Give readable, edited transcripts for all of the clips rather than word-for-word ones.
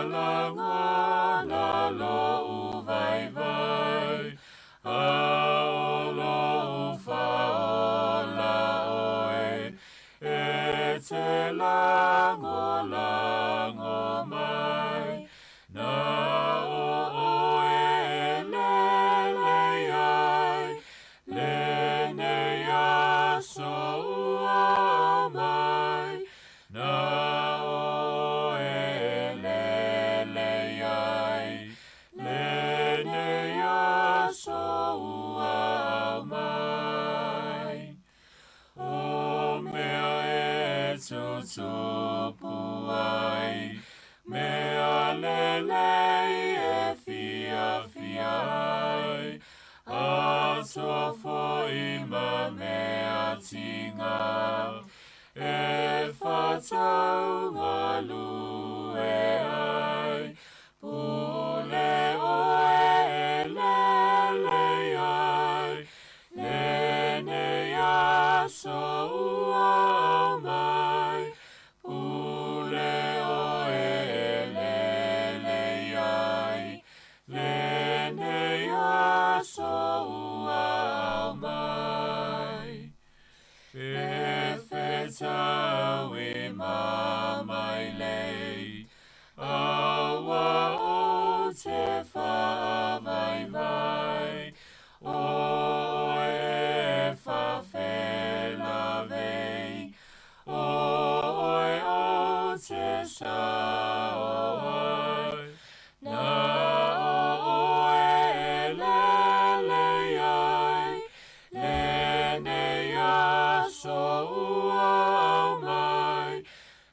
Lagona lou vaivai, A o lou faaola oe, E te lagolago mai, Na o oe e lelei ai, Lenei aso ua ao mai, Na o oe e lelei ai, Lenei aso ua ao mai. O mea e tutupu ai, mea lelei e fiafia ai, atoa foi ma mea tiga, e fatau galue ai, pule oe e lelei ai, Lenei aso ua ao mai, pule oe e lelei ai, Lenei aso ua ao mai. E fetau i ma mailei, aua o te faavaivai, o oe e faafelavei, o oe o te sao ai, na o oe e lelei ai, Lenei aso ua ao mai,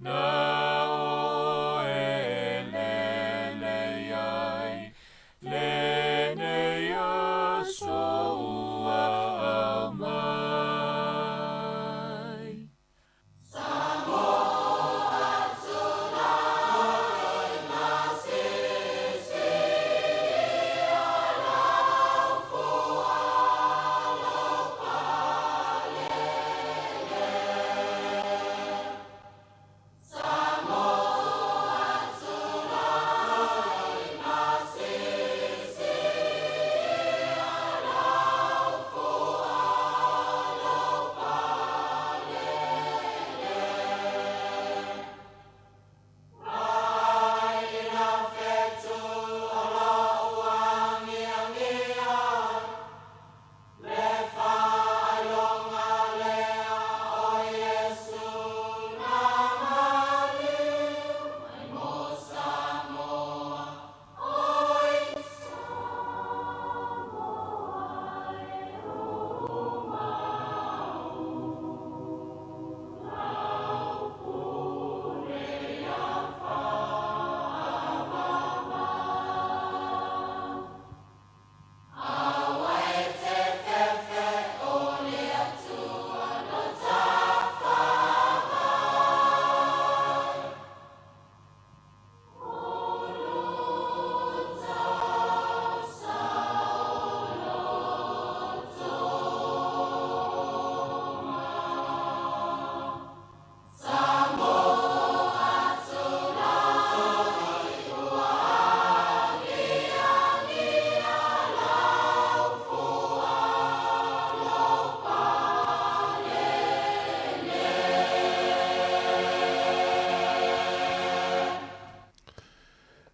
na o oe e lelei ai, Lenei aso ua ao mai.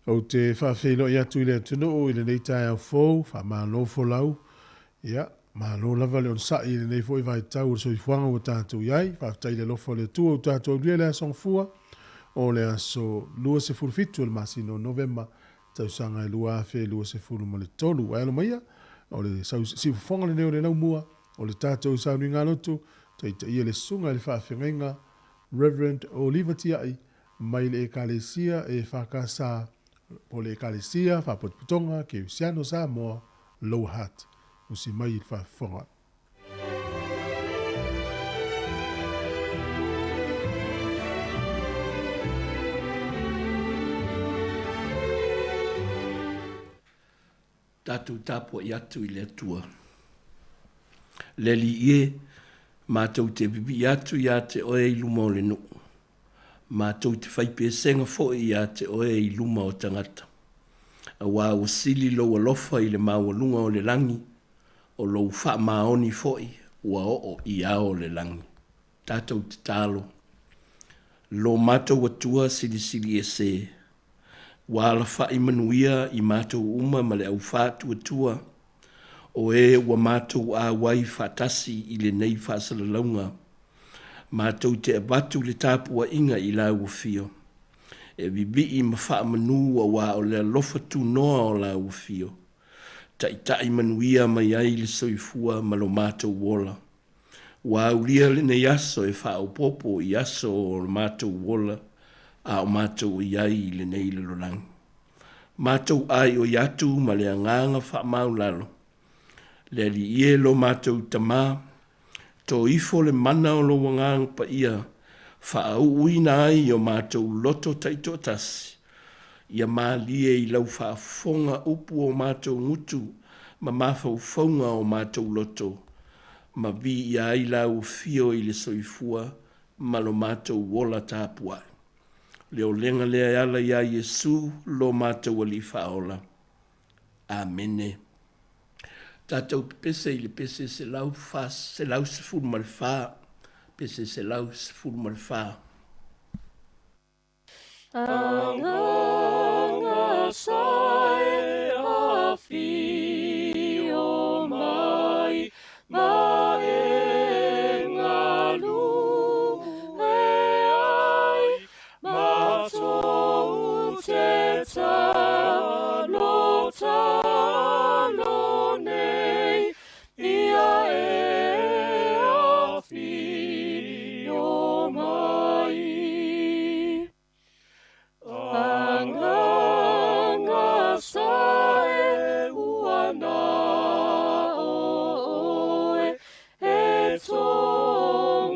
Ou te faafeiloai atu i le atunuu i lenei taeao fou, faamalo folau. Ia, malo lava le onosai i lenei foi vaitau o le soifuaga ua tatou i ai. Faafetai i le alofa o le Atua ua tatou aulia le aso Gafua o le aso 27 o le masina o Novema tausaga e 2023. Ae alo maia, o le siufofoga lenei o le laumua o le tatou sauniga lotu, taitaia le Susuga i le Faafeagaiga Rev. Oliva Tiai mai le Ekalesia EFKS po o le Ekalesia Faapotopotoga Kerisiano Samoa, Lower Hutt. Usi mai i le faafofoga. Tatou tapuai atu i le Atua. Le Alii e, matou te pipii atu iā te Oe i luma o le nuu. Matou te fai pesega foi ia te oe i luma o tagata. Auā ua sili lou alofa i le maualuga o le lagi, o lou faamaoni foi ua oo i ao o le lagi. Tatou tatalo, Lo matou Atua Silisili Ese, ua alafaʻi manuia i matou uma ma le aufaatuatua, o e ua matou auai faatasi i lenei faasalalauga, matou te avatu le tapuaiga i lau Afio, e vivii ma faamanu auā o le alofa tunoa o lau Afio, taitai manuia mai ai le soifua ma lo matou ola. Ua aulia lenei aso e faaopoopo i aso o lo matou ola a o matou i ai i lenei lalolagi. Matou aioi atu ma le agaga faamaulalo, Le Alii e lo matou Tama, to ifo le mana o lou Agaga Paia faauuina ai o matou loto taitoatasi, ia malie i lau faafofoga upu o matou gutu ma mafaufauga o matou loto, ma viia ai lau afio i le soifua ma lo matou ola tapuai. O le olega lea e ala iā Iesu lo matou Alii Faaola. Amene. Tatou pepese i le pese 114, pese 114. Agaga sa e afio mai, ma e galue ai, matou te talo talo nei, ia e afio mai. Agaga sa e ua na oe, e togafiti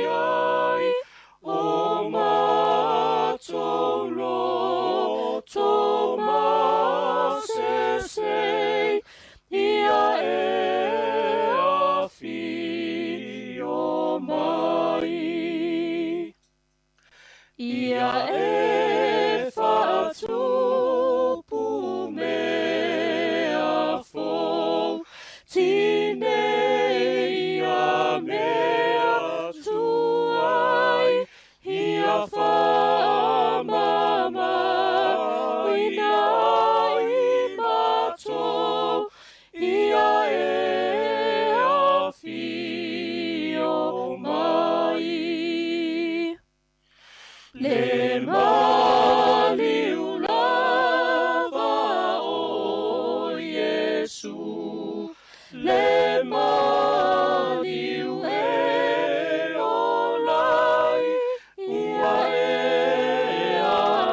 ai, o matou loto masese, ia e afio mai. Ia e faatupu mea fou, tinei ia mea tuai, ia faamama ina i matou, ia e afio mai. Le maliu lava o Iesu, le maliu e ola ai, ua e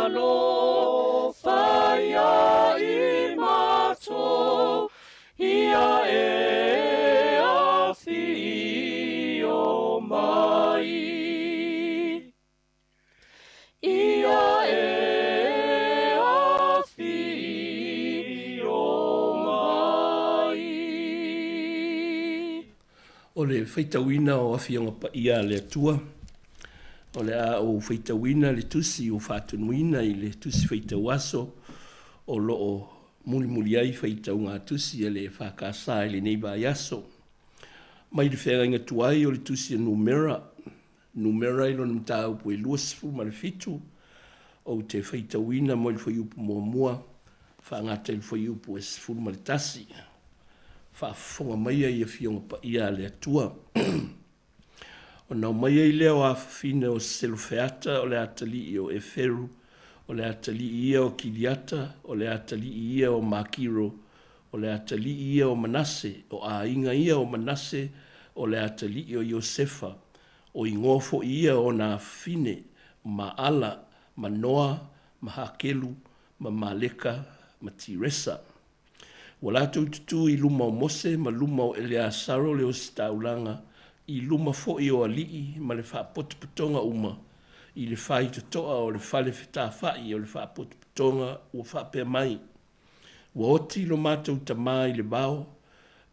alofa ia i matou, ia e afio mai. Ia e afio mai. O le faitauina o Afioga Paia a le Atua, o le a ou faitauina le tusi ua faatonuina i le tusi faitau aso o lo o mulimuli ai faitauga tusi a le EFKS i lenei vaiaso. Mai le feagaiga tuai o le tusi a Numera, Numera i lona mataupu e 27, ou te faitauina mo le fuaiupu muamua faagata i le fuaiupu e 11. Faafofoga maia i Afioga Paia a le Atua. Ona omai ai lea o afafine o Selofeata o le atalii o Eferu, o le atalii ia o Kiliata, o le atalii ia o Makiro, o le atalii ia o Manase, o aiga ia o Manase, o le atalii o Iosefa, o igoa foi ia o ona afafine, o Maala, ma Noa, ma Hakelu, ma Maleka, ma Tiresa. Ua latou tutū i luma o Mose ma luma o Eleasaro le ositaulaga, i luma foi o alii ma le faapotopotoga uma, i le faitotoa o le fale fetafaʻi o le faapotopotoga ua faapea mai, Ua oti lo matou tama i le vao,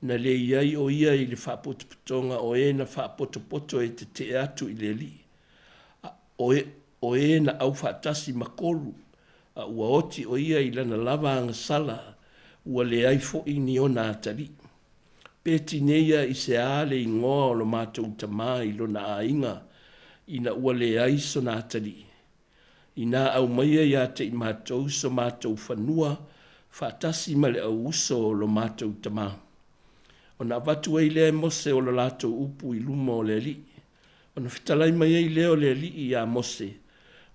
Na le i ai o ia i le faapotopotoga o e na faapotopoto e tetee atu i le Alii, a o e, o e na aufaatasi ma Kolu, a ua oti o ia i lana lava agasala, ua leai foi ni ona atalii. Pe tineia i se a le igoa o lo matou tama i lona aiga, ina ua leai sona atalii? Inā aumaia ia te i matou so matou fanua faatasi ma le au uso o lo matou tama. Ona avatu ai lea e Mose o lo latou upu i luma o le Alii. Ona fetalai mai ai lea o le Alii iā Mose,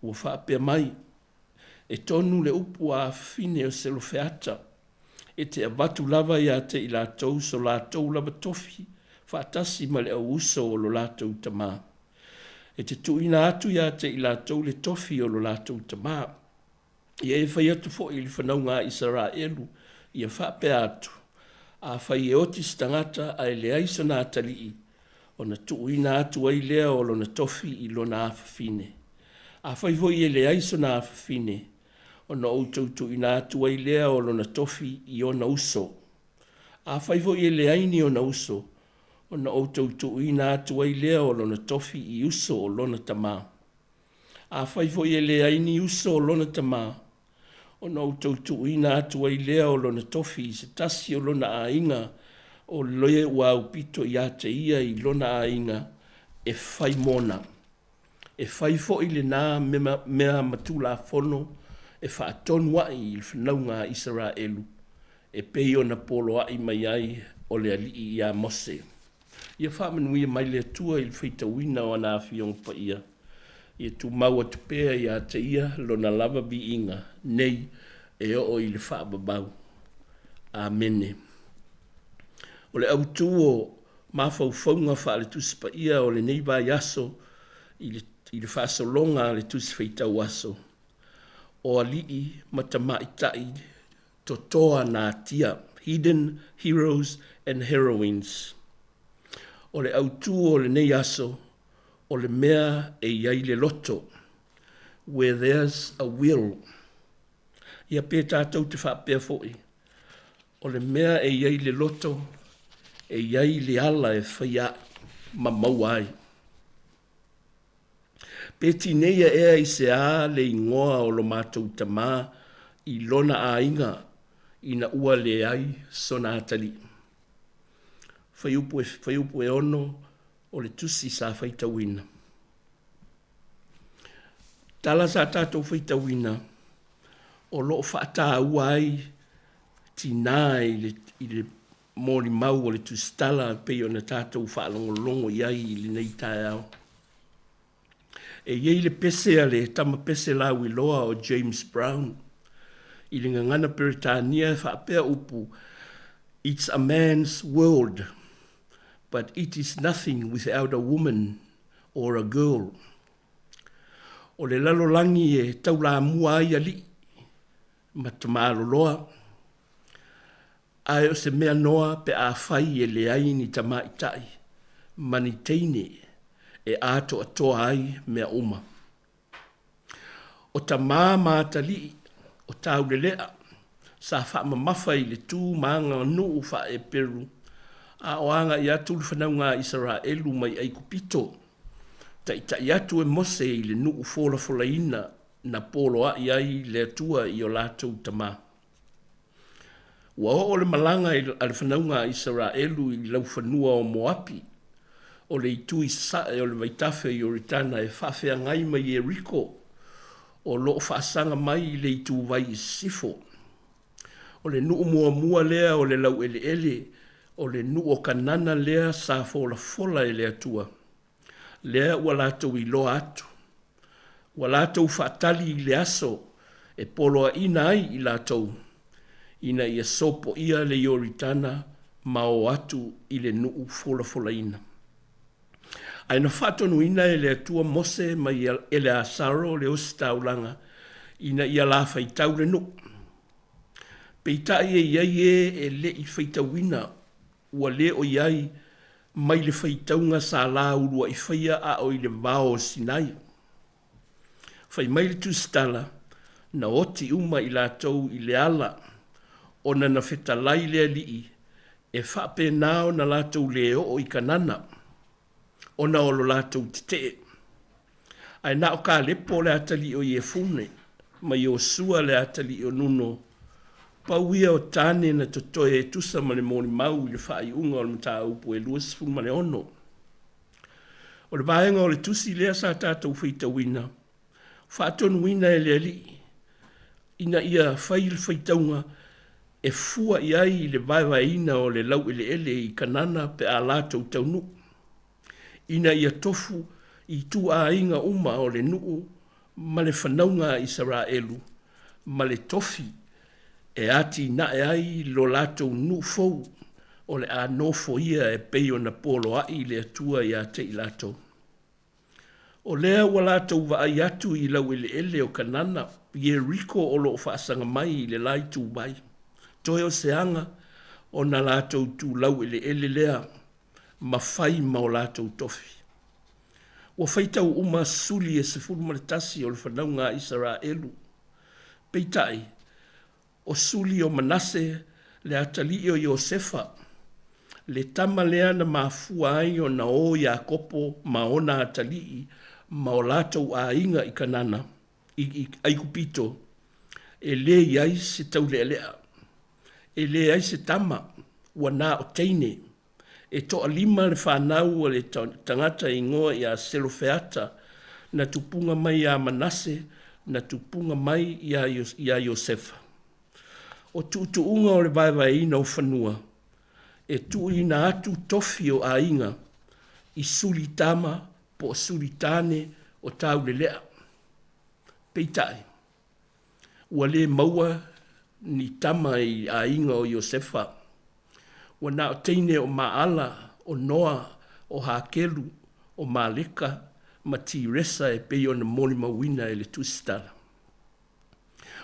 ua faapea mai, E tonu le upu a afafine o Selofeata, e te avatu lava ia te i latou so latou lava tofi faatasi ma le au uso o lo latou tama. E te tuuina atu ia te i latou le tofi o lo latou tama. Ia e fai atu foi i le fanauga a Isaraelu, ia faapea atu, Afai e oti se tagata ae leai sona atalii, ona tuuina atu ai lea o lona tofi i lona afafine. Afai foi e leai sona afafine, ona outou tuuina atu ai lea o lona tofi i ona uso. Afai foi e leai ni ona uso, ona outou tuuina atu ai lea o lona tofi i uso o lona tama. Afai foi e leai ni uso o lona tama, ona outou tuuina atu ai lea o lona tofi i se tasi o lona aiga o le ua aupito ia te ia i lona aiga e fai mona. E fai foi lenā mea ma tulafono e faatonu aʻi i le fanauga a Isaraelu, e pei ona poloaʻi mai ai o le Alii iā Mose. Ia faamanuia mai le Atua i le faitauina o ana Afioga Paia. Ia tumau atu pea ia te Ia Lona lava viiga nei e oo i le faavavau. Amene. O le autū o mafaufauga faale-Tusi Paia o lenei vaiaso i le, i le faasologa a le Tusi Faitau Aso, o alii ma tamaitai totoa natia, hidden heroes and heroines. O le autū o lenei aso, o le mea e i ai le loto, where there's a will. Ia pe tātou te faapea foi, o le mea e i ai le loto, e i ai le ala e faia aʻi ma maua ai. Pe tineia ea i se a le igoa o lo matou tama i lona aiga ina ua leai sona atalii? Fuaiupu e, fuaiupu e 6 o le tusi sa faitauina. Tala sa tatou faitauina o lo o faataua ai tinā i le, i le molimau o le tusitala e pei ona tatou faalogologo i ai i lenei taeao. E i ai le pese a le tama pese lauiloa o James Brown i le gagana Peretania e faapea upu, It's a man's world, but it is nothing without a woman or a girl. O le lalolagi e taulamua ai alii ma tamaloloa, Ae o se mea noa pe afai e leai ni tamaitai ma ni teine e atoatoa ai mea uma. O tamā ma atalii, o Taulelea, sa faamamafa i le tu ma aganuu faa-Eperu, a o agai atu le fanauga a Isaraelu mai Aikupito, taitai atu e Mose i le nuu folafolaina na poloai ai le Atua i o latou tamā. Ua oo le malaga a le fanauga a Isaraelu i laufanua o Moapi, o le itu i sasae o le vaitafe o Ioritana e faafeagai ma Ieriko, o lo o faasaga mai i le ituvai i sisifo. O le nuu muamua lea o le laueleele, o le nuu o Kanana lea sa folafola e le Atua. Lea ua latou iloa atu. Ua latou faatali i le aso e poloaiina ai i latou, ina ia sopoia le Ioritana ma o atu i le nuu folafolaina. Ae na faatonuina e le Atua Mose ma Eleasaro le ositaulaga ina ia la faitau le nuu. Peitai e i ai e e le i faitauina ua le o i ai mai le faitauga sa la uluaʻi faia a o i le vao o Sinai. Fai mai le tusitala, na oti uma i latou i le ala, ona na fetalai le Alii E faapena ona latou lē oo i Kanana, ona o lo latou tetee. Ae na o Kalepo le atalii o Iefune, ma Iosua le atalii o Nuno, pau ia o tane na totoe e tusa ma le molimau i le faaiuga o le mataupu e 26. O le vaega o le tusi lea sa tatou faitauina, faatonuina e le Alii ina ia fai le faitauga e fua i ai i le vaevaeina o le laueleele i Kanana pe a latou taunuu, ina ia tofu i ituaiga uma o le nuu ma le fanauga a Isaraelu ma le tofi e atinae ai lo latou nuu fou o le a nofoia e pei ona poloai le Atua ia te i latou. O lea ua latou vaai atu i laueleele o Kanana, Ieriko o lo o faasaga mai i le la ituvai, toe o se aga ona latou tu laueleele lea ma fai ma o latou tofi. Ua faitau uma suli e 11 o le fanauga a Isaraelu. Peitai, o suli o Manase le atalii o Iosefa, le tama lea na mafua ai ona o Iakopo ma ona atalii ma o latou aiga i Kanana, i Aikupito, e lē i ai se taulealea, e leai se tama, ua na o teine. E toalima le fanau a le tagata igoa ia Selofeata, na tupuga mai iā Manase, na tupuga mai iā Iosefa. O tuutuuga o le vaevaeina o fanua, e tuuina atu tofi o aiga i suli tama po o suli tane o taulelea. Peitai, ua lē maua ni tama i aiga o Iosefa. Ua na o teine o Maala, o Noa, o Hakelu, o Maleka ma Tiresa e pei ona molimauina e le tusitala.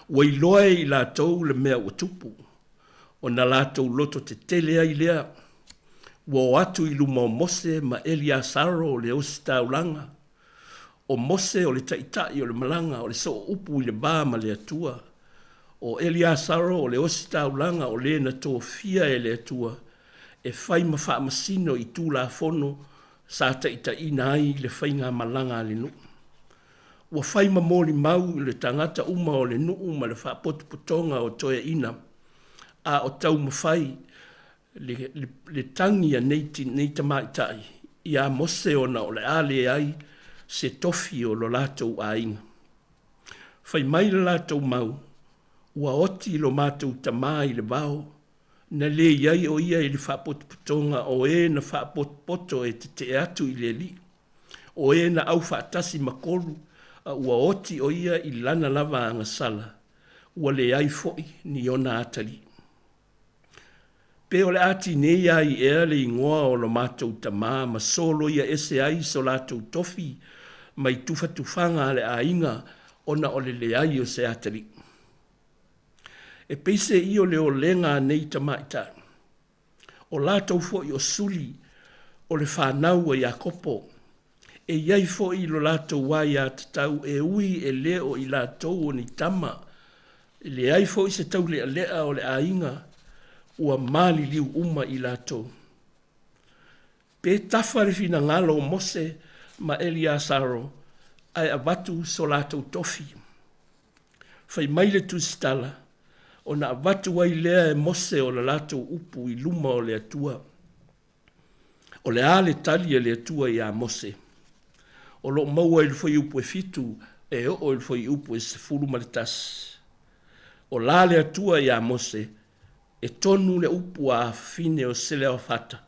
Ua iloa e i latou le mea ua tupu, ona latou loto tetele ai lea, ua o atu i luma o Mose ma Eliasaro le ositaulaga, O Mose o le taitai o le malaga o le sooupu i le va ma le Atua. O Eleasaro o le ositaulaga o le na tofia e le Atua e fai ma faamasino i Tulafono sa taitaiina ai le faigamalaga a le nuu. Ua fai ma molimau i le tagata uma o le nuu ma le faapotopotoga o toeaiina, a o taumafai le, le, le tagi a nei, nei tamaitai iā Mose ona o le a leai se tofi o lo latou aiga. Fai mai le latou mau, Ua oti lo matou tamā i le vao, na lē i ai o ia i le faapotopotoga o e na faapotopoto e tetee atu i le Alii, o e na aufaatasi ma Kolu, a ua oti o ia i lana lava agasala, ua leai foi ni ona atalii. Pe o le a tinei ai ea le igoa o lo matou tamā ma soloia ese ai so latou tofi mai tufatufaga a le aiga ona o le leai o se atalii. E peiseai o le olega a nei tamaitai, o latou foi o suli o le fanau a Iakopo, E i ai foi lo latou aiatatau e ui e lē o i latou o ni tama, e leai foi se taulealea o le aiga, ua maliliu uma i latou. Pe tafa le finagalo o Mose ma Eliasaro ae avatu so latou tofi. Fai mai le tusitala, ona avatu ai lea e Mose o la latou upu i luma o le Atua. O le a le tali a le Atua iā Mose? O lo o maua i le fuaiupu e 7 e oo i le fuaiupu e 11. O la le Atua iā Mose, E tonu le upu a afafine o Seleofata,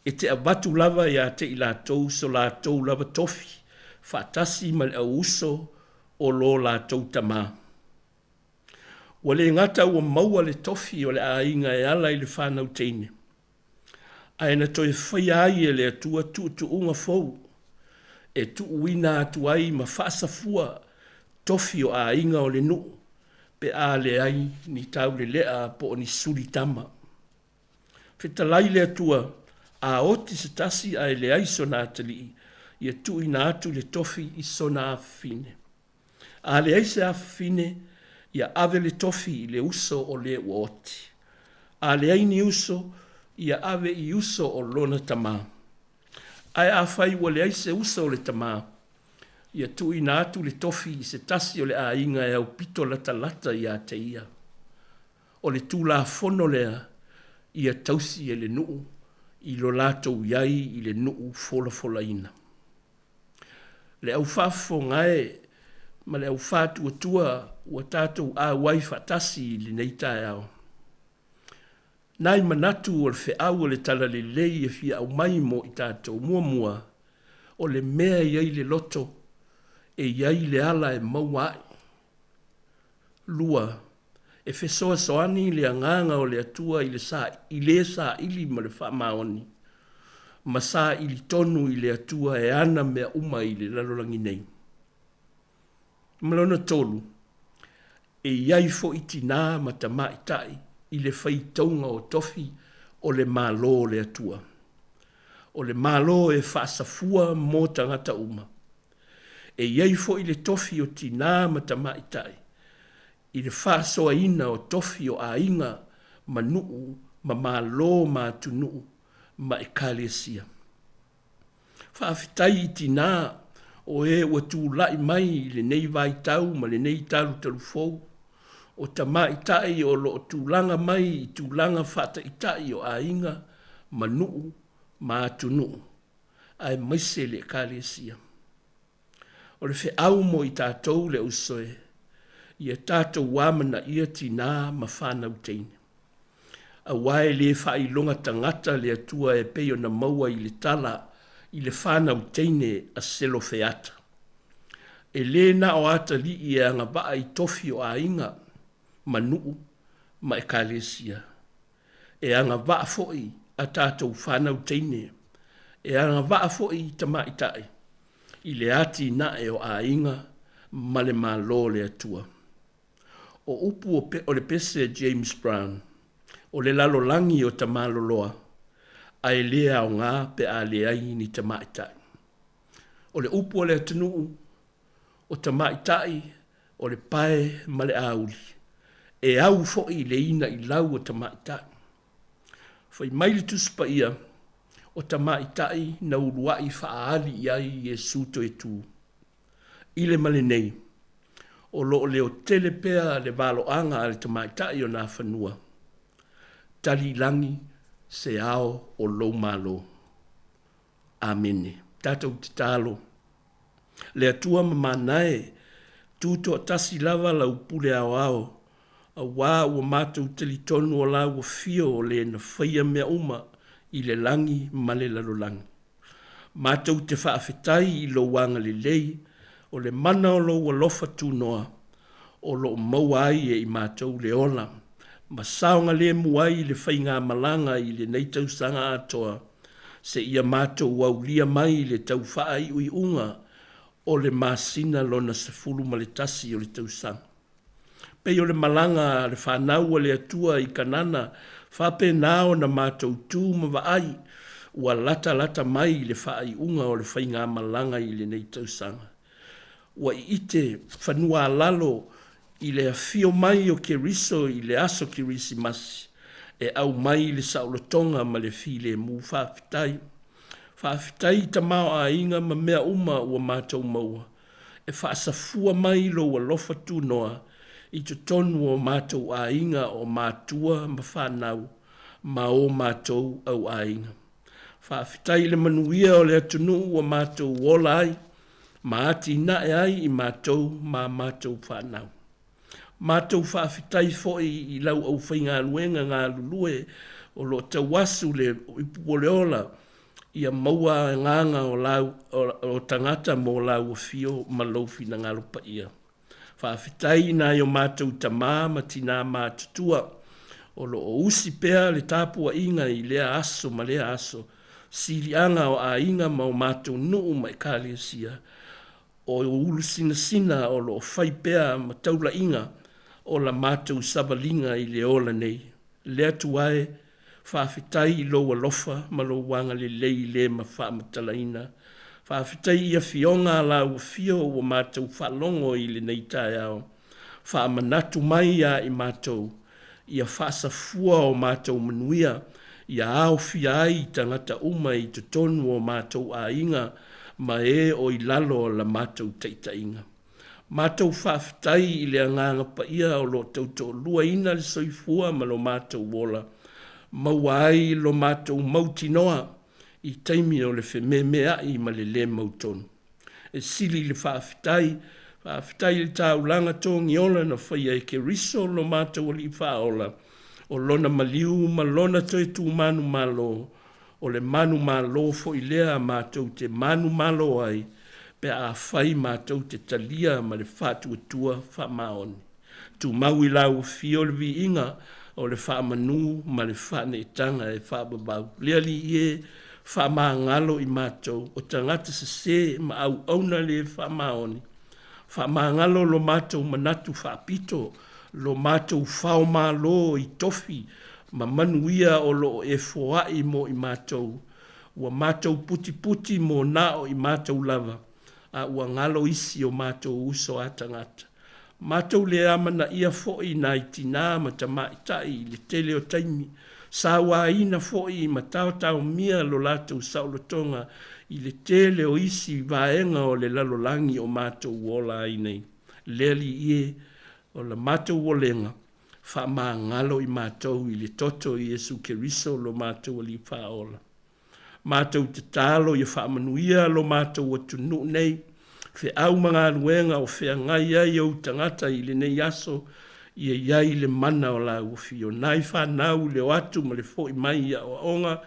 e te avatu lava iā te i latou so latou lava tofi, faatasi ma le au uso o lo latou tamā. Ua le gata ua maua le tofi o le aiga e ala i le fanau teine, ae na toe faia ai e le Atua tuutuuga fou e tuuina atu ai ma faasafua tofi o aiga o le nuu pe a leai ni taulelea po o ni suli tama. Fetalai le Atua, a oti se tasi ae leai sona atalii, ia tuuina atu le tofi i sona afafine. A leai se afafine, ia ave le tofi i le uso o le ua oti. A leai ni uso, Ia ave i uso o lona tamā. Ae afai ua leai se uso o le tamā, ia tuuina atu le tofi i se tasi o le aiga e aupito latalata ia te ia. O le Tulafono lea ia tausi e le nuu i lo latou i ai i le nuu folafolaina. Le au faafofoga e ma le au faatuatua ua tatou auai faatasi i lenei taeao. Nai manatu o le feau o le Talalelei e fia aumai mo i tatou. Muamua, o le mea e i ai le loto, e i ai le ala e maua ai. 2, e fesoasoani le Agaga o le Atua i le i le saili ma le faamaoni, ma saili tonu i le Atua e ana mea uma i le lalolagi nei. Ma lona tolu, E i ai foi tinā ma tamaitai i le faitauga o tofi o le Malo o le Atua. O le Malo e faasafua mo tagata uma. E i ai foi le tofi o tinā ma tamaitai i le faasoaina o tofi o aiga ma nuu ma malo ma atunuu ma ekalesia. Faafetai i tinā o e ua tulai mai i lenei vaitau ma lenei talutalu fou, o tamaitai o lo o tulaga mai i tulaga faataitai o aiga ma nuu ma atunuu, aemaise le Ekalesia. O le feau mo i tatou le uso e, ia tatou amanaia tinā ma fanau teine. Aua e le faailoga tagata le Atua e pei ona maua i le tala i le fanau teine a Selofeata. E le na o atalii e agavaa i tofi o aiga ma nuu ma ekalesia. E agavaa foi a tatou fanau teine, e agavaa foi tamaitai i le atinae o aiga ma le Malo o le Atua. O upu o le pese a James Brown, o le lalolagi o tamaloloa, ae le aoga pe a leai ni tamaitai. O le upu a le atunuu, o tamaitai o le pae ma le auli, e au foi i le inailau o tamaitai. Fai mai le Tusi Paia, o tamaitai na uluai faaali i ai Iesu toe tu. I le ma lenei, o lo o leotele pea le valoaga a le tamaitai o Nafanua. Tali i lagi se ao o lou Malo. Amene. Tatou tatalo. Le Atua mamana e, tutoatasi lava lau pule aoao, auā ua matou talitonu o lau afio o le na faia mea uma i le lagi ma le lalolagi. Matou te faafetai i lou agalelei, o le mana o lou alofa tunoa, o lo o maua ai e i matou le ola ma saogalemu ai le faigamalaga i lenei tausaga atoa, seia matou aulia mai le tau faaiuiuga o le masina lona 11 o le tausaga. Pei o le malaga a le fanau a le Atua i Kanana, faapena ona matou tu ma vaai, ua latalata mai le faaiuga o le faigamalaga i lenei tausaga. Ua iite fanua-a-lalo i le afio mai o Keriso i le aso Kerisimasi, e aumai le saolotoga ma le filemu faafetai. Faafetai i tamaoaiga ma mea uma ua matou maua. E faasafua mai lou alofa tunoa i totonu o matou aiga o matua ma fanau ma o matou au aiga. Faafetai i le manuia o le atunuu ua matou ola ai ma atinae ai i matou ma matou fanau. Matou faafetai foi i lau aufaigaluega galulue o lo o tauasu le ipu o le ola ia maua agaga o lau o tagata mo lau afio ma lou finagalo paia. Faafetai i nai o matou tama ma tinā matutua o lo o usi pea le tapuaiga i lea aso ma lea aso, siliaga o aiga ma o matou nuu ma ekalesia, o ulusinasina o lo o fai pea ma taulaiga o la matou savaliga i le ola nei. Le Atua e, faafetai i lou alofa ma lou agalelei le ma faamatalaina. Faafetai i afioga a lau afio ua matou faalogo i lenei taeao. Faamanatu mai ia i matou, ia faasafua o matou manuia. Ia aofia ai tagata uma i totonu o matou aiga ma e o i lalo o la matou taitaiga. Matou faafetai i le Agaga Paia o lo o tautoaluaina le soifua ma lo matou ola, maua ai lo matou mautinoa i taimi o le fememeai ma le lē mautonu. E sili le faafetai, faafetai i le taulaga togiola na faia e Keriso lo matou Alii Faaola, o Lona maliu ma Lona toe tumanumalo, o le manumalo foi lea matou te manumalo ai pe afai matou te talia ma le faatuatua faamaoni. Tumau i lau afio le viiga o le faamanu ma le faaneetaga e faavavau. Le Alii e, faamagalo i matou, o tagata sese ma auauna le faamaoni. Faamagalo lo matou manatu faapito, lo matou faomalo i tofi ma manuia o lo o e foai mo i matou. Ua matou putiputi mo na o i matou lava, a ua galo isi o matou uso a tagata. Matou le amanaia foi nai tinā ma tamaitai i le tele o taimi, sauaina foi ma taotaomia lo latou saolotoga i le tele o isi vaega o le lalolagi o matou ola ai nei. Le Alii e, o la matou olega, faamagalo i matou i le toto o Iesu Keriso lo matou Alii Faaola. Matou tatalo ia faamanuia lo matou atunuu nei, feau ma galuega o feagai ai ou tagata i lenei aso, ia i ai le mana o lau afio. Nai fanau i le o atu ma le foi mai i aoaoga,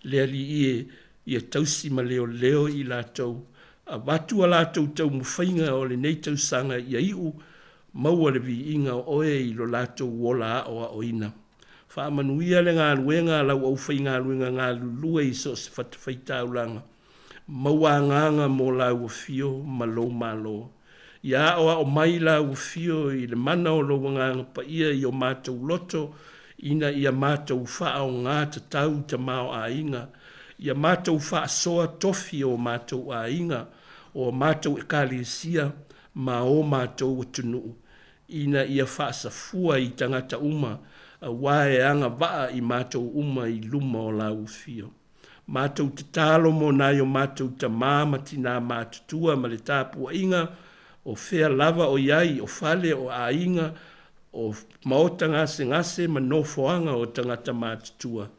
le Alii e, ia tausi ma leoleo i latou, avatu a latou taumafaiga o lenei tausaga ia iu, maua le viiga o oe i lo latou ola aoaoina. Faamanuia le galuega a lau aufaigaluega galulue i so o se fatafaitaulaga. Maua agaga mo lau afio ma lou Malo. Ia aoao mai lau afio i le mana o lou Agaga Paia i o matou loto ina ia matou faaaoga tatau tamaoaiga, ia matou faasoa tofi o matou aiga, o matou Ekalesia ma o matou atunuu. ina ia faasafua i tagata uma, aua e agavaa i matou uma i luma o lau afio. Matou tatalo mo nai o matou tamā ma tinā matutua ma le tapuaiga, o fea lava o i ai, o fale, o aiga, o maota gasegase ma nofoaga o tagata matutua,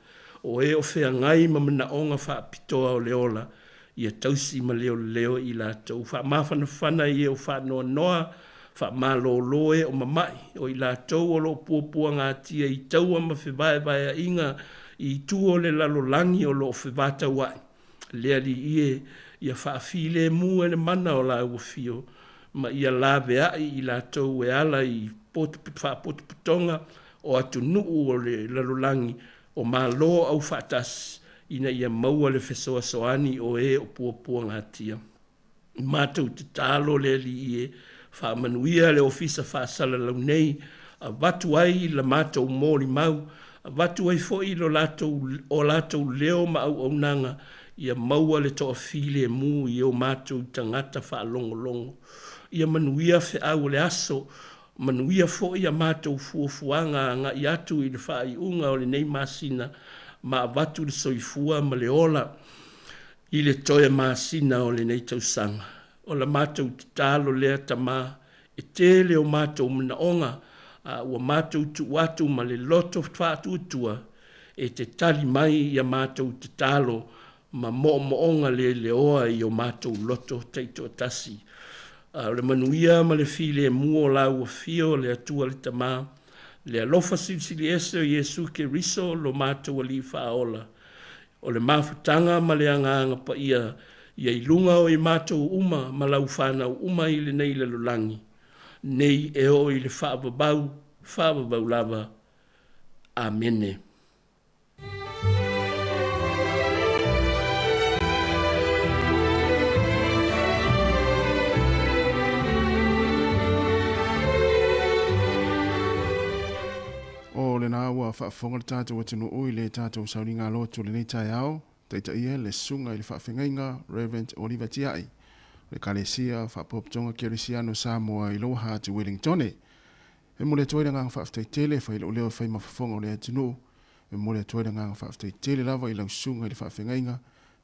o e o feagai ma manaoga faapitoa o le ola, ia tausi ma leoleo i latou. Faamafanafana i e o faanoanoa, faamalolo e o mama'i, o i latou o lo o puapuagatia i taua ma fevaevaea'iga i itu o le lalolagi o lo o fevataua'i, le Alii e, ia faafilemu e le mana o lau afio, ma ia lavea'i i latou e ala i faapotopotoga o atunuu o le lalolagi o Malo Aufaatasi ina ia maua le fesoasoani o e o puapuagatia. Matou tatalo le Alii e faamanuia le Ofisa Faasalalau nei, avatu ai la matou molimau, avatu ai foi lo latou, o latou leo ma auaunaga ia maua le toafilemu i o matou tagata faalogologo. Ia manuia feau o le aso, Manuia foi a matou fuafuaga agai atu i le faaiuga o lenei masina ma avatu le soifua ma le ola i le toe masina o lenei tausaga. O la matou tatalo lea Tama, e tele o matou manaoga a ua matou tuu atu ma le loto faatuatua e te tali mai i a matou tatalo ma moomooga leleoa i o matou loto taitoatasi. A o le manuia ma le filemu o lau Afio, le Atua le Tama, le alofa silisili ese o Iesu Keriso lo matou Alii Faaola, o le mafutaga ma le Agaga Paia ia i luga o i matou uma ma lau fanau uma i lenei lalolagi nei e oo i le faavavau, faavavau lava. Amene. O lena ua faafofoga le tatou atunuu i le tatou sauniga lotu o lenei taeao, taitaia le Susuga i le Faafeagaiga Rev. Oliver Tiai o le Ekalesia Faapotopotoga Kerisiano Samoa i Lower Hutt, Wellingtone. E momoli atu ai le agaga faafetai tele e fai lou leo e fai ma fofoga o le atunuu. E momoli atu ai le agaga faafetai tele lava i lau susuga i le faafeagaiga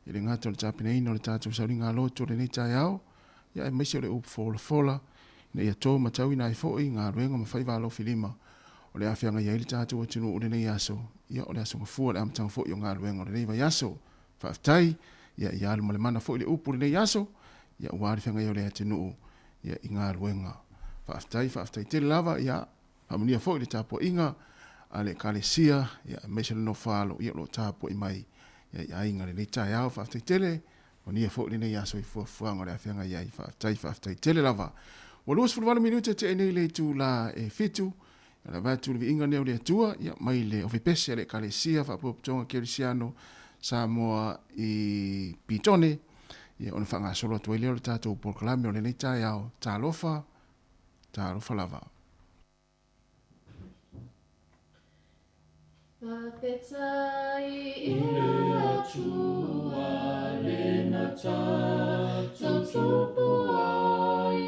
e le gata o le tapenaina o le tatou sauniga loto i lenei taeao, ia aemaise o le upu folafola ina ia to ma tauina ai foi galuega ma faiva alofilima o le a feagai ai le tatou atunuu i lenei aso, ia o le Aso Gafua, le amataga foi o galuega o lenei vaiaso. Faafetai, ia ia alu ma le mana foi le upu i lenei aso, ia aua le feagai o le atunuu ia i galuega. Faafetai, faafetai tele lava, ia faamanuia foi le tapuaiga a le Ekalesia, ia aemaise le nofo alo, ia o lo o tapuai mai ia i aiga i lenei taeao. Faafetai tele, manuia foi lenei aso i fuafuaga o le a feagai ai. Faafetai, faafetai tele lava. Ua 28 minute tea nei le itula e 7, ia le avatu le viiga lenei o le Atua, ia mai le ofepese a le Ekalesia Faapotopotoga Kerisiano Samoa i Pitone, ia ona faagasolo atu ai lea o le tatou polokalame o lenei taeao. Talofa, talofa lava. Faafetai i le Atua lena tatou tupu ai,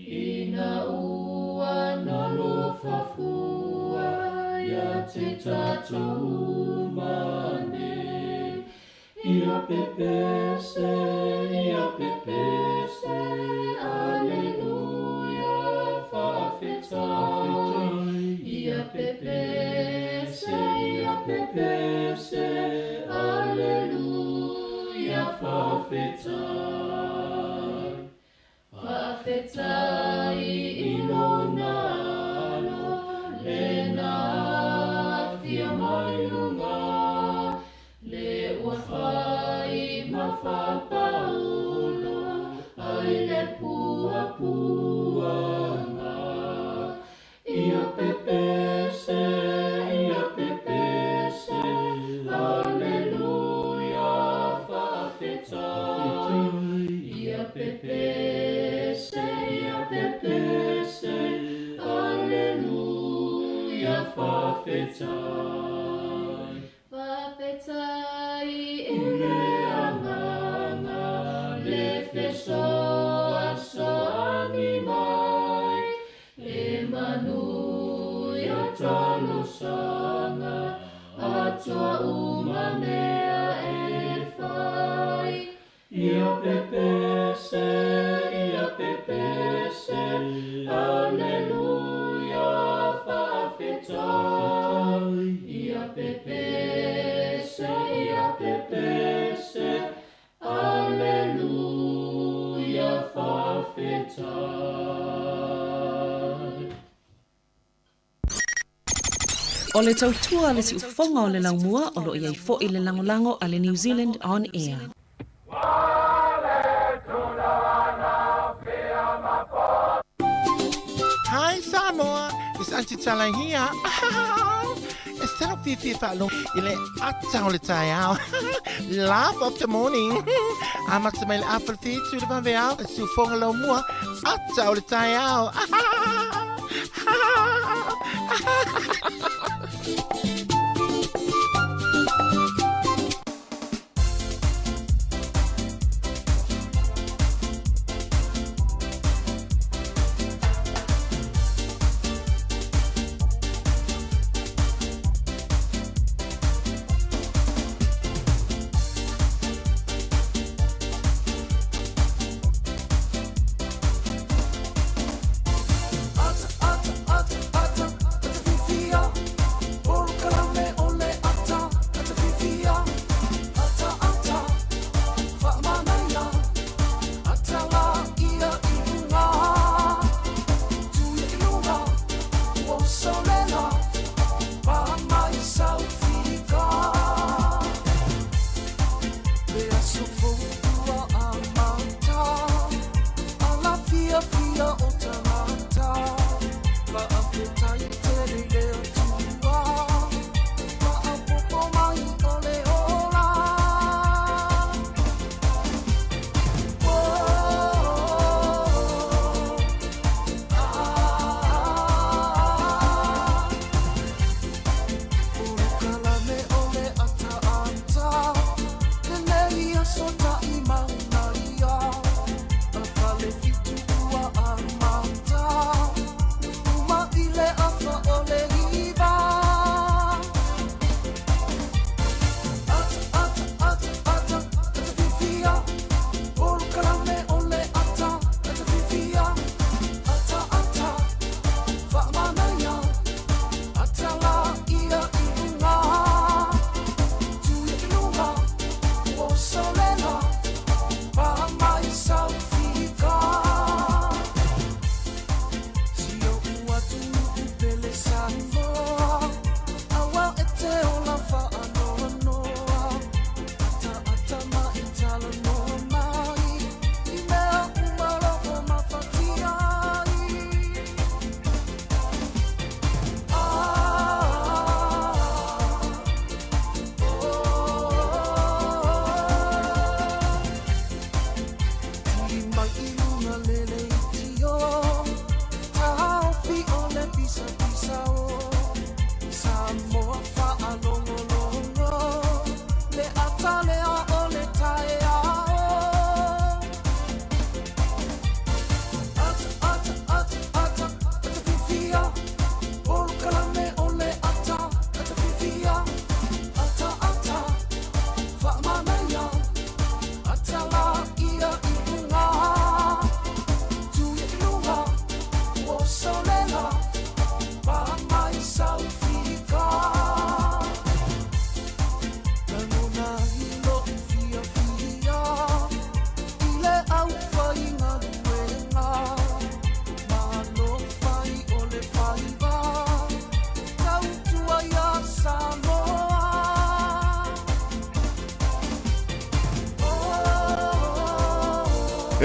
ina ua nalofa fua ia te tatou uma nei. Ia pepese, ia pepese, Aleluia, faafetai. Ia pepese, ia pepese, Aleluia, faafetai. Faafetai i Lona Alo, lena afia mai luga, le ua fai ma faapaolo ai le puapuaga. Ia pepese, ia pepese, Aleluia, faafetai. Ia pepese, ia pepese, Aleluia, faafetai. Faafetai i le Agaga, le fesoasoani mai, e manuia talosaga, atoa uma mea e fai. Ia pepese, ia pepese, Aleluia, faafetai. Ia pepese, ia pepese, Aleluia, faafetai. O le tautua a le siufofoga o le laumua o lo o i ai foi le lagolago a le New Zealand On Air. Hi Samoa, it's Auntie Tala here. E salo fiafia faalogo i le ata o le taeao. Laugh of the morning. Amata mai le afa le fitu le vaveao, e siufoga lau mua, ata o le taeao.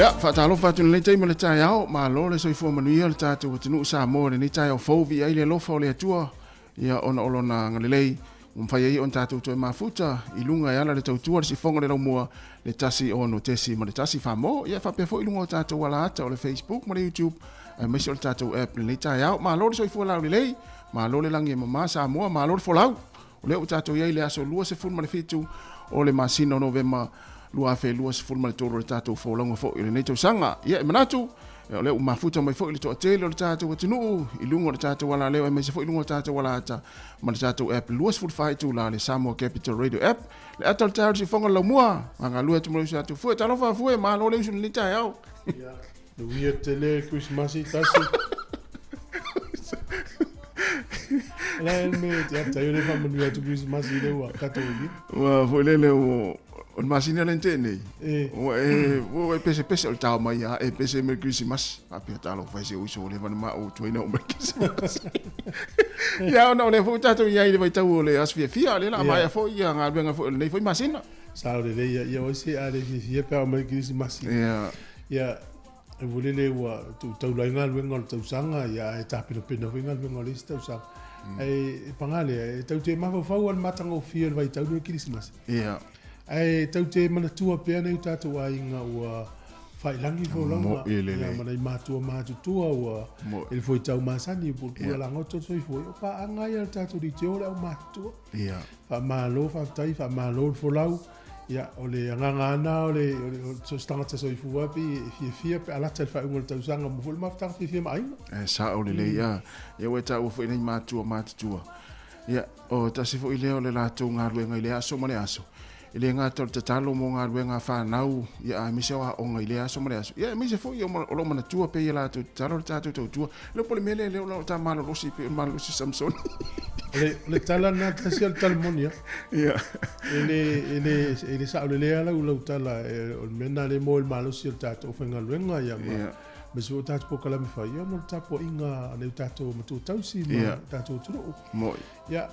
Ia, faatalofa atu i lenei taimi o le taeao, malo le soifua manuia o le tatou atunuu Samoa i lenei taeao fou, viia ai le alofa o le Atua, ia ona o lona agalelei ua mafai ai ona tatou toe mafuta i luga e ala le tautua le sifoga o le laumua le 1 6.1 Samoa, ia faapea foi i luga o tatou alaata o le Facebook ma le YouTube aemaise o le tatou app i lenei taeao. Malo le soifua laulelei, malo le lagi e mama Samoa, malo le folau. O lea ua tatou i ai i le aso 27 o le masina o Novema 2023 o le tatou folauga foi o lenei tausaga. Ia, e manatu, o lea ua mafuta mai foi le toatele o le tatou atunuu i luga o le tatou alaleo aemaise foi i luga o le tatou alaata ma le tatou app 24 itula le Samoa Capital Radio app. Le ata o le taeao i le siufofoga o le laumua, galue atu ma le uso atu Fue, talofa Fue, malo le uso i lenei taeao. Ia, Nuia tele Christmas tasi. La el me te ata yo le fa manuia atu Christmas i le ua tatou i. Ua foi lele o o le masina le tea nei. E. Ua e ua e pese pese o le tao mai a e pese me Christmas. A pea talo fai se uso le vana ma o tuaina o me Christmas. Ia ona o le foi tatou i ai le vaitau o le aso fiafia le la maea foi ia galuega foi o lenei foi masina. Sao lelei ia ia o se a le fiafia pe a o mai Christmas. Ia. Ia, e foi lele ua tuutaula ai galuega o le tausaga, ia ae tapenapena foi galuega o le isi tausaga. Ae e paga lea, e tatou te mafaufau lava i le matagofie o le vaitau lenei o le Kerisimasi. Ae tatou te manatua pea nai o tatou aiga ua faailagi folauga, ia ma nai matua matutua ua i le foitau masani, pulepule lagoto le soifua, o paaga ia a le tatou leitio le aumatutua. Faamalo faafetai, faamalo le folau. Ia, o le agaga lava lena o le, o le, o se tagata soifua pei e fiafia pe a lata i le faaiuga o le tausaga mo foi le mafutaga fiafia ma aiga. E sao lelei a. Ia ua e taua foi nai matua matutua. Ia, o tasi foi lea o le latou galuega i lea aso ma le aso. E le gata o le tatalo mo galuega a fanau, ia aemaise o aoga i lea aso ma le aso. Ia aemaise foi o lo o manatua pea i a latou tatalo le tatou tautua. Le po le mea lea lea o lo o ta malolosi pei o le malolosi o Samsoni. O le tala lena tasi o le tala moni a. Ia. E le, e le, e le sao lelei lava lau, lau tala, o le mea lena lea e maua ai le malosi o le tatou aufaigaluega, ia, ma, Ia. ma se foi o tatou polokalame fai, ia, ona o le tapuaiga a nai o tatou matua tausi ma Ia. tatou atunuu. Moi. Ia,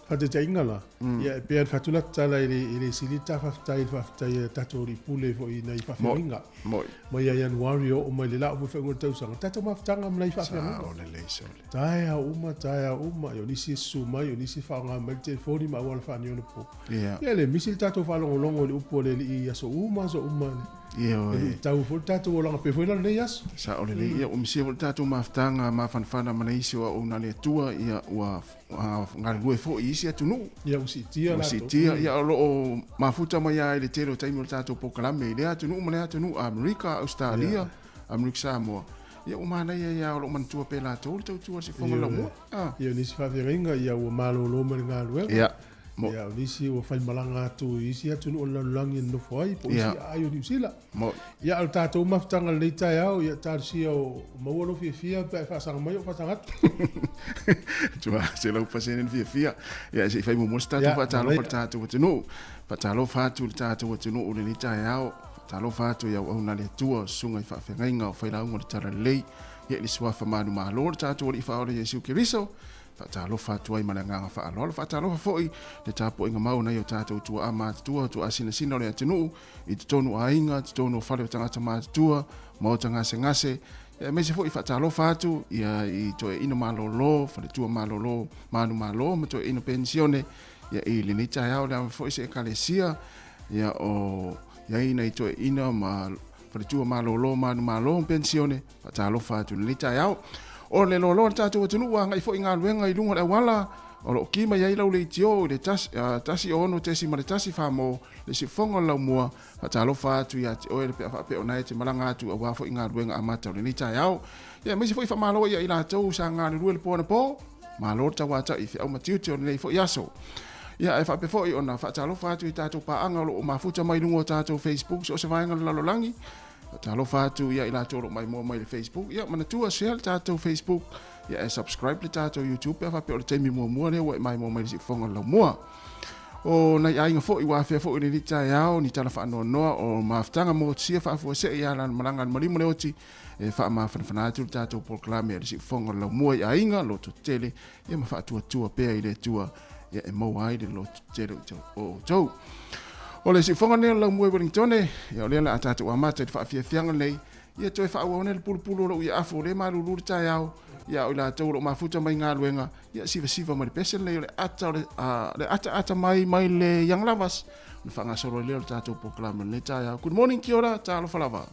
faataitaiga la, ia, e pei ona fai atu la tala, e le, e le sili le ta faafetai i le faafetai a tatou alii pule foi i nai faafeagaiga. Moi. Mai ia Ianuari e oo mai le la o foi faaiuga o le tausaga, tatou mafutaga ma nai faafeagaiga. Sao lelei, sao lelei. Taeao uma, taeao uma, ia o nisi e susu mai, o nisi e faaaoga mai le telefoni ma auala faaneionapo. Ia. Ia le misi le tatou faalogologo i le upu a le Alii i aso uma, aso uma. Ioe. E luitau foi le tatou olaga pei foi la lenei aso. Sao lelei. Ia ua misia foi le tatou mafutaga mafanafana ma nai isi o auauna a le Atua, ia ua galulue foi i isi atunuu. Ia ua siitia Ua latou. siitia, ia o lo o mafuta mai lava i le tele o taimi o le tatou polokalame i lea atunuu ma lea atunuu, Amerika, Ausetalia, Amerika Samoa. Ia ua manaia ai lava o lo o manatua pea e latou le tautua a le sifoga Ioe. laumua. Ah. Ia o nisi faafeagaiga ia ua malolo mai le galuega. Ia. Mo. Ia o nisi ua faimalaga atu i isi atunuu o le lalolagi e nonofo ai, po o isi Ia. aai o Niu Sila. Mo. Ia o le tatou mafutaga i lenei taeao, ia talosia o maua lou fiafia pe a e faasaga mai ou faasaga atu. Tua 100% le fiafia. Ia se i fai muamua se tatou Ia, faatalofa i le manaia. tatou atunuu. Faatalofa atu i le tatou atunuu i lenei taeao. Faatalofa atu i auauna a le Atua, susuga i faafeagaiga o failauga o le Talalelei, ia i le suafa manumalo o le tatou Alii Faaola Iesu Keriso. Faatalofa atu ai ma le agaga faaaloalo. Faatalofa foi le tapuaiga mau a nai o tatou tuaa matutua, tuaa sinasina o le atunuu, i totonu o aiga, totonu o fale o tagata matutua, maota gasegase, aemaise foi faatalofa atu ia i toeaina malolo, faletua malolo, manumalo ma toeaina penisione ia i lenei taeao le ava foi se ekalesia ia o iai nai toeaina ma faletua malolo, manumalo ma penisione, faatalofa atu i lenei taeao. O le loaloa o le tatou atunuu ua agai foi galuega i luga o le auala o lo o ki mai ai lau leitio i le 1 6.1 Famo le siufofoga o le laumua. Faatalofa atu ia te oe le pea faapea o na e te malaga atu aua foi galuega amata o lenei taeao. Ia aemaise foi faamalo ia i latou sa galulue le po anapo. Malo le tauatai i feau ma tiute o lenei foi aso. Ia ae faapea foi ona faatalofa atu i tatou paaga o lo o mafuta mai luga o tatou Facebook so o se vaega o le lalolagi. Faatalofa atu ia i latou o lo o maimoa mai le Facebook. Ia manatua share le tatou Facebook. Ia e subscribe le tatou YouTube pe a faapea o le taimi muamua lea ua e maimoa mai le siufofoga o le laumua. O nai aiga foi ua afea foi i lenei taeao ni tala faanoanoa o mafutaga motusia faafuasei ia lana malaga a le maliu ma le oti e faamafanafana atu le tatou polokalame a le siufofoga o le laumua i aiga lototetele ia ma faatuatua pea i le Atua ia e maua ai le lototetele o outou. O le siufoga lenei o le Laumua i Wellingtone, ia o lea o le a tatou amata i le faafiafiaga lenei, ia toe faaauau nei le pulupulu o lou iaafu o lea e malulu le taeao, ia a o i latou o lo o mafuta mai galuega, ia sivasiva mai le pese lenei o le ata o le, a, le ataata mai mai le Young Lovers, ona faagasolo ai lea o le tatou polokalame o lenei taeao. Good morning, kia ora, talofa lava.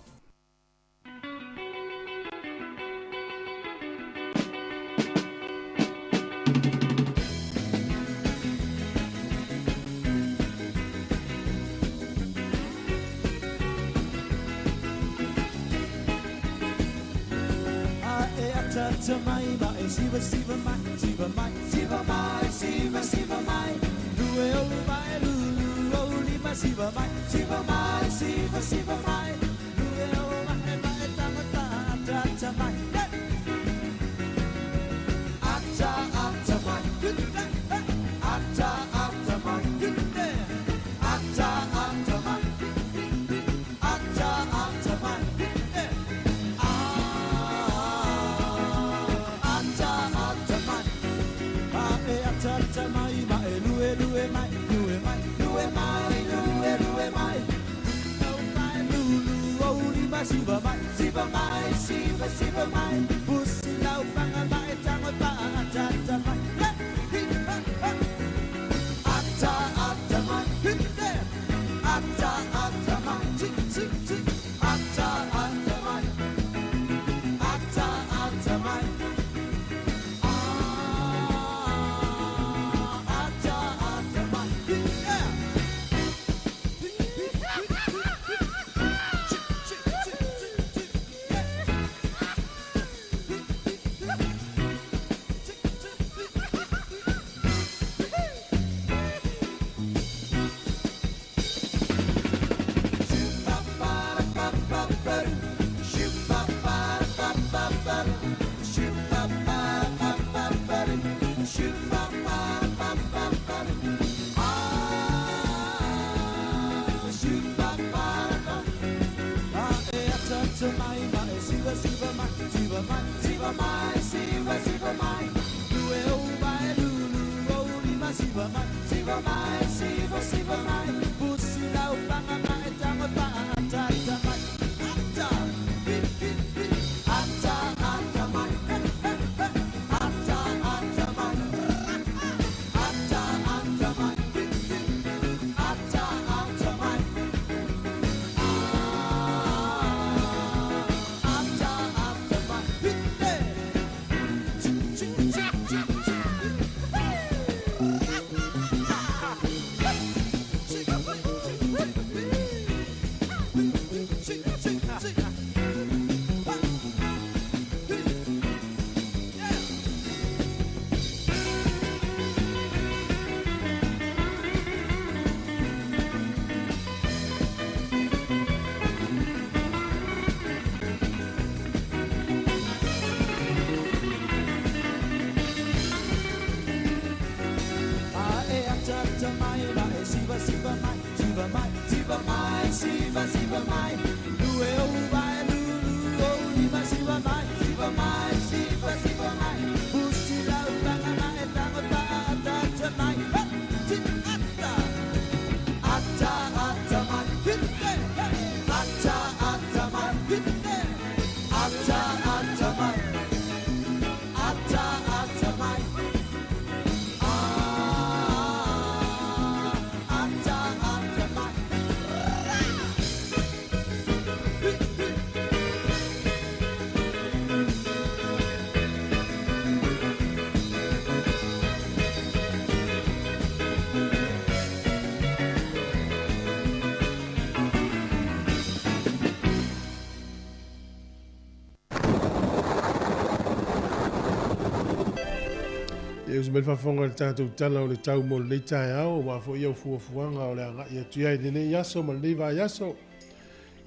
Ia usu mai le faafofoga i le tatou Tala o le Tau mo lenei taeao, aua foi au fuafuaga o le agai atu i ai i lenei aso ma lenei vaiaso.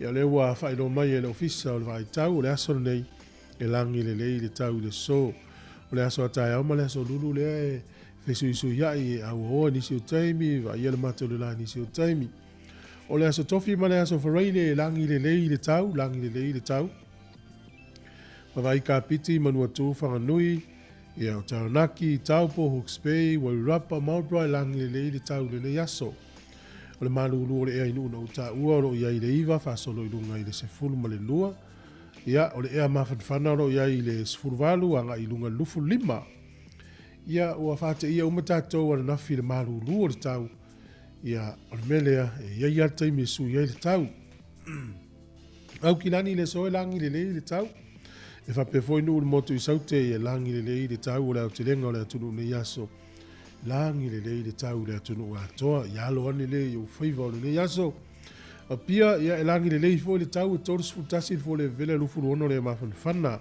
Ia o lea ua faailoa mai e le Ofisa o le Vaai Tau o le aso lenei e lagi lelei le tau i le so. O le aso a taeao ma le aso lulu lea e fesuisuiai e auaoa i nisi o taimi, vaaia le mata o le la i nisi o taimi. O le aso Tofi ma le aso Faraile e lagi lelei le tau, lagi lelei le tau. Mavaai Kapiti, Manuatu, Whanganui, ia o Taranaki, Taupo, Hawke's Bay, Wairarapa, Marlborough e lagi lelei le tau i lenei aso. O le malūlū o le ea i Nuu na ou taua o lo o i ai i le 9 faasolo i luga i le 12. Ia, o le ea mafanafana o lo o i ai i le 18 agai i luga i le 25. Ia, ua faateia uma tatou ananafi i le malūlū o le tau. Ia, o le mea lea, e i ai lava le taimi e sui ai le tau. Aukilani i le aso e lagi lelei le tau. E faapea foi Nuu i le motu i Saute e lagi lelei le tau o le aotelega o le atunuu nei aso. Lagi lelei le tau i le atunuu atoa. Ia alo ane lea i ou faiva o lenei aso. Apia, ia e lagi lelei foi le tau e 31 le fua le vevela 26 le mafanafana.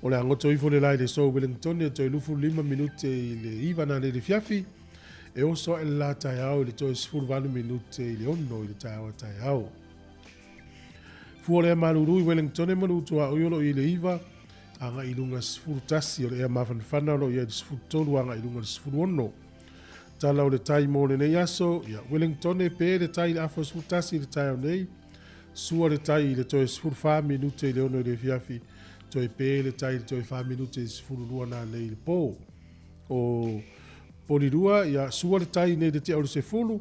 O le a goto ifo le la i le aso Wellington e toe 25 minute i le 9 nanei i le fiafi. E oso ae le la taeao i le toe 18 minute i le 6 i le taeao a taeao. Fua o le ea malulu i Wellington ma Lutuaoi o lo o i ai le 9 agai i luga 11, o le ea mafanafana o lo o i ai le 13 agai i luga le 16. Tala o le tai mo lenei aso, ia Wellington pe le tai i le afa 11 i le taeao nei, sua le tai i le toe 14 minute i le 6 i le afiafi, toe pe le tai i le toe 4 minute i le 12 nanei i le po. O Polirua, ia sua le tai nei le tea o le 10,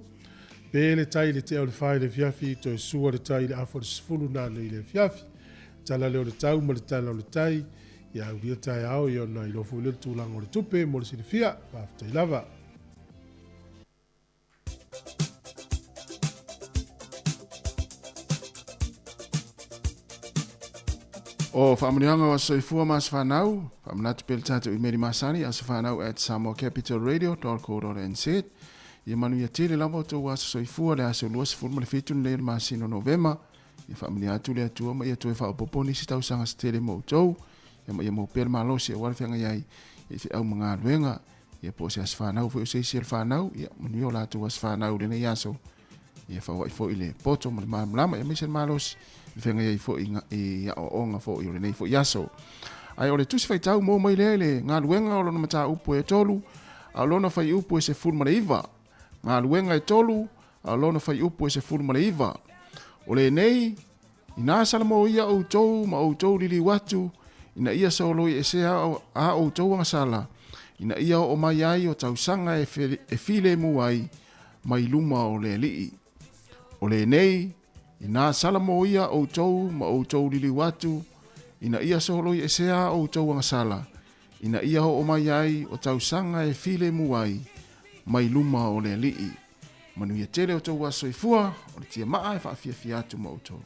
pe le tai i le tea o le 4 i le afiafi, toe sua le tai i le afa o le 10 nanei i le afiafi. Tala lea o le tau ma le tala o le tai, ia aulia taeao ia ona iloa foi lea le tulaga o le tupe mo le silafia. Faafetai lava. O faamanuiaga o Aso Soifua ma Aso Fanau, faamanatu pea le tatou imeli masani, asofanau@samoacapitalradio.co.nz. Ia manuia tele lava o outou aso soifua le aso 27 lenei o le masina o Novema. Ia faamanuia atu le Atua ma ia toe faaopoopo nisi tausaga se tele mo outou. Ia ma ia maua pea le malosi aua le feagai ai i feau ma galuega. Ia po o se aso fanau foi o se isi o le fanau, ia manuia o latou aso fanau i lenei aso. Ia faauai foi le poto ma le malamalama, ia aemaise le malosi i le feagai ai foi i aoaoga foi o lenei foi aso. Ae o le tusi faitau mo mai lea i le galuega o lona mataupu e 3, a o lona fuaiupu e 19. Galuega e 3, a o lona fuaiupu e 19. O lenei, Inā salamoia outou ma outou liliu atu, ina ia soloiesea a outou agasala, ina ia oo mai ai o tausaga e filemu ai mai luma o le Alii. O lenei, inā salamoia outou ma outou liliu atu, ina ia soloiesea a outou agasala, ina ia oo mai ai o tausaga e filemu ai mai luma o le Alii. Manuia tele outou aso soifua, o le tiamaa e faafiafia atu ma outou.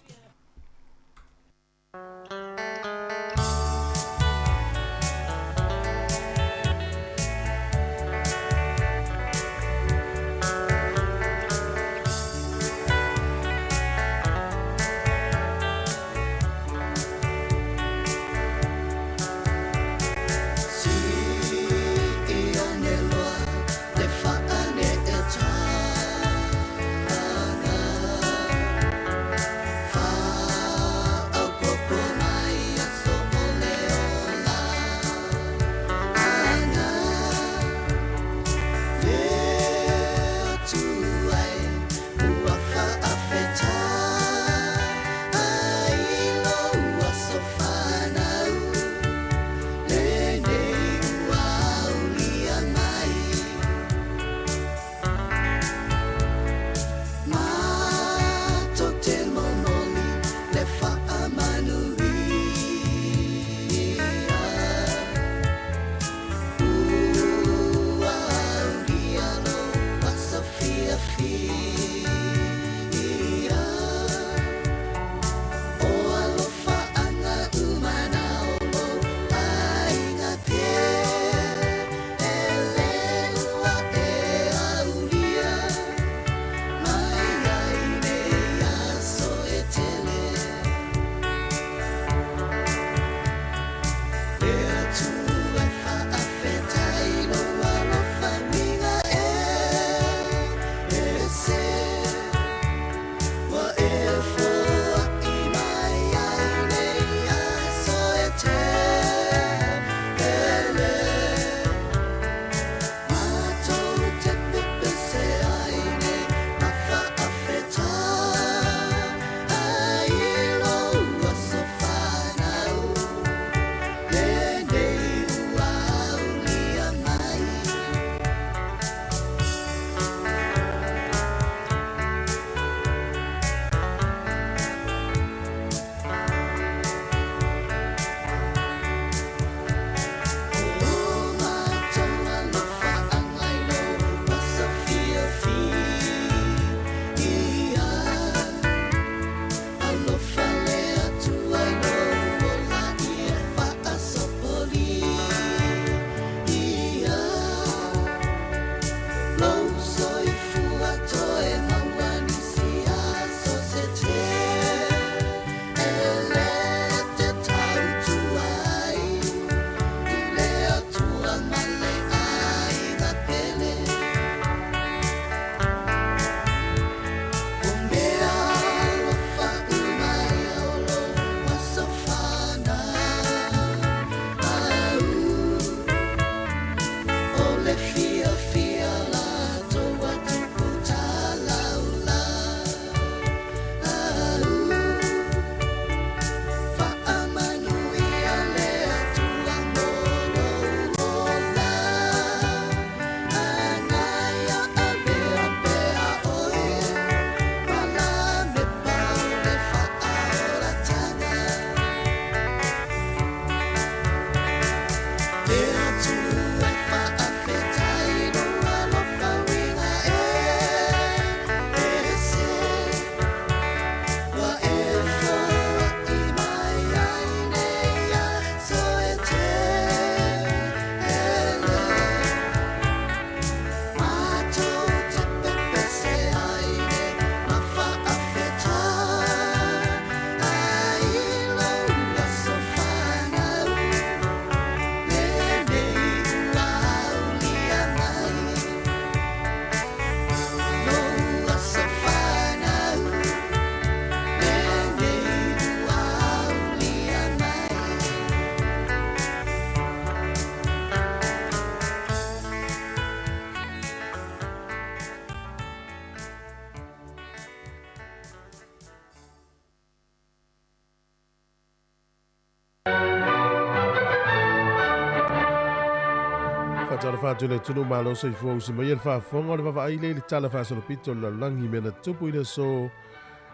Faatalofa atu i le atunuu malo soifua usi mai e le faafofoga o le vaavaai lea i le Tala Faasolopito o le Lalolagi i mea na tutupu i le aso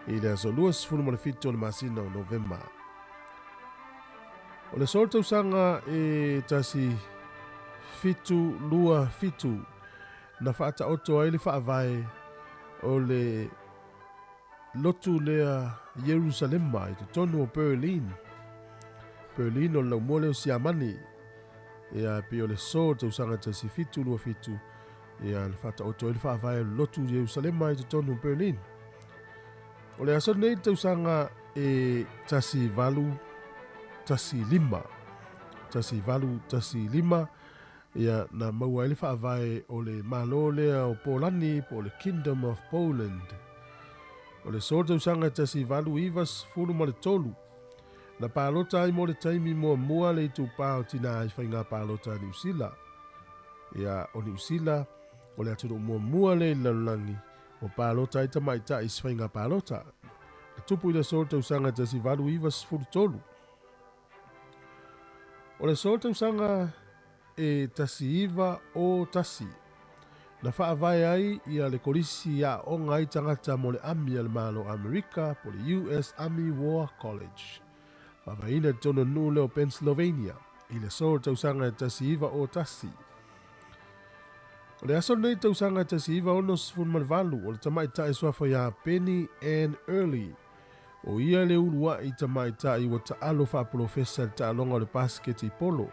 i le aso 27 o le masina o Novema. O le aso o le tausaga e 1727 na faataoto ai le faavae o le lotu lea Ierusalema i totonu o Berlin. Berlin o le laumua lea o Siamani. Ia, pei o le aso o le tausaga 1727, ia, na faataoto ai le faavae o le lotu Ierusalema i totonu o Berlin. O le aso lenei i le tausaga e 1815, 1815, ia, na maua ai le faavae o le Malo lea o Polani po o le Kingdom of Poland. O le aso o le tausaga 1893, na palota ai mo le taimi muamua le itupa o tinā i faiga palota a Niu Sila. Ia, o Niu Sila, o le atunuu muamua lea i le lalolagi ua palota ai tamaitai i se faiga palota. Na tupu i le aso o le tausaga 1893. O le aso o le tausaga e 1901, na faavae ai ia le Kolisi i aooga ai tagata mo le Ami a le Malo Amerika po o le US Army War College. Faavaeina i totonu o le nuu lea o Pennsylvania i le aso o le tausaga e 1901. O le aso lenei i le tausaga e 1968, o le tamaitai suafa ia Penny Ann Early, O ia le uluai tamaitai ua taalo faapolofesa i le taaloga o le basiketi polo.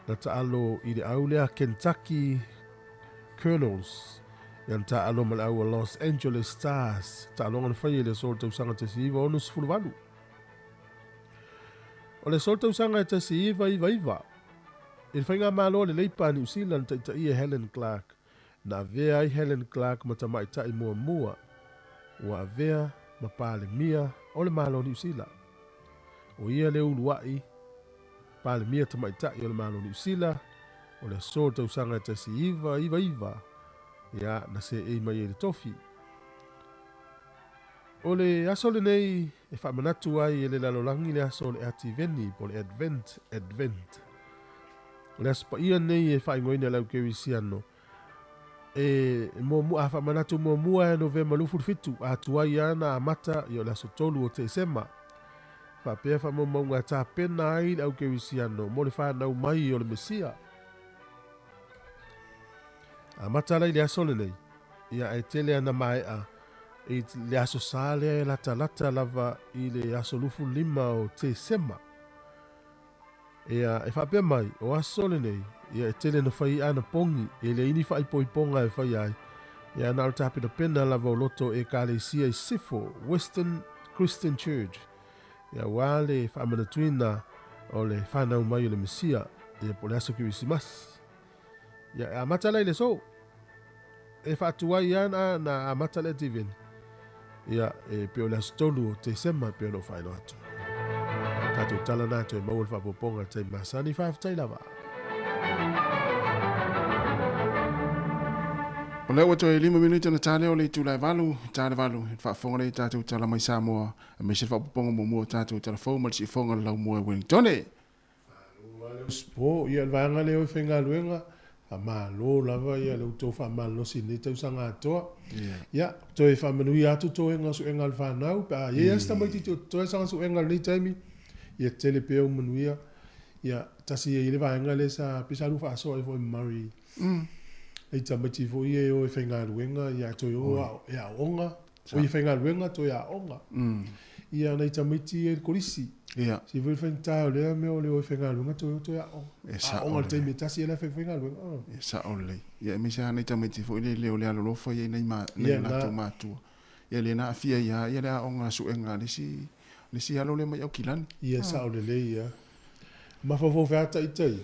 Na taalo i le au lea Kentucky Colonels, ia na taalo ma le au a Los Angeles Stars, taaloga na faia i le aso o le tausaga 1968. O le aso o le tausaga e 1999, i le faigamalo a le Leipa a Niu Sila na taitaia e Helen Clark, Na avea ai Helen Clark ma tamaitai muamua ua avea ma Palemia o le Malo o Niu Sila. O ia le uluai Palemia tamaitai o le Malo o Niu Sila o le aso o le tausaga e 1999, ia, na seei mai ai i le tofi. O le aso lenei e faamanatu ai e le lalolagi le aso o le Ativeni po o le Advent, Advent. O le Aso Paia lenei e faaigoaina e le au Kerisiano e muamua, a faamanatu muamua ia Novema 27, a tuai lava na amata ia o le aso 3 o Tesema. Faapea faamaumauga e tapena ai le au Kerisiano mo le fanau mai o le Mesia. Amata la i le aso lenei, ia ae tele ana maea i le aso Sa lea e latalata lava i le aso 25 o Tesema. Ia, e faapea mai, o aso lenei, ia e tele na fai ana pongi, e leai ni faaipoipoga e faia ai, ia na o le tapenapena lava o loto Ekalesia i Sifo, Western Christian Church, ia aua le faamanatuina o le fanau mai o le Mesia, ia po o le aso Kerisimasi. Ia, e amata la i le aso. E faatuai lava na amata le Advent. Ia, e pei o le aso 3 o Tesema e pei ona ou faailoa atu. Tatou tala na toe maua le faaopoopoga i le taimi masani. Faafetai lava. O lea ua toe 5 minute ona ta lea o le itula e 8, ta le 8, i le faafofoga lea i tatou tala mai Samoa, aemaise le faaopoopoga muamua o tatou tala fou ma le siufofoga o le laumua e Wellingtone. Usipo, ia le vaega lea o e faigaluega, faamalo lava ia le outou faamalolosi i lenei tausaga atoa. Ia, toe faamanuia atu toega o suega a le fanau, pe a i ai lava se tamaitiiti o totoe sana suega i lenei taimi, ia tele pea ou manuia. Ia, tasi e i ai le vaega lea sa, pei sa lua faasoa ai foi ma Murray, nai tamaiti foi ia e o e faigaluega, ia toe o e aoga, O ia faigaluega toe aoga. Ia nai tamaiti ia i le kolisi. Ia. Se foi le faigata o lea mea o le o e faigaluega toe o toe aoga. E sao Aoga i le taimi e tasi ia la e faifaigaluega. Oh. E sao lelei. Ia aemaise lava nai tamaiti foi lele o le alolofa ia i nai ma, nai Ia o na. latou matua. Ia lea na aafia ai lava ia le aoga a suega a le isi, le isi alo lea mai Aukilani. Ia sao lelei ia. Mafaufau feata ita ia.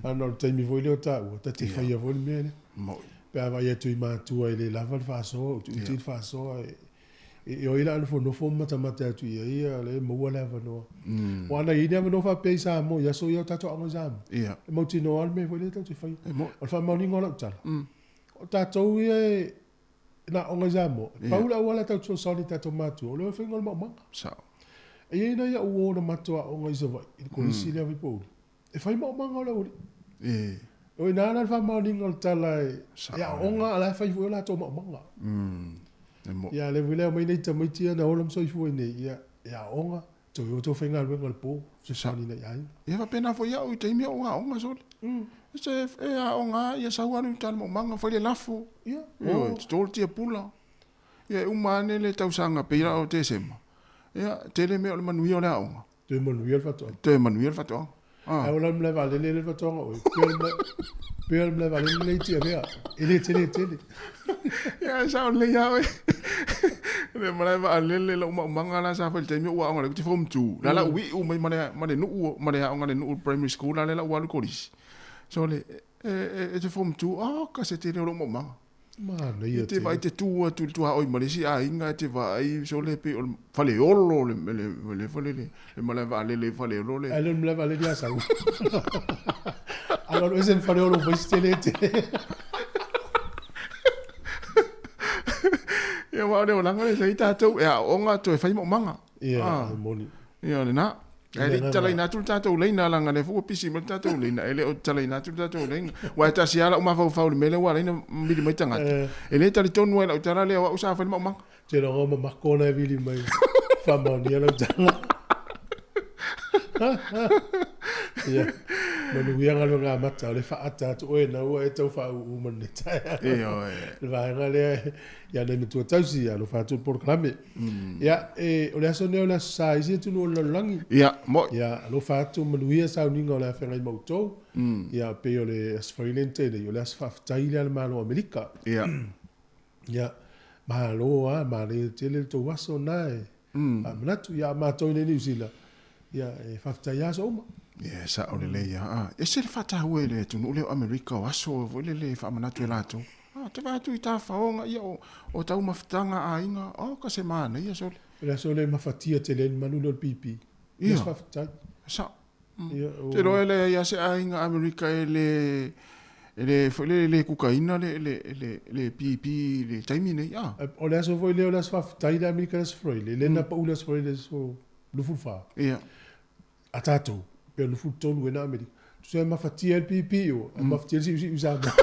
Ana o le taimi foi lea o taua, ta te faia foi le mea lea. Moi. Pe a vaai atu i matua e le lava le faasoa, utiuti le faasoa, e oi la a nofonofo ma matamata atu i ai, ia lea e maua le avanoa. Aua ana i ai ni avanoa faapea i Samoa i aso ia o tatou aoga i Samoa, e mautinoa lava le mea foi lea tatou te faia. O le faamaoniga o lau tala, o tatou ia e na aoga i Samoa, e pau le auala tatou te fesoasoani i tatou matua, o le faiga o le maumaga. Sao. E i ai nai au uo na matou aoga i Savaii, i le kolisi lea o Vaipouli, e fai maumaga o le aualii. O ina la le faamaoniga o le tala e aooga a o la e fai foi o latou maumaga. Ia le foi le aumai nei tamaiti ia na ola ma soifua i nei, ia e aooga, toe o toe faigaluega i le po, fesoasoani i nai aiga. Ia faapena foi au i taimi a o aoga sole. Se e aoga lava ia sau alu i uta i le maumaga fai le lafo. Ia. Ioe, toto le tiapula. Ia e uma ane le tausaga pei la o Tesema. Ia, tele mea o le manuia o le aoga. Toe manuia le faatoaga. Toe manuia le faatoaga. Ah. Ae ola le malae vaalele le faatoaga oe. Pea le malae vaalele le i avea. E le tele tele. Ia, e sao lelei lava oe. Le malae vaalele lau maumaga la sa fai i le taimi o ou aoga lea ou te form 2. La la ou iu mai ma le ma le nuu ma le aoga a le nuu primary school la lea la ou alu i kolisi. So le e e te form 2, oka se tele o lou maumaga. Manaia E te vaai te tu atu i le tuaoi ma le isi aiga e te vaai sole pei o le Faleolo le le le fale le le malae vaalele i Faleolo le. Ae le o le malae vaalele i Asau. Alualu ese le Faleolo fai se tele tele. Ia aua o le olaga lea sa i ai tatou e aooga toe fai maumaga. Ia, e moni. Ia o lena. Ae le i tatalaina atu le tatou laina leaga o lea foi ua pisi mai le tatou laina, e le o tatalaina atu le tatou laina. Aua e tasi lava lau mafaufau i le mea lea ua ala ai ona vili mai tagata. E le talitonu lava i lau tala lea o au sa fai le maumaga. Ou te iloa o mamako na e vili mai faamaonia lau tala. Ia, manuia galuega amata, o le faata atu oe na ua e tau faauu ma lenei taeao. Ioe. Le vaega lea ia nai matua tausi, ia alofa atu i le polokalame. Ia, e, o le aso nei o le aso sa i isi atunuu o le lalolagi. Ia, mo'i. Ia, alofa atu, manuia sauniga o le afeagai ma outou. Ia, pei o le Aso Faraile na tea nei, o le aso faafetai lea a le Malo o Amerika. Ia. Ia, malo lava, manaia tele le tou aso na e faamanatu. Ia, a matou i inei i Niu Sila, ia, e faafetai lava aso uma. Ia, e sao lelei lava. E ese le faataua i le atunuu lea o Amerika o aso foi lele e faamanatu e latou. A, te vaai atu i tafaoga, ia, o taumafataga a aiga, oka se manaia sole. O le aso lea e mafatia tele ai le manu lea o le pipi. Ia. Aso faafetai. Sao. Ia, o... Te iloa e leai lava se aiga Amerika e le, e le, foi lele, le kukaina le, le, le, le pipi i le taimi nei, a. O le aso foi lea o le aso faafetai i le Amerika i le Aso Faraile, lea na pau le Aso Faraile i le aso 24. Ia. A tatou, pe 23 ea na Amerika. Tusa e mafatia ai le pipi i o, ae mafatia ai le siusiu i Samoa.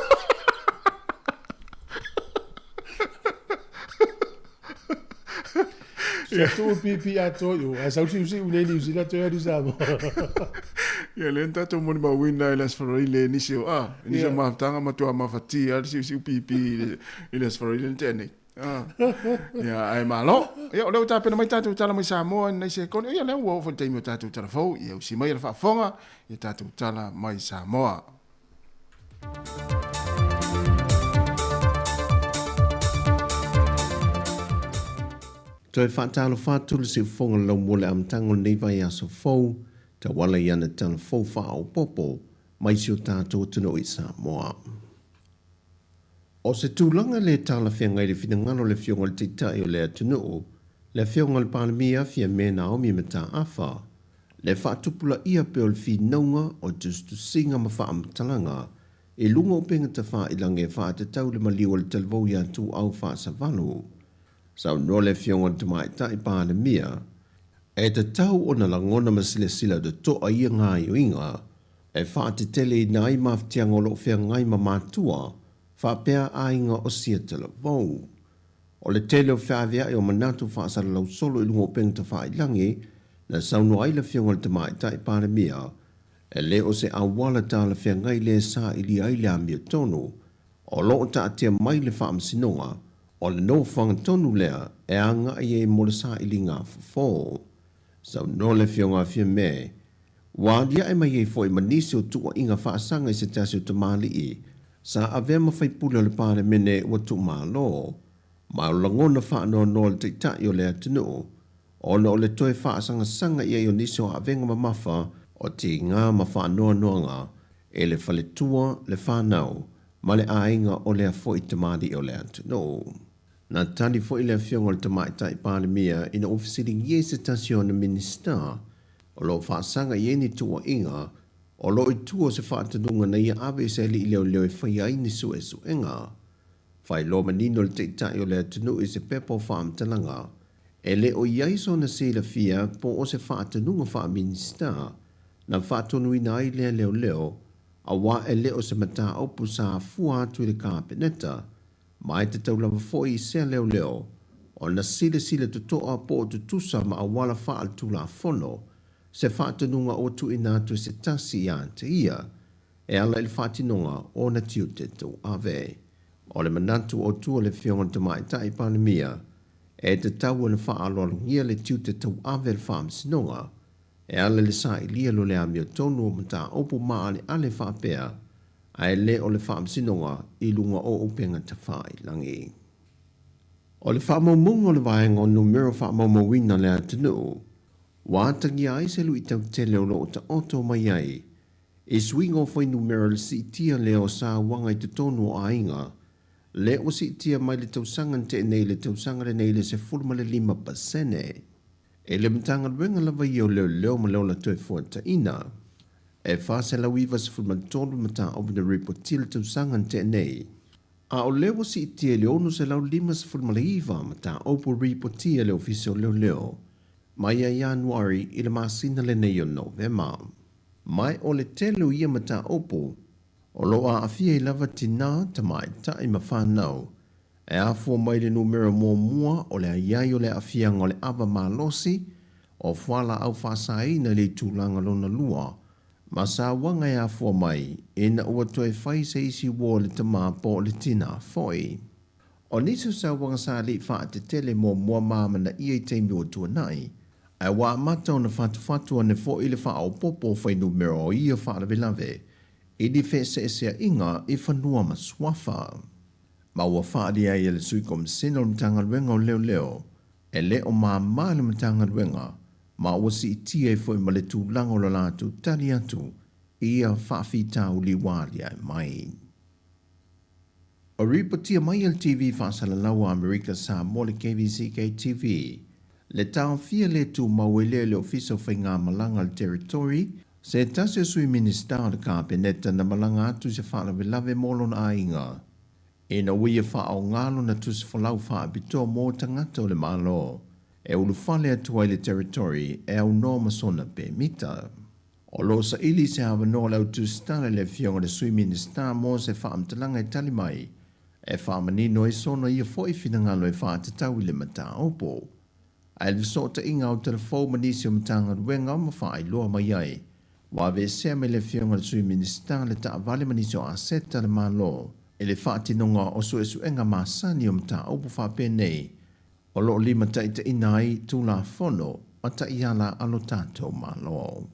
Tusa tuu le pipi atoa i o, ae sau le siusiu i inei i Niu Sila toe alu i Samoa. Ia lea na tatou molimauina i le Aso Faraile i nisi o, a, i nisi o mafutaga matua mafatia le siusiu pipi i le Aso Faraile na tea nei. Ia, ae malo. Ia, o lea ua tapena mai tatou tala mai Samoa i lenei sekone. Ia, lea ua oo foi le taimi o tatou tala fou. Ia, usi mai le faafofoga i tatou tala mai Samoa. Toe faatalofa atu le siufofoga o le laumua i le amataga o lenei vaiaso fou, tauala i ana tala fou faaopoopo mai si o tatou atunuu i Samoa. O se tulaga le talafeagai le finagalo o le Afioga i le Taitai o le atunuu, le Afioga i le Palemia Fiame Naomi Mataafa, le faatupulaia pea o le finauga o tusitusiga ma faamatalaga i luga o upega tafailagi e faatatau i le maliu o le talavou ia Tuuau Faasavalu. Saunoa le Afioga i le Tamaitai Palemia, e tatau ona lagona ma silasila totoa ia gaoioiga e faateteleina ai mafatiaga o lo o feagai ma matua faapea aiga o sia talavou. O le tele o feaveai o manatu faasalalau solo i luga o upega tafailagi na saunoa ai le Afioga i le Tamaitai Palemia, e le o se auala talafeagai lea e sailia ai le amiotonu o lo o taatia mai le Faamasinoga o le nofoaga tonu lea e agai ai mo le sailiga fofo. Saunoa le Afioga a Fiame, Ua aliae mai ai foi ma nisi o tuuaiga faasaga i se tasi o tamalii sa avea ma faipule o le Palemene ua tuumalo, ma o lagona faanoanoa le Taitai o le atunuu ona o le toe faasagasaga i ai o nisi o avega mamafa o tiga ma faanoanoaga e le faletua, le fanau ma le aiga o lea foi tamalii o le atunuu. Na tali foi le Afioga i le Tamaitai Palemia ina ua fesiligia i se tasi o ana Minisita O lo o faasaga i ai ni tuuaiga o lo o i tua o se faatonuga na ia ave i se alii leoleo e faia ai ni suesuega. Faailoa manino le Taitai o le atunuu i se pepa o faamatalaga, e le o i ai sona silafia po o se faatonuga faa-Minisita na faatonuina ai lea leoleo. Aua e le o se mataupu sa afua atu i le Kapeneta, ma e tatau lava foi i sea leoleo ona silasila totoa po o tutusa ma auala faaletulafono se faatonuga ua tuuina atu e se tasi ia te ia e ala i le faatinoga o ona tiute tauave. O le manatu o tua le Afioga i le Tamaitai Palemia, e tatau ona faaaloalogia le tiute tauave a le Faamasinoga E ala i le sailia lo le amiotonu o mataupu maaleale faapea, ae le o le faamasinoga i luga o upega tafailagi. O le faamaumauga o le vaega o numera faamaumauina a le atunuu, ua atagia ai se luitau tele o lo o taoto mai ai i suiga o fuainumera i le siitia lea o sauaga i totonu o aiga, lea ua siitia mai le tausaga na tea nei i le tausaga lenei i le 15%. E le Matagaluega lava ia o Leoleo ma le Ola Toefuataiina. E 493 mataupu na ripotia i le tausaga na tea nei, a o lea ua siitia i le 659 mataupu ripotia e le Ofisa o Leoleo mai ia Ianuari i le masina lenei o Novema. Ma o le tele o ia mataupu o lo o aafia ai lava tinā, tamaitai ma fanau E afua mai le numera muamua o le aiai o le aafiaga o le ava malosi o fualaau faasaina i le itulaga lona lua, ma sauaga e afua mai ina ua toe fai se isi uo e le tama po o le tina foi. O nisi o sauaga sa alii faatetele muamua ma amanaia i taimi ua tuanai, ae ua amata ona fatufatu ane foi le faaopoopo o fuainumera o ia faalavelave i ni feeseeseaiga i fanua ma suafa. Ma ua faaalia ai e le Sui Komisena o le Matagaluega o Leoleo, e le o mama le Matagaluega ma ua siitia ai foi ma le tulaga o le latou tali atu i ia faafitauli ua aliae mai. O ripotia mai e le TV faasalalau a Amerika Samoa le KVCK-TV, le taofia le tumau ai lea i le Ofisa o Faigamalaga a le Territory, se tasi o Sui Minisita o le Kapeneta na malaga atu i se faalavelave mo lona aiga, ina ua ia faaaoga lona tusi folau faapitoa mo tagata o le Malo e ulufale atu ai i le Territory e aunoa ma sona pemita. O lo o saili i se avanoa o le au tusitala i le Afioga i le Sui Minisita mo se faamatalaga e tali mai e faamanino ai sona ia foi finagalo e faatatau i le mataupu. Ae le fesootaiga ao telefou ma nisi o Matagaluega ma faailoa mai ai, ua aveesea mai le Afioga i le Sui Minisita le taavale ma nisi o aseta a le Malo i le faatinoga o suesuega masani o mataupu faapenei o lo o limataitaiina ai Tulafono ma taiala a lo tatou Malo.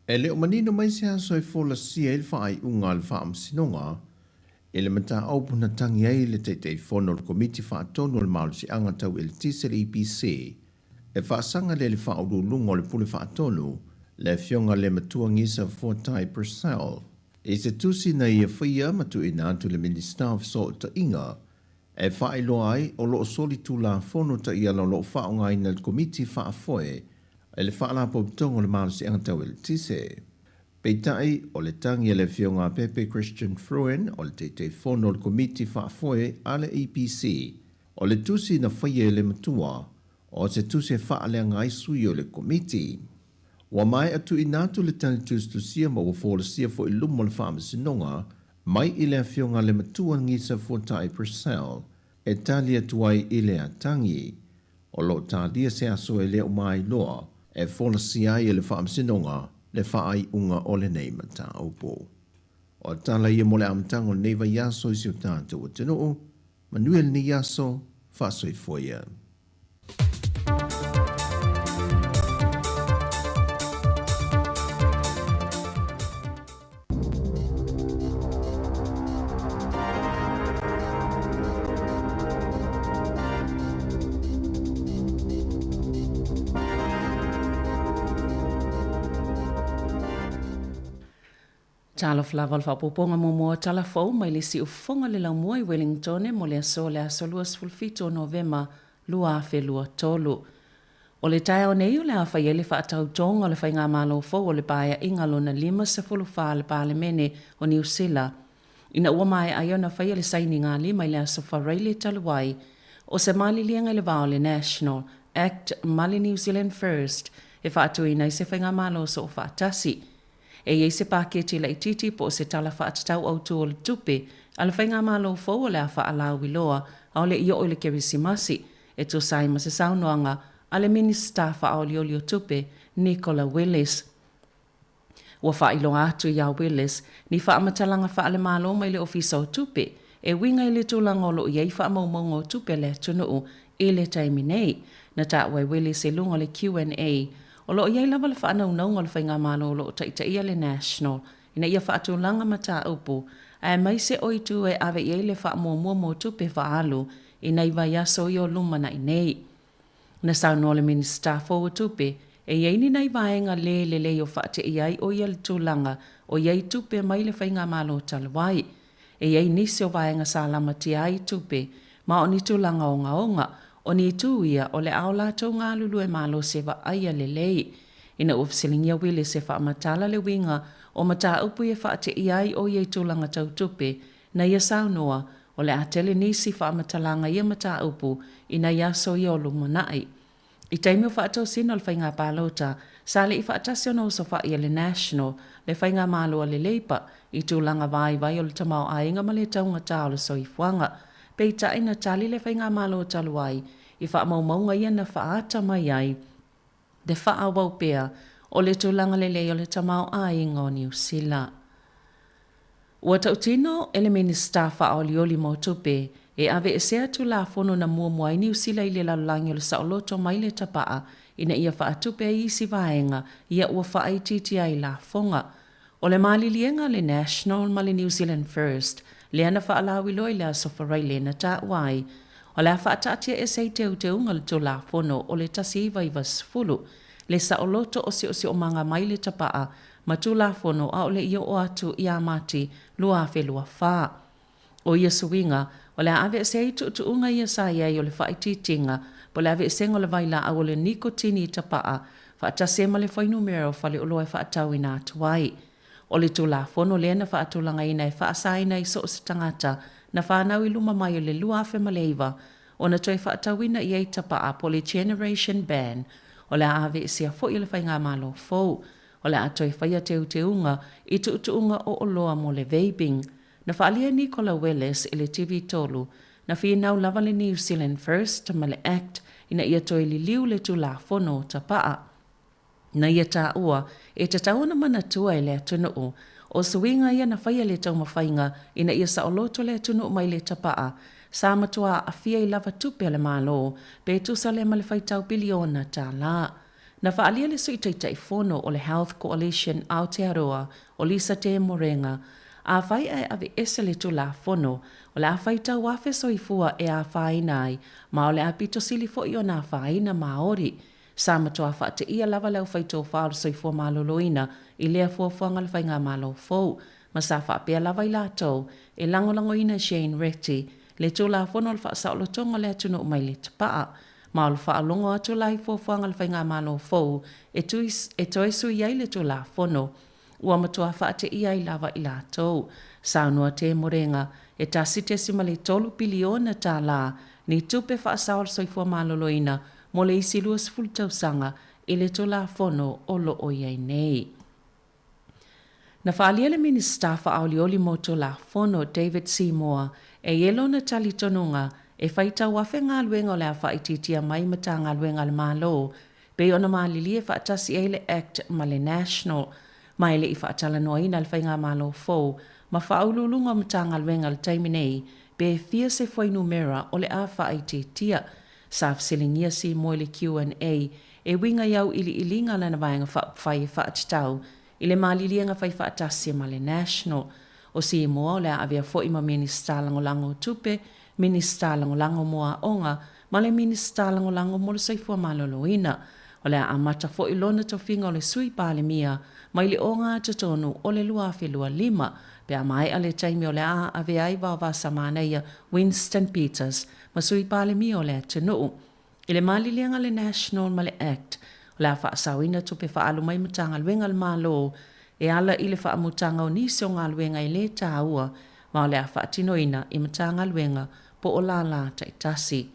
E le o manino mai se aso e folasia ai le faaiuga a le Faamasinoga i le mataupu na tagi ai le Taitaifono o le Komiti Faatonu o le Malosiaga Tau Eletise le EPC e faasaga lea i le Faauluuluga o le Pule Faatonu, le Afioga le Matua Gisa Fuatai Purcell, i se tusi na ia faia ma tuuina atu i le Minisita o Fesootaiga e faailoa ai o lo o solitulafono taiala o lo o faaaogaina e le Komiti Faafoe i le Faalapotopotoga o le Malosiaga Tau Eletise. Peitai, o le tagi a le Afioga a Pepe Christian Fruin, o le Taitaifono o le Komiti Faafoe a le EPC, o le tusi na faia e le matua, o se tusi e faaleaga ai sui o le Komiti. Ua maea tuuina atu le tali tusitusia ma ua folasia foi i luma o le Faamasinoga mai i le Afioga a le Matua Gisa Fuatai Purcell e tali atu ai i lea tagi. O lo o talia se aso e le o mailoa e folasia ai e le Faamasinoga le faaiuga o lenei mataupu. O tala ia mo le amataga o lenei vaiaso i si o tatou atunuu. Manuia lenei aso, faasoifua ia. Talofa lava o le faaopoopoga muamua o tala fou mai le siufofoga o le laumua i Wellingtone mo le aso o le aso 27 o Novema 2023. O le taeao nei o le a fai ai le faatautoga o le Faigamalo fou o le Paeaiga lona 54 a le Palemene o Niu Sila, ina ua maea ai ona faia le sainigalima i le Aso Faraile talu ai o se maliliega i le va o le National Act ma le New Zealand First e faatuina ai se Faigamalo Soofaatasi. E i ai se paketi laitiiti po o se Tala Faatatau Autu o le Tupe a le Faigamalo fou o le a faalauiloa aole i oo i le Kerisimasi, e tusa ai ma se saunoaga a le Minisita Faaolioli o Tupe, Nicola Willis. Ua faailoa atu iā Willis ni faamatalaga faale-Malo mai le Ofisa o Tupe e uiga i le tulaga o lo o i ai faamaumauga o tupe a le atunuu i le taimi nei. Na taua e Willis i luga o le QNA, o lo o i ai lava le faanaunauga o le Faigamalo o lo o taitaia le National ina ia faatulaga mataupu aemaise o itu e ave i ai le faamuamua mo tupe faaalu i nai vaiaso ia o lumanai nei. Na saunoa le Minisita fou o Tupe, e i ai ni nai vaega le lelei o faateia ai o ia le tulaga o i ai tupe mai le Faigamalo talu ai. E i ai nisi o vaega sa lamatia ai tupe ma o ni tulaga ogaoga, o ni itu ia o le a o latou galulue malosi e vaaia lelei. Ina ua fesiligia Willis e faamatala le uiga o mataupu ia e faateia ai o ia i tulaga tau tupe, na ia saunoa, o le a tele nisi faamatalaga ia mataupu i nai aso ia o lumanai. I taimi o faatosina o le faiga palota, sa le i faatasi ona osofai e le National le faigamalo a le Labour i tulaga vaivai o le tamaoaiga ma le taugata o le soifuaga. Peitai na tali le faigamalo talu ai i faamaumauga ia na faaata mai ai le faaauau pea o le tulaga lelei o le tamaoaiga o Niu Sila. Ua tautino e le Minisita Faaolioli mo Tupe e aveesea Tulafono na muamua ai Niu Sila i le lalolagi o le saoloto mai le tapaa ina ia faatupe ai isi vaega ia ua faaitiitia ai lafoga. O le maliliega a le National ma le New Zealand First lea na faalauiloa i le Aso Faraile na taua ai o le a faataatia ese ai teuteuga o le Tulafono o le 1990 le saoloto o siosiomaga mai le tapaa ma Tulafono aole i oo atu iā Mati 2024. O ia suiga, o le a aveese ai tuutuuga ia sa i ai o le faaitiitiga po o le aveesega o le vailaau o le nikotini i tapaa faatasi ai ma le fuainumera o faleoloa e faatauina atu ai. O le Tulafono lea na faatulagaina e faasaina ai so o se tagata na fanau i luma mai o le 2009 ona toe faatauina i ai tapaa po o le Generation Ban o le a aveesea foi e le Faigamalo fou. O le a toe faia teuteuga i tuutuuga o oloa mo le vaping. Na faaalia e Nicola Willis i le TV3, na finau lava le New Zealand First ma le Act ina ia toe liliu le Tulafono o Tapaa. Na ia taua, e tatau ona manatua e le atunuu, o suiga ia na faia le taumafaiga ina ia saoloto le atunuu mai le tapaa, sa matua aafia i lava tupe a le Malo, pe tusa lea ma le faitau piliona tala. Na faaalia le Sui Taitaifono o le Health Coalition Aotearoa, o Lisa Te Morenga, afai ae aveese le Tulafono, o le a faitau afe soifua e afaina ai, ma o le a pito sili foi ona afaina Māori. Sa matua faateia lava le aufaitofa o le soifua maloloina i lea fuafuaga a le Faigamalo fou, ma sa faapea lava i latou e lagolagoina Shane Reti, le Tulafono o le Faasaolotoga o le Atunuu mai le Tapaa. Ma o le faalogo atu la i fuafuaga a le Faigamalo fou e tui, e toe sui ai le Tulafono, ua matua faateia ai lava i latou. Saunoa Te Morenga, e $1.3 piliona tala ni tupe faasao a le soifua maloloina mo le isi 20 tausaga i le Tulafono o lo o i ai nei. Na faaalia le Minisita Faaolioli mo Tulafono, David Seymour, e i ai lona talitonuga e faitau afe galuega o le a faaitiitia mai Matagaluega a le Malo pei ona malilie faatasi ai le Act ma le National ma e le i faatalanoaina e le Faigamalo fou ma Faauluuluga o Matagaluega i le taimi nei pe fia se fuainumera o le a faaitiitia. Sa fesiligia Seymour i le QNA e uiga i auiliiliga a lana vaega faaupufai e faatatau i le maliliega faifaatasi ma le National. O Seymour o le a avea foi ma Minisita Lagolago o Tupe, Minisita Lagolago mo Aoga ma le Minisita Lagolago mo le Soifua Maloloina. O le a amata foi lona tofiga o le Sui Palemia mai le ogatotonu o le 2025 pe a maea le taimi o le a avea ai Vaovasa Manaia Winston Peters ma Sui Palemia o le atunuu. I le maliliega a le National ma le Act, o le a faasaoina tupe faaalu mai Matagaluega a le Malo e ala i le faamutaga o nisi o galuega e le taua ma o le a faatinoina i Matagaluega po o lālā taitasi.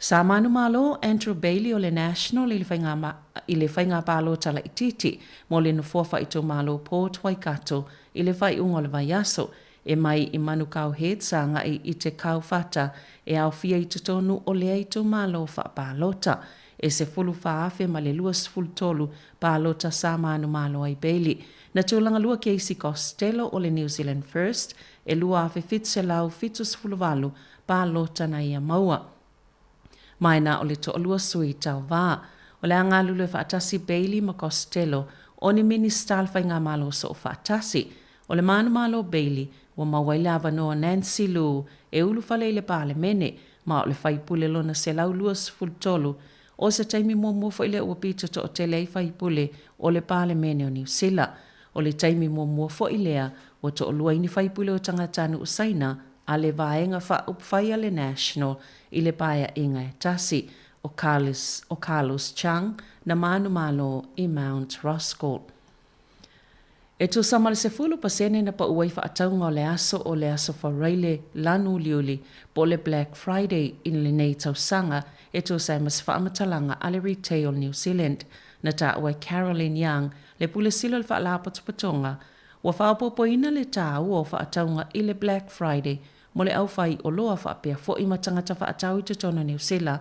Sa manumalo Andrew Bayly o le National i le faiga i le faiga palota laitiiti mo le nofoa faaitumalo Port Waikato i le faaiuga o le vaiaso, e mai i Manukau Heads agai i Te Kauwhata e aofia i totonu o lea itumalo faapalota. E 14,023 palota sa manumalo ai Bayly. Na tulaga lua Casey Costello o le New Zealand First e 2,778 palota na ia maua. Ma e na o le toalua sui tauva. O le a galulue faatasi Bayly ma Costello o ni Minisita o le Faigamalo Soofaatasi. O le manumalo o Bayly, ua maua ai le avanoa o Nancy Lu e ulufale i le Palemene, ma o le faipule lona 123. O se taimi muamua foi lea ua pito toatele ai faipule o le Palemene o Niu Sila. O le taimi muamua foi lea ua toalua ai ni faipule o tagatanuu Saina a le Vaega Faaupufai a le National i le paeaiga e tasi, o Carlos, o Carlos Chung na manumalo i Mount Roskill. E tusa ma le 10% na pau ai faatauga o le aso o le Aso Faraile lanu uliuli po o le Black Friday i lenei tausaga e tusa ai ma se faamatalaga a le Retail New Zealand. Na taua e Caroline Young, le Pule Sili o le Faalapotopotoga, ua faaopoopoina le taua o faatauga i le Black Friday mo le aufaioloa faapea foi ma tagata faatau i totonu o Niu Sila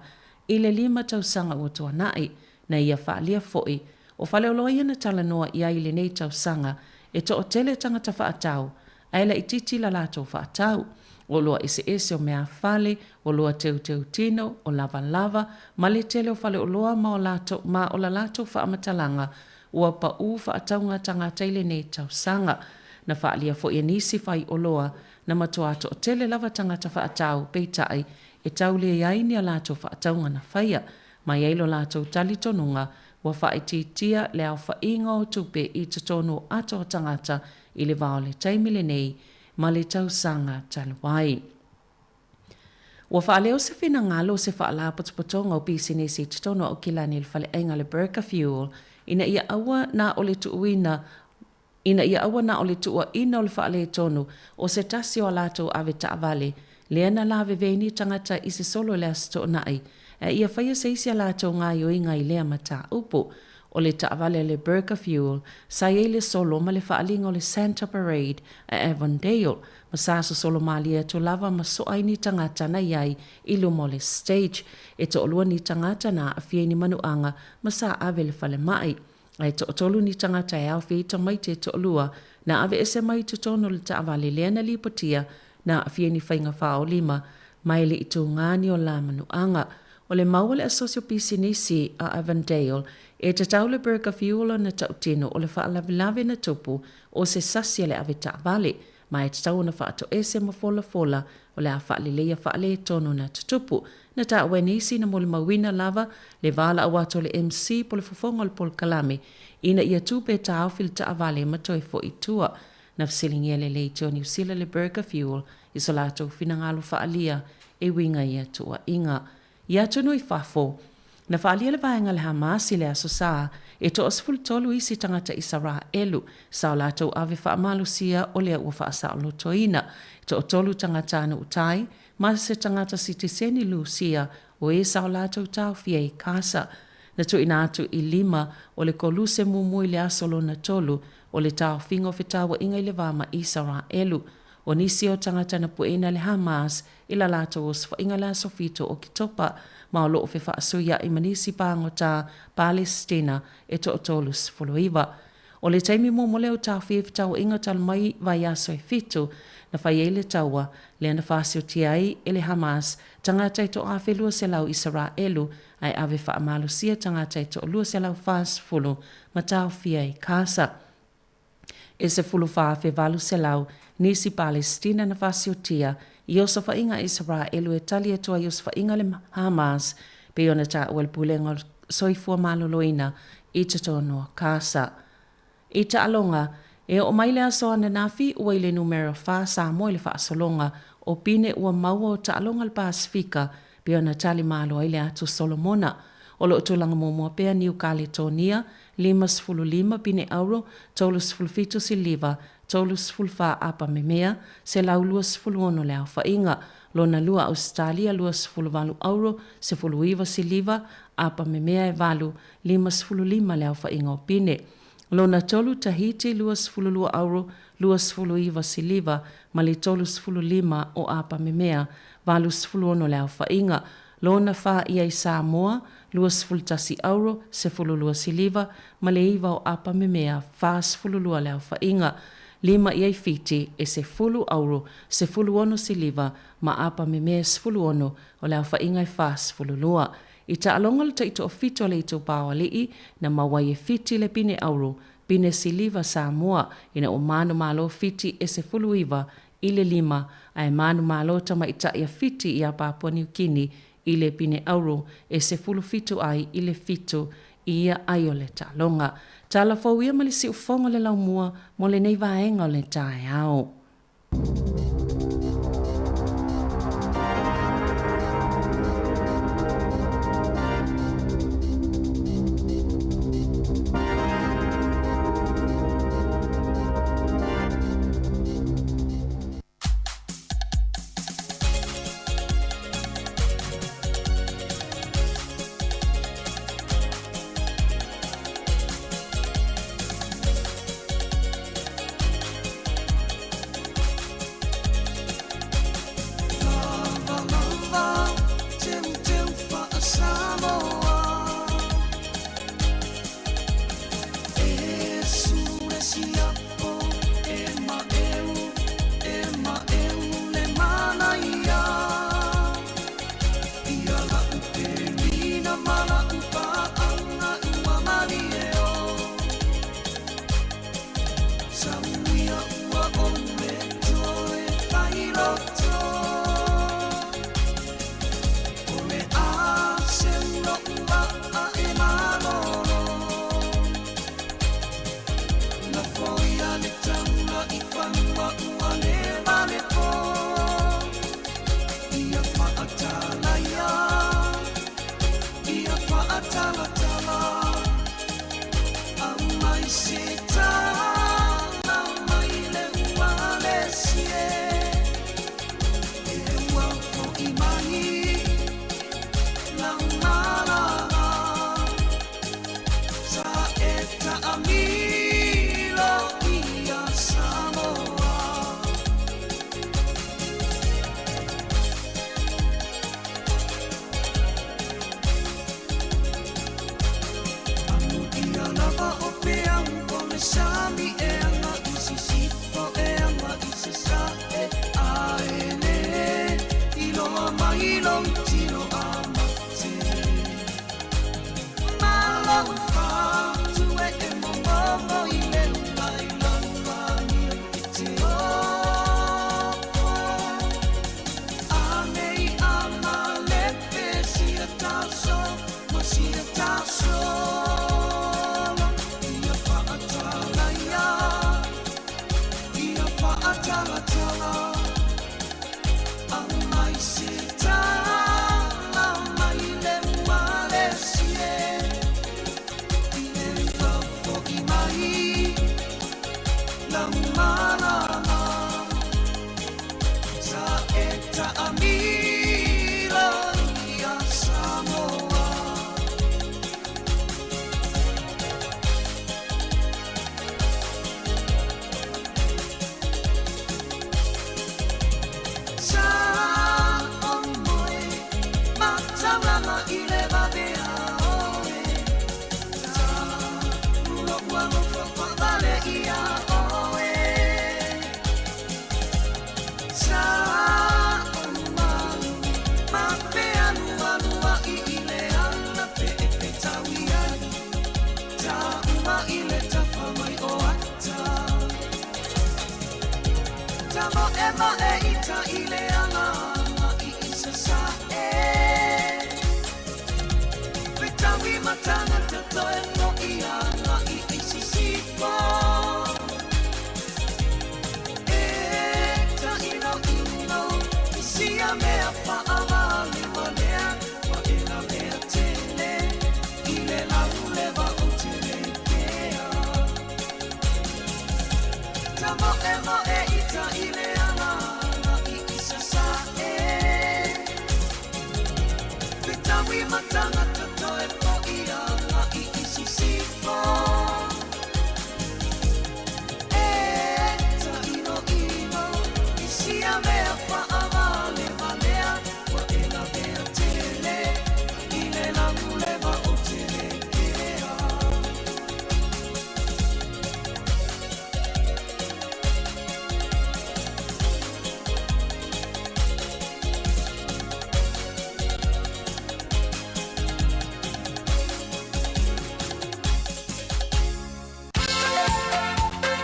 i le lima tausaga ua tuanai. Na ia faaalia foi o faleoloa ia na talanoa i ai i lenei tausaga e toatele tagata faatau ae laitiiti la latou faatau. O oloa eseese o meafale, oloa teuteu tino, o lavalava, ma le tele o faleoloa ma o latou ma o la latou faamatalaga ua paū faatauga tagata i lenei tausaga. Na faaalia foi e nisi faioloa na matuā toatele lava tagata faatau peitai e tau le ai ni a latou faatauga na faia. Mai ai lo latou talitonuga ua faaitiitia le aofaiga o tupe i totonu o ato o tagata i le va o le taimi lenei ma le tausaga talu ai. Ua faaleo se finagalo o se faalapotopotoga o pisinisi i totonu o Aukilani i le faleaiga le Burger Fuel ina ia aua na o le tuuina ina ia aua na o le tuuaina o le faaletonu o se tasi o a latou avetaavale lea na lavevea ai ni tagata i se solo i le Aso Toonai, ae ia faia se isi a latou gaioiga i lea mataupu. O le taavale a le Burger Fuel sa i ai le solo ma le faaaliga o le Santa Parade a Avondale, ma sa sosolo malie atu lava ma soa ai ni tagata na i ai i luma o le stage. E toalua ni tagata na aafia i ni manuaga ma sa ave i le falemai. Ae toatolu ni tagata e aofia ai tamaiti e toalua na aveese mai i totonu o le taavale lea na lipotia na aafia i ni faiga faaolima ma e le i tūgā ni o la manuaga. O le mau a le Asosi o Pisinisi a Avondale e tatau le Burger Fuel ona tautino o le faalavelave na tupu o se sasi a le avetaavale ma e tatau ona faatoese ma folafola o le a faaleleia faaletonu na tutupu. Na taua e nisi na molimauina lava le valaau atu o le MC po le fofoga o le polokalame ina ia tu pe taofi le taavale ma toe foi i tua. Na fesiligia e le Leitio Niu Sila le Burger Fuel i so latou finagalo faaalia e uiga i ia tuuaiga. I atunuu i fafo, na faaalia le vaega a le Hamas i le Aso Sa e toa-13 isi tagata Isaraelu sa o latou ave faamalosia o lea ua faasaolotoina. E toatolu tagata nuu tai ma se tagata sitiseni Lusia o e sa o latou taofia i Kasa. Na tuuina atu i lima o le koluse muamua i le aso lona tolu o le taofiga o fetauaiga i le va ma Isaraelu. O nisi o tagata na pueina e le Hamas i la latou osofaiga i le aso 7 o Oketopa, ma o lo o fefaasuiaʻi ma nisi pāgotā Palestina e toa-39. O le taimi muamua lea o taofia ai fetauaiga talu mai vaiaso e fitu na fai ai le taua, lea na faasiotia ai e le Hamas tagata e toa-1,200 Isaraelu ae ave faamalosia tagata e toa-240 ma taofia i Kasa. E 14,800 nisi Palestina na faasiotia i osofaiga a Isaraelu e tali atu ai i osofaiga a le Hamas, pei ona taua e le Pulega o le Soifua Maloloina i totonu o Kasa. I taaloga, e oo mai le aso ananafi ua i le numera fa Samoa i le faasologa o pine ua maua o taaloga a le Pasefika pei ona tali malo ai le atu Solomona. O lo o tulaga muamua pea Niu Kaletonia, 55 pine auro, 37 siliva, 34 apa memea, 126 le aofaiga. Lona lua Ausetalia, 28 auro, 19 siliva, apa memea e 8, 55 le aofaiga o pine. Lona tolu Tahiti, 22 auro, 29 siliva, ma le 35 o apa memea, 86 le aofaiga. Lona fa i ai Samoa, 21 auro, 12 siliva, ma le 9 o apa memea, 42 le aofaiga. Lima i ai Fiti, e 10 auro, 16 siliva, ma apa memea 16, o le aofaiga e 42. I taaloga le taitoafitu a le itupa o alii, na maua ai e Fiti le pine auro, pine siliva Samoa, ina ua manumalo Fiti e 19 i le 5, ae manumalo tamaitai a Fiti iā Papua Niu Kini i le pine auro e 17 ai i le 7 i ia ai o le taaloga. Tala fou ia ma le siufogo o le laumua mo lenei vaega o le taeao.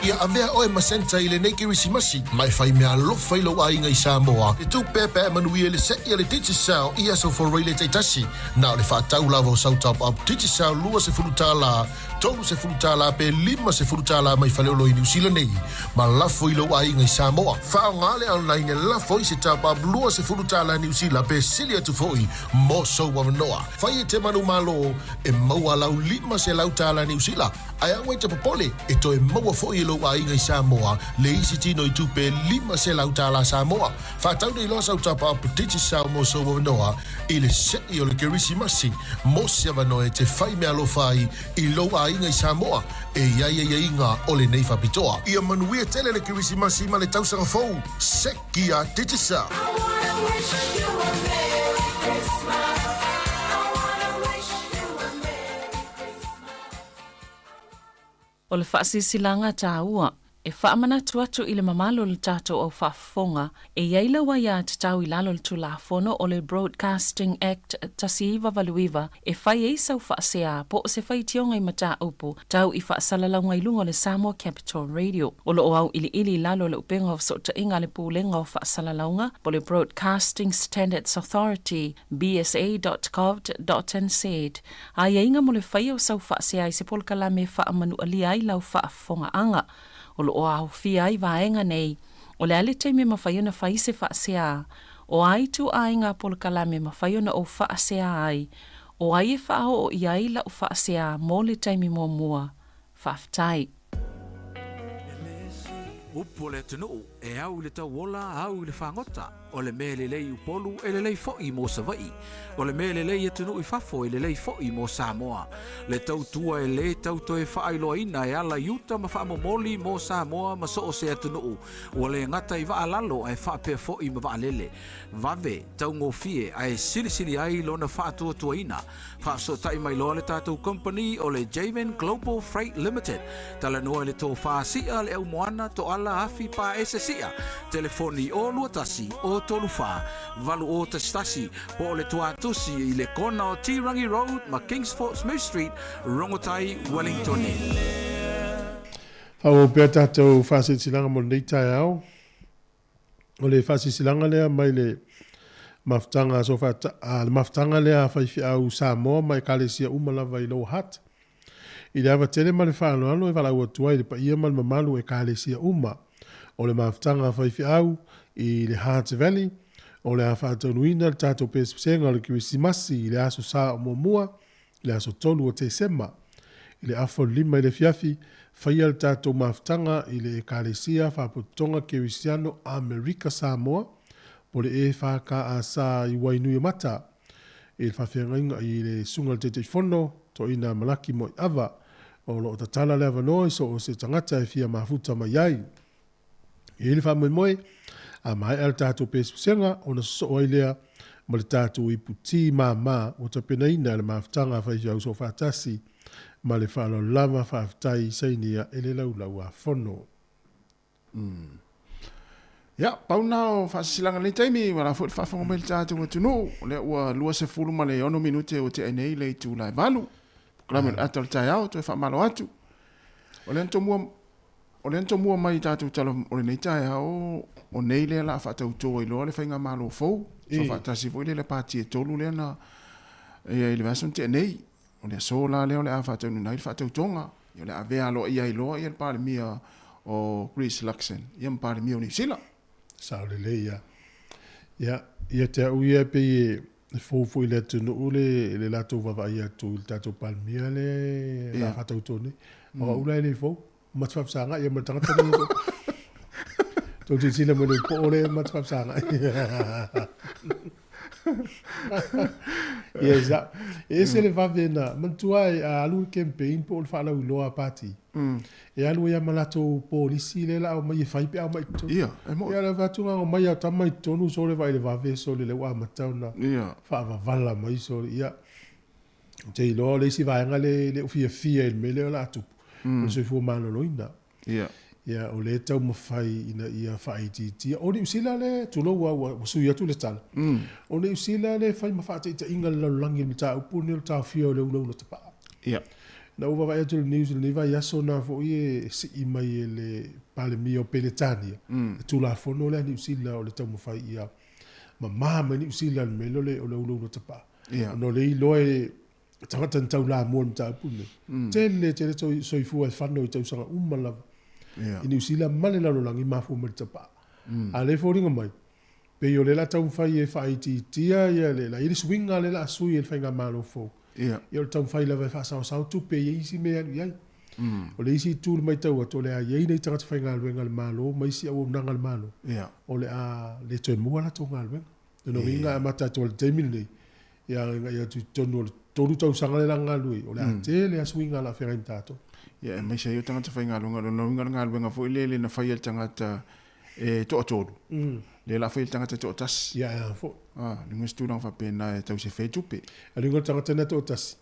Ia avea oe ma Santa i lenei Kerisimasi, ma e fai meaalofa i lou aiga i Samoa. E tupe pe a manuia i le se'i a le Digicel i aso Foraile taitasi. Na o le faatau lava o sau top up Digicel $20, $30 pe $50 mai Faleolo i Niu Sila nei, ma lafo i lou aiga i Samoa. Faaaoga le online e lafo ai se top up $20 Niu Sila pe sili atu foi mo sou avanoa. Fai e te manumalo e maua lau $500 Niu Sila, ae aua e te popole, e toe maua foi e lou aiga i Samoa le isi tino i tupe $500 Samoa. Faatau nei loa sau top up Digicel mo sou avanoa i le se'i o le Kerisimasi mo se avanoa e te fai meaalofa ai i lou aiga i Samoa e i ai aiaiga o lenei faapitoa. Ia manuia tele le Kerisimasi ma le tausaga fou! Seki a Digicel! O le faasilasilaga taua, e faamanatu atu i le mamalu o le tatou au faafofoga, e i ai lau aiatatau i lalo o le Tulafono o le Broadcasting Act 1989 e fai ai sau faasea po o se faitioga i mataupu tau i faasalalauga i luga o le Samoa Capital Radio. O lo o auiliili i lalo o le upega o fesootaiga a le Pulega o Faasalalauga po o le Broadcasting Standards Authority, bsa.govt.nz, Aiaiga mo le faia o sau faasea i se polokalame e faamanualia ai lau faafofogaaga. O lo o aofia ai vaega nei, o le a le taimi e mafai ona fai se faasea, o a ituaiga polokalame e mafai ona ou faasea ai, o ai e faaoo i ai lau faasea mo le taimi muamua. Faafetai. Upu o le atunuu, e au i le tauola, au i le fagota. O le mea e lelei i Upolu, e lelei fo'i mo Savaii. O le mea e lelei i atunuu i fafo, e lelei fo'i mo Samoa. Le tautua e lē tau toe faailoaina e ala i uta ma faamomoli mo Samoa ma so o se atunuu, ua le gata i vaa lalo ae faapea fo'i ma vaalele. Vave, taugofie ae silisili ai lona faatuatuaina. Faafesootai mai loa le tatou company o le Javan Global Freight Limited. Talanoa i le tofa si'a le au moana toala afi paese si'a. Telefoni 0 21 0 3 4 8 0 1 1 po o le tuatusi i le kona o Tirangi Road ma Kingsfort Smith Street, Rongotai, Wellingtone. Faaauau pea tatou faasilasilaga mo lenei taeao. O le faasilasilaga lea mai le mafutaga a Sofata, a le mafutaga lea a faifeau Samoa ma Ekalesia uma lava i Lower Hutt. I le ava tele ma le faaaloalo e valaau atu ai i le paia ma le mamalu o Ekalesia uma o le mafutaga a faifeau i le Hutt Valley, o le a faataunuina le tatou pesepesega o le Kerisimasi i le Aso Sa o Muamua, i le aso 3 o Tesema, i le afa o le 5 i le afiafi, faia le tatou mafutaga i le Ekalesia Faapotopotoga Kerisiano Amerika Samoa, po o le EFKS i Wainuiomata, i le faafeagaiga i le Susuga i le Taitaifono, Toeaina Malaki Moeava. O lo o tatala le avanoa i so o se tagata e fia mafuta mai ai. E i ai le faamoemoe, a maea le tatou pesepesega ona sosoo ai lea ma le tatou ipu ti māmā ua tapenaina e le mafutaga a faifeau soofaatasi. Ma le faaaloalo lava, faafetai sainia e le Laulau-a-Fono. Umm. Ia, pau na o faasilasilaga i lenei taimi, ua la foi le faafofoga mai le tatou atunuu, o lea ua 26 minute ua tea nei le itula e 8. Polokalame o le ata o le taeao, toe faamalo atu. O lea na tomua O lea na tomua mai i tatou tala o lenei taeao, o nei lea la a faatauto ai loa le faigamalo fou, so faatasi foi lea le pati e tolu lea na ia i le vaiaso na tea nei. O le aso la lea o le a faataunuuina ai le faatautoga, ia o le a avea aloaia ai loa ia le Palemia o Chris Luxon ia ma Palemia o Niu Sila. Sao lelei ia. Ia, ia te au ia pei e fou foi i le atunuu le, le latou vaavaai atu i le tatou Palemia le la faatauto nei. O au la e le fou. Ma te faafesagai ia ma le tagata nei. Tou silasila mai le po'o lea ma te faafesagai. Ia, sa, e ese le vave na, manatua e a alu le campaign po o le faalauiloa a pati, e alu ai lava ma latou polisi lea la aumai e fai pe a omai i totonu. Ia, e mo'i. Ia, le fai atu na omai a tama i totonu sole vaai i le vave sole lea ua amata ona faavavala mai sole, ia, ou te iloa o le isi vaega lea e le o fiafia i le mea lea o le a tupu, o le soifua maloloina. Ia. Ia, o lea e taumafai ina ia faaitiitia. O Niu Sila lea, tulou lava ua sui atu le tala, o Niu Sila lea e fai ma faataitaiga i le lalolagi i le mataupu lenei o le taofia o le ulaula tapaa. Ia. Na ou vaavaai atu i le news i lenei vaiaso na foi e sii mai e le Palemia o Peretania le Tulafono lea a Niu Sila o le taumafai ia mamā mai Niu Sila i le mea lea o le ulaula tapaa. Ia. Ona o lea e iloa e tagata na taulamua i le mataupu lenei. Tele tele soifua e fano i tausaga uma lava i Niu Sila ma le lalolagi mafua mai le tapaa. A o lea e foliga mai, pei o lea o le a taumafai e faaitiitia ia le, la i ai le suiga lea o le a sui e le faigamalo fou. Ia. Ia o le taumafai lava e faasaosao tupe i isi mea e alu i ai. O le isi itu i le matau atu, o le a i ai nai tagata faigaluega a le Malo ma isi auaunaga a le Malo, o le a le toe maua a latou galuega. Lona uiga e amata atu i le taimi lenei, ia agai atu i totonu o le 3 tausaga lea o le a galue ai, o le a tele lava suiga o le a feagai ma tatou. Ia, aemaise ai o tagata faigaluega, o lona uiga o le galuega foi lele na fai e le tagata e toatolu, lea o le a fai e le tagata e toatasi. Ia, e a foi. A, le uiga o se tulaga faapena e tau sefe ai tupe. A le uiga o le tagata lena e toatasi,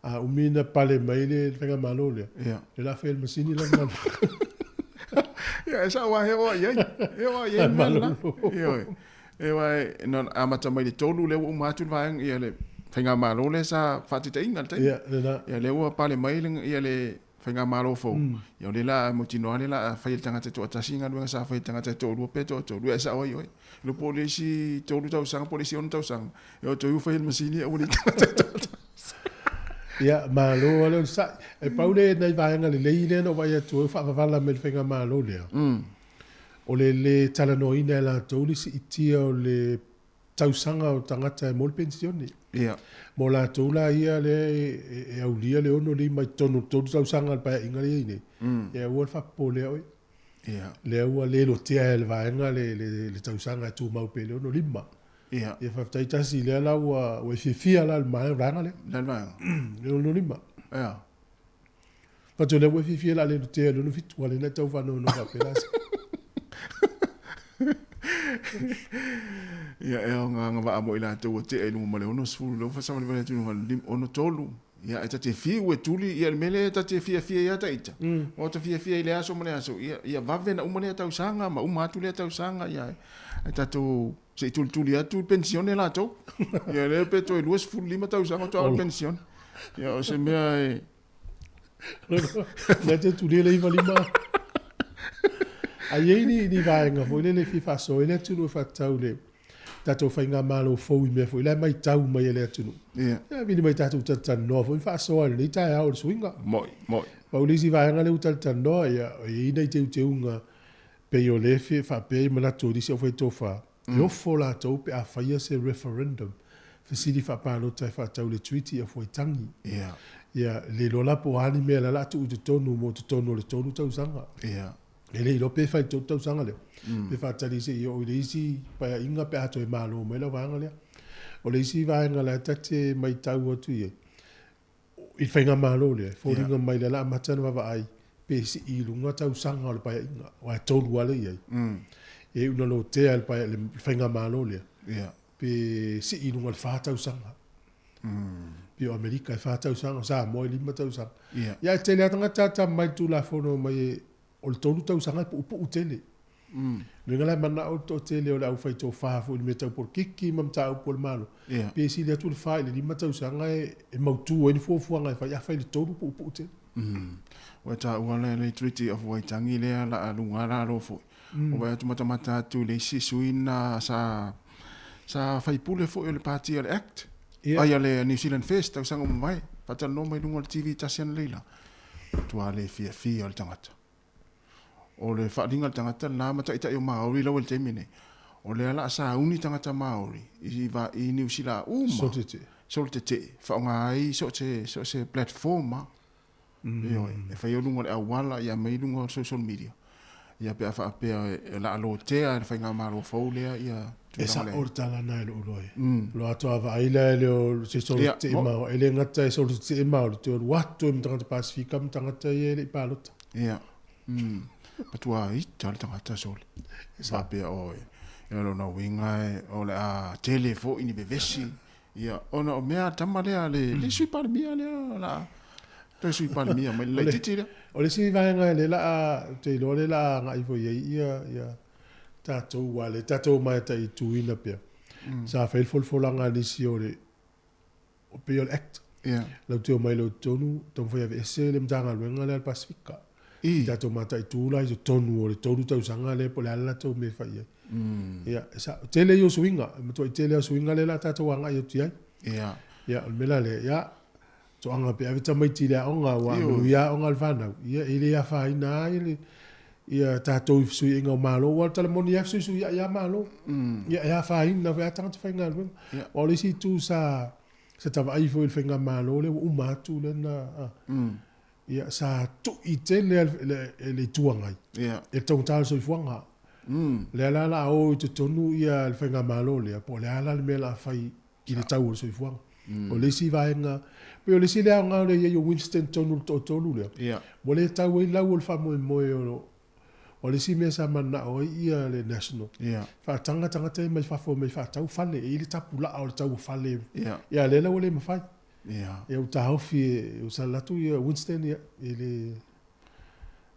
a umi ona pale mai le faigamalo lea, lea o le a fai e le masini lana galuega. Ia, e sao lava, e oo lava i ai, e oo lava i ai le mea lena. Ioe. E aua na amata mai le 3 lea ua uma atu le vaega ia le faigamalo lea sa faataitaiga le taimi. Ia, lena. Ia lea ua pale mai le ia le faigamalo fou. Ia o lea la mautinoa lea la fai e le tagata e toatasi galuega sa fai e le tagata e toalua pe toatolu. Ia e sao ai oe. Iloa po o le isi 3 tausaga po o le isi 6 tausaga, ia o toe fai e le masini aua le tagata e toatasi. Ia, malo lava le onosai. E pau le nai vaega lelei lea na ou vaai atu ai ua faavavala mai le faigamalo lea. O le lē talanoaina e latou le siitia o le tausaga o tagata e mo le penisione. Ia. Mo latou la ia lea e aulia le 65 i totonu o le 3 tausaga o le Paeaiga lea e i ai nei, ia aua le faapopolea oe. Ia. Lea ua le lotea e le vaega le tausaga e tumau pea i le 65. Ia. Ia faafetai tasi lea la ua e fiafia la i le vaega lea. Le vaega? Le 65. Ia. Fatu lea ua fiafia la le lutea le 67 ua le na tau whanono ka pera se. Ia e ao ngā ngā mo i latou ua tea i lunga ma le 60 lea ua faasavali atu i luga le 63. Ia e ta te fiu e tuli ia le mea lea e ta te fiafia ai a taita. O ta fiafia i le aso ma le aso ia ia vave na uma lea tausaga ma uma atu lea tausaga ia e tatou se i tulituli atu le penisione latou. Ia lea pe toe 25 tausaga faatoa le penisione. Ia o se mea e Lea te tulia le 95. A i ai ni, ni vaega foi lele e fia faasoa ai le atunuu e faatatau i le tatou faigamalo fou i mea foi la e matau mai e le atunuu. Ia. Ia vili mai tatou talatalanoa foi ma faasoa i lenei taeao i le suiga. Moi, moi. Pau le isi vaega lea ua talatalanoa, ia, e i ai nai teuteuga pei o lea e faapea i manatu o nisi aufaitofa, E ofo latou pe a faia se referendum, fesili faapalota e faatatau i le Treaty of Waitangi. Ia. Ia, le iloa la po o a ni mea la o le a tuu i totonu mo totonu o le 3 tausaga. Ia. E le iloa pe fai i le 3 tausaga lea, pe faatali se i oo i le isi paeaiga pe a toe malo mai lau vaega lea. O le isi vaega la e ta te maitau atu i ai, i le faigamalo lea, e foliga mai lea la amata ona vaavaai pe sii i luga tausaga o le paeaiga, aua e tolu lava lea i ai. E iu ina lotea e le pae, le faigamalo lea, pe sii i luga i le fa tausaga. Pei o Amerika e fa tausaga, o Samoa e lima tausaga. Ia, e tele lava tagata tata mai le Tulafono mai e O le 3 tausaga e puupuu tele. Lona uiga la e manao le toatele o le aufaitofa foi i le mea tau polokiki ma mataupu a le Malo, pe sili atu le 4 i le 5 tausaga e mautu ai ni fuafuaga e fai, a fai i le 3 puupuu tele. Ua taua le le Treaty of Waitangi lea la a luga lalo foi. Ua vaai atu matamata atu i le isi sui na sa sa faipule foi o le pati o le Act. Ai a le New Zealand First tausaga ua mavae. Faatalanoa mai luga o le TV tasi analeila. Matua le fiafia o le tagata. O le faaaliga o le tagata lena ma taitai o Māori laua i le taimi nei, o lea la a sauni tagata Māori i, i Niu Sila uma. Soo tetee. Soo le tetee. Faaaoga ai so o se, so o se platform a. Ioe, e fai ai luga o le auala, ia aumai luga o le social media. Ia pe a faapea o le a lotea e le faigamalo fou lea ia E sa'o le tala lena e lou iloa ai. Lo atoa vaai lea e le o se solo tetee ma e le gata e solo tetee ma o le toe alu atu ai ma tagata Pasifika ma tagata ia e le i palota. Ia. Matua ita le tagata sole. E faapea o ia lona uiga o le a tele foi ni vevesi. Ia ona o mea a le tama lea le le Sui Palemia lea o le a toe Sui Palemia mai le laitiiti lea. O le isi vaega lea la a ou te iloa lea la a agai foi i ai ia ia tatou aua lea tatou omai e taituina pea. Sa fai le folafolaga a nisi o le o pei o le Act. Ia. Lau te omai loa i totonu, taumafai e aveese le Matagaluega lea a le Pasefika. I. Tatou mataitu la i totonu o le 3 tausaga lea po o le a le latou mea e fai i ai. Ia, e sao. Tele ia o suiga, e matuai tele lava o suiga lea o le a tatou agai atu i ai. Ia. Ia, o le mea la lea, ia, toaga pe ave tamaiti i le aoga, aua a manuia aoga a le fanau, ia e le afaina ai le, ia tatou i fesuiaiga o Malo, aua o le tala moni lava e fesuisuiai lava Malo. Ia e afaina foi lava tagata faigaluega. Aua o le isi itu sa, sa ta vaai foi i le faigamalo lea ua uma atu lea na, ia sa tui tele lava e le Itu Agai e le taugata o le soifuaga. Lea la o le a o i totonu ia le faigamalo lea, po o le a la le mea o le a fai i le tau o le soifuaga. O le isi vaega, pei o le isi lea aoga o le i ai o Winston i totonu o le toatolu lea, ua le tau ai lau o le faamoemoe o o le isi mea sa mananao ai ia le National, faataga tagata ia mai fafo e omai faatau fale, e i ai le tapulaa o le tau o fale, ia lea la ua le mafai. Ia ua taofi e, ua sala atu ia Winston, ia, e le,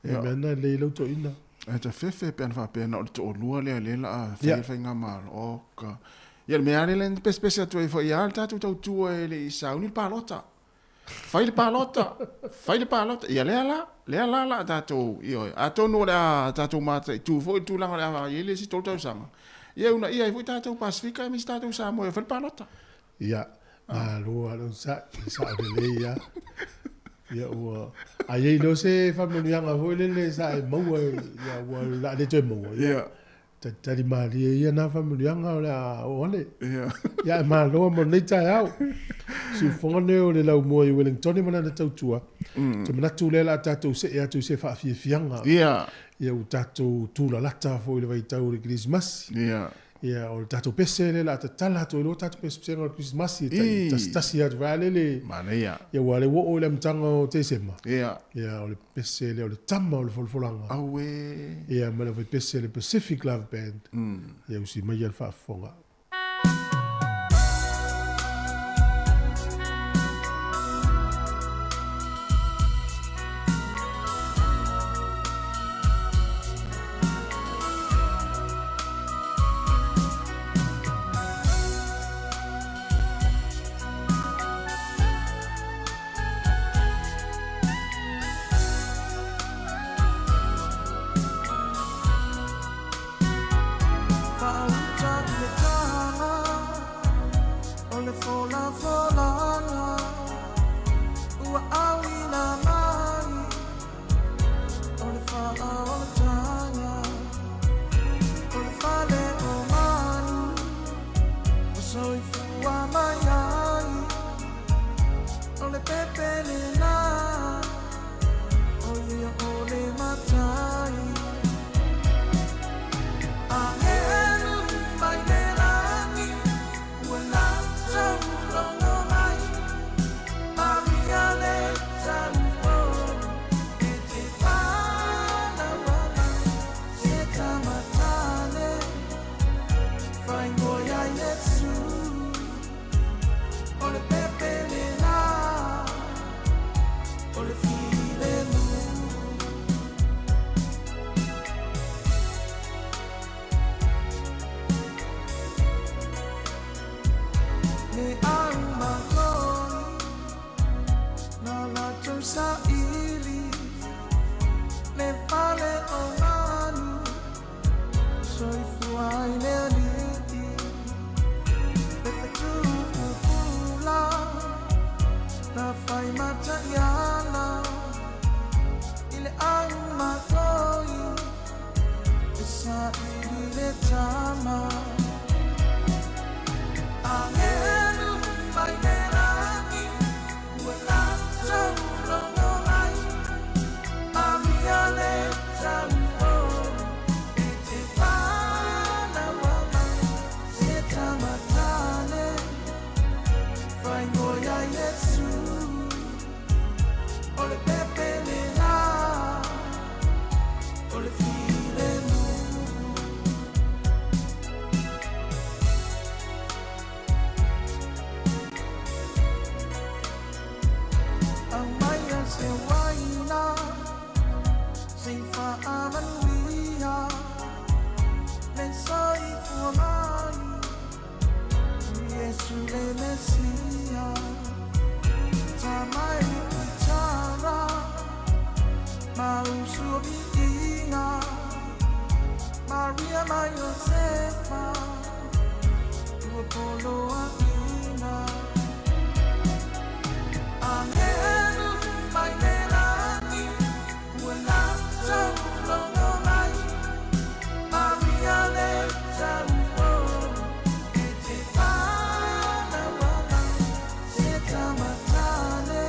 ia mea na lelei lau toeaina. Ae ta fefe pe ana faapea na o le toalua lea lea la a fai le faigamalo. Oka. Ia le mea lava lea na pesepese atu ai foi lava le tatou tautua e le i sauni le palota. Fai le palota, fai le palota. Ia lea la, lea la la tatou, ioe. Atonu o le a tatou mataitu foi le tulaga o le a i ai le isi 3 tausaga. Ia e uunaia ai foi tatou Pasefika aemaise tatou Samoa e fai le palota. Ia, malo lava le onosai, e sao lelei lava. Ia ua, a i ai loa se faamanuiaga foi lele sa e maua, ia ua o le a le toe maua. Ia, talitali malie ia na faamanuiaga o le a oo ane. Ia, ae malo lava mo lenei taeao. Siufofoga nei o le laumua i Wellingtone ma lana tautua. Ou te manatu o lea o le a tatou see atu i se faafiafiaga. Ia ua tatou tulalata foi i le vaitau o le Kerisimasi. Ia, o le tatou pese lea o le a tatala atu ai loa tatou pesepesega o le Kerisimasi e tai tasitasi atu foi lava lele. Manaia. Ia aua o lea ua oo i le amataga o Tesema. Ia. Ia, o le pese lea o le tama o le folafolaga. Auē. Ia, ma le aufaipese a le Pacific Love Band. Ia usi maia le faafofoga. Faauta i le Ua poloaiga Agelu mai le lagi Ua latou logo mai Maria le tauo E te whanau mai Se tamatane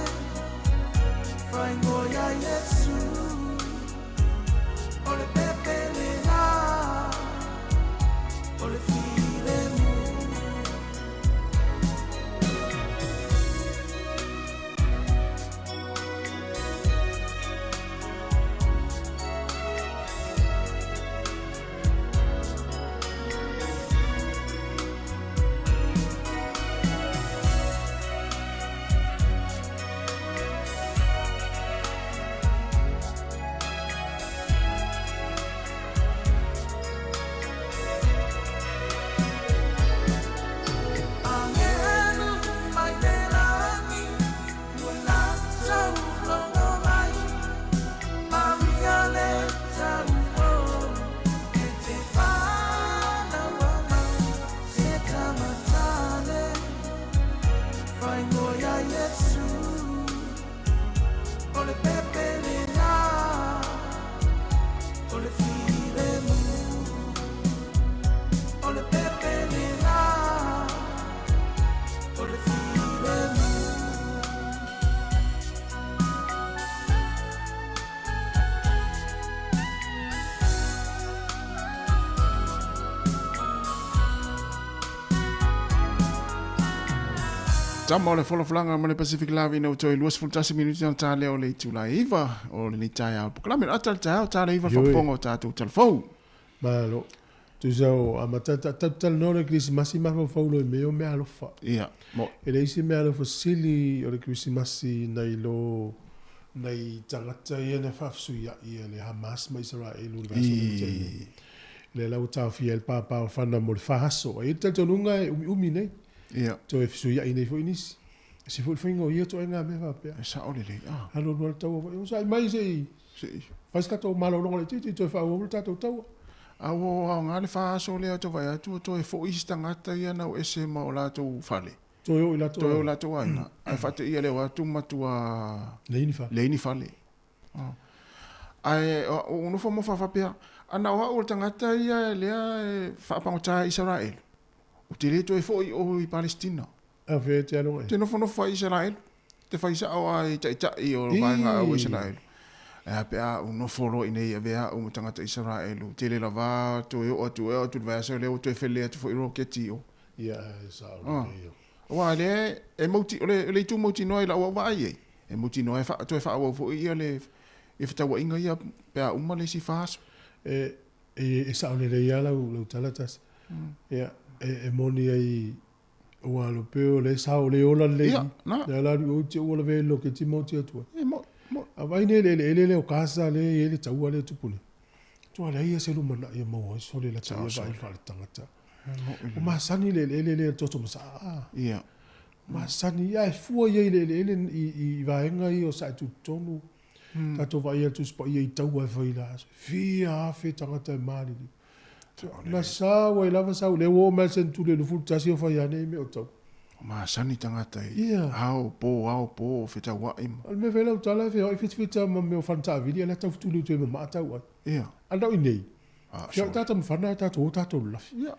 Whaingoia Iesu O le pepe lena O le filemu. Agelu mai le lagi Ua latou logo mai Maria le tauo E te whanau mai Se tamatane Whaingoia Iesu O le pepe lena O le filemu O le pepe lena O le filemu. Tama o le folafolaga ma le Pacific Live ina ua toe 21 minute ona ta lea o le itula e 9 o lenei taeao. Polokalame o le ata o le taeao, ta le 9 le faafofoga o tatou talafou. Malo. Tusa o amata tatou talanoa le Kerisimasi mafaufau loa i mea o meaalofa. Ia, mo. E leai se meaalofa sili o le Kerisimasi nai lo nai tagata ia na faafesuiai e le Hamas ma Isaraelu i le vaiaso lea ua tea nei. Lea la ua taofia ai le pāpā o Fana mo le fa aso. E i ai le talitonuga e umiumi nei. Ia. Toe fesuiai nei foi nisi. E se foi le faiga o ia ituaiga mea faapea. E sao lelei, a. Alu alu lava le taua foi. Onosai mai se i fai se tatou malologa laitiiti toe faaauau le tatou taua. A ua aoga le fa aso lea ou te vaai atu ua toe foi isi tagata ia na o ese ma o latou fale. Toe o i latou aiga. Toe o i latou aiga. Ae faateia lea o atu matua leai ni fale. Leai ni fale. Ae ua ou nofo ma faapea, ana o au o le tagata ia lea e faapagota e Isaraelu, ou te le toe foi i o i Palesitina. A fea e te aloga ai? Te nofonofo ai Isaraelu, te fai sao lava i taitai o vaega au o Isaraelu. Ae a pe a ou nofo loa i inei e avea au ma tagata Isaraelu, tele lava toe oo atu e oo atu i le vaiaso lea ua toe fele atu foi roketi i o. Ia, e sao lelei. Aua lea e mauti, o le itu mautinoa i lau au vaai i ai, e mautinoa e toe faaauau foi ia le fetauaiga ia pe a uma le isi fa aso. E, e sao lelei lava lau tala Tasi. Ia, e moni ai Ua alo pea o le sao le ola lelei. Ia, na. Lea la lui oti ua lavea i le loketi ma oti atu ai. E mo'i, mo'i. A vaai nei le eleele lea o Gaza lea e i ai le taua lea e tupu nei. Matua leai lava se lumanai e maua ai sole lata ia vaai faaletagata. Ua masani le eleele lea i le toto masaa. Ia. Masani, ae fua ia i le eleele i vaega ia o Saetutonu. Tatou vaai atu Tusi Paia i taua e fai la aso. Fia afe tagata e maliliu. Na sau ai lava sau, lea ua oo mai le seneturi e 21 o fai ane i mea o taua. O masani tagata i ao po ao po fetauai ma. O le mea fai lau tala e feoai fitafita ma mea o fana taavili a lea tau fetuli atu ai ma maa tau ai. Ia. A na o i nei, feoai tata ma fana ae tatou o tatou lalafi. Ia,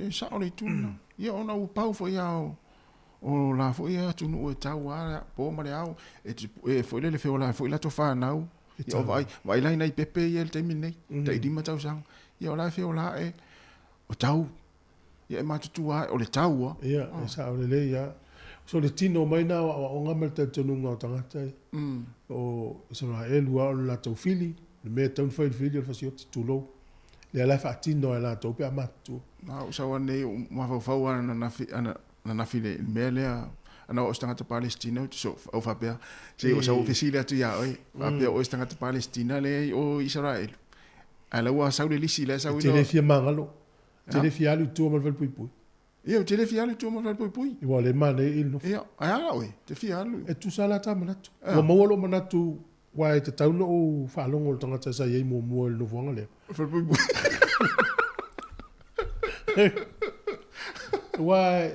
e sao le itu lena. Ia ona ua pau foi a o O la foi e atunuu e tau a le po ma le ao, e, e foi lele feola ai foi latou fanau. Ia o vaai, vaai la i nai pepe ia i le taimi lenei, mm. tai lima tausaga. Ia o la e feola ae, o tau. Ia e matutua ae, o le tau a. Ia, e sao lelei ia. So le tino mai na o aoaoga ma le talitonuga o tagata ia. O Isaraelu a o le latou fili, le mea e tatau ona fai i le fili o le fasioti, tulou. Lea la e faatino e latou pe a matutua. Na ou sau nei, ou mafaufau lava ananafi, ana, ananafi i le mea lea, ana o se tagata Palestina, ou te so, ou faapea, se i sau fesili atu ia oe, faapea o oe se tagata Palestina lea i o i Isaraelu. Ae la ua sau le lisi lea sau E te le fia magalo, e te le fia alu i tua ma le falepuipui. Ia, ou te le fia alu i tua ma le falepuipui. Aua o lea e manaia i le nofo. Ia, ae a la oe, te fia alu. E tusa la ta manatu. Ua maua lou manatu Aua e tatau ona ou faalogo i le tagata sa i ai muamua i le nofoaga lea. Aua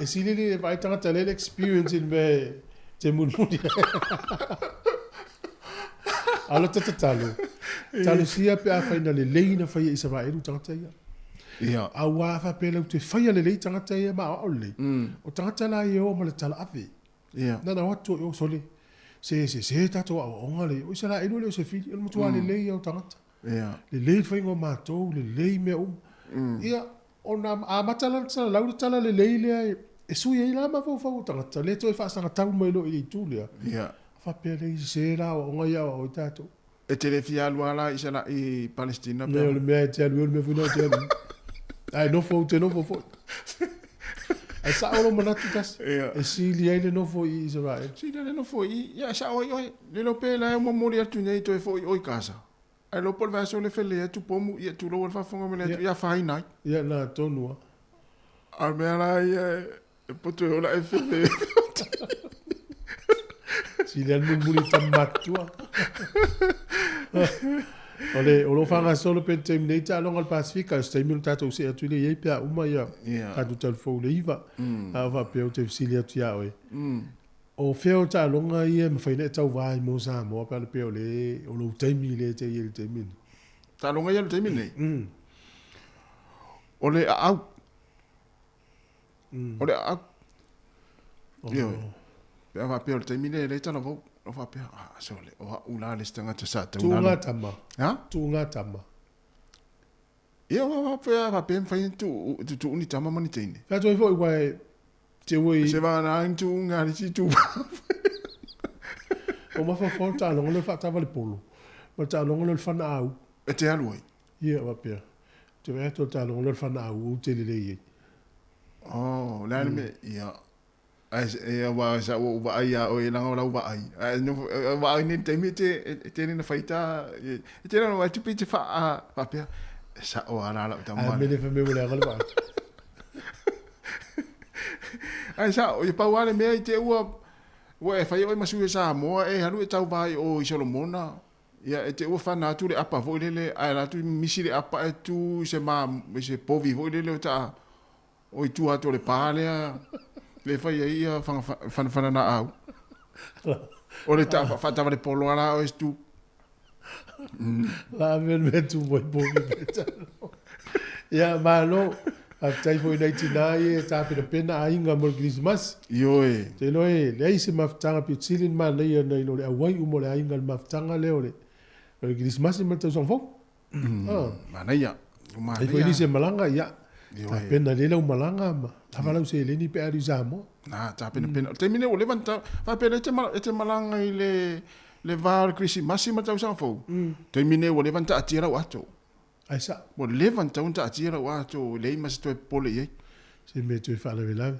e sili le vaai tagata lea le experience i le mea e te mulimuli ai. A o le tatalo, talosia pe afai na lelei na faia i Isaraelu tagata ia. Ia. Aua a faapea latou te faia lelei tagata ia ma aoao lelei, o tagata la ia e o ma le talaave. Ia. Na ona o atu i o, sole, se sese tatou aoaoga lea i o Isaraelu e le o se fili, o le matua lelei ia o tagata. Ia. Lelei le faiga o matou, lelei mea uma. Ia, ona amata la ona salalau le tala lelei lea e sui ai la mafaufau o tagata, le toe faasagatau mai loa i le itu lea. Ia. Faapea lea, sese la aoaoga ia aoao ai tatou. E te le fia alu lava la i Isala, i Palestina pe? O le mea e te alu ai, o le mea foi lea ou te alu ai. Ae nofo, ou te nofo foi. Ae sao lou manatu tasi, e sili ai le nofo i Isaraelu. Sili ai le nofo i i, ia e sao ai oe. Le iloa pe la e momoli atu nei toe foi oe i Gaza. Ae iloa po o le vaiaso le fele atu pomu, ia tulou a le faafofoga mai le atu, ia afaina ai. Ia na tonu lava. A o le mea la ia e poto e ola e fefe. Sili lava le mulimuli i tama matutua. O le, o lo o faagasolo pea i le taimi nei taaloga a le Pasefika, o se taimi ona tatou see atu lea i ai pe a uma ia tatou talafou i le 9. A o faapea ou te fesili atu ia oe, o fea o taaloga ia e mafai ona e tauva ai mo Samoa pe ana pea o le, o lou taimi lea e te i ai i le taimi lenei? Taaloga ia i le taimi lenei? O le aau. O le aau. Ioe. Pe a faapea o le taimi lea e le talavou, o faapea, ah, sole, o au la le isi tagata sa tau Tuuga tama. Ha? Tuuga tama. Ia, o faapea, faapea mafai ona tuu, tutuu ni tama ma ni teine. Fai atu ai foi, ua e, te ua i... Se vagana ni tuuga a le isi itu. O mafaufau le taaloga lea o le faataavale polo, ma le taaloga lea o le fana au. E te alu ai? Ia, faapea. Ou te vaai atu o le taaloga lea o le fana au ou te lelei ai. Oh, o le a le mea, ia, ae, ia, aua sa ua ou vaai ia oe leaga o lau vaai. Ae nofo, vaai nei i le taimi e te, e tele ina faita, e tele ina vaai atu pei e te faa, faapea, e sao lava la lau tama. Ae mele fai mai ua leaga le vaai. Ae sao, ia pau lava le mea i te ua, ua e fai oe ma sui o Samoa, e alu e tauva i o i Solomona, Ia, e te ua fana atu le apa foi lele, ae ala atu misi le apa ae tu i se ma, i se povi foi lele o taa, o i tua atu o le pa lea, le fai ai ia fanga, fanafana naau. O le taa faatavale polo ala oe se tu. La ave le mea tu mai povi pe talo. Ia, malo. Faafetai foi i nai tinā ia e tapenapena aiga mo le Kerisimasi. Ioe. Ou te iloa e leai se mafutaga pito sili ona manaia nai lo le auai uma o le aiga i le mafutaga lea o le o le Kerisimasi ma le tausaga fou. Ah. Manaia. Manaia. Ai foi nisi e malaga, ia. Tapena lelei lau malaga ma lava lau seleni pe a alu i Samoa. Na, tapenapena. O le taimi lenei ua leva ona ta, faapea e te e te malaga i le le va o le Kerisimasi ma le tausaga fou. Taimi lenei ua leva ona taatia lau ato. Ai sao. Ua leva ona tatau ona taatia lau ato e leai ma se toe popole i ai. Se mea toe faalavelave.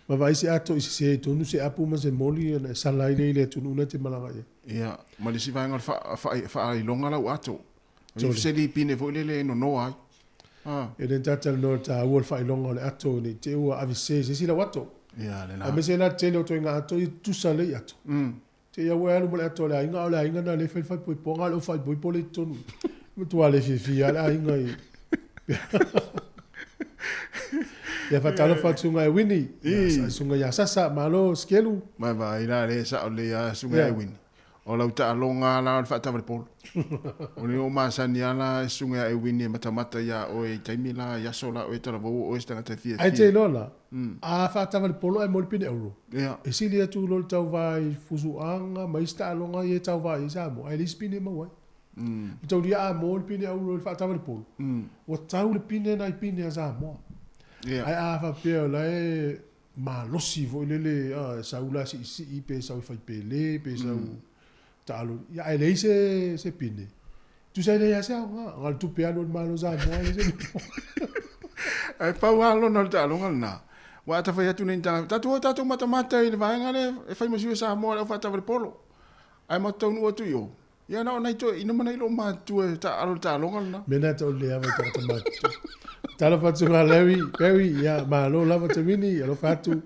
Ma vaai se ato i sese ai tonu se apu ma se moli ona e sala ai lea i le atunuu na e te malaga i ai. Ia, ma le isi vaega o le faailoga lau ato. Tole. Se lipine foi lele e nonoa ai. Ah. E le talatalanoa i le taua o le faailoga o le ato ne i te i ua ave sese i se isi lau ato. Ia, lena. Aemaise la le tele o ituaiga ato ia e tutusa lelei ato. Te i au e alu ma le ato a le aiga, a o le aiga na lea e fai le faaipoipoga, a o le faaipoipo lea i totonu. E matua le fiafia lava le aiga i... Ia faatalofa atu susuga e Wini, ia susuga ia Sasa, malo Sikelu. Mai vaai la lea e sao lelei lava susuga e Wini. O lau taaloga la o le faatavale polo. O lea ua masani lava la susuga ia Wini e matamata ia oe i taimi la i aso la oe talavou o oe se tagata e fiafia. Ae te iloa la, a faatavale polo ae mo le pine auro. E sili atu i lo le tauva i fusuaga ma isi taaloga ia e tauva i ai Samoa, ae leai se pine e maua ai. E taulia a mo le pine auro i le faatavale polo, ua tau le pine nai pine a Samoa. Ae a faapea o la e malosi foi lele, a, e sau la siisii pe sau e fai pele pe sau taalo, ia ae leai se, se pine. Tusa e leai lava se aoga, na o le tupe alu a le Malo o Samoa e leai se mea. Ae pau lava lona o le taaloga lena. Aua a ta fai atu nei i ni tagata, tatou o tatou matamata i le vaega lea e fai ma sui o Samoa i le aufaatavale polo. Ae matou taunuu atu i o, ia na o nai toeaiina ma nai loomatutua e taaalo i le taaloga lena. Mea na tau le ava i tagata matutua. Talofa atu nga Larry, Barry, ia malo lava te wini, alofa atu.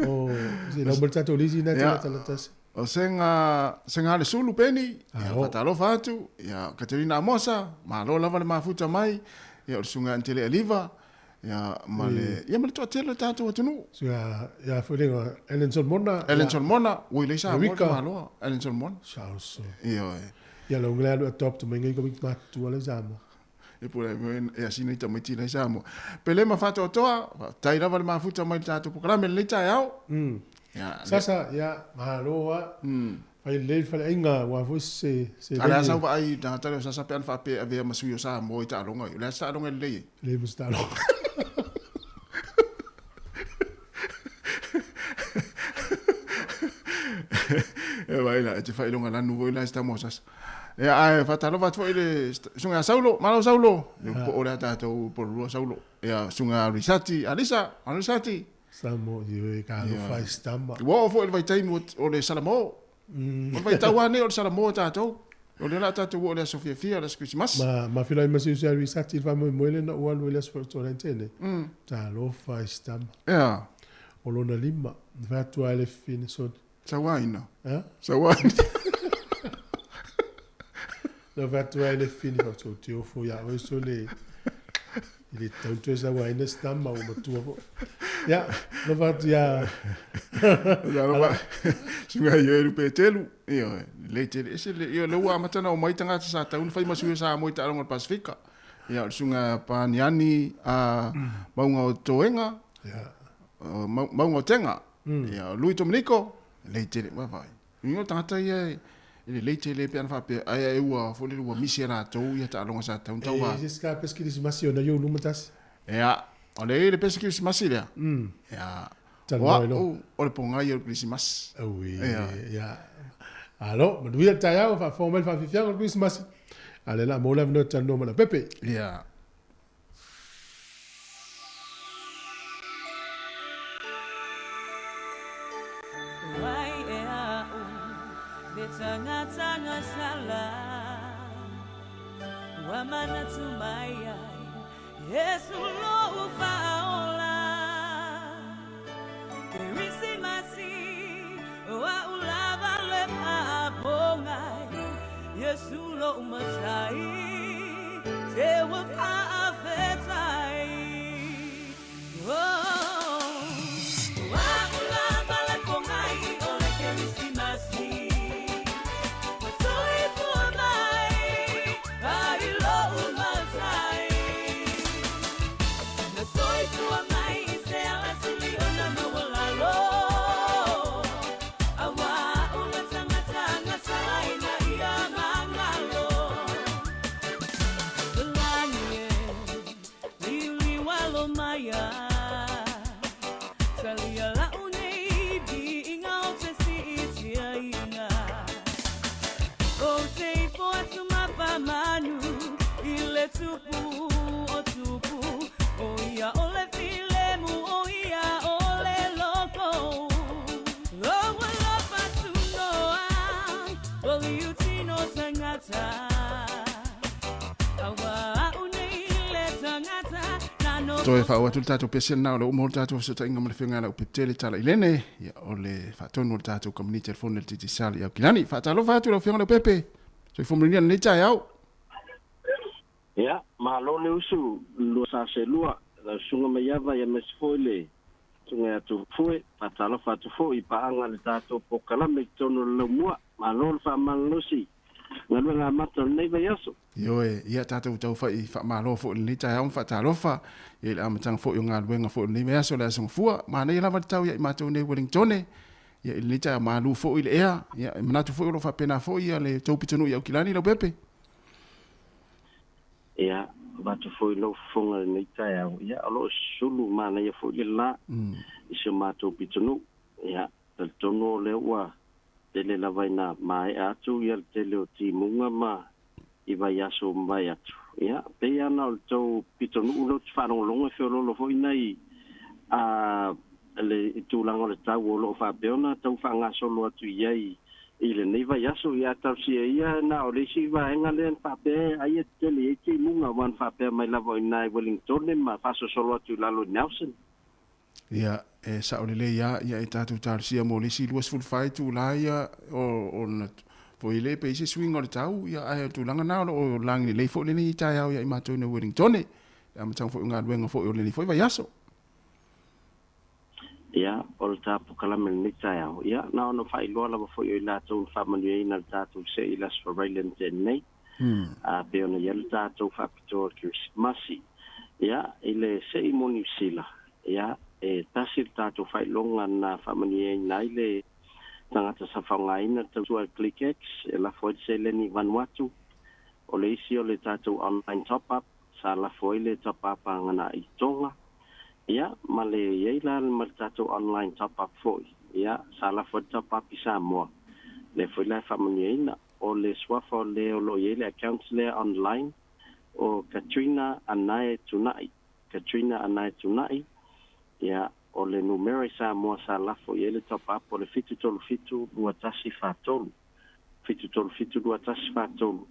O, se lau mai le tatou lisi na te talatasi. O Sega, Sega le Sulu Peni, ia faatalofa atu, ia Katerina Amosa, malo lava le mafuta mai, ia o le Susuga ia Antele Aliva, Ia, ma le, ia ma le toatele o le tatou atunuu. Ia, ia foi le Ellen Solomona. Ellen Solomona, ua ilei Samoa le tamaloa, Ellen Solomona. Saoso. Ioe. Ia lau ngale alu adopt mai ngai komiti matutua lai Samoa. E pule e asina i tamaiti lai Samoa. Pele ma faatoatoa, faafetai lava le mafuta mai le tatou polokalame lenei taeao. Ia, Sasa, ia, malo a. Fai lelei le faleaiga aua foi se se A o le a sau vaai i le tagata lea o Sasa pe ana faapea e avea ma sui o Samoa i taaloga ia. O le a se taaloga e lelei ai? Lelei ma se taaloga. E vaai la, e te faailoga lanu foi la i se tama o Sasa. Ia, ae faatalofa atu foi i le susuga ia Saulo. Malo Saulo. Le po o lea tatou pololua Saulo. Ia, susuga ia Risati, Alisa, malo Risati. Samoa, ioe, ka alofa i se tama. Ua oo foi i le vaitaimi o le Salamo. O le vaitau lava nei o le Salamo tatou. O lea o le a tatou oo i le aso fiafia, le aso Kerisimasi. Ma, ma feiloai ma si uso ia Risati i le faamoemoe lea na ou alu ai i le aso Faatoa nei. Talofa i se tama. O lona lima, na fai atu lava e le fafine soni. Sauaina. Ha? Sauaina. Na fai atu lava e le fafine, faatoa ou te ofo ia oe sole. I le tau toe sauaina se tama ua matua foi. Ia, alofa atu ia... Alofa, susuga ia Ioelu Petelu. Ioe, lelei tele. Ese le, ia, lea ua amata ona omai tagata sa tatau ona fai ma sui o Samoa i taaloga o le Pasefika. Ia, o le susuga Paniani a Mauga o Toega. Ia. Mauga o Tega. Ia, o Lui Tominiko, lelei tele, vaavaai. Uiga o le tagata ia e lelei tele pe ana faapea, ae ua foi lele ua misi e latou ia taaloga sa tatau ona tauva. E i ai se isi pesi kerisimasi ona i ou luma tasi. Ia, o lea e i ai le pesi kerisimasi lea. Ia, o au o le pogai o le kerisimasi. Auē, ia. Malo, manuia le taeao, faafofoga mai le faafiafiaga o le kerisimasi. A o lea o le a maua le avanoa e talanoa ma Leaupepe. Ia. Toe faaoo atu le tatou pese lena o le uma o le tatou fesootaiga ma le Afioga ia Leaupepe Tala Ilene, ia o le faatonu o le tatou kamupani telefoni a le Digicel i Aukilani. Faatalofa atu i lau Afioga Leaupepe. Soifua manuia lenei taeao. Ia, malo le usu, lua sa selua, lau susuga Maiava aemaise foi le Susuga ia Tufue, faatalofa atu foi i paaga le tatou polokalame i totonu o le laumua. Malo le faamalolosi galuega amata o lenei vaiaso. Ioe, ia tatou taufai faamalo foi i lenei taeao ma faatalofa ia i le amataga foi o galuega foi o lenei vaiaso, le Aso Gafua. Manaia lava le tau ia i matou nei Wellingtone, ia i lenei taeao malu foi i le ea, ia e manatu foi o lo o faapena foi ia le tou pitonuu i Aukilani, Leaupepe. Ia, avatu foi lou fofoga i lenei taeao, ia o lo o sulu manaia foi le la i si o matou pitonuu. Ia, talitonu o lea ua tele lava ina maea atu ia le tele o timuga ma i vaiaso ua mavae atu. Ia, pei lava na o le tou pitonuu lea ou te faalogologo e feoloolo foi nai a le tulaga o le tau o lo o faapea ona tau faagasolo atu i ai i lenei vaiaso. Ia talosia ia na o le isi vaega lea na faapea ai e tetele i ai timuga aua na faapea mai lava o i ina i Wellingtone ma faasolosolo atu i lalo i Nelson. Ia, e sao lelei lava, ia e tatou talosia mo le isi 24 itula ia ona foi lea pe i ai se suiga o le tau, ia ae o le tulaga lena o lo o lagi lelei foi lenei taeao ia i matou i Wellingtone. le amataga foi o galuega foi o lenei foi vaiaso. Ia, o le ta polokalame i lenei taeao, ia, na ona faailoa lava foi o i latou na faamanuiaina le tatou se'i i le Aso Faraile na tea nei, a pei ona i ai le tatou faapitoa o le Kerisimasi. Ia, i le se'i mo Niu Sila, ia, e tasi le tatou faailoga na faamanuiaina ai le tagata sa faaaogaina le tautua a le ClickX e lafo ai le seleni i Vanuatu. O le isi o le tatou online top-up sa lafo ai le top-up a Gana'i Tonga, ia, ma le i ai la ma le tatou online top-up foi, ia, sa lafo ai le top-up i Samoa, lea foi la e faamanuiaina. O le suafa o le o lo o i ai le account lea online, o Katrina Anae Tuna'i, Katrina Anae Tuna'i, ia, o le numera i Samoa sa lafo i ai le top-up o le 737 2143. 737 2143.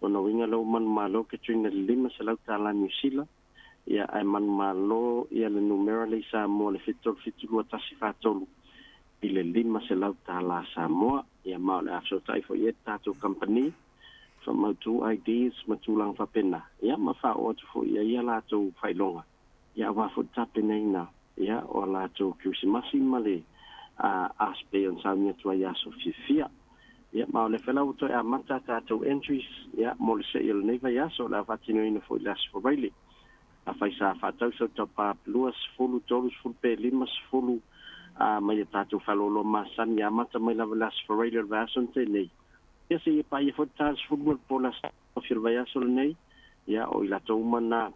Lona uiga lea ua manumalo Katrina i le $500 tala Niu Sila, ia ae manumalo ia le numera lea i Samoa le 737 2143 i le $500 tala Samoa. Ia ma o le a fesootai foi i ai le tatou kamupani, faamautu IDs ma tulaga faapena, ia ma faaoo atu foi i ai a latou faailoga. Ia aua foi le tapenaina ia o a latou Kerisimasi ma le as pei ona sauni atu ai i aso fiafia. Ia ma o lea foi la ua toe amata a tatou entries ia mo le se'i o lenei vaiaso o le a faatinoina foi i le Aso Faraile. Afai sa faatau sau tapa 20, 30 pe 50 a mai a tatou faleoloa masani amata mai lava i le Aso Faraile o le vaiaso na tea nei, ia seia paia foi le ta 12 o le po i le Aso Tofi o le vaiaso lenei, ia o i latou uma na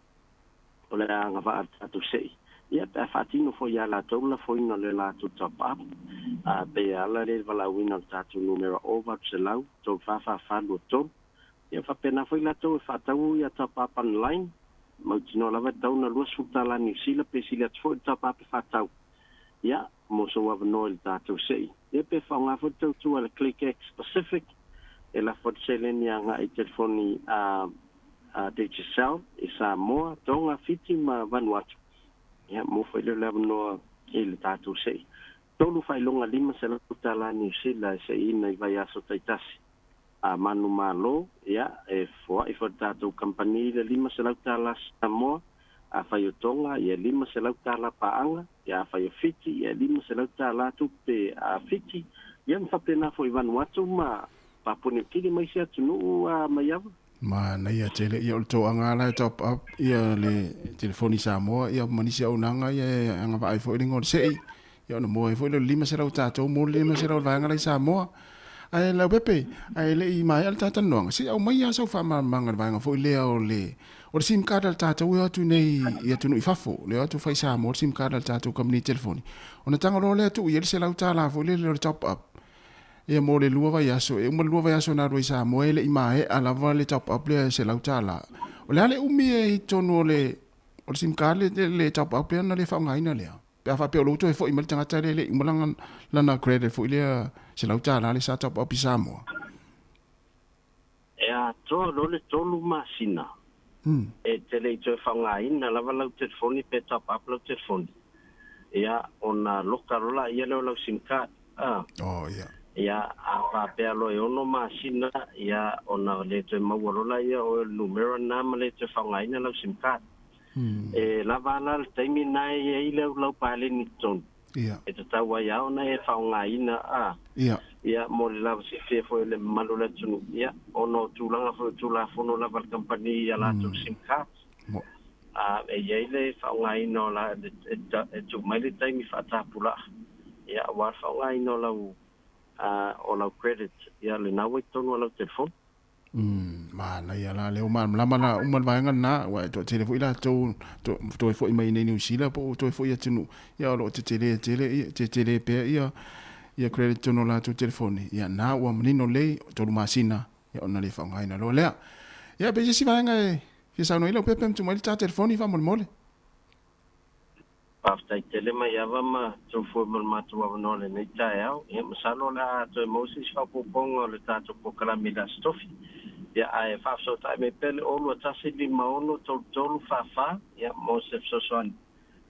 o le a agavaa i le tatou se'i, ia pe a faatino foi ia latou le lafoina o le latou top up, a pei e ala lea i le valaauina o le tatou numera 0800 344 23. Ia faapena foi latou e faatau ia top up online, mautinoa lava e tatau ona 20 tala Niu Sila pe sili atu foi le top up e faatau, ia, mo sou avanoa i le tatou se'i. Ia pe faaaoga foi le tautua a le ClickX Pacific e lafo atu seleni agai i telefoni a a Digicel i Samoa, Tonga, Fiti ma Vanuatu. Ia, mo foi lea o le avanoa i le tatou se'i. $3.500 tala Niu Sila e se'iina i vaiaso taitasi. A manumalo, ia, e foa'i foi le tatou kamupani i le $500 tala Samoa. Afai o Tonga, ia, $500 tala paaga. Ia, afai o Fiti, ia, $500 tala tupe a Fiti. Ia, ma faapena foi i Vanuatu ma Papua Niu Kini ma isi atunuu a Maiava. Manaia tele ia o le toaga la e top up ia le telefoni Samoa ia ma nisi auaunaga ia e agavaa ai foi le igoa o le se'i ia ona maua ai foi lea o le 500 tatou mo le 500 o le vaega la i Samoa. Ae Leaupepe, ae le i maea le ta talanoaga, se i aumai lava sau faamalamalamaga i le vaega foi lea o le o le sim card a le tatou e o atu nei i atunuu i fafo, le o atu fai Samoa le sim card a le tatou kamupani telefoni, ona tago loa lea tuu i ai le $100 foi lele o le top up. Ia mo le lua vaiaso, e uma le lua vaiaso na alu ai i Samoa e le i maea lava le top up lea e $100. O le a le umi e i totonu o le o le sim card le, le top up lea na le faaaogaina lea? Pe a faapea o lea ua toe foi mai le tagata lea e le i uma lana, lana credit foi lea $100 lea sa top up i Samoa. E atoa loa le tolu masina, e te le i toe faaaogaina lava lau telefoni pe top up lau telefoni, ia, ona loka loa laia lea o lau sim card. A. Oh, ia. Ia, a faapea loa e ono masina, ia, ona le toe maua loa laia o oe o le numera lena ma le toe faaaogaina lau sim card. E lava la le taimi lena e i ai lau lau paleni i totonu. Ia. E tatau ai lava ona e faaaogaina, a. Ia. Ia, mo le lava silafia foi o le mamalu o le atunuu, ia, ona o tulaga foi o Tulafono lava a le kamupani i a latou sim cards, a, e i ai le faaaogaina o la, e tuu mai le taimi faatapulaa, ia, aua le faaaogaina o lau, a, o lau credit, ia, lena ua i totonu o lau telefoni. Umm, manaia la lea ua malamalama la uma le vaega lena, aua e toatele foi latou to, toe foi mai nei Niu Sila po o toe foi atunuu, ia o lo o tetele tele ia, tetele pea ia ia credit totonu o latou telefoni, ia na ua manino lelei, tolu masina, ia ona le faaaogaina loa lea. Ia pe i se isi vaega e fia saunoa ai Leaupepe ma tuu mai le ta telefoni faamolemole. Faafetai tele Maiava ma Tofua mo le matou avanoa i lenei taeao. Ia, masalo o le a toe maua se isi faaopoopoga o le tatou polokalame i le Aso Tofi. Ia, ae faafesootai mai pea le 021 56 33 44, ia, mo se fesoasoani,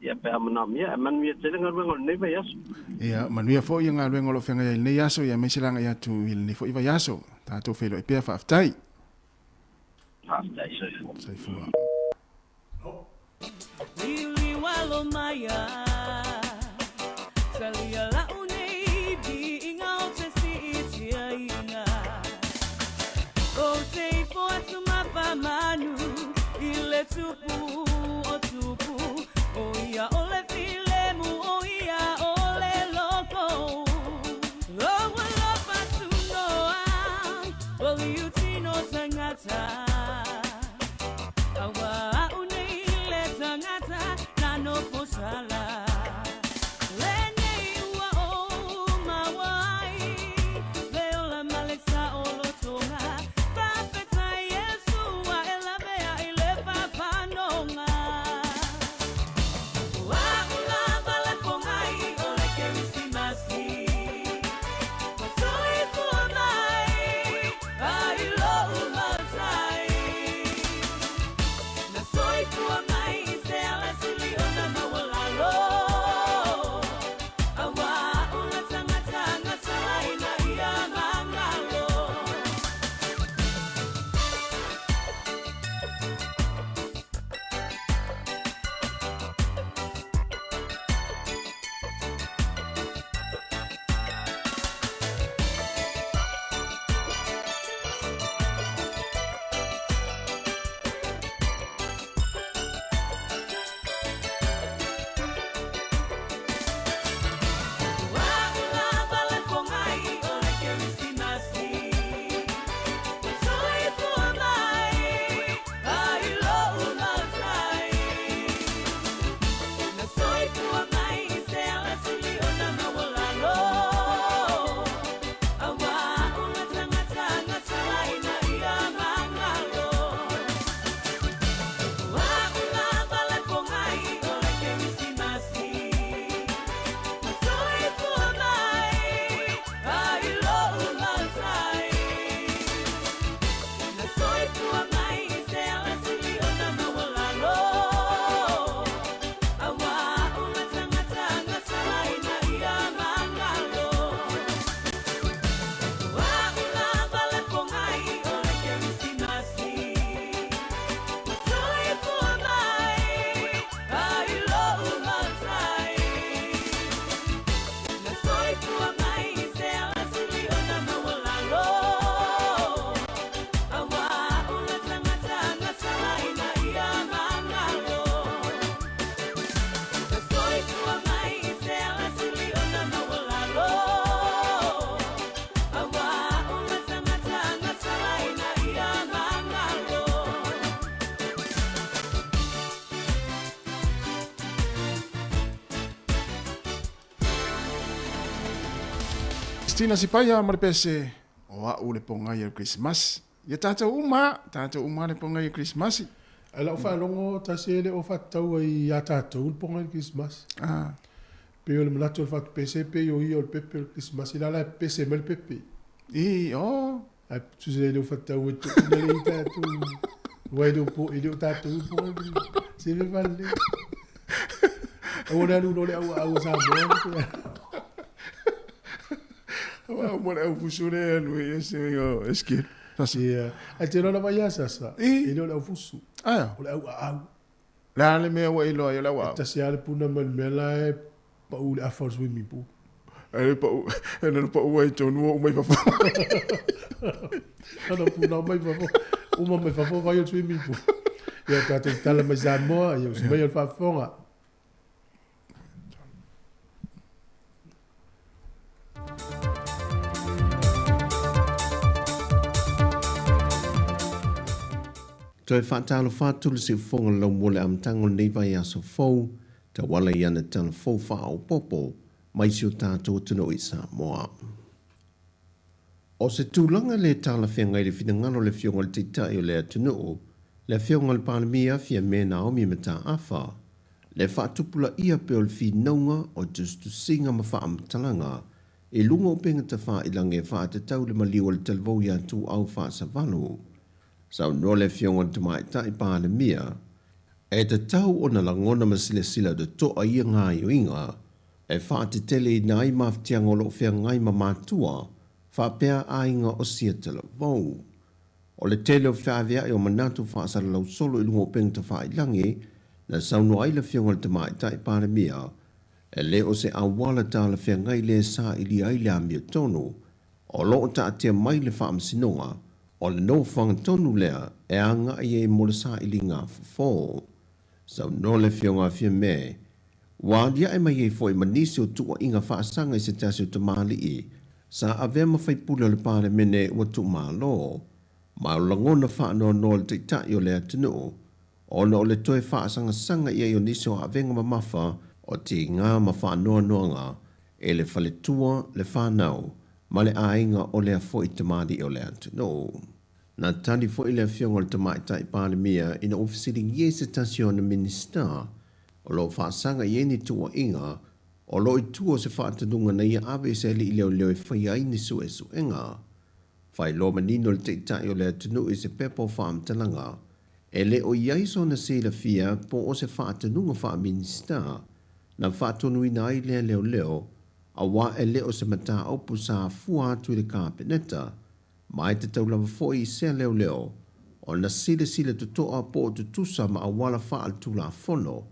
ia, pe a manaomia. Ae manuia tele galuega o lenei vaiaso. Ia, manuia foi galuega o lo o feagai ai i lenei aso, ia aemaise le agai atu i lenei foi vaiaso. Tatou feiloai pea, faafetai. Faafetai, soifua. Soifua. lalo mai a. Talia la'u nei viiga o te siitiaina. Ou te ifo atu ma faamanu i le Tupu o tupu, o ia o le filemu, o ia o le loko. Lou alofa tunoa, o liutino tagata. Aua a'u nei le tagata na nofo sala. Lenei ua ou maua ai le ola ma le saolotoga. Faafetai Iesu ua e lavea i le faapanoga. O a'u lava le pogai o le Kerisimasi. Ua soifua mai ai lo'u matai. Na soifua mai i se ala sili ona maualalo. Aua a'u le tagata na salaina ia magalo. O a'u lava le pogai o le Kerisimasi. Ua soifua mai ai lo'u matai. Na soifua mai i se ala sili ona maualalo. Aua a'u le tagata na salaina ia magalo. O a'u lava le pogai o le Kerisimasi. Ua soifua mai ai lo'u matai. Na soifua mai i se ala sili ona maualalo. Aua a'u le tagata na salaina ia magalo. O a'u lava le pogai o le Kerisimasi. Ua soifua mai ai lo'u matai. Na soifua mai i se ala sili ona maualalo. Aua a'u le tagata na salaina ia magalo. Na soifua mai i se ala sili ona maualalo. Aua a'u le tagata na salaina ia magalo. Christina Sipaia ma le pese o a'u le pogai o le Kerisimasi. Ia tatou uma, tatou uma le pogai o le Kerisimasi. Ae lau faalogo tasi e le o faatatau ai ia tatou le pogai o le Kerisimasi. Ah. Pei o le manatu o le faatupese pei o ia o le pepe o le Kerisimasi la la e pese mai le pepe. I, oh. Ae tusa e le o faatatau ai tuuina le i tatou. Aua e le o po, e le o tatou le pogai o le Kerisimasi. Se mea faalelei. Aua le alu loa le auaau o Samoa. Aua mo le au fusu le alu e se o eske. Sasa. Ia. Ae te iloa lava ia Sasa. I. E le o le aufusu. Aia. O le auaau. Le a le mea ua e iloa ai o le auaau? E tasi lava le puna mai le mea la e pau i le afa o le swimming pool. E le pau, e le pau ai tonu o uma i fafo. Ana puna uma i fafo, uma mai fafo vai o le swimming pool. Ia tatou tala mai Samoa, ia usu mai o le faafofoga. Toe faatalofa atu le siufofoga o le laumua i le amataga o lenei vaiaso fou, tauala i ana tala fou faaopoopo mai si o tatou atunuu i Samoa. O se tulaga le talafeagai i le finagalo o le Afioga i le Taitai o le atunuu, le Afioga i le Palemia Fiame Naomi Mataafa, le faatupulaia pea o le finauga o tusitusiga ma faamatalaga i luga o upega tafailagi e faatatau i le maliu a le talavou ia Tuuau Faasavalu. Saunoa le Afioga i le Tamaitai Palemia, e tatau ona lagona ma silasila totoa ia gaoioiga e faateteleina ai mafatiaga o lo o feagai ma matua faapea aiga o sia talavou. O le tele o feaveai o manatu faasalalau solo i luga o upega tafailagi Na saunoa ai le Afioga i le Tamaitai Palemia, e le o se auala talafeagai lea e sailia ai le amiotonu o lo o taatia mai le Faamasinoga, o le nofoaga tonu lea e agai ai mo le sailiga fofo. Saunoa le Afioga a Fiame, ua aliae mai ai foi ma nisi o tuuaiga faasaga i se tasi o tamalii sa avea ma faipule o le Palemene ua tuumalo, ma o lagona faanoanoa le Taitai o le atunuu ona o le toe faasagasaga i ai o nisi o avega mamafa o tiga ma faanoanoaga e le faletua, le fanau, ma le aiga o lea foi tamalii o le atunuu. Na tali foi le Afioga i le Tamaitai Palemia ina ua fesiligia i se tasi o ana Minisita o lo o faasaga i ai ni tuuaiga o lo o i tua o se faatonuga na ia ave i se alii leoleo e faia ai ni suesuega. Faailoa manino le Taitai o le atunuu i se pepa o faamatalaga e le o i ai sona silafia po o se faatonuga faa-Minisita na faatonuina ai lea leoleo aua e le o se mataupu sa fua atu i le Kapeneta ma e tatau lava foi i sea leoleo ona silasila totoa po o tutusa ma auala faaletulafono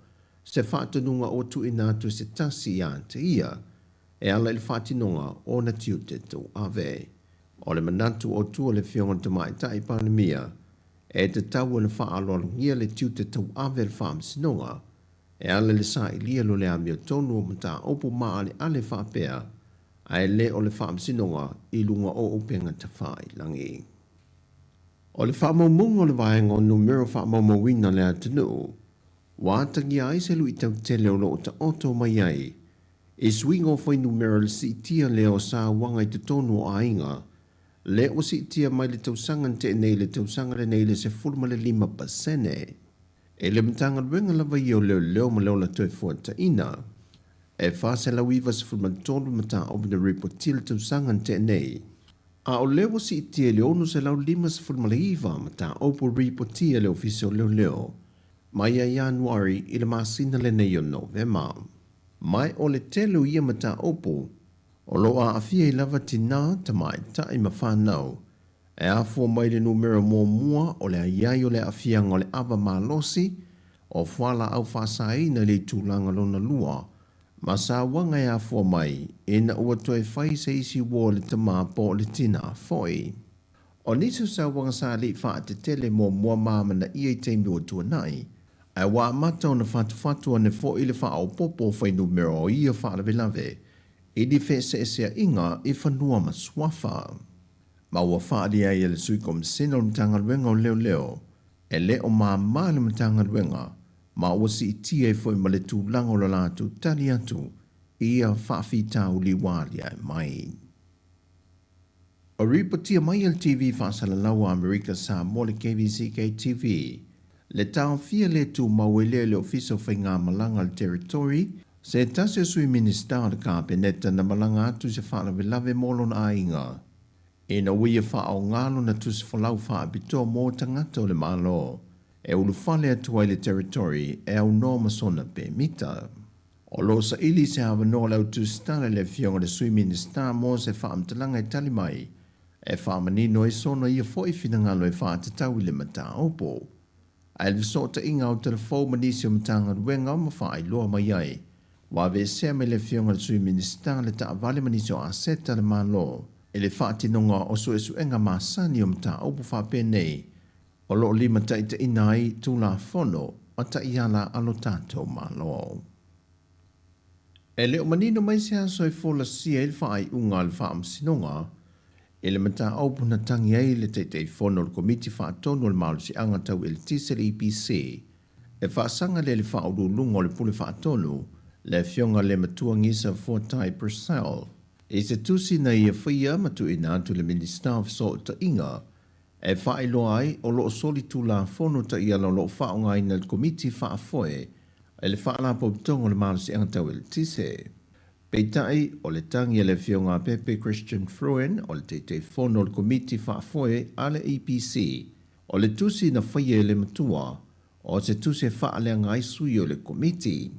se faatonuga ua tuuina atu e se tasi ia te ia e ala i le faatinoga o ona tiute tauave. O le manatu o tua le Afioga i le Tamaitai Palemia e tatau ona faaaloalogia le tiute tauave a le Faamasinoga e ala i le sailia lo le amiotonu o mataupu maaleale faapea ae le o le Faamasinoga i luga o upega tafailagi. O le faamaumauga o le vaega o numera faamaumauina a le atunuu ua atagia ai se luitau tele o lo o taoto mai ai i suiga o fuainumera le siitia lea o sauaga i totonu o aiga, lea ua siitia mai le tausaga na tea nei i le tausaga lenei i le 15%. I le Matagaluega lava ia o Leoleo ma le Ola Toefuataiga, e 493 mataupu na ripotia i le tausaga na tea nei, a o lea ua siitia i le 659 mataupu ripotia e le Ofisa o Leoleo mai ia Ianuari i le masina lenei o Novema. Ma o le tele o ia mataupu o lo o aafia ai lava tinā, tamaitai ma fanau, e afua mai le numera muamua o le aiai o le aafiaga o le ava malosi o fualaau faasaina i le itulaga lona lua ma sauaga e afua mai ina ua toe fai se isi uo e le tamā po o le tinā foi. O nisi o sauaga sa le i faatetele muamua ma amanaia i taimi ua tuanai, ae ua amata ona fatufatu ane foi le faaopoopo o fuainumera o ia faalavelave i ni feeseeseaiga i fanua ma suafa. Ma ua faaalia ai e le Sui Komisena o le Matagaluega o Leoleo, e le o māmā le Matagaluega ma ua siitia ai foi ma le tulaga o le latou tali atu i ia faafitauli ua aliae mai. O ripotia mai e le TV faasalalau a Amerika Samoa le KVCK-TV, le taofia le tumau ai lea e le Ofisa o Faigamalaga o le Territory, se tasi o Sui Minisita o le Kapeneta na malaga atu i se faalavelave mo lona aiga, ina ua ia faaaoga lona tusi folau faapitoa mo tagata o le Malo e ulufale atu ai le Territory e aunoa ma sona pemita. O lo o saili se avanoa o le au tusitala i le Afioga i le Sui Minisita mo se faamatalaga e tali mai e faamanino ai sona ia foi finagalo e faatatau i le mataupu. Ae le fesootaiga ao telefou ma nisi o Matagaluega ma faailoa mai ai ua aveesea mai le Afioga i le Sui Minisita le taavale ma nisi o aseta a le Malo i le faatinoga o suesuega masani o mataupu faapenei o lo o limataitaiina ai Tulafono ma taiala a lo tatou Malo. E le o manino mai se aso e folasia ai le faaiuga a le Faamasinoga i le mataupu na tagi ai le Taitaifono o le Komiti Faatonu o le Malosiaga Tau Eletise le EPC e faasaga lea i le Faauluuluga o le Pule Faatonu le Afioga Lematua Gisa Fuatai Purcell i se tusi na ia faia ma tuuina atu i le Minisita o Fesootaiga E faailoa ai, o lo o solitulafono taiala o lo o faaaogaina e le Komiti Faafoe e le Faalapotopotoga o le Malosiaga Tau Eletise. Peitai, o le tagi a le Afioga a Pepe Christian Fruin, o le Taitaifono o le Komiti Faafoe a le EPC, o le tusi na faia e le matua, o se tusi e faaleaga ai sui o le Komiti.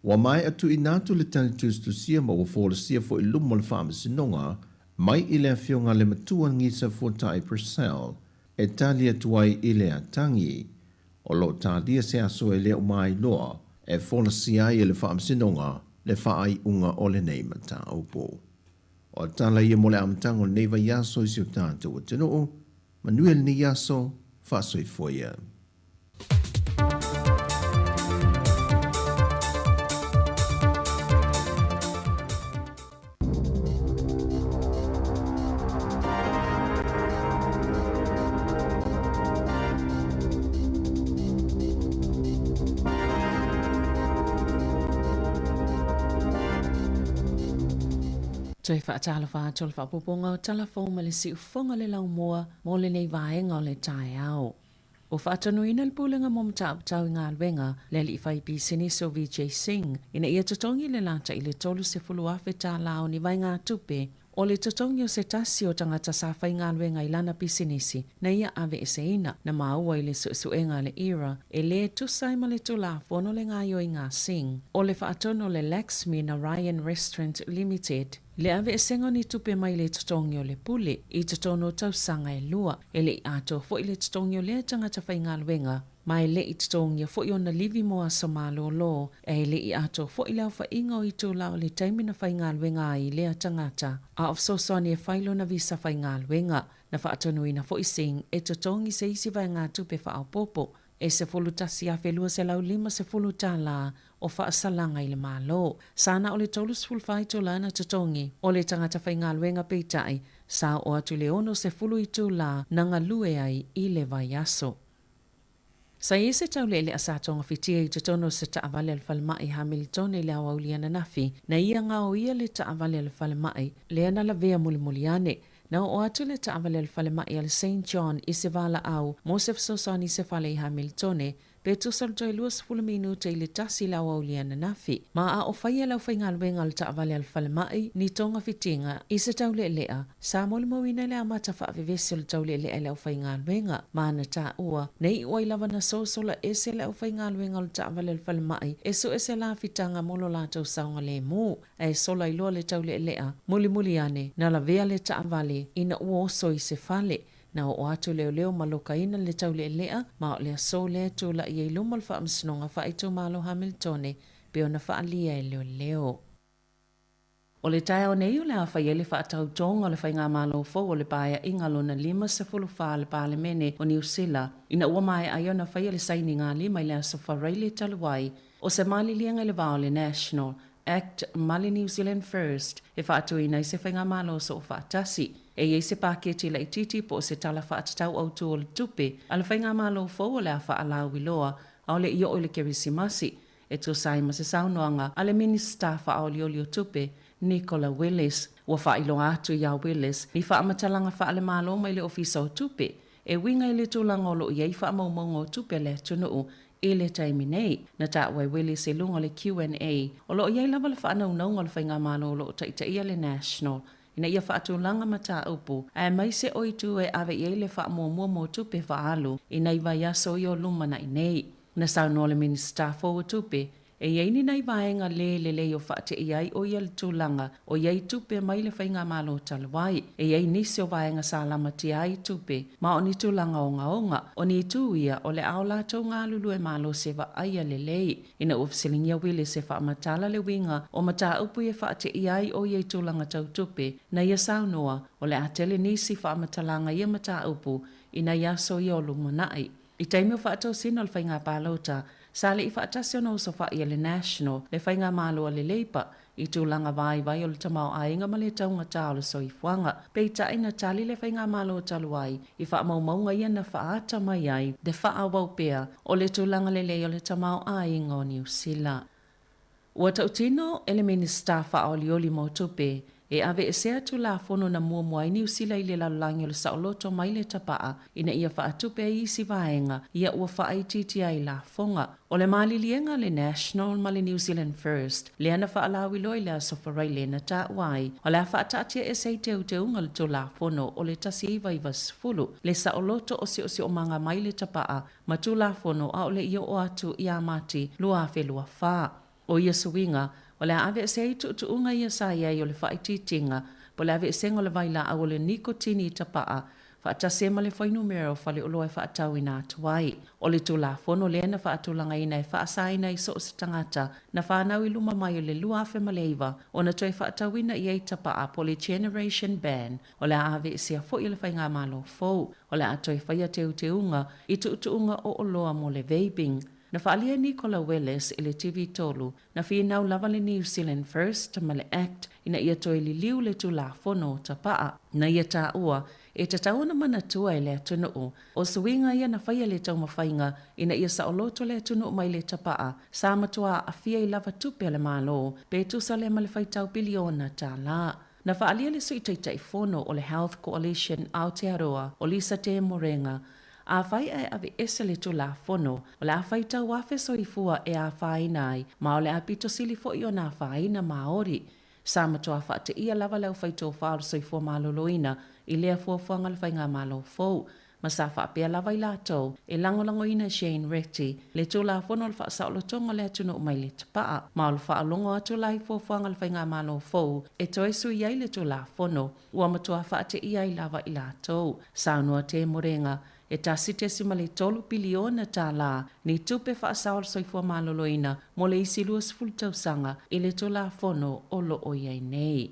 Ua maea tuuina atu le tali tusitusia ma ua folasia foi i luma o le Faamasinoga mai i le Afioga a le Matua Gisa Fuatai Purcell e tali atu ai i lea tagi. O lo o talia se aso e le o mailoa e folasia ai e le Faamasinoga le faaiuga o lenei mataupu. O tala ia mo le amataga o lenei vaiaso i si o tatou atunuu, manuia lenei aso, faasoifua ia. Toe faatalofa atu o le faaopoopoga o tala fou ma le siufofoga le laumua mo lenei vaega o le taeao. Ua faatonuina le Pulega mo Mataupu Tau i Galuega, le alii faipisinisi o Vijay Singh, ina ia totogi le lata i le $30,000 tala o ni vaegatupe o le totogi o se tasi o tagata sa faigaluega i lana pisinisi na ia aveeseina. Na maua i le suesuega a le ERA e lē tusa ai ma le Tulafono le gaoioiga a Singh o le faatonu o le Laxmi Narayan Restaurant Limited. Le aveesega o ni tupe mai le totogi o le pule i totonu o tausaga e lua, e le i atoa foi le totogi o lea tagata faigaluega, ma e le i totogia foi ona livi mo aso malolo, a e le i atoa foi le aofaiga o itula o le taimi na faigaluega ai lea tagata a o fesoasoani e fai lona visa faigaluega. Na faatonuina foi Singh e totogi se isi vaegatupe faaopoopo e $11,250 o faasalaga i le Malo. Sa na o le 34 itula na totogi o le tagata faigaluega peitai, sa oo atu i le 60 itula na galue ai i le vaiaso. Sa i ai se taulealea sa togafitia i totonu o se taavale a le falemai i Hamiltone i le aoauli ananafi, na ia gaoia le taavale a le falemai lea na lavea mulimuli ane. Na oo atu le taavale a le falemai a le Saint John i se valaau mo se fesoasoani i se fale i Hamiltone, pe tusa le toe 20 minute i le tasi i le aoauli ananafi. Ma a o faia e le aufaigaluega o le taavale a le falemai ni togafitiga i se taulealea, sa molimauina i le amata faavevesi o le taulealea i le aufaigaluega, ma na taua, na iu ai lava na sosola ese le aufaigaluega o le taavale a le falemai e sue se lafitaga mo lo latou saogalemu. Ae sola ai loa le taulealea, mulimuli ane, na lavea le taavale ina ua oso i se fale. Na oo atu leoleo ma lokaina le taulealea, ma o le aso lea e tulai ai luma o le Faamasinoga Faaitumalo Hamiltone pei ona faaalia e leoleo. O le taeao nei o le a fai ai le faatautoga o le Faigamalo fou o le Paeaiga lona 54 a le Palemene o Niu Sila, ina ua maea ai ona faia le sainigalima i le Aso Faraile talu ai o se maliliega i le va o le National Act ma le New Zealand First e faatuina ai se faigamalo soofaatasi. E i ai se paketi laitiiti po o se tala faatatau autū o le tupe a le faigamalo fou o le a faalauiloa a o le i oo i le Kerisimasi, e tusa ai ma se saunoaga a le Minisita faaolioli o Tupe, Nicola Willis. Ua faailoa atu iā Willis ni faamatalaga faale-Malo mai le Ofisa o Tupe e uiga i le tulaga o lo o i ai faamaumauga o tupe a le atunuu i le taimi nei. Na taua e Willis i luga o le QNA, o lo o i ai lava le faanaunauga o le Faigamalo o lo o taitaia le National ina ia faatulaga mataupu, aemaise o itu e ave i ai le faamuamua mo tupe faaalu i nai vaiaso ia o lumanai nei. Na saunoa le Minisita fou o Tupe, e i ai ni nai vaega lē lelei o faateia ai o ia le tulaga o i ai tupe mai le faigamalo talu ai. E i ai nisi o vaega sa lamatia ai tupe ma o ni tulaga ogaoga, o ni itu ia o le a o latou galulue malosi e vaaia lelei. Ina ua fesiligia Willis e faamatala le uiga o mataupu ia e faateia ai o ia i tulaga tau tupe, na ia saunoa, o le a tele nisi faamatalaga i ia mataupu i nai aso ia o lumanai. I taimi o faatosina o le faiga palota, sa le i faatasi ona osofai e le National le faigamalo a le Labour i tulaga vaivai o le tamaoaiga ma le taugatā o le soifuaga. Peitai na tali le faigamalo talu ai i faamaumauga ia na faaata mai ai le faaauau pea o le tulaga lelei o le tamaoaiga o Niu Sila. Ua tautino e le Minisita Faaolioli mo Tupe e aveesea Tulafono na muamua ai Niu Sila i le lalolagi o le saoloto mai le tapaa ina ia faatupe ai isi vaega ia ua faaitiitia ai lafoga. O le maliliega a le National ma le New Zealand First lea na faalauiloa i le Aso Faraile na taua ai o le a faataatia ese ai teuteuga o le Tulafono o le 1990 le saoloto o siosiomaga mai le tapaa ma Tulafono a o le i oo atu ia Mati 2024. O ia suiga, o le a aveese ai tuutuuga ia sa i ai o le faaitiitiga po o le aveesega o le vailaau o le nikotini i tapaa faatasi ai ma le fuainumera o faleoloa e faatauina atu ai. O le Tulafono lea na faatulagaina e faasaina ai so o se tagata na fanau i luma mai o le 2009 ona toe faatauina i ai tapaa po o le Generation Ban. O le a aveesea foi e le Faigamalo fou. O le a toe faia teuteuga i tuutuuga o oloa mo le vaping. Na faaalia e Nicola Welles i le TV3, na finau lava le New Zealand First ma le Act ina ia toe liliu le Tulafono o Tapaa. Na ia taua, e tatau ona manatua e le atunuu, o suiga ia na faia le taumafaiga ina ia saoloto le atunuu mai le tapaa sa matua aafia i lava tupe a le Malo pe tusa lea ma le faitau piliona tala. Na faaalia le Sui Taitaifono o le Health Coalition Aotearoa o Lisa Te Morenga, Afai ae aveese le Tulafono, o le a faitau afe soifua e afaina ai, ma o le a pito sili foi ona afaina Māori. Sa matua faateia lava le aufaitofa o le soifua maloloina i lea fuafuaga a le Faigamalo fou, ma sa faapea lava i latou e lagolagoina Shane Reti, le Tulafono o le Faasaolotoga o le Atunuu mai le Tapaa, ma o le faalogo atu la i fuafuaga a le Faigamalo fou e toe sui ai le Tulafono, ua matua faateia ai lava i latou. Saunoa Te Morenga, e $1.3 piliona ni tupe faasao a le soifua maloloina mo le isi 20 tausaga i le Tulafono o lo o i ai nei.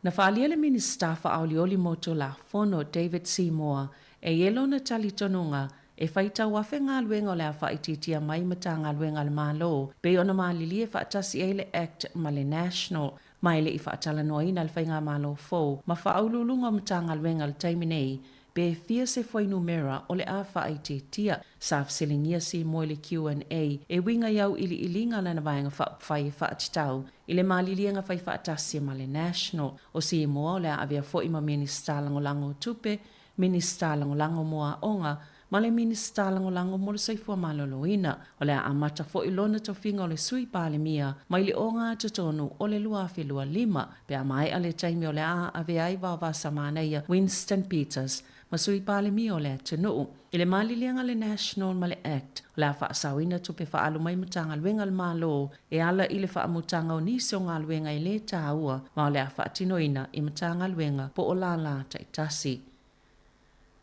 Na faaalia le Minisita Faaolioli mo Tulafono, David Seymour, e i ai lona talitonuga e faitau afe galuega o le a faaitiitia mai Matagaluega a le Malo pei ona malilie faatasi ai le Act ma le National ma e le i faatalanoaina e le Faigamalo fou ma Faauluuluga o Matagaluega i le taimi nei pe fia se fuainumera o le a faaitiitia. Sa fesiligia Seymour i le QNA e uiga i auiliiliga a lana Vaega Faaupufai e faatatau i le maliliega faifaatasi ma le National. O Seymour o le a avea foi ma Minisita Lagolago o Tupe, Minisita Lagolago mo Aoga, ma le Minisita Lagolago mo le Soifua Maloloina. O le a amata foi lona tofiga o le Sui Palemia mai le ogatotonu o le 2025, pe a maea le taimi o le a avea ai Vaovasamanaia Winston Peters ma Sui Palemia o le atunuu. I le maliliega a le National ma le Act, o le a faasaoina tupe faaalu mai Matagaluega a le Malo e ala i le faamutaga o nisi o galuega e le taua ma o le a faatinoina i Matagaluega po o lālā taitasi.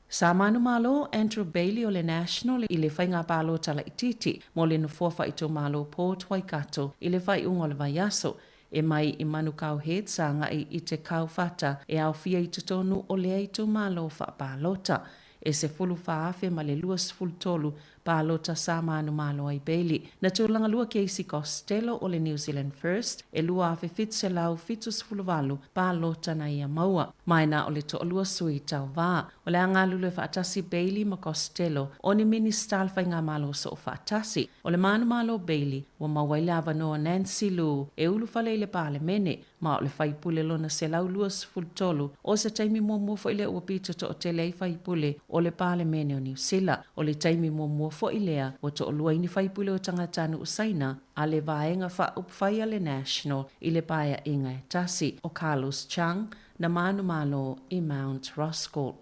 Sa manumalo Andrew Bayly o le National i le faiga palota laitiiti mo le nofoa faaitumalo Port Waikato i le faaiuga o le vaiaso, e mai i Manukau Heads agai i Te Kauwhata e aofia i totonu o lea itumalo faapalota. E 14,023 palota sa manumalo ai Bayly. Na tulaga lua Casey Costello o le New Zealand First e 2,778 palota na ia maua. Ma e na o le toalua sui tauva. O le a galulue faatasi Bayly ma Costello o ni Minisita o le Faigamalo Soofaatasi. O le manumalo Bayly ua maua ai le avanoa Nancy Lu e ulufale i le Palemene ma o le faipule lona 123 o se taimi muamua foi lea ua pito toatele ai faipule o le Palemene o Niu Sila. O le taimi muamua foi lea ua toalua ai ni faipule o tagatanuu Saina a le Vaega Faaupufai a le National i le paeaiga e tasi, o Carlos Chung na manumalo i Mount Roskill.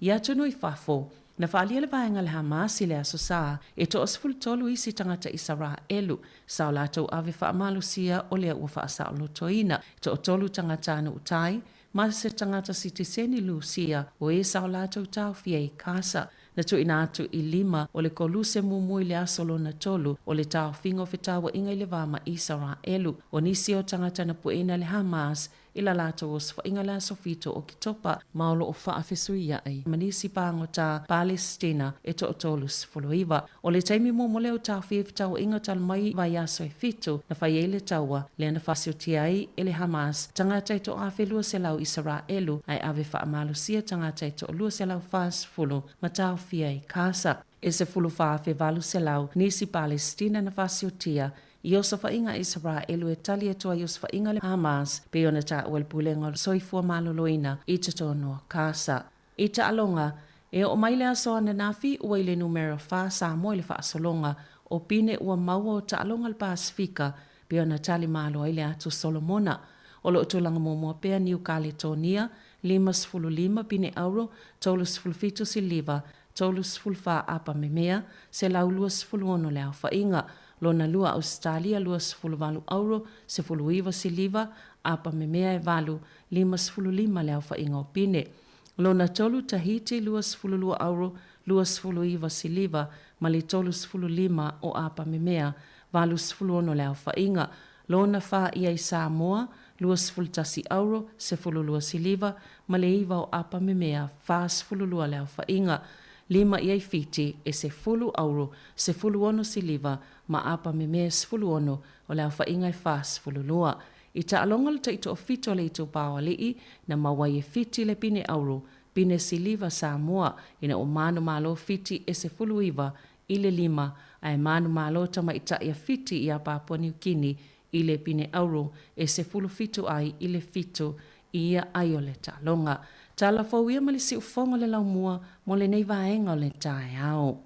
I atunuu i fafo, na faaalia le vaega a le Hamas i le Aso Sa e toa-13 isi tagata Isaraelu sa o latou ave faamalosia o lea ua faasaolotoina. E toatolu tagatanuu Thai ma se tagata sitiseni Lusia o e sa o latou taofia i Kasa. Na tuuina atu i lima o le koluse muamua i le aso lona tolu o le taofiga o fetauaiga i le va ma Isaraelu. O nisi o tagata na pueina e le Hamas i la latou osofaiga i le aso 7 o Oketopa, ma o lo o faafesuiaʻi ma nisi pagota Palesitina e toa-39. O le taimi muamua lea o taofia ai fetauaiga talu mai vaiaso e fitu na fai ai le taua lea na faasiotia ai e le Hamas tagata e toa-1,200 Isaraelu ae ave faamalosia tagata e toa-240 ma taofia i Kasa. E 14,800 nisi Palesitina na faasiotia i osofaiga a Isaraelu e tali atu ai osofaiga a le Hamas pei ona taua e le Pulega o le Soifua Maloloina i totonu o Kasa. I taaloga, e oo mai le aso ananafi ua i le numera fa Samoa i le faasologa o pine ua maua o taaloga a le Pasefika pei ona tali malo ai le atu Solomona. O lo o tulaga muamua pea Niu Kaletonia, 55 pine auro, 37 siliva, 34 apa memea, 126 le aofaiga. Lona lua Ausetalia, 28 auro, 19 siliva, apa memea e valu, 55 le aofaiga o pine. Lona tolu, Tahiti, 22 auro, 29 siliva ma le 35 o apamemea, 86 le aofaiga. Lona fa i ai Samoa, 21 auro, 12 siliva ma le 9 o apamemea, 42 le aofaiga. Lima i ai Fiti, e 10 auro, 16 siliva ma apamemea 16, o le aofaiga e 42. I taaloga le taitoafitu a le Itupa o Alii, na maua ai e Fiti le pine auro, pine siliva Samoa, ina ua manumalo Fiti e 19 i le 5, ae manumalo tamaitai a Fiti iā Papua Niu Kini i le pine auro e 17 ai i le 7 i ia ai o le taaloga. Tala fou ia ma le siufogo o le laumua mo lenei vaega o le taeao.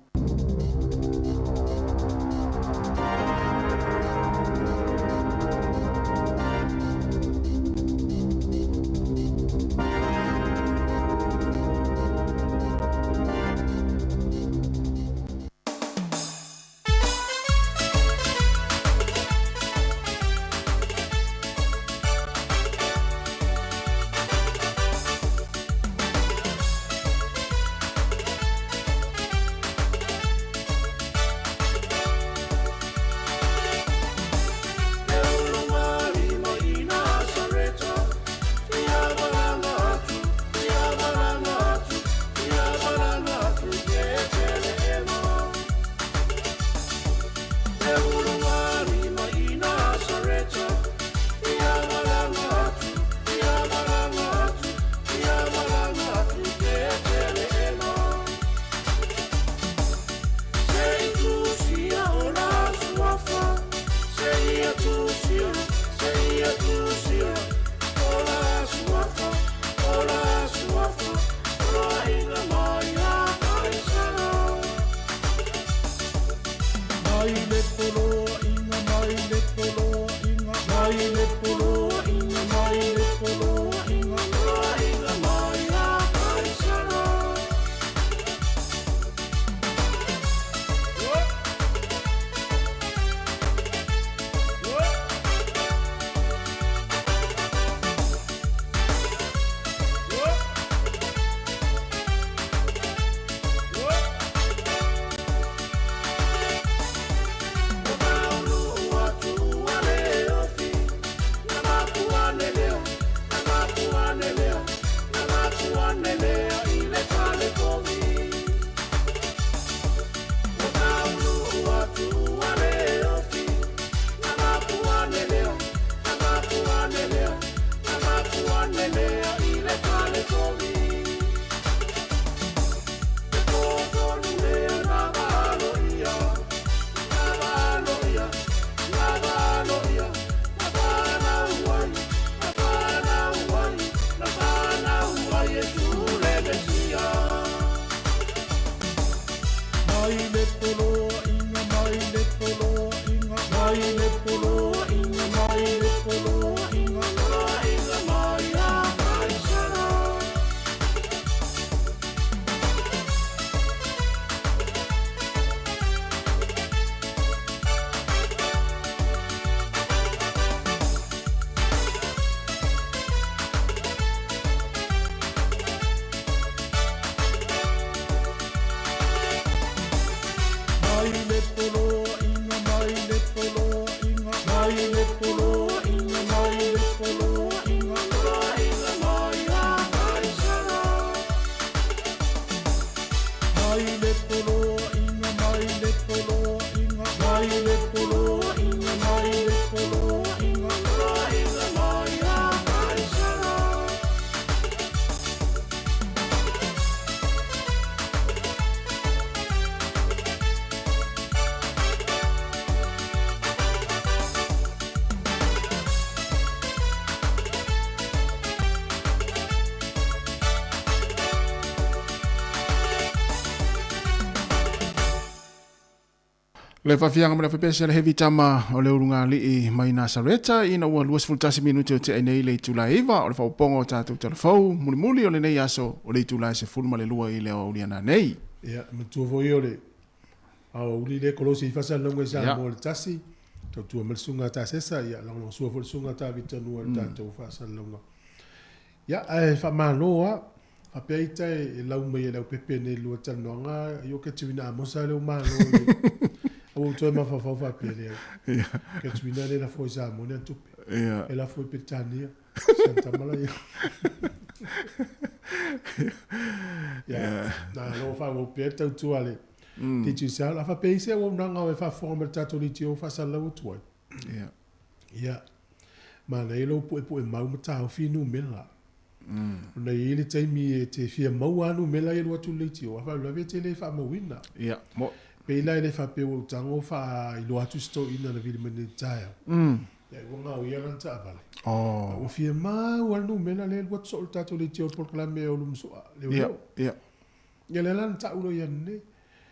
Le faafiaga ma le afepese a le Heavy Tama o le ulugalii mai Nasareta ina ua 21 minute o tea nei le itula e 9 o le faaopoopoga o tatou talafou mulimuli o lenei aso o le itula e 12 i le aoauli ana nei. Ia, matua foi o le aoauli lea kolosi i faasalalauga i Samoa i le tasi, tautua mai le susuga a Tasesa, ia lagolagosua foi le susuga a Tavita Nua i le tatou faasalalauga. Ia, ae faamalo lava. Faapea ita e lau mai e le aupepe nei lua talanoaga i o Ketuina Amosa lea ua malo i le Aua ua toe mafaufau faapea leai. Ketuina lea e lafo i Samoa ni ana tupe. E lafo i Peretania. Si ana tama la ia. Ia, na o lo o faaauau pea le tautua a le Digicel. A faapea e i ai se auaunaga o e faafofoga mai i le tatou leitio o faasalalau atu ai. Ia, manaia lou puepue mau ma taofi i numera. Ona e i ai le taimi e te fia maua lava numera ia e alu atu i le leitio, a faalavelave e te le faamauina. Ia, mo. Pei la e le faapea ua ou tago faailoa atu se toeaina na vili mai nei i le taeao. Ia, ua gaoia lana taavale. Oh. A ua fia mau lava le numera lea e alu atu soo i le tatou leitio i le polokalame o Lumasoa, leoleo. Ia, ia. Ia lea la na tau loa ia nei.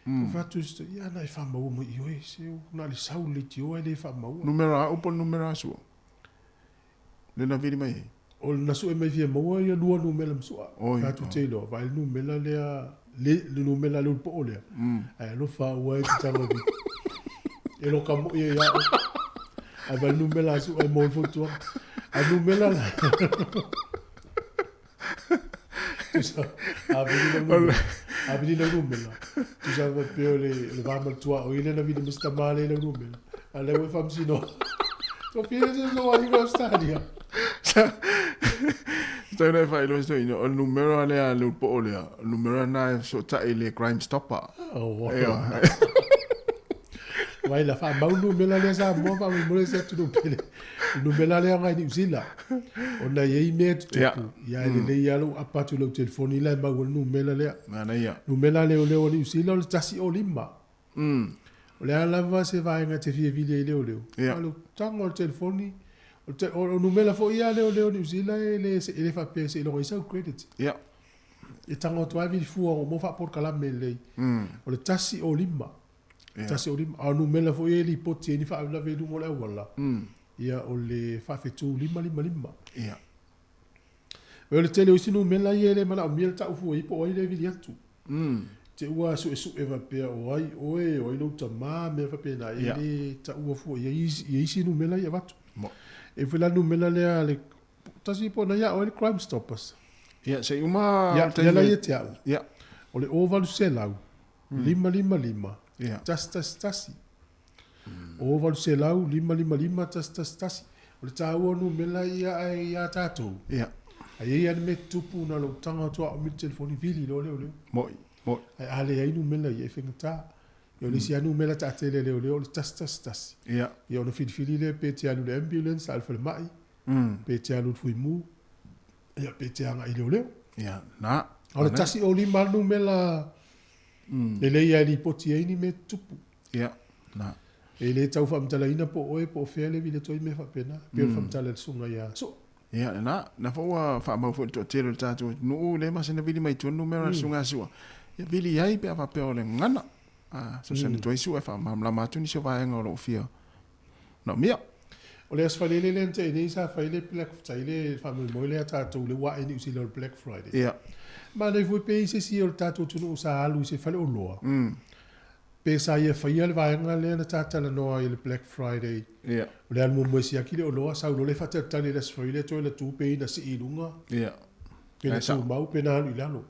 Ua fai atu isi, ia na e faamaua mai i oe, se na o le sau i le leitio ae le faamaua. Numera a upu o le numera a sua? Le na vili mai ai? O le na sue mai fia maua ia lua numera ma sua. Oi. Fai atu te iloa, vaai le numera lea, le, le numera le ulu poo lea. Ae alofa ua e te tago e vili. E loka moi e ia oe. Ae vaai le numera a sua e maua le fautuaga. A numera la. Tusa, a vili lau numera, a vili lau numera. Tusa faapea o le, le va ma le tuaoi lea na vili ma si tama lea i lau numera. A lea ua e faamasinoa. Ua fia se so ai i Australia. Tau na e faailoa se toeaina, o le numera lea a le ulu poo lea, o le numera lena e fesootai i le Crime Stopper. Oh, Ioe. Vai la faamau numera lea Samoa faamolemole se atunuu pele. Numera lea agai Niu Sila. Ona e i ai mea e tutupu. Ia e lelei lava lou apa atu i lau telefoni la e mau ai le numera lea. Manaia. Numera leoleo a Niu Sila o le 105. O le a lava se vaega e te fia vili ai i leoleo. A o le tago o le telefoni, o le o numera foi ia a leoleo a Niu Sila e le e le faapea seiloga i ai sau credit. E tago atu lava vili fua mo faapolokalame lelei. O le 105. 105. A o numera foi ia e lipoti ai ni faalavelave i luga o le auala, ia o le faafetu 555. O le tele o isi numera ia e le manaomia le tau fua i ai po o ai lea e vili atu. Te ua suesue faapea o ai oe, o ai lou tama, mea faapena, e le taua fua i ai isi numera ia e avatu. E foi la le numera lea a le tasi po o na ia oe le Crime Stoppers. Ia, se i uma Ia, ia la ia te au. Ia. O le 0800 555 111. 0800 555 111. O le taua o numera ia ae ia tatou. Ia. Ae i ai lava le mea e tutupu na o lou tago atu a o le telefoni vili loa leoleo. Moi, moi. Ae a leai numera ia e faigata. Ia o le isi lava numera taatele a leoleo o le 111. Ia. Ia ona filifili lea pe te alu i le ambulance, alu i le falemai, pe te alu i le fuimu, ia pe te agai i leoleo. Ia, na. A o le 105 lava le numera lelei lava e lipoti ai ni mea tutupu. Ia, na. E le tau faamatalaina po o oe po o fea le vili atu ai mea faapena, e pei o le faamatala a le susuga ia Soo. Ia, lena. Na foi ua faamau foi i le toatele o le tatou atunuu le masina vili mai tua le numera a le susuga a Sua. Ia vili ai pe a faapea o le gagana. A, fesoasoani atu ai Sua e faamalamalama atu nisi o vaega o lo o fia manaomia. O le Aso Faraile lea na tea nei sa fai le Black Friday le faamoemoe lea a tatou lea ua ae Niu Sila o le Black Friday. Ia. Manaia foi pe i ai se isi o le tatou atunuu sa alu i se faleoloa. Pe sa ia faia le vaega lea na ta talanoa ai i le Black Friday. Ia. O le alu muamua e siaki le oloa, sau loa le faatalitali i le Aso Faraile toe alu atu pe ina sii i luga. Ia. Pe na tumau pe na alu i lalo.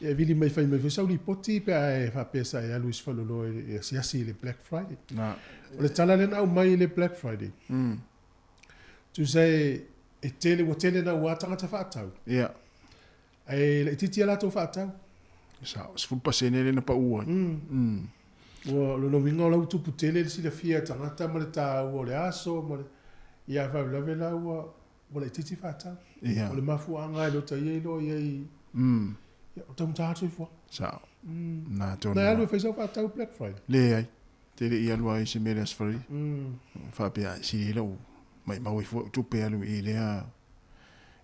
Ia e vili mai fai mai foi sau lipoti pe a e faapea sa e alu i se faleoloa e asiasi i le Black Friday. Na. O le tala lea na aumai i le Black Friday. Tusa e, e tele, ua tele naua tagata faatau. Ia. Ae laitiiti a latou faatau. Sa, 10% lea na pau ai. Ua, o lona uiga o la ua tupu tele le silafia e tagata ma le taua o le aso ma le, ia a faalavelave la ua, ua laitiiti faatau. Ia. O le mafuaaga e lota ia iloa i ai, ia, o taugata le soifuaga. Sao. Na tonu. Na e alu e fai sau faatau Black Friday? Leai. Tele i alu ai se mea i le Aso Faraile. Faapea, sili ai lau maimau ai fua au tupe alu i lea,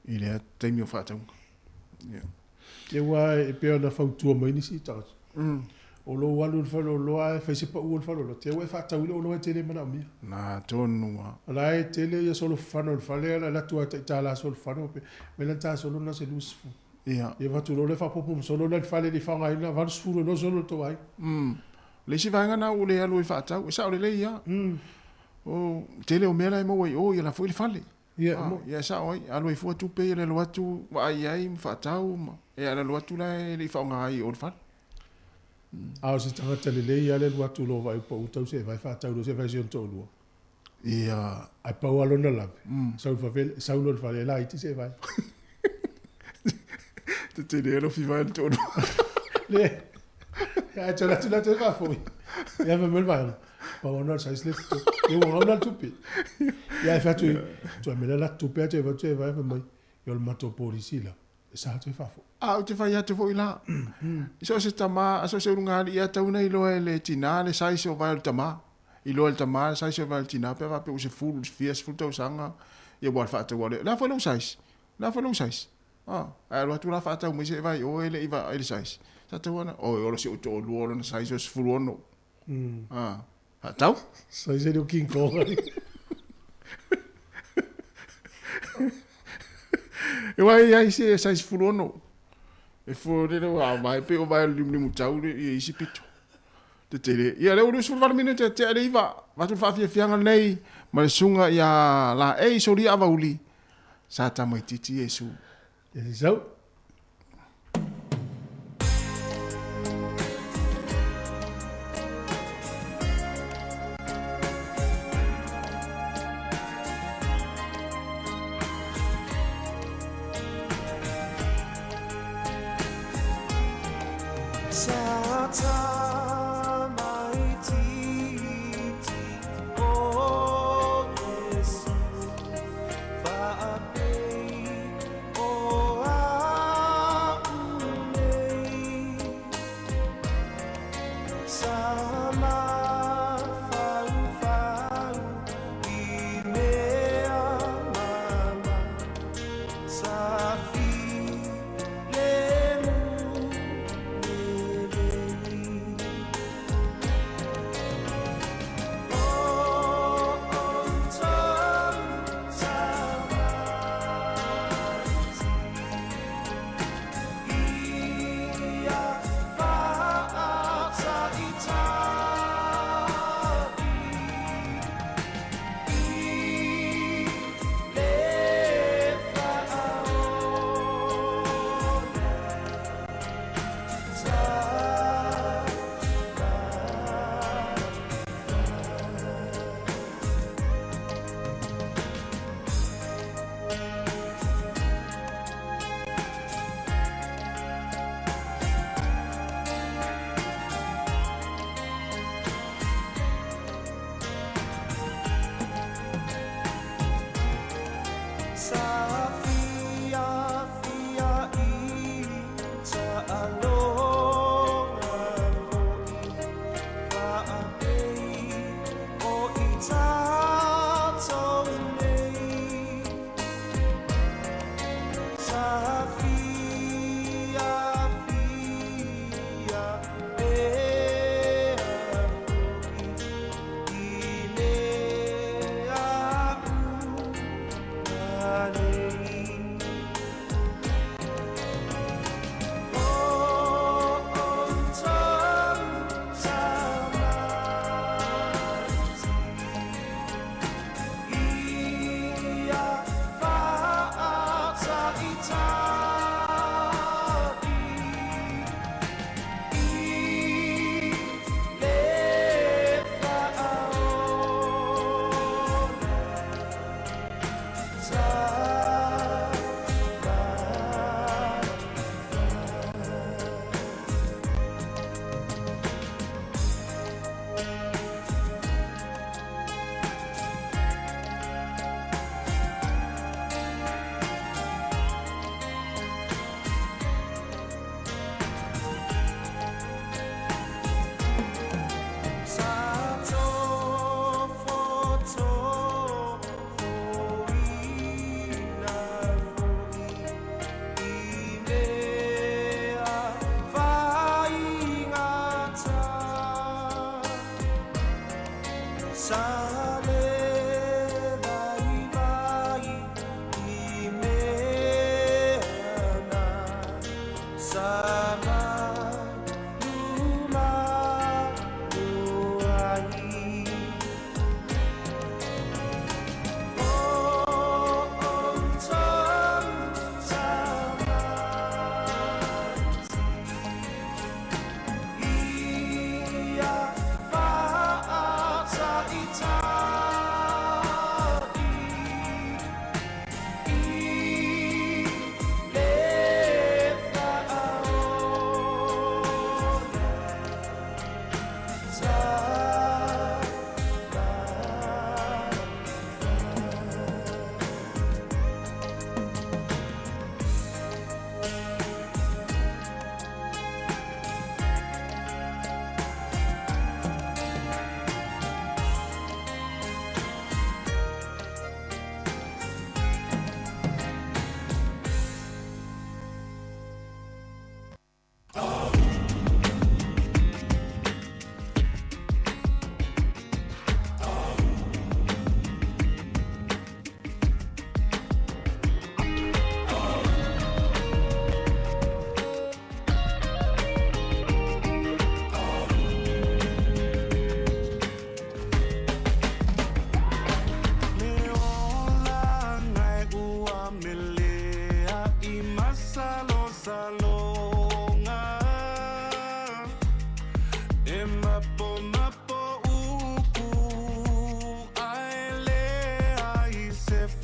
i lea taimi o faatauga. Ia. Ia aua e pei ona fautua mai nisi tagata, o lou alu i le faleoloa ae fai se pau o le faleoloa, te ua e faatau i le oloa e te le manaomia. Na tonu lava. O la e tele ia solofano i le fale, alu atu lava tai $1 solofano, pe mai lana ta solo na se 20. Ia. Ia avatu loa le faaopoopo ma solo la i le fale e le i faaaogaina, 80 loa solo le tou aiga. Le isi vaega na ua le alu e faatau, e sao lelei lava. O tele o mea la e maua i o, ia la foi le fale. Ia, Ah, mo. ia e sao ai, alu ai fua tupe ia le alu atu vaai ai ma faatau ma, e alu atu la e le i faaaoga ai i o le fale. A o se tagata lelei lava le alu atu loa vaai pau tau se vae faatau loa se vae si ona toalua. Ia. Ae pau lava lona lave, sau i le vave, sau loa i le fale e laiti se vae. Tetele lou fiva ai le toalua. Le, ae toe alu atu la toe faafoi. Ia fai mai le vaega, pau ona o le size le ia ua gauna le tupe. Ia ae fai atu, toe aumai la la tupe ae toe avatu se vae fai mai, ia o le matou polisi la, e sa toe faafoi. A ou te fai atu foi la, so o se tama, so o se ulugalii lava e tatau ona iloa e le tina le size o vae o le tama. Iloa e le tama le size o vae o le tina pe a faapea ua sefulu, fia sefulu tausaga, ia ua faataua lea. O le a foi lou size? O le a foi lou size? A, ae alu atu la faatau mai se vae i o e le i vaai le size. Sa tatau ona, oi, ola si ou toalua o lona size o 16. A, faatau. Size ele o King Kong ali. E wai e iai se size 16. E fua lele ua vae pei o vae o le limulimu tau le i isi pito. Tetele. Ia lea ua 28 minute e tea le iva. Avatu le faafiafiaga lenei ma le susuga ia Laei Solia Avauli. Sa tamaitiiti Iesu. Iesu.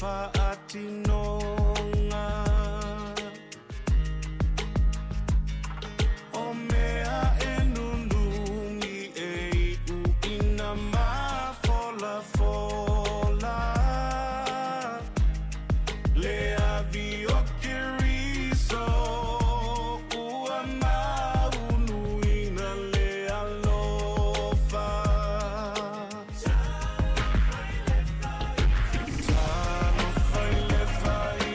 faatinoga. O mea e nunumi e iuina mafolafola. Le avi o Keriso ua maunuina le alofa. Talofa i le faitauga.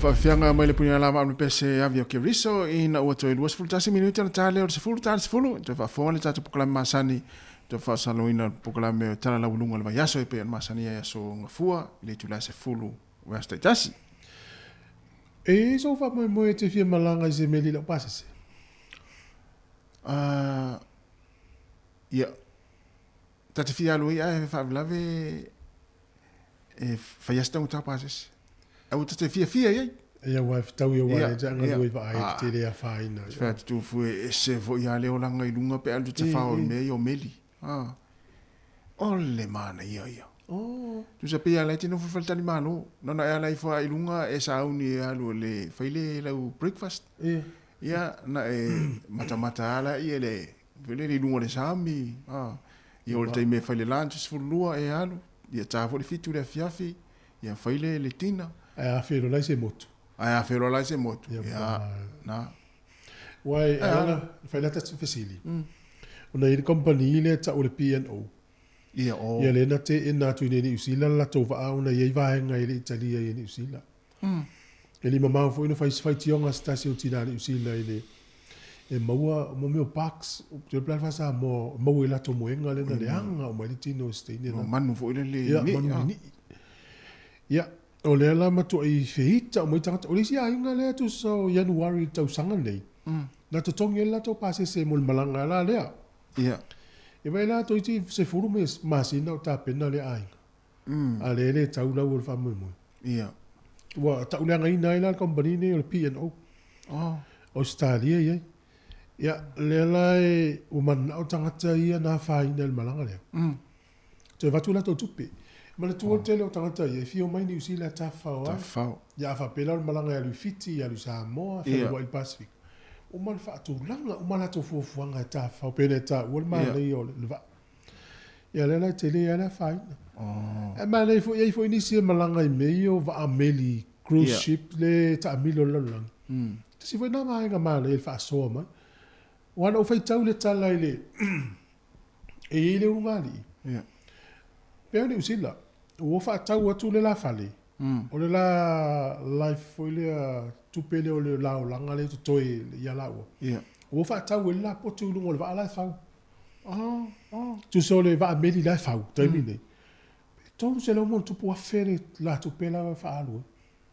faafiaga mai le puni ala ma pese avi o Keriso ina ua toe 21 minute ona ta lea o le 10 ta le 10 toe faafofoga le tatou polokalame masani toe faasaloina le polokalame o Tala Laualuga o le Vaiaso e pei ona masani ai aso Gafua i le itula e 10 o vaiaso taitasi. E i ai sou faamoemoe e te fia malaga i se meli laupasese? Uh, ia, ta te fia alu ai ae faalavelave e fai lava si taugata pasese. Aua ta te fiafia i ai. Ia aua e fetaui aua e te galue i vaa ai te tele afaina. Te whai atu fu e ese foi a le olaga i lunga pe alu te whao i mea ia o meli. Ah. O le manaia ia. Oh. Tusa pei a lai te nofo i faletalimalo. Nona e ala ifo a i lunga e sauni e alu e le fai le lau breakfast. Ia. Ia na e matamata ala ia le foi lele i luga o le sami. Ah. Ia o le taimi e fai le lunch 12 e alu. Ia ta foi le 7 i le afiafi. Ia fai le le dinner. Ae a feiloa se motu. Ae a feiloa lai se motu. Ia, ia na. Aua e ala na fai lata fesili. Ona i le company lea e tau o le P&O. Ia, o. Ia lea na teena atu i inei i Niu Sila le latou vaa ona e i ai vaega e le i talia i Niu Sila. E le i mamao foi ona fai se faitioga a se tasi o tina Niu Sila i le e maua mo mea o parks, ou te iloa pe a le faa-Samoa, e maua i latou moega lea na leaga uma ai le tino o se teine na. Manu foi lele ni'i. Ia, manu ni'i. Ia, o lea la matuai feita uma ai tagata. O le isi aiga lea tusa o Ianuari i le tausaga nei, na totogi ai le latou pasese mo le malaga la lea. Ia. E vaai la toeitiiti 10 masina o tapena lea aiga. A lea e le tau lau o le faamoemoe. Ia. Ua tauleagaina ai la le kamupani nei o le P&O. Oh. Ausetalia e i ai. Ia, lea la e, ua mananao tagata ia na afaina i le malaga lea. Toe avatu latou tupe. Manatua le tele o tagata ia e fia omai Niu Sila e tafafao ai. Tafafao. Ia a faapea la o le malaga e alu i Fiti, e alu i Samoa, fealuai i le Pasefika. Uma le faatulaga uma latou fuafuaga e tafafao pei ona e taua le manaia o le vaa. Ia lea la e tele lava le afaina. Oh. Ae manaia foi, e i ai foi nisi e malaga i mea ia o vaa meli, cruise ship le taamilo i le lalolagi. Tasi foi lena vaega manaia i le faasoa mai. Aua na ou faitau i le tala i le e i ai le ulugalii. Yeah. Pei o Niu Sila, ua faatau atu le la fale, o le la life foi lea, tupe lea o le la olaga lea e totoe ia laua. Yeah. Ua faatau e le la potu i luga o le vaa la e fau. Oh, oh. Tusa o le vaa meli la e fau, taimi nei. Pe 300 ma ona tupu afe le la tupe la e faaalu ai.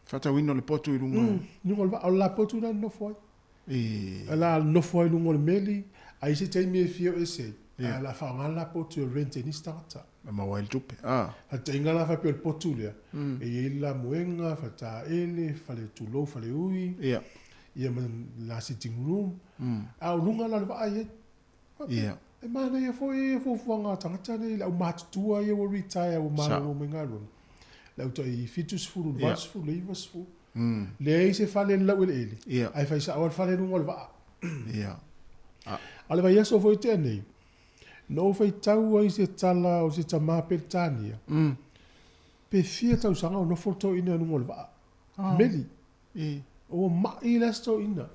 Faatauina o le potu i luga. I luga o le vaa, o le la potu la e nonofo ai. E. O le a nofo ai i luga o le meli, a i ai se taimi e fia o ese ai, Ia. a o le a faaaoga le la potu e rent e nisi tagata. E maua ai le tupe. Ah. Faataitaiga la faapea o le potu lea, e i ai le la moega, faletaele, fale tulou, fale ui, Ia. ia ma le la sitting room, a o luga la o le vaa e i ai. Faapea, Ia. e manaia foi fuafuaga a tagata nei, le aumatutua ia ua retire ua malolo mai galuega, le au tai 70, 80, 90, leai se fale i le laueleele, Ia. ae fai sao lava le fale i luga o le vaa. Ia. A o le vaiaso foi tea nei, na ou faitau ai i se tala o se tama Peretania, pe fia tausaga o nofo le toeaina i luga o le vaa, meli. Ua mai le aso toeaina.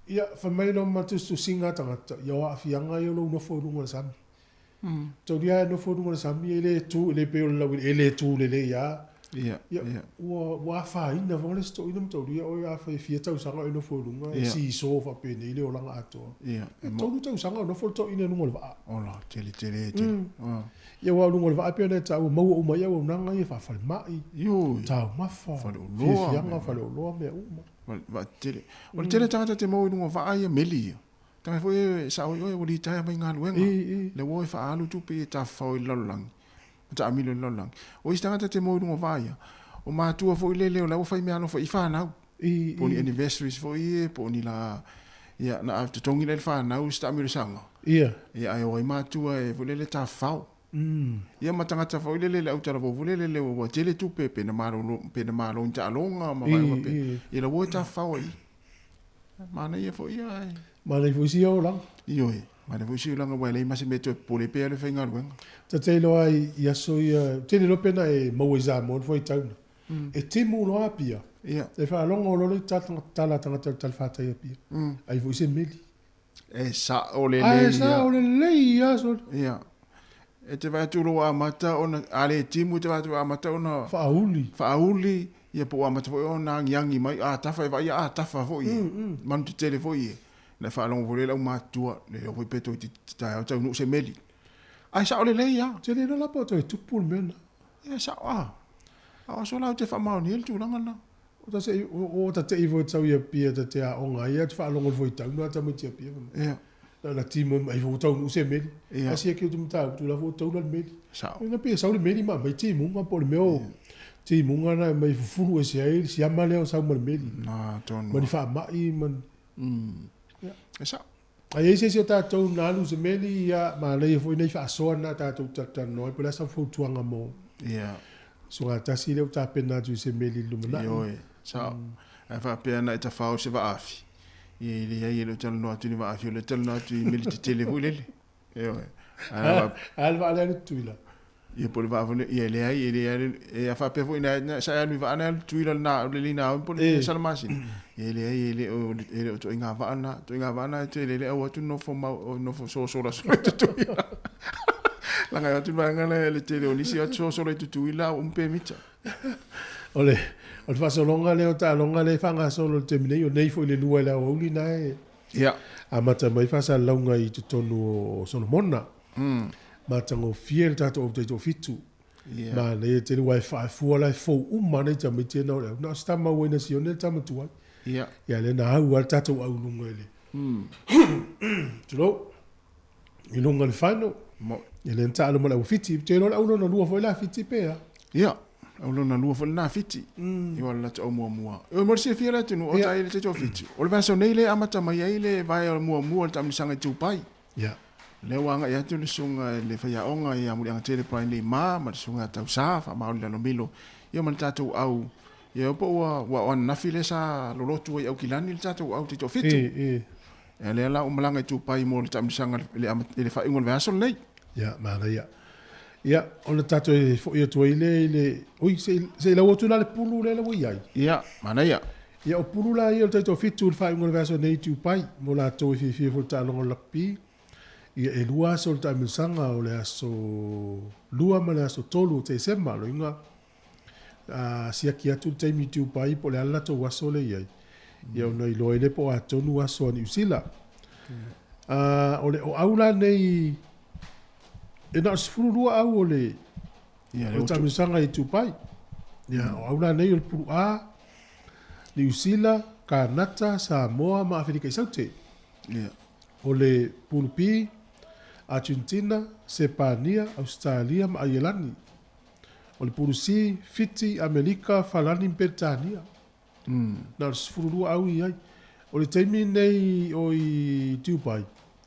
Ia, fai mai loma tusitusiga a tagata, ia o aafiaga ia o lou nofo i luga o le sami. Taulia e nofo i luga o le sami, e le tu, e le pei o le laueleele, e le tu lelei lava. Ia, Ia, ia. ua, ua afaina foi le isi toeaina ma taulia oe afai e fia tausaga o e nofo i luga, e Ia. seesaw faapenei le olaga atoa. Ia. E 3 tausaga o nofo le toeaina i luga o le vaa. Ola, tele, tele, tele. Ah. Ia aua o luga o le vaa e pei ona e taua, maua uma i auaunaga ia faafalemai, Ioi. taumafa, Faleoloa, fiafiaga, mea. faleoloa, mea uma. Vaa tetele. O le tele o tagata te maua i luga o vaa ia meli ia. Tagata foi e sao i oe ua litaea mai galuega. I, i. Lea ua o e faaalu tupe ia e tafafao i le lalolagi. Ma taamilo i le lalolagi. O isi tagata te maua i luga o vaa ia, o matua foi lele o la ua fai meaalofa i fanau. I, Po o ni i. anniversaries foi ia, po o ni la, ia, na ave totogi la i le fanau se taamilosaga. Ia. Ia, ae o ai matua e foi lele tafafao. Ia ma tagata foi lele le autalavou foi lele le ua tele tupe pe na malolo, pe na malo i ni taaloga ma vaega faapea. Ia la ua o e tafafao ai i. Manaia foi ia ae. Manaia foi isi olaga. Ioe, manaia foi isi olaga aua e leai ma se mea e toe popole pea le faigaluega. Ta te iloa ai i aso ia, ou te le iloa pe na e maua i Samoa le fuaitauga. E timu loa Apia. Ia. E faalogo loa le tala a tagata o le talafatai Apia. Ai foi se meli. E sao lelei Ae ia. sao lelei ia sole. Ia. E te vaai atu loa ua amata ona, a le timu e te vaai atu ua amata ona. Faauli. Faauli. Ia po ua amata foi ona agiagi mai atafa e vaaia atafa foi e manu tetele foi e na e faalogo foi lea le aumatutua le iloa foi pe toeitiiti taeao taunuu se meli. Ae sao lelei lava. Ou te le iloa la po o toe tupu le mea lena. Ia sao a. A o aso la ou te faamaonia ai le tulaga lena. Ua ta tei foi tau i Apia ta te aoga ai, ou te faalogo foi i tau na tamaiti i Apia fai mai. Ia. Na ona timo mai foi ua taunuu se meli. Ia. Ae siaki atu mataupu la foi ua taula le meli. Sao. Ina pei e sau le meli ma aumai timuga po o le mea o timuga na aumai fufulu ese ai le siama lea o sau ma le meli. Na tonu. Ma ni faamai ma ni. Ia. E sao. A i ai se isi o tatou na alu i se meli, ia, manaia foi nai faasoa na tatou talatalanoa ai po o le a sau fautuaga mo Ia. sugatasi lea ua tapena atu i se meli i le lumanai. Ioe, sao. Ae faapea ana e tafao i se vaafi, ia e leai e le o talanoa atu i le vaafi, o lea e talanoa atu i meli tetele foi lele. Ioe. Ae A le vaa lea alu i Tutuila. Ia po o le vaa foi lea, ia e leai, e leai, e a faapea foi na sa e alu i vaa na alu i Tutuila lena, o le Linaoi po o le Salamasina. Ia e leai, e le o, e le o ituaiga vaa na, ituaiga vaa na e tele le au atu nofo mau, nofo sosola solo i Tutuila. Leaga e o atu le vaega lea i le tele o nisi e o atu sosola i Tutuila a ua uma pemita. O le, o le faasologa lea o taaloga lea e faagasolo i le taimi nei, o nei foi le lua i le aoauli na e Ia. amata mai faasalalauga i totonu o Solomona. Matagofie le tatou au taitoafitu. Ia. Manaia tele aua e faafua la e fou uma lava nai tamaiti ia na o le au. Na o se tama ua ina sione le tama tuai. Ia. Ia lea na au lava le tatou au i luga i le tulou, i luga i le final. Mo. Ia lea na taalo ma le au Fiti. Ou te iloa o le au lona lua foi la a Fiti pe a? Ia, au lona lua foi lena a Fiti. Ia o le latou au muamua. Oi mo le silafia le atunuu, o tai le taitoafitu. O le vaiaso nei lea e amata mai ai le vaea muamua o le taamilosaga i Dubai. Ia. Lea ua agai atu le susuga i le faiaoga ia Muliagatele Brian Lee Ma ma le susuga ia Tausa Faamaoli Lalomilo ia ma le tatou au ia po ua ua o ananafi lea sa lolotu ai i Aukilani le tatou au taitoafitu. E, e. Ia lea la ua malaga i Dubai mo le taamilosaga i le i le faaiuga o le vaiaso lenei. Ia, manaia. Ia, ona tatou e foi atu ai lea i le ui se i se i lau atu la le pulu lea la ua i ai. Ia, manaia. Ia, o pulu la ia o le taitoafitu i le faaiuga o le vaiaso nei i Dubai mo latou e fiafia foi i le taaloga o le rugby. Ia, e lua aso o le taamilosaga, o le aso 2 ma le aso 3 o Tesema. O lona uiga, a siaki atu le taimi i Dubai po o le a le latou aso lea e i ai, ia ona iloa ai lea po o a tonu aso a Niu Sila. O le oau la nei, e na o le 12 au o le o le taamilosaga i Dubai. Ia, o au la nei o le Pulu A, Niu Sila, Kanata, Samoa ma Aferika i Saute. O le Pulu B, Argentina, Sepania, Ausetalia ma Aielani. O le Pulu C, Fiti, Amelika, Falani ma Peretania. Na o le 12 au i ai. O le taimi lenei o i Dubai,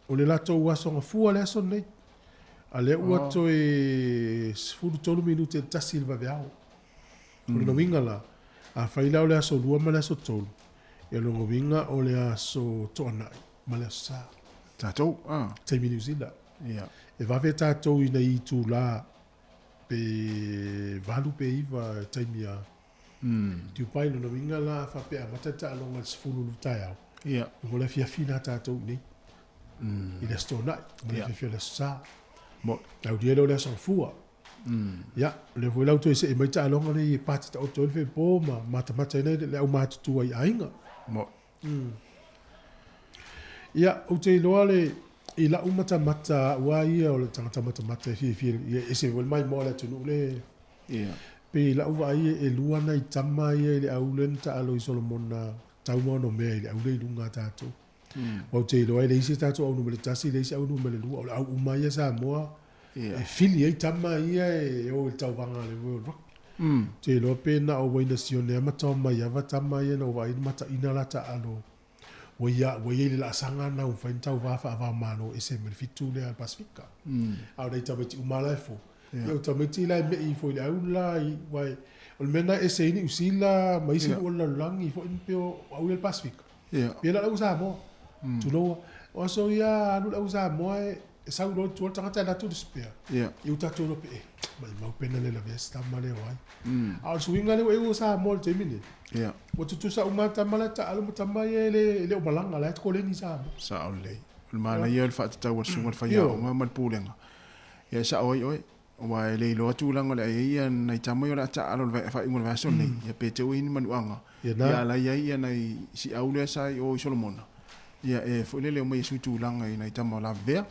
o le latou aso gafua le aso lenei. A lea ua toe 13 minute i le tasi i le vaveao. O lona uiga la, afai la o le aso lua ma le aso tolu, ia o lona uiga o le aso Toanai ma le aso Sa. Tatou, a. Taimi Niu Sila. Ia. E vave tatou i nai itula pe valu pe iva i taimi a Dubai. Lona uiga la, a faapea e amata le taaloga i le 10 i le taeao, Ia. mo le afiafi la tatou i inei. I le aso Toanai ma le afiafi o le aso Sa. Mo. Aulia lea o le aso Gafua. Ia, o lea foi la ua toe see mai taaloga nei e pati taoto ai le fepo ma matamata ai le aumatutua i aiga. Mo. Ia, ou te iloa le, i lau matamata au lava ia o le tagata matamata e fiafia, ia e ese foi le maimoa o le atunuu le, Ia. pei i lau vaai e lua nai tama ia i le au lea na taalo i Solomona tau ma ono mea i le au lea i luga a tatou. Aua ou te iloa e leai se tatou au numera tasi, leai se au numera lua, o le au uma ia Samoa e fili ai tama ia e o i le tauvaga a le World Rugby. Ou te iloa pe na o Wayne Sione lava ma Tom Maiava tama ia na ou vaai i le mataina la taalo ua ia ua i ai le laasaga lena ua mafai ona tauva faava-o-Malo ese ma le fitu lea a le Pasefika. A o nai tamaiti uma la e fou, ia o tamaiti la e me'i ifo i le au la i aua o le mea lena e ese ai Niu Sila ma isi nuu o le lalolagi foi pei o au ia o le Pasefika. Ia. Pei la o le au Samoa. Tulou o aso ia alu le au Samoa e sau loa i tua le tagata e alu atu i le spare. Ia. Ia ua tatou iloa pe e maimau pe na le lavea se tama lea o ai. A o le suiga lea ua i ai o Samoa i le taimi lenei. Ia. Ua tutusa uma lava tama la e taalo ma tama ia e le, e le o malaga, la e koleni i Samoa. Sao lelei. O le manaia o le faatatau a le susuga i le faiaoga ma le pulega. Ia e sao ai oe. Aua e le iloa tulaga o le a i ai ia nai tama ia o le a taaalo i le faaiuga o le vaiaso lenei, ia pe te ua i ai ni manuaga, ia a la e i ai ia nai siau lea sa i o i Solomona, ia e foi lele omai e sui tulaga i nai tama o lavevea.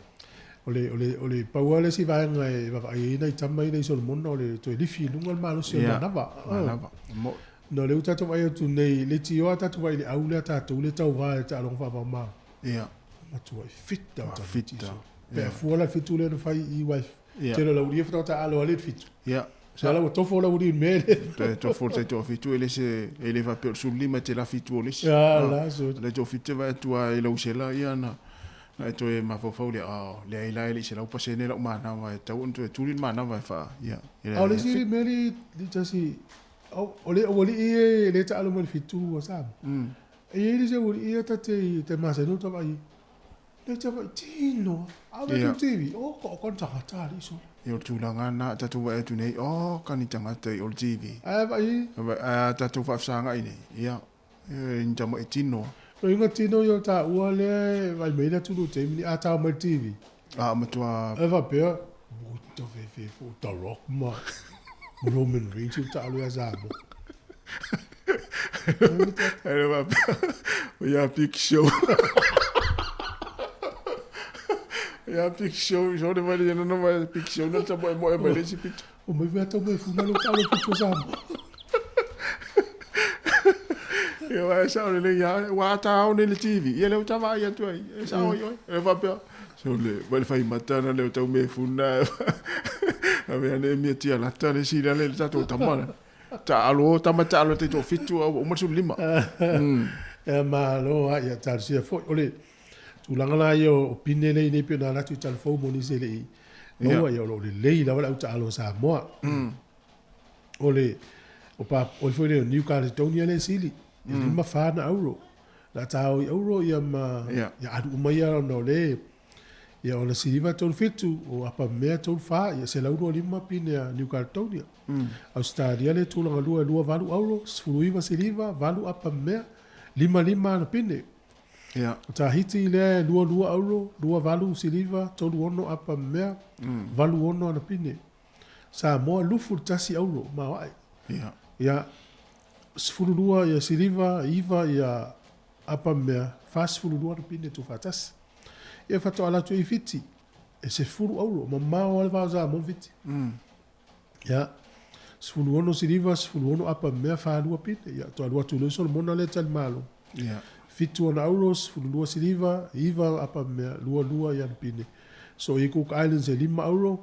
O le, o le, o le pau lava le isi vaega e vaavaai ai nai tama ia i Solomona o le toe lifi i luga le malosi o le manava. Manava, mo'i. Ona o lea ua tatou vaai atu nei, le leitioa tatou vaai i le au lea a tatou lea e tauva i le taaloga faava-o-Malo. Ia. Matuai fit lava tamaiti. Fit lava. Pe a fua la le fitu lea na fai i wife. Ia. Tele o le aualii faatoa taaalo lea i le fitu. Ia. Sa la ua tofo le aualii i le mea lea. Toe tofo le taitoafitu e le se e le faapea o le 15 e te lafi i tua o le isi. Ia la so. Le taitoafitu e vaai atu lava i lau sela ia na na e toe mafaufau lea, oh, leai la e le i 100% lau manava e tatau ona toe tuli le manava e faa ia. A o le isi mea lea i tasi o le aualii ia e le taalo mai i le fitu a Samoa. E i ai le isi aualii ia ta te te masani ona vaai ai. Le te vaai tino a ave tu TV o ko ko tagata ali so. Ia o le tulaga lena a tatou vaai atu nei, oh ka ni tagata i o le TV. Ae vaai. A tatou faafesagai nei, ia, e ni tama e tino. O inga tino ia o taua lea e vaai mai le atunuu i taimi nei, a tao mai le TV. A matua. E faapea, what the fefe po The Rock ma Roman Reigns o taalo ia Samoa. E faapea, o ia Big Show. Ia Big Show, so le mai le no mai Big Show na ta moe moe mai le isi pito. O mai vea tau mai funa lo taalo fitu o Samoa. Ia wa sa o le ia wa ta o le TV. Ia le o ta vai atu ai. E sa o i. E faapea, so le mai le fai mata na le o tau me funa. A mea ne mia tia lata le sila le tatou tama. Taalo, tama taalo te to fitu au uma le 15. Ia malo lava, ia talosia foi. O le tulaga la ia o pine lea i nei pei ona alu atu i Talafou mo nisi e le i maua, ia o lo o lelei lava le au taalo a Samoa. O le o pa o le foi lea o New Caledonia lea e sili, e 5 4 ana auro. O le a ta o i auro ia ma ia alu uma ia ona o le Ia o le siliva 37, o Apamea 34, ia 125 pine a New Caledonia. Ausetalia le tulaga lua e 28 auro, 19 siliva, 8 Apamea, 55 ana pine. Ia. O Tahiti lea e 22 auro, 28 siliva, 36 Apamea, 86 ana pine. Samoa 21 auro, maoae. Ia. Ia, 12 ia siliva, 9 ia Apamea, 42 ana pine tuufaatasi. Ia faatoa alu atu ai i Fiti, e 10 auro, mamao lava le va o Samoa ma Fiti. Ia, 16 siliva, 16 apa mea, 42 pine. Ia, toe alu atu loa i Solomona lea e talimalo. Ia. 7 ona auro, 12 siliva, 9 apa mea, 22 ia ana pine. So i Cook Islands e 5 auro,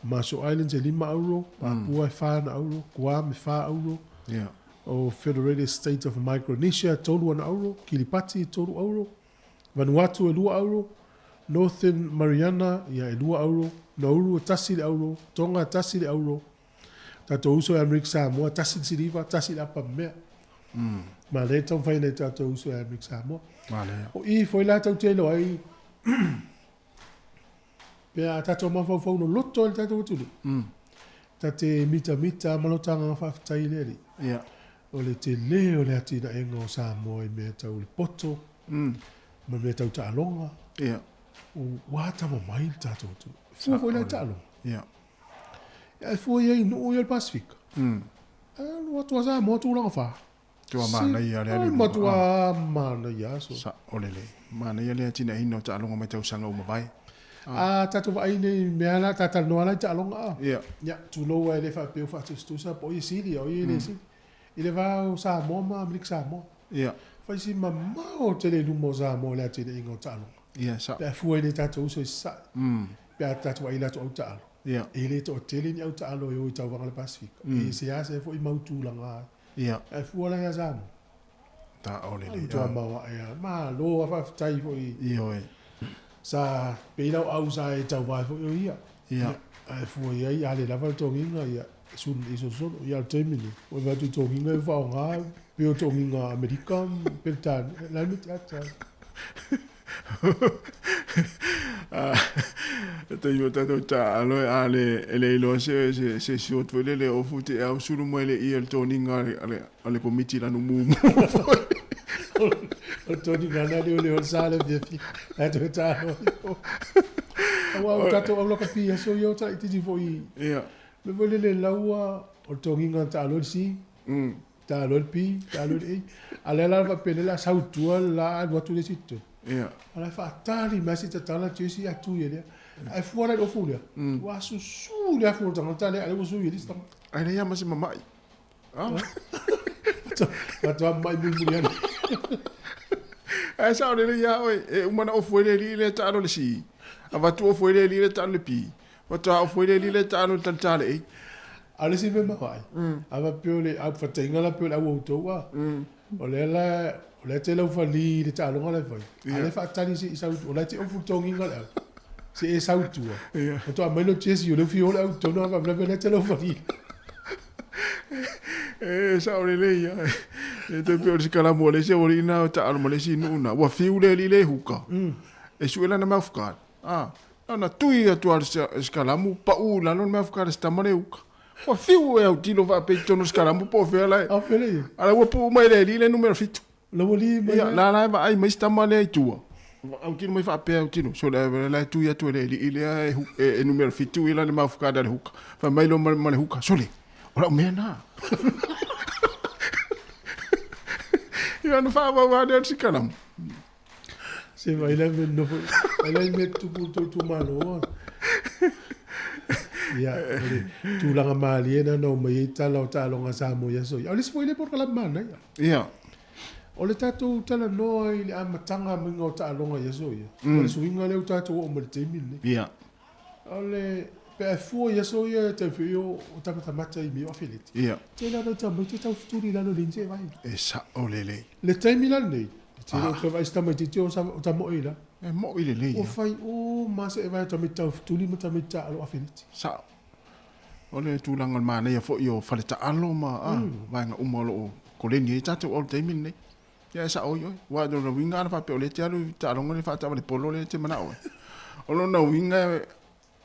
Marshall Islands e 5 auro, Papua e 4 ana auro, Guam e 4 auro, Ia. o Federated States of Micronesia e 3 ana auro, Kiribati e 3 auro, Vanuatu e 2 auro, Northern Mariana ia e 2 auro, Nauru e 1 le auro, Tonga e 1 le auro, tatou uso e Amerika Samoa 1 le siliva, 1 le apa mea. Manaia le taumafai nai tatou uso e Amerika Samoa. Manaia. O i foi la tou te iloa ai pe a tatou mafaufau loloto ai le tatou atunuu. Ta te mitamita ma lo ta agaga faafetai i le Alii. Ia. O le tele o le atinaega o Samoa i mea tau le poto, ma mea tau taaloga. Ia. Ua atamamai le tatou atunuu. E fua foi la i taaloga. Ia. Ia, e fua i ai i nuu ia o le Pasefika. Alu atu a Samoa tulaga fa. Tua manaia le alu i luga. Matua manaia aso. Sao lelei. Manaia le atinaeina o taaloga mai tausaga ua mavae. A tatou vaai nei i mea la, ta talanoa la i taaloga a. Ia. Ia, tulou lava e le faapea ua faatusatusa po o ia sili a o ia e le sili. I le va o Samoa ma Amerika Samoa. Ia. Fai si mamao tele i luma o Samoa i le atinaeina o taaloga. Ia, sao. Pe a fua i le tatou uso i Sasae. Pe a tatou vaai i latou au taalo. Ia. E le toatele ni au taalo e o i tauvaga le Pasefika. E seasea foi mau tulaga ai. Ia. Ae fua la ia Samoa. Tao lelei. Matua maoae lava. Malo a faafetai foi. Ioe. Sa pei lau au sa e tauvae foi o ia. Ia. Ae fua i ai a le lava le togiga ia sun i solosolo. Ia o le taimi lenei, ua vaai atu i togiga e faaaoga pei o togiga Amerika ma Peretania. O le a le mea e te ata ai? Le taimi o tatou taaalo a le e le iloa se se se short foi lele ofu te au sulu mai le ia le toniga a le a le komiti lanu mumu foi. O le toniga na leo leo o le sa le fiafia ae toe taalo ai. Aua o tatou au lakapi i aso ia o tala-itiiti foi i. Ia. Mea foi lele laua o le togiga na taalo ai le C, taalo ai le P, taalo ai le A. A o lea la faapea lea o le a sau i tua le la alu atu le isi i totonu. Ia. A o la e faatali mai lava se i tatala jersey ae tui ai lea. Ae fua la i le ofu lea, ua susu le afu o le tagata lea a o lea ua sui e le isi tagata. Ae leai lava ma se mamai. Faatoa mamai mulimuli ane. Ae sao lelei ia oe, e uma ona ofu ai le alii lea e taalo le C, avatu ofu ai le alii lea e taalo le P, faatoa ofu ai le alii lea e taalo le talitā le A. A o le isi mea mamai, a faapea o le aufataiga la pei o le au a outou a, o lea la, o lea e te laufali i le taaloga la e fai, a o lea e faatali se i sau, o la e te ofu i le togiga o le au, se i e sau i tua, faatoa aumai lou jersey o lea ua fia o le au i totonu, a faapea o lea e te laufali. E sao lelei ia. E toe pei o le sikalamu a le isi aualii na taalo ma le isi nuu na. Ua fiu le alii le huka. E sue lana mouth guard. Ah, na ona tui atu lava le sikalamu, pau i lalo le mouth guard a si tama le huka. Ua fiu e autilo faapea i totonu o le sikalamu po o fea la e. A o fea le ia? A la ua puu mai le alii le numera 7. Lau alii mai Ia, la la e vaai mai si tama lea i tua. Autilo mai faapea autilo, so le la e tui atu e le alii lea e, e, e numera 7 ia lana mouth guard a le huka. Fai mai loa ma, ma le huka, sole, o lau mea na. Ia ona faaauau lava lea o le sikalamu. Se vai la me nofo, vai la me tupu tō itumalo. Ia, o le tulaga malie na na o mai ai tala o taaloga a Samoa i aso ia. O le isi foi lea polokalame manaia. Ia. O le tatou talanoa i le amataga maiga o taaloga i aso ia, o le suiga lea ua tatou oo mai i le taimi lenei. Ia. O le, pe a e fua i aso ia e tau foi o tamatamata i mea o afeleti. Ia. Tele lava nai tamaiti e tau fetuli i lalo i le inse e vaai. E sao lelei. Le taimi la lenei, e tele o toe vaai se tamaitiiti o tamoe i lalo. E moi lelei. Ua fai uma se e vaai o tamaiti tau fetuli ma tamaiti taalo afeleti. Sao. O le tulaga o le manaia foi o faletaalo ma vaega uma o lo o koleni ai tatou au i le taimi lenei. Ia e sao ai oe. Aua o lona uiga ana faapea o lea e te alu i taaloga le faataavale polo lea e te manao ai. O lona uiga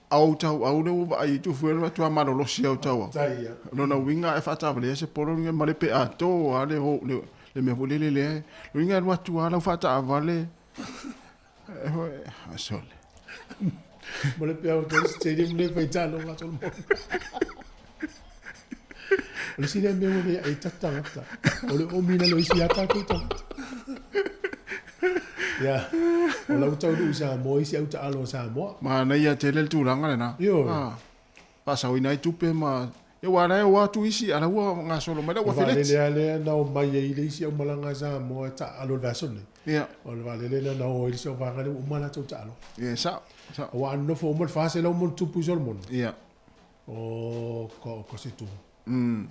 au tauau lea ua vaai i tufu e matua malolosi au tauau. O lona uiga a e faataavalea se polo lea ma le pe atoa le le mea foi lele lea. O lona uiga e alu atu lava lau faataavale e sole. Ma le peau tolu stadium le fai taaloga Solomon. O le isi lea mea ua le ai tatou tagata, o le omi i lalo o isi a tatou tagata. Ia, o lau taunuu i Samoa, isi au taalo a Samoa. Manaia tele le tulaga lena. Ioe. Ah, faasaoina ai tupe ma Ia aua la e o atu isi a la ua gasolo mai la ua O le feleti. vaalele lava lea na omai ai le isi aumalaga a Samoa e taalo i le vaiaso lenei. Ia. O le vaalele lea na o ai le isi auvaega lea ua uma latou taalo. Ia, e sao, sao. Aua a nonofo uma le 400 ma ona tupu i Solomona. Ia. O ka, ka se tumu.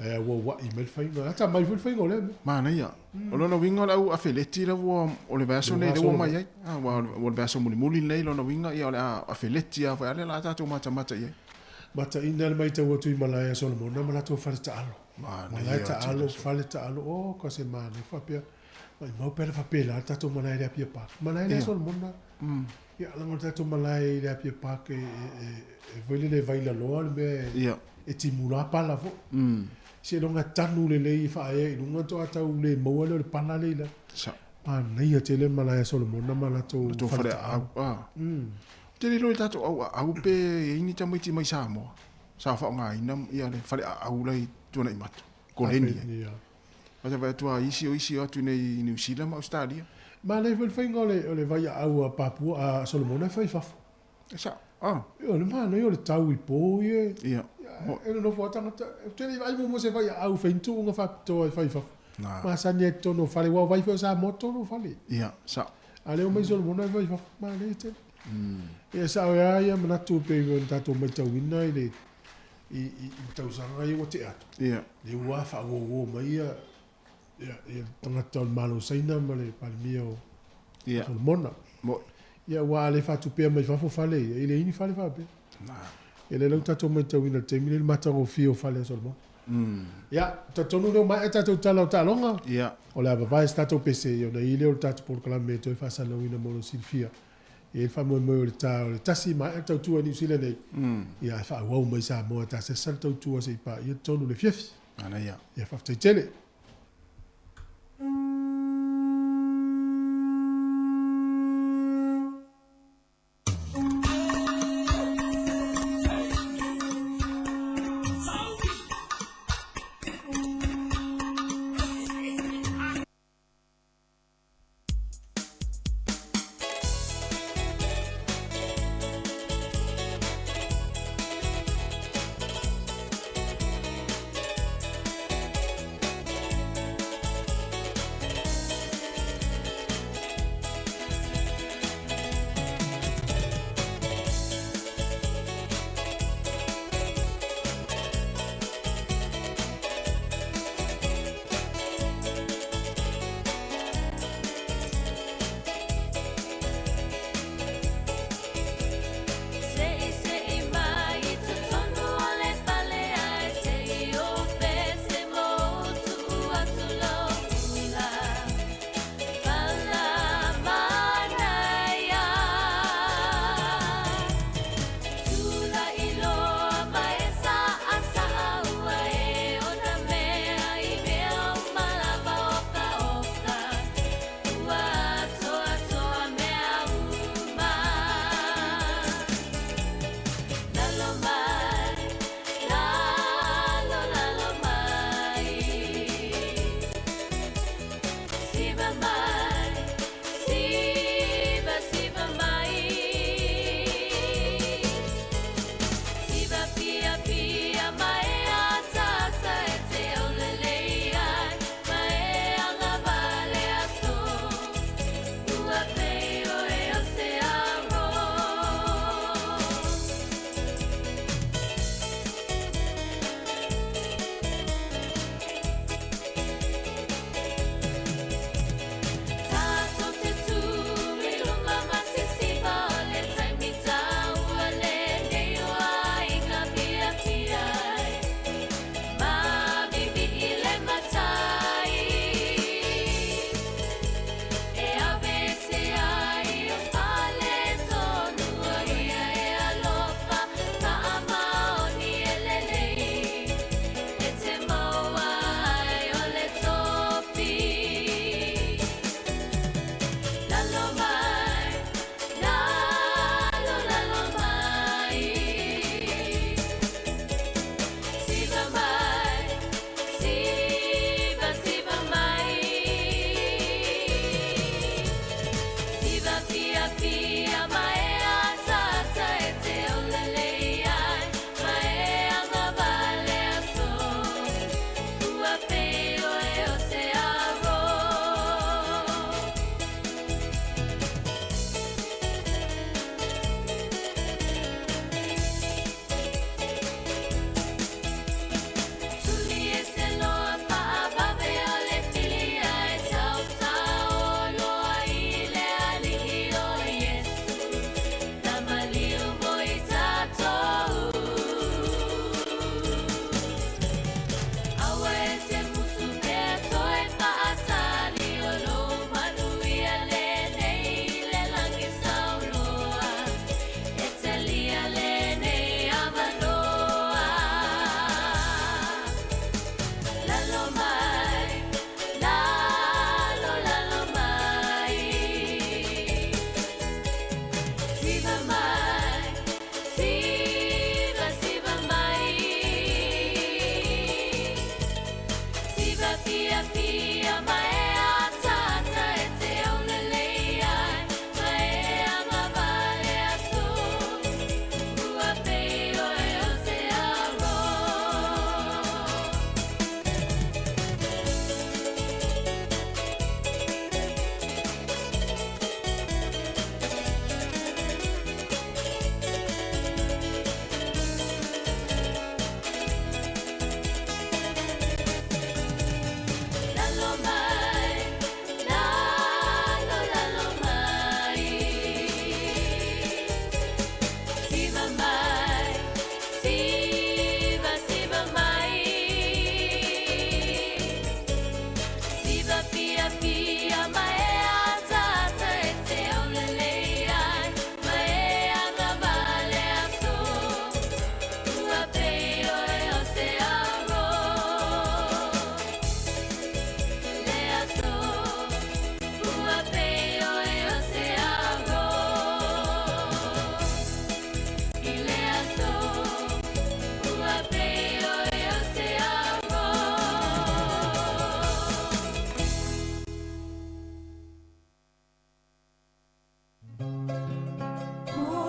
Ae auauai mai le faiga. Ata mai foi le faiga o lea mea. Manaia. O lona uiga o le au afeleti la ua o le vaiaso nei lea ua omai ai. Ah, aua o le vaiaso mulimuli lenei lona uiga ia o le a afeleti lava foi a lea o le a tatou matamata i ai. Mataina le matau atu i malae a Solomona ma latou fale taalo. Malae Manaia taalo, fale taalo, oh ka se manaia faapea. Maimau pe ana faapela le tatou malae i le Apia Park. Malae lea a Solomona. Ia, leaga o le tatou malae i le Apia Park e, e, e, e foi lele e vailaloa le mea e, Ia. e timula pala foi. Seiloga e tanu lelei e faaea i luga toa tau le maua lea o le pala lea i lalo. Sa. Manaia tele le malae a Solomona ma latou Latou fale fale taalo. aau. Ah. Ou te le iloa i tatou au aau pe i ai ni tamaiti mai Samoa sa faaaogaina ia le fale aau la i Tuanaimato, koleni ai. Ia. Ae vaai atu lava isi o isi o atu nei i Niu Sila ma Ausetalia. Manaia foi le faiga o le, o le vaiaau a Papua, a Solomona e fai i fafo. E sao. Ah. Ia, o le manaia o le tau i po ia. Ia. E nonofo lava tagata, ou te le i vaai muamua i se vaiaau fai ni tuuga faapitoa e fai i fafo. Masani ai i totonu o fale, aua o vai foi o Samoa totonu o fale. Ia, sao. A o lea omai Solomona e fai i fafo, manaia tele. Ia, e sao ai lava ia manatu e pei ona tatou matauina i le, i, i, i tausaga ia ua tea atu. Ia. Lea ua faauouo mai ia, ia, ia tagata o le Malo o Saina ma le Palemia o Ia. Solomona. Mo. Ia, aua a le faatupea mai fafo fale ia, e leai ni fale faapea. Ia, lea la ua tatou matauina i le taimi lenei le matagofie o fale a Solomona. Ia, talitonu lea ua maea tatou tala o taaloga. Ia. O le a vavae se tatou pese ia ona i ai lea o le tatou polokalame e toe faasalalauina mo lou silafia. E i ai le faamoemoe o le ta o le tasi maea le tautua i Niu Sila nei, ia ae faaauau mai Samoa ta sesa le tautua se i paia totonu i le afiafi. Manaia. Ia faafetai tele.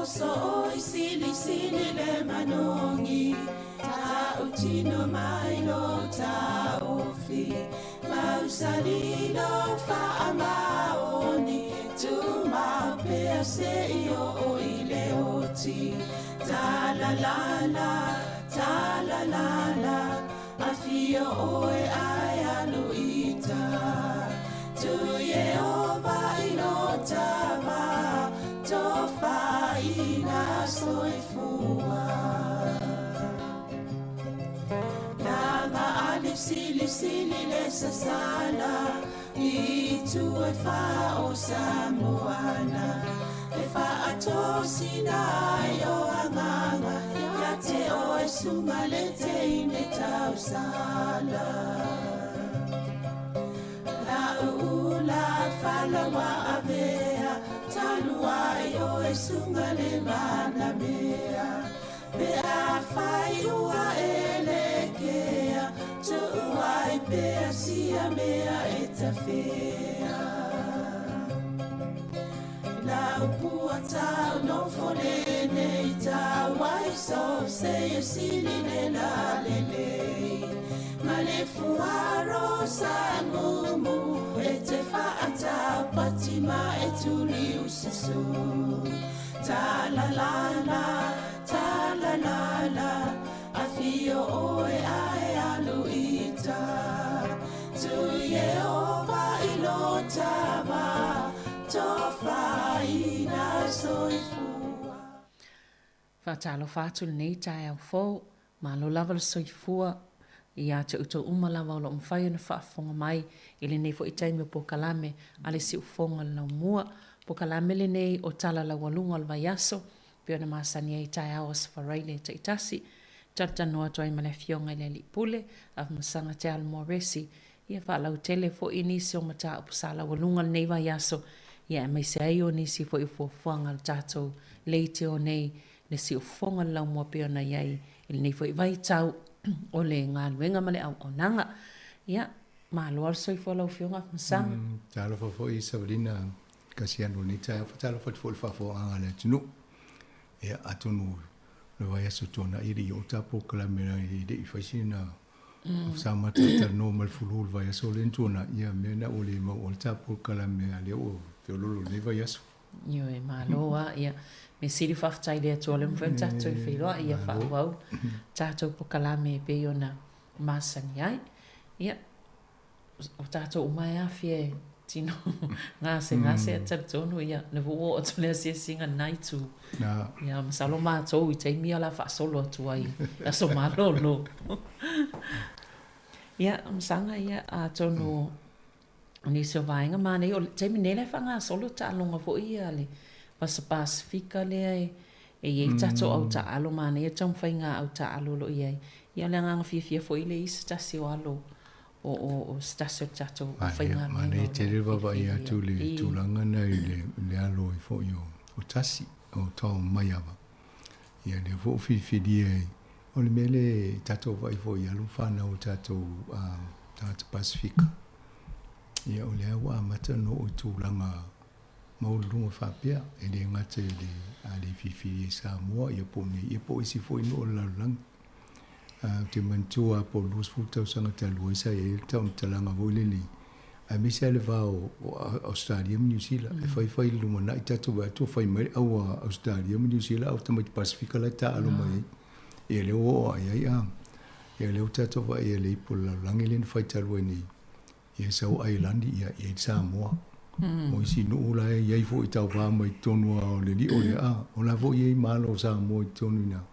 Sooi silisili le manogi Tautino mai lo taofi Mausali lo faamaoni Tumau pea seia oo i le oti Talalala, talalala Afio oe ae alu i uta Tu Ieova i lo tava Tofaina soifua Lava a le silisili le sasala I itu e fa o Samoana E faatosina ai o agaga Ia te oe suga le teine tausala La'u ula fala ua avea Talu ai oe suga le manamea Pe afai ua e lekea Tuu ai pea sia mea e tafea Lau pua tau nofo lenei tau ai so se e sili le la lelei Ma le fuaro sa mumu e te faatau pati ma e tuli ususu Ta la la la, ta la la la Afio oe ae alu i uta Tu Ieova i lo tava Tofaina soifua. Faatalofa atu i lenei taeao fou, malo lava le soifua ia te outou uma lava o lo o mafai ona faafofoga mai i lenei foi taimi o polokalame a le Siufofoga o le Laumua. Polokalame lenei o Tala Laualuga o le Vaiaso, pei ona masani ai i taeao Aso Faraile taitasi. Talatalanoa atu ai ma le Afioga i le Alii Pule, Afamasaga Te Alo Resi, ia faalautele foi nisi o mataupu sa laualuga lenei vaiaso, ia aemaise ai o nisi foi o fuafuaga a le tatou leitio nei le siufofoga o le laumua pei ona i ai i lenei foi vaitau o le galuega ma le auaunaga. Ia, malo lava le soifua lau Afioga Afamasaga. Talofa foi Savalina Kasiano i lenei taeao. Faatalofa atu foi i le faafofogaaga a le atunuu. Ia, atonu o le vaiaso tuanai e le i oo ta polokalame e le i fai sina sa matou talanoa ma le fulu i le vaiaso lea na tuanai, ia mea na ua le maua ai le ta polokalame a lea ua feoloolo i lenei vaiaso. Ioe, malo lava. Ia, mea sili faafetai i le Atua o lea ua mafai ona tatou feiloai, ia faaauau tatou polokalame e pei ona masani ai. Ia, o tatou uma e afia e tino gasegase ae talitonu ia lea foi ua oo atu le asiasiga i lena itu. Ia masalo matou i taimi ia o le a faasolo atu ai i aso malolo. Ia, Masaga, ia atonu o nisi o vaega manaia, o le taimi nei la e faagasolo taaloga foi ia a le Vasa Pasefika lea e e i ai tatou au taaalo manaia taumafaiga au taaalo o lo o i ai. Ia o le agaga fiafia foi lea i se tasi o alo o, o, o se tasi o le tatou faigaluega. Manaia tele le vaavaai atu i le tulaga lena i le, le alo ai foi o, o Tasi, o Tom Maiava. Ia lea foi ua filifilia e, o le mea lea e tatou vaai foi i alo ma fanau o tatou uh, tagata Pasefika. Ia o lea ua amata ona oo i tulaga maualuluga faapea, e le gata i le alii filifili e Samoa ia po o nei ia po o isi foi nuu o le lalolagi. Ou te manatua po o le 20 tausaga talu ai sa i ai le taumatalaga foi lenei, aemaise lava le va o Ausetalia ma Niu Sila, e faifai i le lumanai tatou vaai atu o fai mai le au a Ausetalia ma Niu Sila a o tamaiti Pasefika la e taaalo mai ai. Ia lea ua oo ae ai a, ia lea ua tatou vaai i le ipu o le lalolagi lea na fai talu ai nei, Ia sau Ailani, ia i ai Samoa. O isi nuu la e i ai foi tauva mai totonu lava o le lio lea, a, o la foi e i ai malo o Samoa i totonu i ina.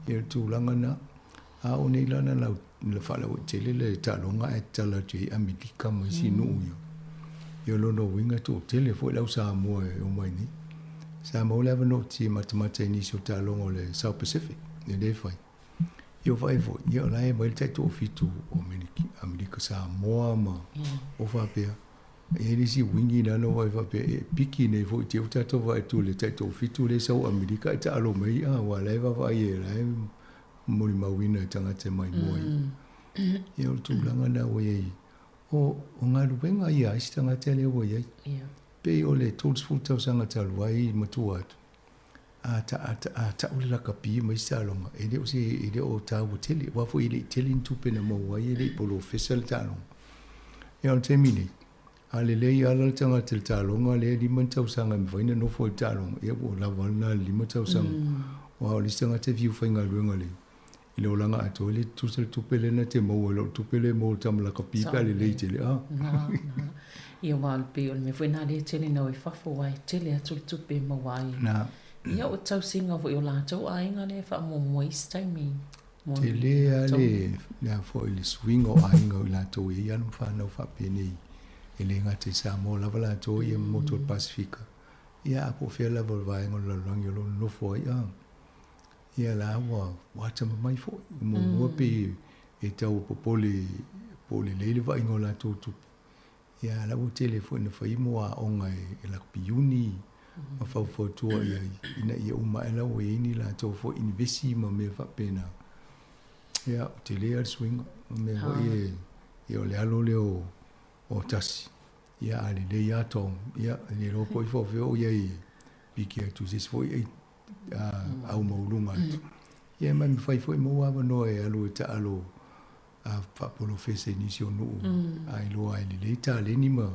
Ia o le tulaga lena. A o nei la na lau, na faalauaitele le taaloga ae tatala atu i ai Amerika ma isi nuu ia. Ia o lona uiga e toatele foi le au Samoa e omai nei. Sa maua le avanoa ou te matamata i nisi o taaloga o le South Pacific, e le fai. Ia vaai foi, ia o la e aumai le tai toafitu o Amerika Samoa ma o faapea. E i ai le isi uiga lea na ou vaai faapea e piki nei foi te i ua tatou vaai atu i le tai toafitu lea e sau Amerika ae taalo mai a aua o la e vaavaai e la e molimauina e tagata e maimoa ai. Ia o le tulaga lena ua i ai. O galuega ia a isi tagata lea ua i ai. Pei o le 30 tausaga talu ai matua atu. A ta, a, a ta'u le lakapi ma isi taaloga, e le o se, e le o taua tele, aua foi e le i tele ni tupe na maua ai, e le i polofesa le taaloga. Ia, o le taimi nei, a lelei ala le tagata i le taaloga lea e lima ni tausaga e mafai ona nofo ai i le taaloga, ia ua lava lena i le lima tausaga. Aua o le isi tagata e fiu faigaluega i le, i le olaga atoa, e le tutusa le tupe lea na te maua i lo le tupe lea e maua i le tama lakapi pe a lelei tele. A. Na, na. Ia, aua e pei o le mea foi lena lea e tele ina o i fafo, aua e tele atu le tupe e maua ai. Na. Ia, o le tausiga foi o latou aiga lea e faamuamua i isi taimi. Tele lava le, le a foi, le suiga o aiga o i latou e i ai alo ma fanau faapenei, e le gata i Samoa lava latou ia ma motu o le Pasefika, ia a po o fea lava o le vaega o le lalolagi o lo o nonofo ai, a. Ia la ua, ua atamamai foi. Muamua pei e tau popole po o lelei le vaaiga o latou tupe, ia a la ua tele foi ina fai mo aoga e lakapi uni ma faufautua i ai ina ia uma ae la ua i ai ni latou foi inivesi ma mea faapena. Ia, ua tele lava le suiga. O mea foi e, ia o le alo lea o, o Tasi, ia a lelei lava Tom, ia e le iloa po o ai faapefea o i ai e piki atu i se isi foi au maualuga atu. Ia ma e mafai foi maua avanoa e alu e taalo faapolofese i nisi o nuu a iloa ai lelei taleni ma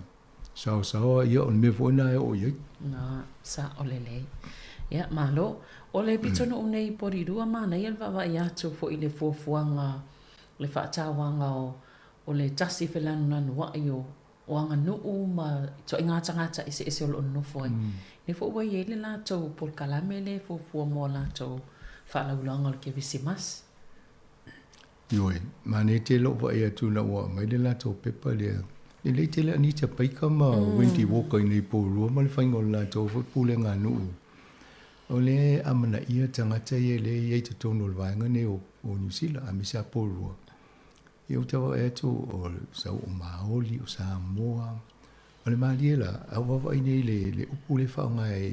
saosaoa, ia o le mea foi lena e oo i ai. Na, sao lelei. Ia, malo. O le pitonuu nei i Porirua, manaia le vaavaai atu foi i le fuafuaga, le faatauaga o, o le tasi felanulanuai o o aganuu ma ituaiga tagata eseese o lo o nonofo ai. Lea foi ua i ai le latou polokalame lea e fuafua mo a latou faalauiloaga o le Kerisimasi. Ioe, manaia tele lou vaai atu ina ua aumai le latou pepa lea. Lelei tele Anita Baker ma Wendy Walker i nei Porirua ma le faiga o le latou foi pulega nuu. O lea e amanaia tagata ia lea e i ai i totonu o le vaega nei o Niu Sila aemaise lava Porirua. Ia ou te vaavaai atu o sau o Maoli, o Samoa. O le malie la, a ou vaavaai nei i le, le upu lea e faaaoga e,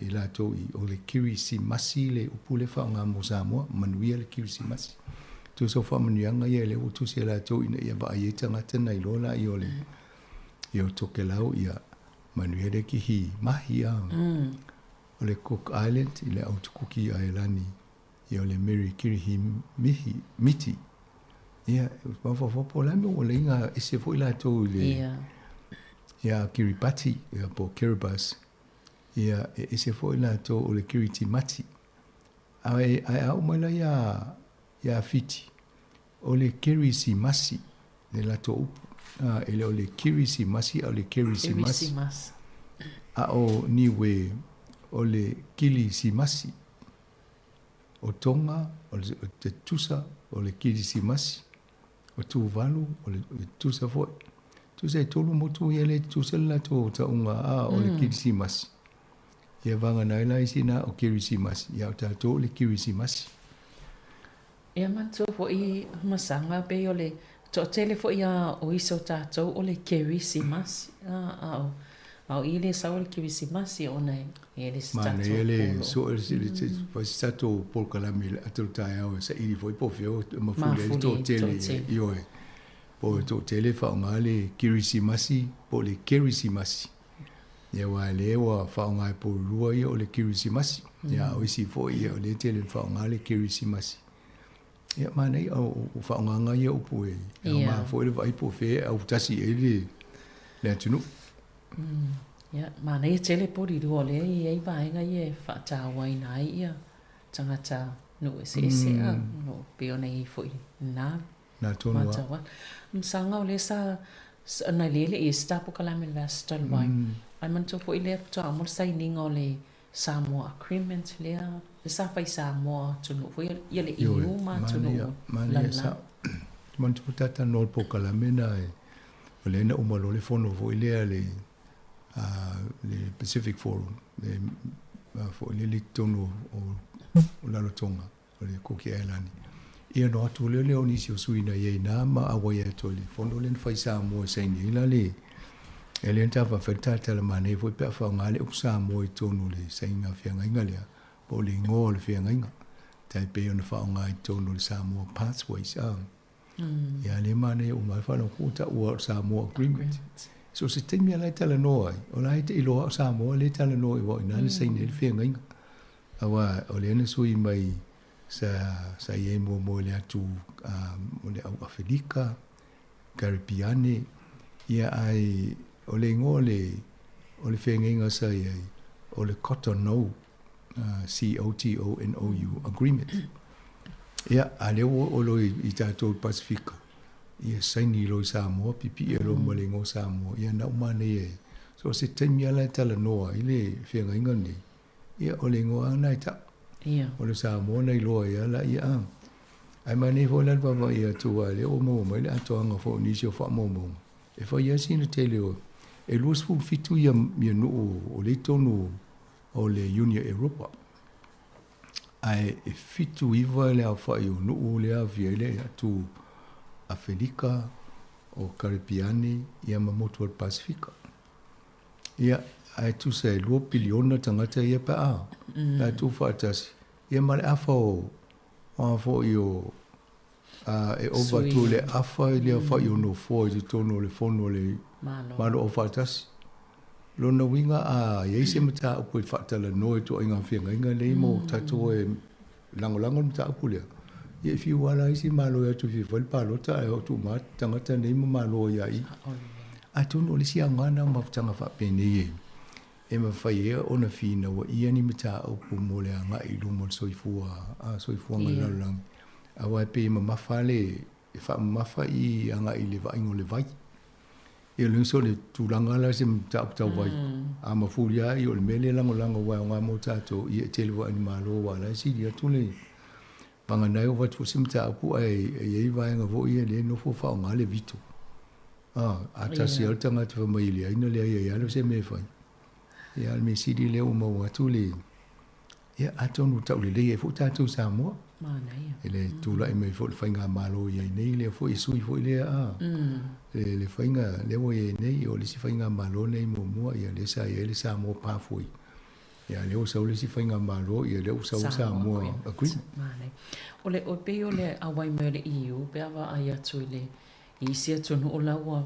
e latou i, o le Kirisimasi le upu lea e faaaoga mo Samoa, manuia le Kirisimasi. Tusa o faamanuiaga ia lea ua tusi e latou ina ia vaai ai tagata na iloa laia o le, ia o Tokelau, ia manuia le kihi mahi a. O le Cook Island i le Autukuki Aelani. Ia o le Mary Kirihi Mihi, Miti. Ia, mafaufau po o le a le mea ua leiga ese foi latou i le... Ia. Ia, Kiribati, ia, po o Kiribati. Ia, e ese foi latou o le Kiritimati. Ae, ae a oo mai la ia, ia Fiti, o le Kerisimasi le latou upu. A, e le o le Kirisimasi, a o le Kerisimasi. Kerisimasi. A o Niue, o le Kilisimasi. O Tonga, o le tutusa o le Kirisimasi, o Tuvalu, o le tutusa foi. Tusa e tolu motu ia lea e tutusa le latou tauga a o le Kirisimasi. Ia vagana ai la isi na o Kirisimasi, ia o tatou o le Kirisimasi. Ia manatua foi Masaga pei o le toatele foi a o isi o tatou o le Kerisimasi a o a o i le sau o le Kerisimasi ona e i ai le isi tatou Manaia le sue fai se tatou polokalame i le ata o le taeao e saili foi po o fea o mafuli ai le toatele ioe po o le toatele e faaaoga le Kerisimasi po o le Kerisimasi. Ia aua o lea ua faaaoga e Porirua ia o le Kerisimasi. Ia a o isi foi ia o lea e tele ina faaaoga le Kerisimasi. Ia manaia o faaaogaga ia upu e aoga foi le vaai po o fea e autasi i ai le le atunuu. Ia, manaia tele Porirua o lea e i ai vaega ia e faatauaina ai ia tagata nuu eseese a, o lo o pei ona i ai foi lena Nā tonu a. Mātau atu. Masaga o lea sa, na lea le i se polokalame i le vaiaso talu ai. Ae manatua foi lea faatoa uma le sainiga o le Samoa Agreement lea, le sa fai Samoa atunuu foi ia le EU ma atunuu o le lalolagi. Manatua talanoa i le polokalame lena o lea na uma loa le fono foi lea a le le Pacific Forum, le foi lele i totonu o Rarotonga. o le Kuki Ailani. Ia ona o atu lea lea o nisi o sui na i ai ina ma auai atu i le fono lea na fai i Samoa e saini ai la le e lea na ta faafetai le talatala manaia foi pe a faaaoga le upu Samoa i totonu o le sainiga feagaiga lea po o le igoa o le feagaiga tai pei ona faaaoga i totonu o le Samoa Pathways a Ia lea manaia uma ai faalogo ua taua o le Samoa Agreement. So se taimi a la e talanoa ai, o la e te iloa o Samoa lea e talanoa ai aua o i ina na saini ai le feagaiga. Aua o lea na sui mai sa sa i ai muamua i le atu o le au Afelika, Karipiane, ia ae o le igoa o le o le feagaiga sa i ai o le Cotonou, C-O-T-O-N-O-U Agreement. Ia, a lea ua oo loa i tatou i le Pasefika, ia saini loa i Samoa, pipii loa ma le igoa Samoa, ia na uma nei e, so o se taimi lava la e talanoa ai le feagaiga lenei, Ia, o le igoa lava lena e tau. Ia. O le Samoa na iloa ai lava laia a. Ae manaia foi la le vaavaai atu aua o lea ua maua mai le atoaga foi o nisi o faamaumauga, e fai lava sina tele o, e 27 ia ia nuu o lea i totonu o le Iuni a Europa. Ae e 79 le aofai o nuu lea e aofia ai le atu Afelika, o Karepiane, ia ma motu o le Pasefika. Ia, ae tusa e 2 piliona tagata ia pe a, pe a tuufaatasi, ia ma le afa o, o a foi o, a, e ova atu i le afa i le aofai o nofoa i totonu o le Fono a le Malo Aufaatasi. Lona uiga a i ai se mataupu e faatalanoa i ituaiga feagaiga nei mo tatou e lagolago le mataupu lea, ia e fiu lava la isi Malo e o atu e fia fai le palota ae o atu uma lava tagata nei ma Malo ai lava i i. Atonu o le isi aoga lena o mafutaga faapenei e e mafai ai ona finauaia ni mataupu mo le agai i luma o le soifua, soifuaga o le lalolagi, aua e pei e mamafa lava le, e faamamafa i agai i le vaaiga o le vai. Ia o le uso o le tulaga la se mataupu tau vai, a mafuli lava ia o le mea lea e lagolago aua e aoga mo tatou, ia e tele foi lava ina malo aua o la e sili atu le vagana e ova atu foi se mataupu ae i ai vaega foi ia lea e nofo faaaoga le veto. A, a tasi lava le tagata fai mai e leai na leai ai lava se mea e fai. Ia a o le mea sili lea ua maua atu le Ia, atonu taulelei ai foi tatou i Samoa. Manaia. I le tulai mai foi o le faigamalo i ai nei, lea foi e sui foi lea a, le, le faiga lea ua i ai nei, o le isi faigamalo lenei muamua, ia lea sa i ai le Samoa Pathway. Ia, lea ua sau le isi faigamalo, ia lea ua sau le Samoa Agreement. Manaia. O le, o pei o le auai mai o le EU pe a vaai atu i le, i isi atunuu la ua,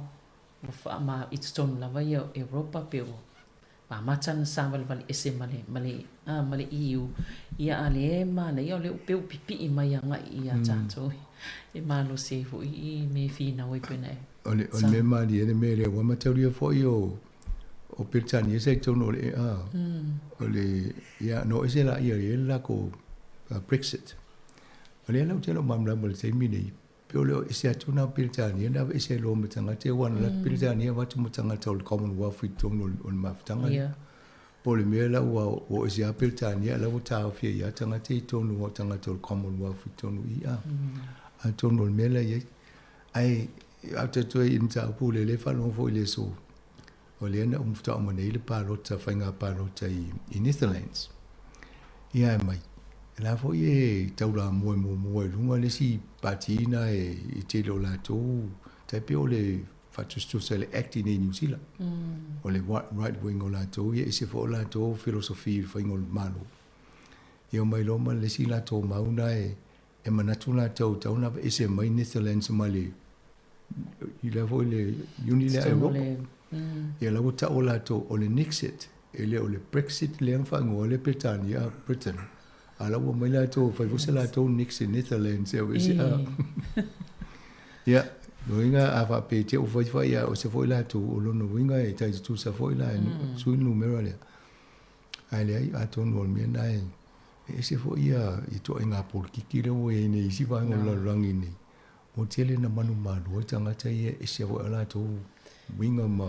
ua faama, i totonu lava ia o Europa pe ua Amata ona savalivali ese ma le, ma le, a, ma le EU, ia a lea e manaia o lea ua pei ua pipii mai agai ia tatou e malosi ai foi i mea e finau ai pei ona e O le, o le mea malie le mea lea, ua mataulia foi o, o Peretania sa i totonu o le, a, o le, ia, na o ese laia e i ai le lakou Brexit. O lea la ou te le o malamalama i le taimi nei, Pei o le ese atu na o Peretania na aveese loa ma tagata ia aua na alu atu Peretania avatu ma tagata o le Commonwealth i totonu o le mafutaga lea. Po o le mea la ua oo ese lava Peretania a o la ua taofi ai lava tagata ia i totonu o tagata o le Commonwealth i totonu i i. Atonu o le mea la e i ai. Ae a ou toe i le mataupu lea, lea e faalogo foi i le aso, o lea na faatoa uma nei le palota, faiga palota i Netherlands. Ia ae mai, o la foi e taulamua muamua i luga le isi pati na e tele o latou, tai pei o le faatusatusa i le ACT i nei Niu Sila. O le right wing o latou, ia ese foi o latou philosophy i le faiga o le Malo. Ia omai loa ma le isi latou mau na e e manatu latou e tatau ona aveese mai Netherlands ma le i la foi le Iuni lea a Europa. Ia la ua taua latou o le Nexit, e le o le Brexit lea na faaigoa le Peretania, Britain. A la ua omai latou e fai foi se latou Nexit Netherlands e aveese a. Ia, lona uiga a faapea i te i ua fai fai a o se foi latou, o lona uiga e tai tutusa foi la e sui le numera lea. Ae leai, atonu o le mea lena e E ese foi ia ituaiga polokiki lea ua i ai nei i isi vaega o le lalolagi nei, ua tele ina manumalo ai tagata ia e ese foi a latou uiga ma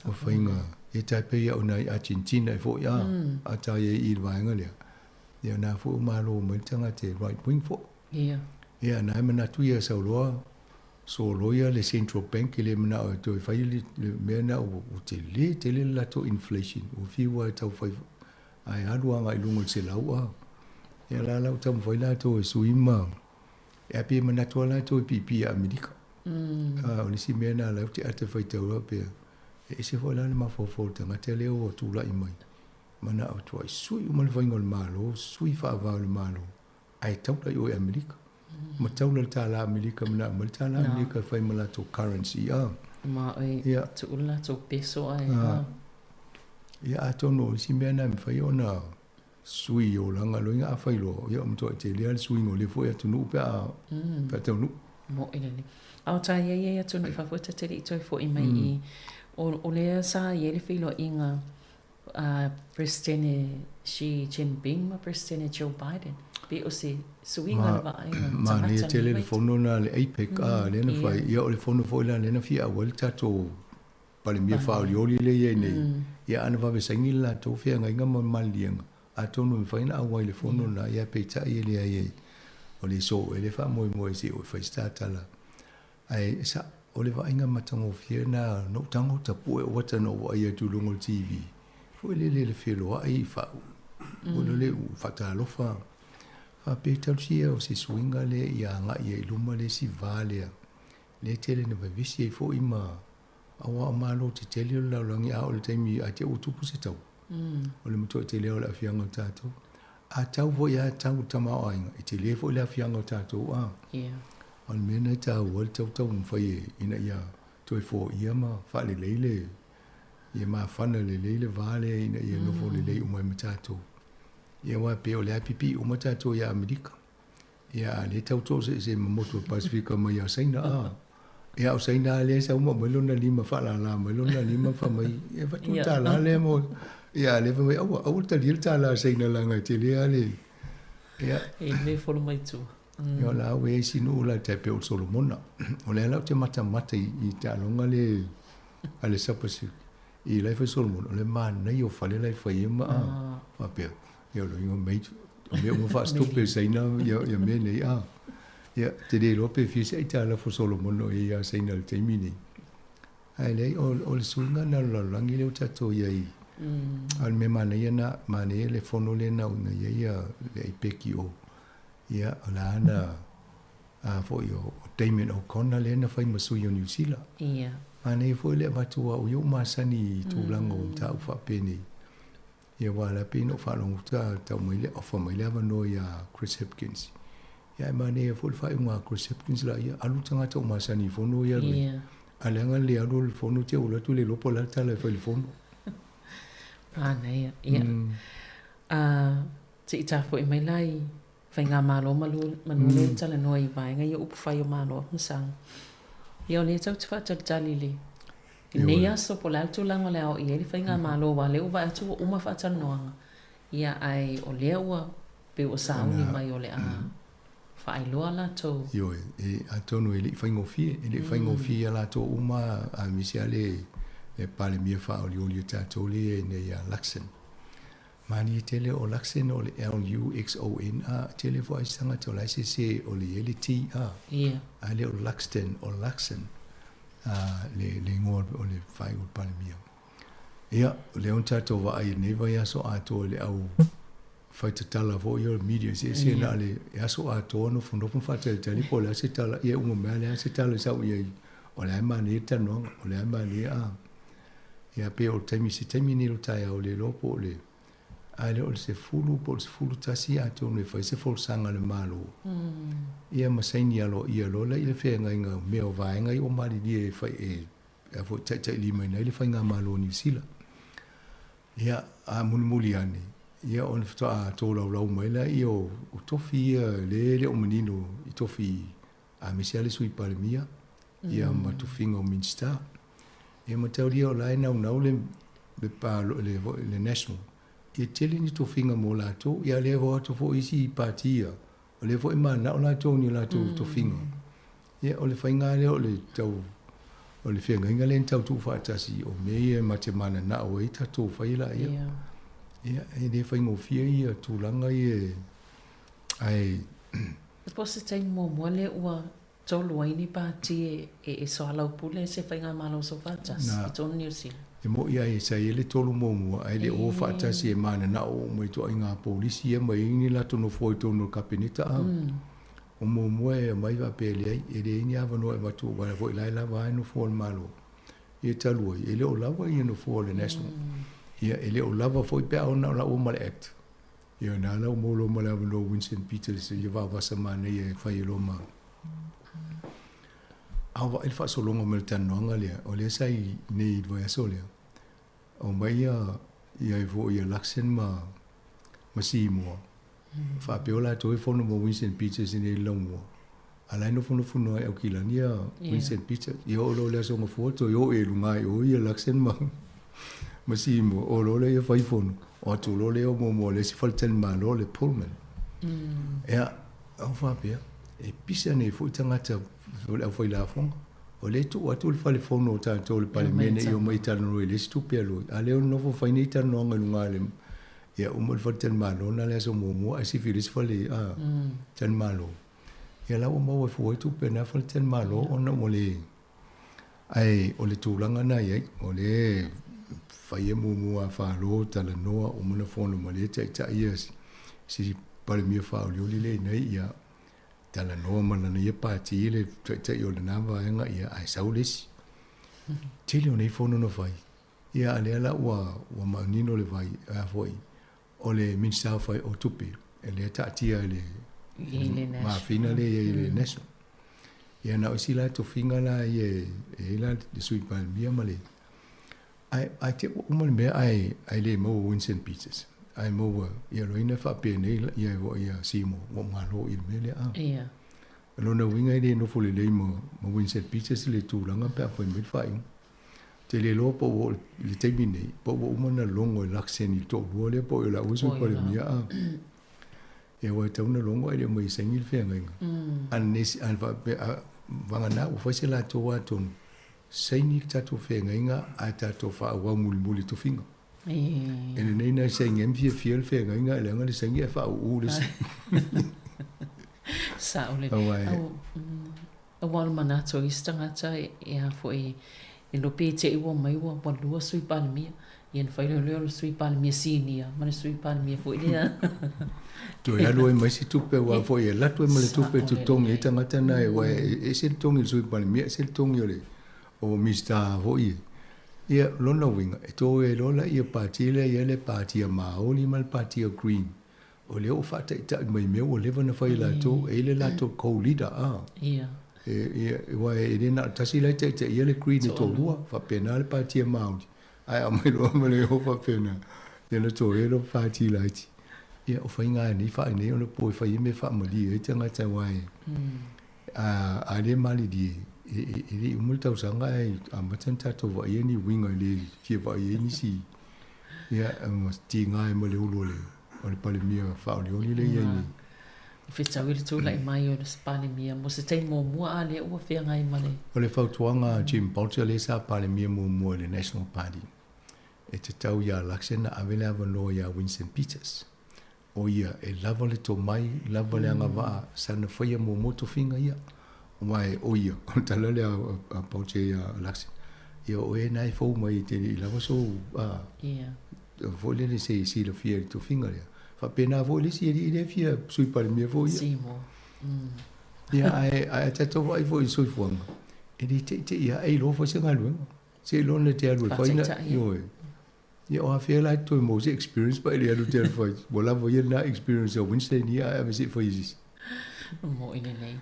ma faiga. Ia tai pei au i Argentina e foi a, a tai ai i le vaega lea, ia na foi ua malo mai le tagata e right wing foi. Ia. Ia na e manatu ia sau loa soloia le Central Bank e le manao e toe fai le mea lena ua tele tele le latou inflation ua fiu lava e tau fai Ae alu agai i luga o le 100 a. Ia la la ua taumafai latou e sui ma e pei e manatu lava latou e piipii ia Amerika. A o le isi mea lena o lea ou te ata faitau faapea, e ese foi la le mafaufau o le tagata lea ua tulai mai, manao e tuai sui uma le faiga o le Malo, sui faavae o le Malo, ae taula i o i Amerika. Ma taula le tālā Amerika, manao mai le tālā Amerika e fai ma latou currency, a. Ma e tuu le latou peso ae, a. Ia, atonu o isi mea na e mafai ona. sui i olaga loiga afai loa, ia ua matuai tele lava le suiga o lea foi atunuu pe a pe a taunuu. Moʻi lelei. A o ta i ai atunuu i fafo e ta te le i toe foʻi mai i o, o lea sa i ai le feiloaiga a Peresetene Xi Jinping ma Peresetene Joe Biden. Pei o se suiga le vaaiga tagata Manaia tele le fono lena a le APEC a lea na fai, ia o le fono foi la lea na fia auai le tatou Palemia faaolioli lea e i ai nei, ia ana vave saini le latou feagaiga ma le maliliega, atonu e mafai ona auai i le fono lena, ia peitai e leai e, o le soo ea le faamoemoe se i oo e fai se tatala. Ae sa, o le vaaiga matagofie lena na ou tago tapue ou ata na ou vaai atu i luga o le TV, foi lele le feloai faa, foi lele ua faatalofa, faapea talosia o se suiga lea ia agai ai i luma le isi va lea, lea e tele ina vevesi ai foi ma Aua o malo tetele o le lalolagi a oo i le taimi a te ua tupu se taua, o le matuai tele lava o le aafiaga o tatou. A tau foi a tau le tamaoaiga, e tele foi le aafiaga o tatou a. O le mea lena e taua ai le tau taumafai e ina ia toe foia ma faalelei le ia mafana lelei le va lea ina ia nofo lelei uma ai ma tatou. Ia aua e pei o lea e pipii uma tatou ia Amerika. Ia, a lea e tau toeseese ma motu o le Pasefika mai ia Saina, a. Ia, o Saina lava lea e sau ma aumai lona lima, faalala mai lona lima, fai mai, e avatu le tālā lea mo... Ia, a lea fai mai, aua, aua le talia le tālā a Saina leaga e tele lava le... Ia. E le folo mai tua. Ia, o la ua i ai isi nuu la e tai pei o le Solomona. O lea la ou te matamata i taaloga lea a le South Pacific. I la e fai Solomona, o le manaia o fale la e fai ai ma faapea. Ia o loiga mai, o mea uma faasitope e Saina ia, ia mea nei, a. Ia, te le iloa pe fia se aitalafu o Solomona o i ai ia Saina i le taimi nei. Ae leai, o, o le suiga lena o le lalolagi lea ua tatou i ai. A o le mea manaia na, manaia le fono lea na uiga i ai ia le APEC i o. Ia, o la na, a foi o, o Damien O'Connor lea na fai ma sui o Niu Sila. Ia. Manaia foi le avatu aua o ia ua masani i tulaga o mataupu faapenei. Ia aua la pei na ou faalogo atu a tau mai le offer mai le avanoa ia Chris Hipkins. Ia ae manaia foi le faaiuga a Chris Hipkins la ia alu tagata ua masani i fono ia alu ai. Ia. A leaga le alu o le fono te ua alu atu le iloa po o le a le tala e fai i le fono. Manaia. Ia. Se i tapuai mai la i Faigamalo manu lea e talanoa i vaega ia upufai o Malo Afumasaga. Ia o lea tau te faatalitali i lenei aso po o le a le tulaga o le a oo i ai le Faigamalo aua o lea ua vaai atu ua uma faatalanoaga ia ae o lea ua pei ua sauni mai o le a faailoa latou. Ioe, e atonu e le i faigofie, e le i faigofie ia latou uma aemaise lava le Palemia faaolioli o tatou lea e i ai nei ia Luxon. Malie tele o Luxon o le L-U-X-O-N a tele foi isi tagata o la e sese o le i ai le T a. Ia. Ae le o Luxton, o Luxon a le le igoa o le faaiu o le Palemia. Ia, o lea ua tatou vaai i lenei vaiaso atoa i le au faitatala foi o le media eseese na o le aso atoa nofonofo ma faatalitali po o le a se tala, ia uma mai lava le a se tala e sau i ai, o lea e manaia le talanoaga, o lea e manaia a. Ia pei o le taimi, se taimi nei o le taeao le iloa po o le, a le o le 10 po o le 11 atonu e fai se folasaga a le Malo. Ia ma saini aloaia loa lea i le feagaiga o mea o vaega ia ua malilie e fai e a foi taitailimaina ai le faigamalo o Niu Sila. Ia, a mulimuli ane, ia ona faatoa tolaulau mai lea o tofi ia lea e le o manino i tofi aemaise lava le Sui Palemia, ia ma tofiga o Minisita. Ia mataulia o la e naunau le le le le National, ia tele ni tofiga mo latou, ia lea e o atu foi isi pati ia, o lea foi e mananao latou i ni latou tofiga. Ia o le faiga lea o le tau o le feagaiga lea na tau tuufaatasi o mea ia ma te mananao ai tatou fai laia. Ia e le faigofie ia tulaga ia ae Po o se taimi muamua lea ua tolu ai ni pati e soalaupule se faigamalo soofaatasi i totonu o Niu Sila? E moni ai sa i ai le tolu muamua ae le o faatasi e mananao uma i ituaiga polisi ia ma i ai ni latou nofoa i totonu o le Kapeneta a. O muamua e aumai faapea e leai, e leai ni avanoa e avatu aua foi la e lava a nofoa o le Malo. Ia talu ai, e le o lava ia nofoa o le National. Ia e le o lava foi pe a oo na o laua ma le Act. Ia na ala ua maua loa ma le avanoa o Winston Peters ia vaavasa manaia e fai ai loa ma A vaai le faasologa mai o le talanoaga lea, o lea sa i nei i le vaiaso lea, aumai ia ia ai foi ia Luxon ma ma Simoa, faapea o latou e fono ma Winston Peters i inei i le Laumua, a o la e nofonofo noa i Aukilani ia Winston Peters. Ia oo loa i le Aso Gafua toe oo i luga i o ia Luxon ma ma Seymour, oo loa lea fai fono, o atu loa lea o muamua o le isi faletalimalo o le Pullman. Ia, ou faapea, e pisa nei foi tagata o le aufai lafoga. O lea e tuu atu le fale fono o tatou le Palemene i omai e talanoa i le isi tupe alu ai. A lea o nofo fai nei talanoaga i luga le ia uma le faletalimalo na le aso muamua ae sifi i le isi fale a talimalo. Ia la ua maua fua ai tupe na faletalimalo ona ua le ae o le tulaga na i ai o lea e fai e muamua a falo talanoa uma na fono ma le taitai ia si Palemia faaolioli lea i inei ia talanoa ma lana ia pati le taitai o lena vaega ia ae sau le isi. Tele o nei fono na fai ia a lea la ua ua manino le vai a foi o le Minisita o o Tupe e lea taatia i le mafina lea i le National. Ia na o isi la tofiga la ia e i ai la le Sui Palemia ma le Ae, ae te ua uma le mea ae, ae le maua Winston Peters. Ae maua, ia loina faapenei ia ia Seymour, ua malo i le mea lea. A. Ia. O lona uiga e le nofo lelei ma, ma Winston Peters le tulaga pe a fai mai le faaiuga. Ou te le iloa po ua oo i le taimi nei, po ua uma ona logo e Luxen i le toalua lea po o laua Sui Palemia. A. Ia aua e tatau ona logo ae le o mai e saini le feagaiga. Unless, a faapea, a, vagana ua fai se latou atonu, Saini le tatou feagaiga ae tatou faaauau mulimuli i tofiga. E lelei na saini ai ma fiafia le feagaiga ae leaga le saini ae faauu le isi. Sao lelei. Aua Aua o le manatu o isi tagata e a foi e iloa pe te i ua omai ua lua Sui Palemia. Ia ona fai loa lea o le Sui Palemia Sinia ma le Sui Palemia foi lea. Toe alu ai ma isi tupe aua foi e alu atu ai ma le tupe e totogi ai tagata na aua e ese le togi o le Sui Palemia ese le togi o le o Minisita foi ia. Ia lona uiga e toe loa laia Pati lea e i ai le Pati a Maori ma le Pati a Green o lea ua faataitai mai mea ua leva ona fai e latou e i ai le latou co-leader a. Ia. E, aua e le na o le tasi la e taitaia le Green e toalua, faapena le Pati a Maori. Ae aumai loa ma le faapena, ia na toe loa pati laiti. Ia, o faiga nei faainei ona po e fai ai mea faamalie ai tagata aua e, a, a le malilie, e, e, e le i uma le tausaga ae amata ona tatou vaaia ni uiga e le fia vaai ai nisi, ia, ma tiga ai ma le ulu o le, o le Palemia faaolioli lea e i ai nei. Fetaui le tulai mai o le Palemia mo se taimi muamua a lea ua feagai ma le. O le fautuaga a Jim Bolger lea sa Palemia muamua i le National Party, e tatau ia Luxon na ave le avanoa ia Winston Peters. O ia, e lava le tomai, lava le agavaa, sana faia muamua tofiga ia. Aua e, o ia, o le tala lea a Bolger ia Luxon, ia o oe na e fou mai e te le i lava sou, a, foi lele se i silafia i le tofiga lea. Faapena foi le isi alii lea e fia Sui Palemia foi ia. Seymour. Ia, ae, ae a tatou vaai foi i le soifuaga, e le teitei lava e iloa foi se galuega. Seiloga na te alu e fai na, ioe. Ia o afea la e toe maua se experience pa e le alu te alu fai. Ua lava ia lena experience a Winston ia ae ave se i fai e se isi. Mo'i lelei.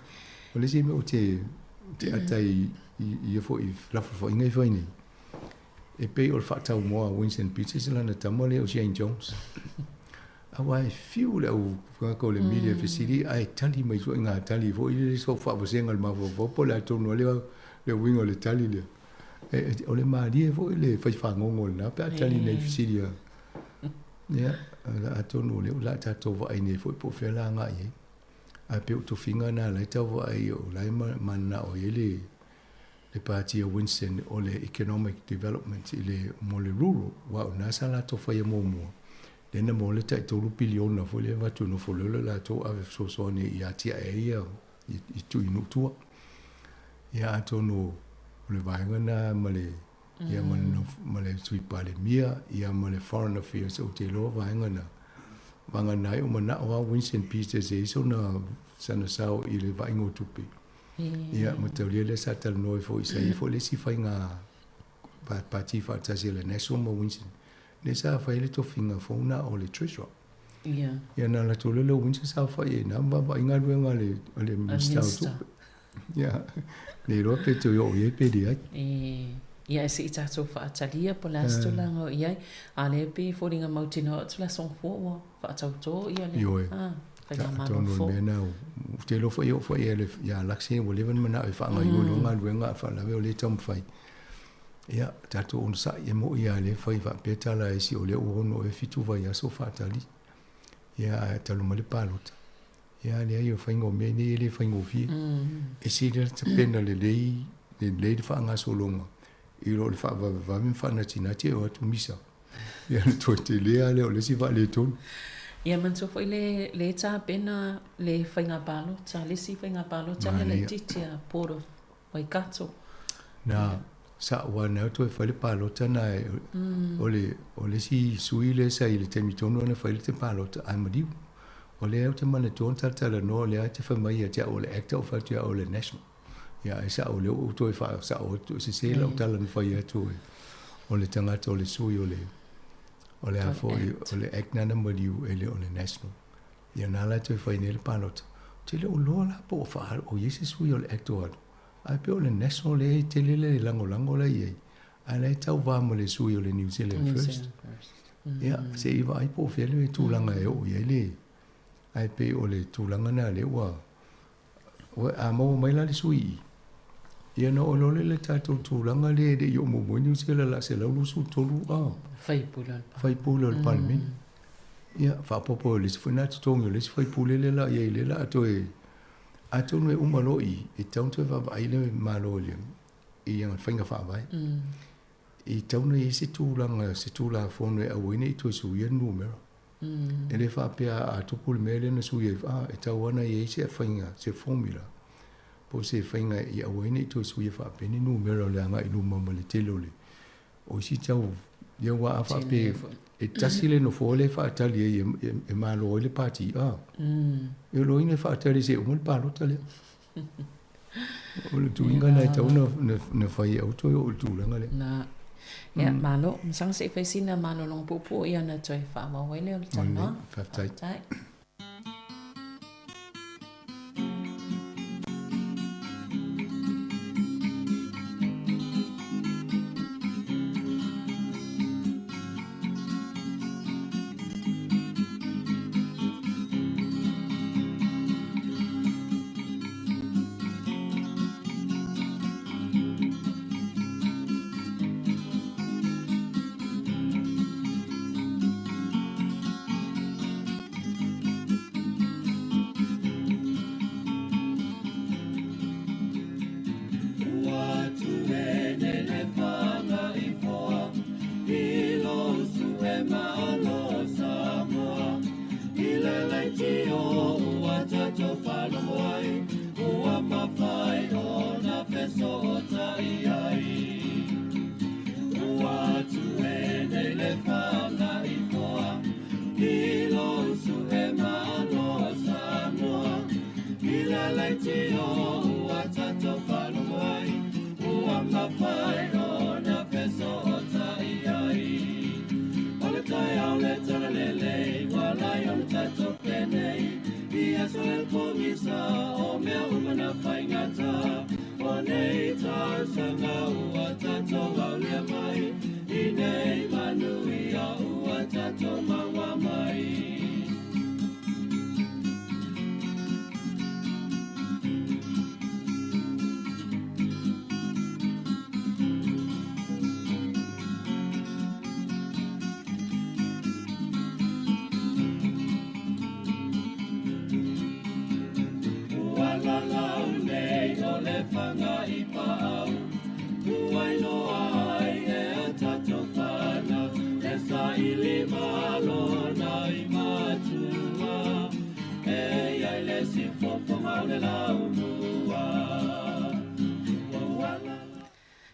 O le isi mea ou te, te ata i, i ia foi felafolafoaiga e fai nei, E pei o le faataumoa a Winston Peters lana tama lea o Shane Jones. Aua e fiu le au tagata o le media e fesili ae tali mai ituaiga tali foi lele so faavasega le mafaufau po o le a tonu lava le le uiga o le tali lea. E, o le malie foi le fai fagogo lena pe a tali nei fesili a. Ia, atonu o lea o le a tatou vaai nei foi po o fea la agai ai. Ae pei o tofiga na la e tau vaai o la e mananao ai le le pati a Winston o le Economic Development i le mo le rural aua o lena sa latou faia muamua lea na maua le tai 3 piliona foi lea avatu e nofo loa le latou ave fesoasoani i atiae ai ia i i nuu tua. Ia atonu o le vaega lena ma le ia ma le ma le Sui Palemia ia ma le Foreign Affairs ou te iloa vaega na vagana ai o manao lava Winston Peters e i ai sona sana sao i le vaaiga o tupe. Ia, mataulia lea sa talanoa ai foi, sa i ai foi le isi faiga pati faatasi a le National ma Winston, lea sa fai ai le tofiga fou na o le Treasurer. Ia. Ia, na alu atu loa le Winston sa fai ai na vaavaai galuega a le, a le Minisita o Tupe. Ia, le iloa pe toe oo i ai pe leai. E. Ia, se i tatou faatalia po o le a se tulaga o i ai. A o lea e pei e foliga mautinoa atu le Aso Gafua ua faatautō ia le Ioe. Faigamalo Atonu o le fou. mea lena, ou te iloa foi e oo foi ia Laki ua leva ona manao e faagaoioi loa galuega a o le faalavelave o lea e taumafai. Ia, tatou onosai, e moni lava o lea e fai faapea tala a isi o lea ua 6 ea 7 vaiaso o faatali, ia ae talu mai le palota. Ia, leai, o le faiga o mea nei e le faigofie. E sili lava le tapena lelei, lelei le faagasologa i lo le faavavevave ma faanatinati e o atu misa. Ia, ona toe tele lava lea o le isi faaletonu. Ia, manatua foi le, le tapena le faiga palota, le isi faiga palota lea laitiiti a Port of Waikato. Na, sa aua na toe fai le palota na e, o le, o le isi sui lea sa i le taimi tonu na fai le te palota ae maliu. O lea ou te manatua na talatalanoa o lea e te fai mai ia te au o le Act ou fai atu ia au o le National. Ia ae sao o lea ua ou toe faasao atu e sese lau tala na fai atu e o le tagata o le sui o le o le a foi o le Act na na maliu e le o le National. Ia na la toe fai nei le palota. Ou te le o iloa la po o faa o i ai se sui o le Act o alu. Ae pei o le National lea e tele le lagolago la i ai. Ae la e tauva ma le sui o le New Zealand First. Ia, se i vaai po o fea le tulaga e oo i ai le... Ae pei o le tulaga lena lea ua... A maua mai la le sui i, ia ona oo loa lea i le tatou tulaga lea e le i oo muamua ai Niu Sila o le a 123 a faipule o le Palemene. Ia, faaopoopo o le isi foi lena totogi o le isi faipule lea la i ai lea o le a toe... Atonu e uma loa i i, e tatau ona toe vaavaai le Malo i le i ana faiga faavae. E tatau ona i ai se tulaga, se Tulafono e aua ai ne i toe suia le numera. E le faapea a tupu le mea lea na sui ai, a, e tatau lava ona i ai se faiga, se formula, po o se faiga i aua ai ne i toe suia faapea ni numera o le agai i luma ma le tele o le o isi tau ia aua a faapea e tasi le nofoa lea e faatali ai e malo ai le pati, a, e loina e faatali se i uma le palota lea. O le tuiga lena e tatau ona fai e aua toe oo i le tulaga lea. Na. Ia, malo. Masalo se i fai sina malologa puupuu ia ona toe faaauau ai lea o le talanoaga. Faafetai. Faafetai.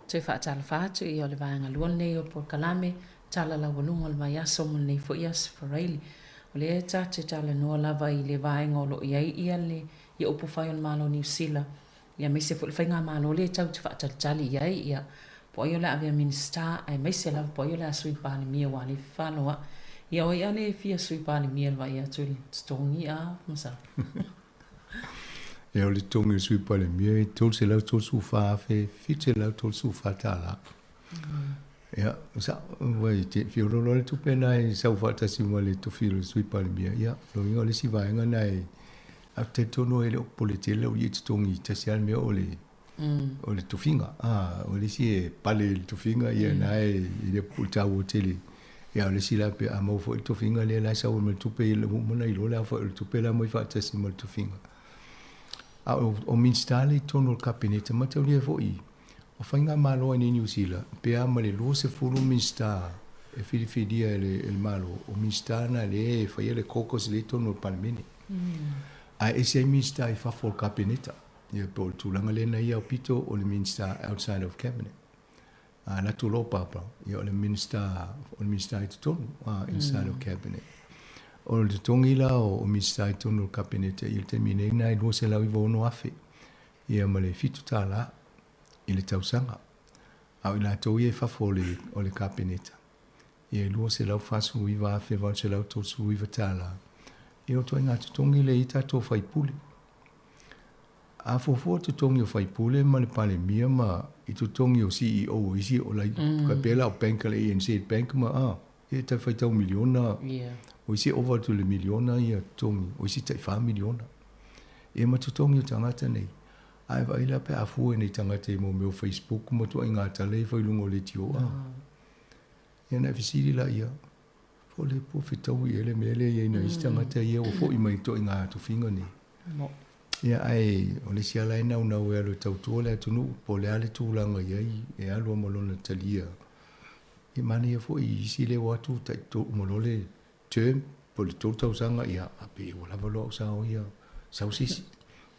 Toe faatalofa atu ia o le vaega lua lenei o le polokalame Tala Laualuga o le Vaiaso mo lenei foi Aso Faraile. O lea ta te talanoa lava i le vaega o lo o i ai ia le ia upufai o le Malo o Niu Sila ia aemaise foi le faigamalo lea tau te faatalitali i ai ia po o ai o le a avea Minisita aemaise lava po o ai o le a Sui Palemia aua lea e fefaloai. Ia o ai a le fia Sui Palemia i le vaai atu i le totogi a Masalo. Ia o le totogi o le Sui Palemia e $334,734. Ia, sao, ua e te fiololo le tupe na e sau faatasi ma le tofi o le Sui Palemia. Ia, lona uiga o le isi vaega na e, ae ou te talitonu e le o popole tele au i totogi, tasi lava le mea o le, o le tofiga. A, o le isi e pale i le tofiga, ia na e, e le o le taua tele. Ia, o le isi la pe a maua foi le tofiga lea la e sau ai ma le tupe, ia ua uma ona iloa le aofai o le tupe la e aumai faatasi ma le tofiga. A o, o Minisita lea i totonu o le Kapeneta, mataulia foi, O faigamalo ai nei Niu Sila, pe a ma le 20 Minisita e filifilia e le Malo, o Minisita na lea e faia le caucus lea i totonu o le Palemene. Ae ese ai Minisita i fafo o le Kapeneta. Ia po o le tulaga lea na ia aupito o le Minisita outside of Cabinet. A alu atu loa o Papa, ia o le Minisita, o le Minisita i totonu, inside of Cabinet. O le totogi la o Minisita i totonu o le Kapeneta i le taimi nei na e $296,000 ia ma le $7 i le tausaga, a o i latou ia i fafo o le, o le Kapeneta, ia e $249,839. Ia o ituaiga totogi lea e i ai tatou faipule. A fuafua totogi o faipule ma le Palemia ma i totogi o CEO o isi, o like, mm. pei la o bank a le ANZ Bank ma, ah, ia e tai faitau miliona, yeah. o isi e ova atu i le miliona ia totogi, o isi tai 4 miliona. Ia ma totogi o tagata nei. Ae vaai la pe a fua i nei tagata i mo mea o Facebook ma tuaiga tala ia e fai i luga o leitio a. Ia ona e fesili laia, po o le po fetaui ea le mea lea e i ai nai isi tagata ia ua foi mai i tuaiga tofiga nei. Ia ae o le isi lava la e naunau e alu e tautua le atunuu, po o le a le tulaga i ai e alu lava ma lona talia. Ia manaia foi i isi lea ua o atu tai uma loa le term po o le 3 tausaga, ia, a pei ua lava loa au sao ia, sau se isi.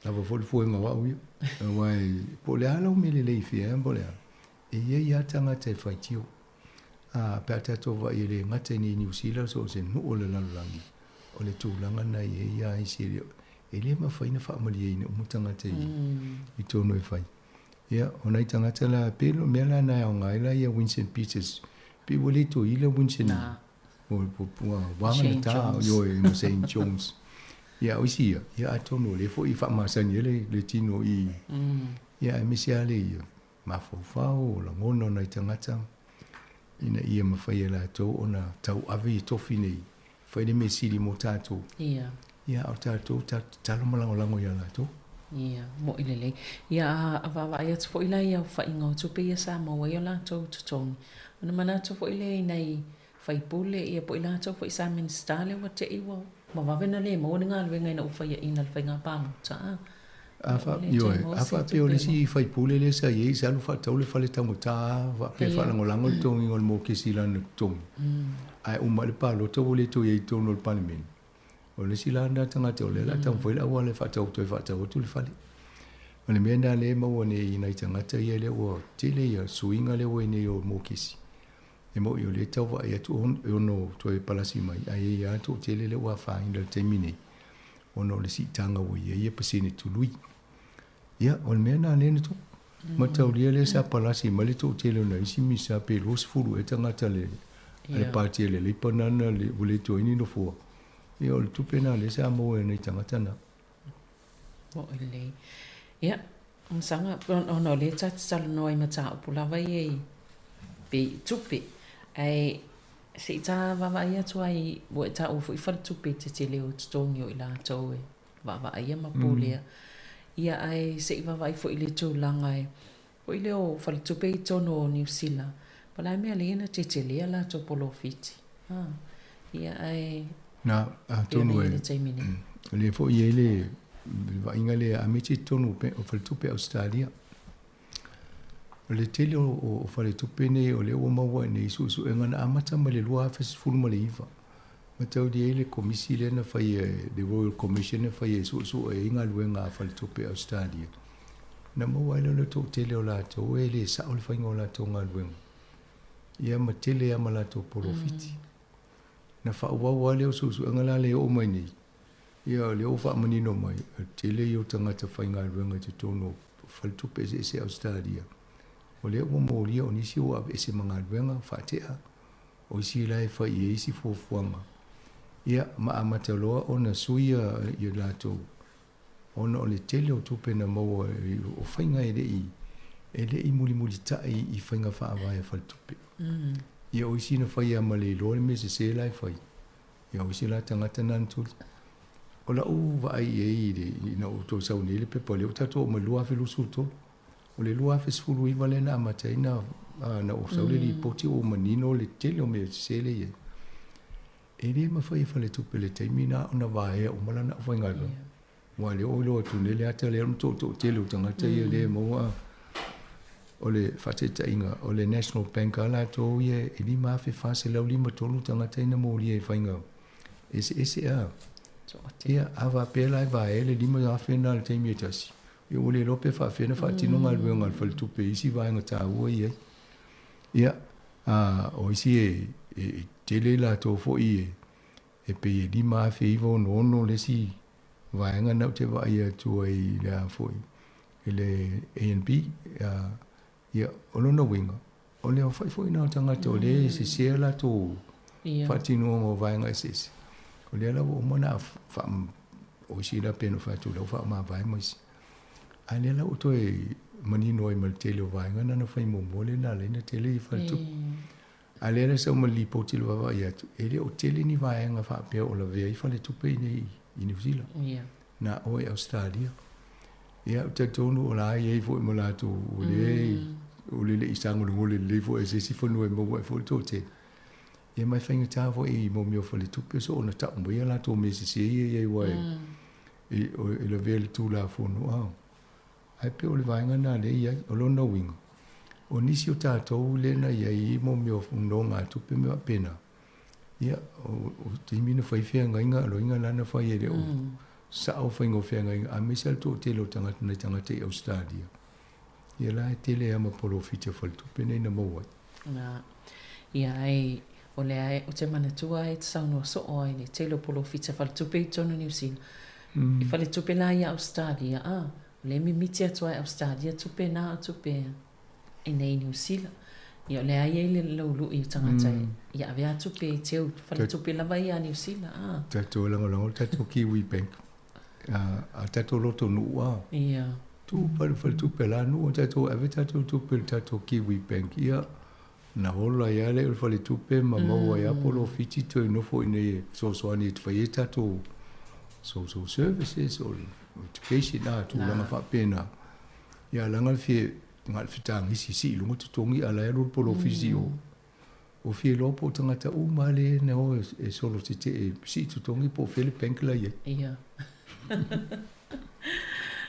Lava foi le fuega o au ia. Aua e, po o le a lau mea lelei fia ea po o le a, e i ai lava tagata e faitio. A, pe a tatou vaai e le gata i nei Niu Sila so o se nuu o le lalolagi, o le tulaga lena e i ai lava isi e le, e le mafai ona faamalieina uma tagata i, i totonu e fai. Ia, o nai tagata la, pei o le mea la na e aoga ai la ia Winston Peters, pei ua le toeila Winston. Na. Ua Shane Jones. Ioe, ma Shane Jones. Ia, o isi ia, ia atonu o lea foi e faamasani ai le, le tino i, mm. ia, aemaise lava le ia, mafaufau, o lagona o nai tagata, ina ia mafai e latou ona tauave i tofi nei, fai le mea sili mo tatou. Ia. Ia, a o tatou, tatou tatalo ma lagolago ia latou. Ia, mo'i lelei. Ia, a, a vaavaai atu foi la i aofaiga o tupe ia sa maua ai o latou totogi, ona manatu foi lea i nai Faipule, ia po o i latou foi sa Minisita lea ua te i ua vave ona le maua ni galuega ina ua faiaina le faiga palota. A, a fa, ioe, a faapea o le isi faipule lea sa i ai sa alu faatau le fale taugata faapea faalagolago le totogiina o le mokesi i lana totogi, ae uma le palota ua le toe i ai i totonu o le Palemene. O le isi la lena tagata o lea o le a taumafai le auala e faatau toe faatau atu le fale. O le mea lena lea e maua nei i nai tagata ia lea ua tele ia suiga lea ua i nei o mokesi. E moni o lea e tau vaai atu e ono toe palasi mai, ae i ai lava le toatele lea ua afaina i le taimi nei, ona o le siitaga ua i ai ia pasene tului. Ia, o le mea lena lea na tupu. Mataulia lea sa palasi mai le toatele o nai isi Minisita pe 20 ea tagata a le a le Pati a le Leipa nana le ua le toe i ai ni nofoa. Ia, o le tupe lena lea sa maua e nai tagata na. Moʻi lelei. Ia, Masaga, ona o lea ta te talanoa i mataupu lava ia i pei i tupe, ae se i ta vaavaai atu ai, ua e taua foi faletupe tetele o totogi o i latou e vaavaaia ma pulea. Ia, ae se i vaavaai foi i le tulaga e, foi lea o faletupe i totonu o Niu Sila, po o le a mea lea na tetelea latou polofiti. Ia, ae Na, atonu e, o lea foi e i ai le vaaiga lea, aemaise i totonu o faletupe Ausetalia. O le tele o faletupe nei o lea ua maua i nei suesuega na amata mai le 2019. Mataulia ai le komisi lea na faia e le Royal Commission na faia e suesue ai galuega a faletupe Ausetalia. Na maua ai lea o le toatele o latou e le sao le faiga o latou galuega. Ia ma tele lava ma latou polofiti. Na faaauau lava lea o suesuega la lea e oo mai nei, ia o lea ua faamanino mai, o le tele ia o tagata faigaluega i totonu o faletupe eseese Ausetalia, o lea ua molia o nisi ua aveese ma galuega faatea, o isi la e fai i ai isi fuafuaga, ia ma amata loa ona sui ia latou ona o le tele o tupe na maua o faiga e le i E le i mulimulitai i faiga faavae a faletupe. Ia o isi na faia ma le iloa le mea sese la e fai. Ia o isi la tagata na na tuli. O lau vaai i ai i le, ina ua toe sau nei le pepa lea ua tatou oo mai i le 2023. O le 2019 lea na amata ai na, na ou sau le lipoti ua manino le tele o mea sese lea e i ai. E le mafai e faletupe i le taimi na ona vaea uma lana aufaigaluega. Aua o lea ua iloa atu nei le ata lea o le toatoatele o tagata ia lea e maua o le faataitaiga o le National Bank a latou ia e 5,453 tagata ia na molia i faiga eseese a. Ia, a faapea la e vaea le 5,000 na i le taimi e tasi, ia ua le iloa pe faapefea ona faatino galuega a le faletupe i isi vaega taua ia i ai. Ia, a, o isi e, e tele i latou foi e, e pei e 5,966 le isi vaega na ou te vaai atu ai i le a foi, i le ANB. Ia, o lona uiga, o le aofai foi lena o tagata o lea e sese a latou faatinoga o vaega eseese. O lea la ua uma ona faa, o isi la pei ona fai atu o lea ua faamavae ma isi. A o lea la ua toe manino ai ma le tele o vaega na na fai muamua lea na ala ai ona tele ia faletupe. A lea la sau ma le lipoti i le vaavaai atu, e le o tele ni vaega faapea o lavea ai faletupe i nei i Niu Sila. Yeah. Na o i Ausetalia. Ia, ou te talitonu o la e i ai foi ma latou o lea mm. o le le i sagolegole lelei foi e se isi fanua e maua ai foi le toatele. Ia ma e faigata foi i mo mea o faletupe so ona tau mai a latou mea sese ia i ai aua e, mm. e, e lavea le Tulafono. Ah. Ae pei o le vaega lena lea e i ai. O lona uiga, o nisi o tatou lea na i ai i mea o nonogatupe ma mea faapena, ia, o taimi na fai feagaiga, o loiga la na fai e le o sao faiga o feagaiga, aemaise lava le toatele o tagata, nai tagata i Ausetalia, ia la e tele lava ma polofiti a faletupe nei na maua ai. Na. Ia, ai, o lea e, ou te manatua e te saunoa soo ai le tele o polofiti a faletupe i totonu o Niu Sila. I faletupe la ia Ausetalia, a, o lea e mimiti atu lava e Ausetalia tupe na o tupe i nei Niu Sila. Ia o lea e i ai le laului o tagata mm. ia ave a tupe i teu faletupe lava ia a Niu Sila. A. Tatou lagolago le tatou Kiwi Bank. A tatou loto nuu a. Ia. Tu pa le faletupe la nuu tatou ave tatou tupe le tatou Kiwi Bank. Ia na ola ai lava lea o le faletupe ma maua ai lava polofiti toe nofo i inei e fesoasoani e fai ai tatou social services o education a tulaga faapena. Ia leaga le fia na o le fetagisi sii i luga totogi a o la e alu le polofiti i o. Ua fia iloa po o tagata uma lava lea na o e solo tetee e sii totogi po o fea le bank la i ai. Ia.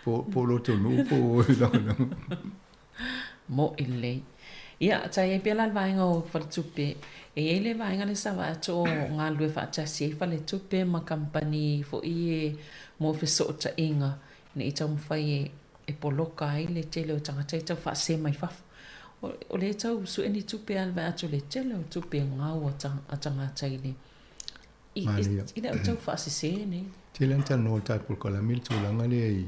Po o lotonuu po o lagolago. Moʻi lelei. Ia, sa i ai pea la le vaega o faletupe. E i ai le vaega lea sa vaai atu o galulue faatasi ai faletupe ma kamupani foi e mo fesootaiga ina ia taumafai e e poloka ai le tele o tagata e tau faasē mai fafo. O lea e tau sue ni tupe a le vaai atu le tele o tupe gau a tagata i le i, i le au tau faasesē nei. Tele ana talanoa o le tatou polokalame i le tulaga lea i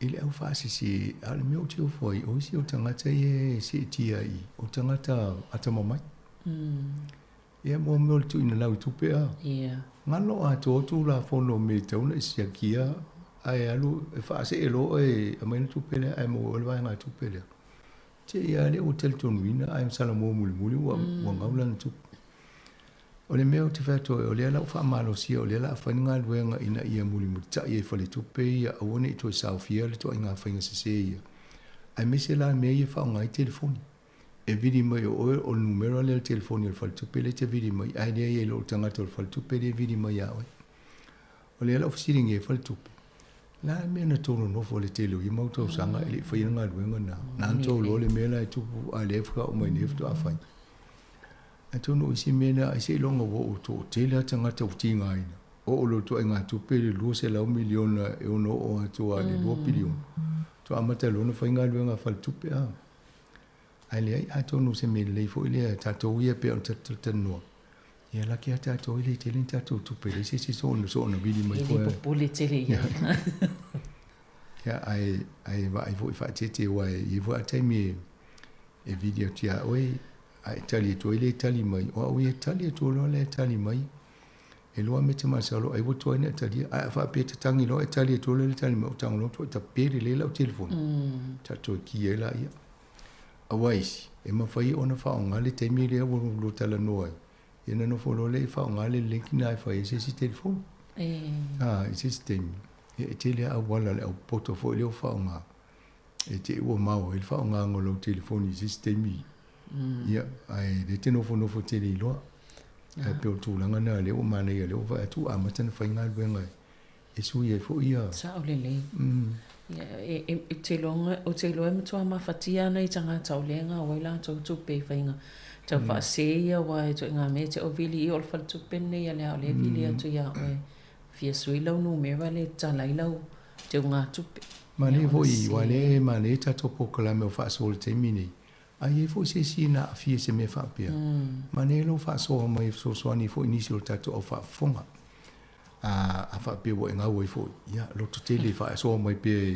I le au faasese, a o le mea ou te ofo ai, o isi o tagata ia e seetia i, o tagata atamamai. Ia mo mea o le tuuina lau i tupe a. Ia. Galo atoa Tulafono o mea e tatau ona e siakia ae alu e faasee loa oe e aumai le tupe lea ae maua oe le vaegatupe lea. Te i a lea ua talitonuina ae salamo mulimuli ua, ua gau lana tupe. O le mea ou te fai atu ai, o lea la ua faamalosia, o lea la a fai le galuega ina ia mulimulitai ai faletupe ia, aua ne i toe saofia le ituaiga faiga sese ia, aemaise la mea ia e faaaoga ai telefoni. E vili mai o oe, o le numera lea o le telefoni o le faletupe lea e te vili mai, ae leai e le o le tagata o le faletupe lea e vili mai ia oe. O lea la ua fesiligia e faletupe, o le a le mea na tou nonofo i le tele o ia mau tausaga e le i faia le galuega lena? Na ona tou iloa le mea la e tupu a o lea faatoa oo mai nei faatoa fai. Atonu o isi mea na, ai seiloga ua oo toatele lava tagata ua tigaina. Oo loa i le ituaiga tupe le 200 miliona e ono oo atu lava i le 2 piliona. Faatoa amata loa ona fai galuega a faletupe a. Ae leai, atonu o se mea lelei foi lea tatou ia pei ona talatalanoa, ia laki lava tatou e le tele ni tatou tupe, e leai se isi soona soona vili mai foi. E le popole tele ia. Ia, ae, ae vaai foi faateete aua e i ai foi lava taimi e e vili atu iā oe, a e tali atu ai le tali mai, o au ia e tali atu loa le tali mai. E lua mea e te masalo ai ua tuai ona e talia. Ae a faapea e tatagi loa e tali atu loa le tali mai o tago loa matua tapele lelei lau telefoni. Ta toe ki ai laia. Aua isi, e mafai ona faaaoga le taimi lea ua lua talanoa ai, ia ona nofo loa lea e faaaoga le link lena e fai ai se isi telefoni. A, i se isi taimi, ia e tele lava auala a le au poto foi lea ua faaaoga e te i ua mao ai le faaaogaina o lau telefoni i se isi taimi. Ia, ae le te nofonofo tele iloa. Ae pei o le tulaga lena lea ua manaia lea ua vaai atu ua amata ona fai galuega e sui ai foi ia. Sao lelei. Ia, e, e, e te iloa, ou te iloa e matua mafatia ana i tagata o lea e gau ai latou tupe i faiga tau faasē ia aua e ituaiga mea e te o vili i o le faletupe lenei a le a o lea e vili atu ia oe fia sui lau numera lea e tatala ai lau teugatupe. Manaia foi, aua lea e manaia tatou polokalame o faasoa i le taimi nei. A i ai foi se isi na aafia i se mea faapea, manaia lou faasoa mai e fesoasoani foi i nisi o le tatou au faafofoga. A, a faapea ua e gau ai foi, ia, loto tele e faasoa mai pea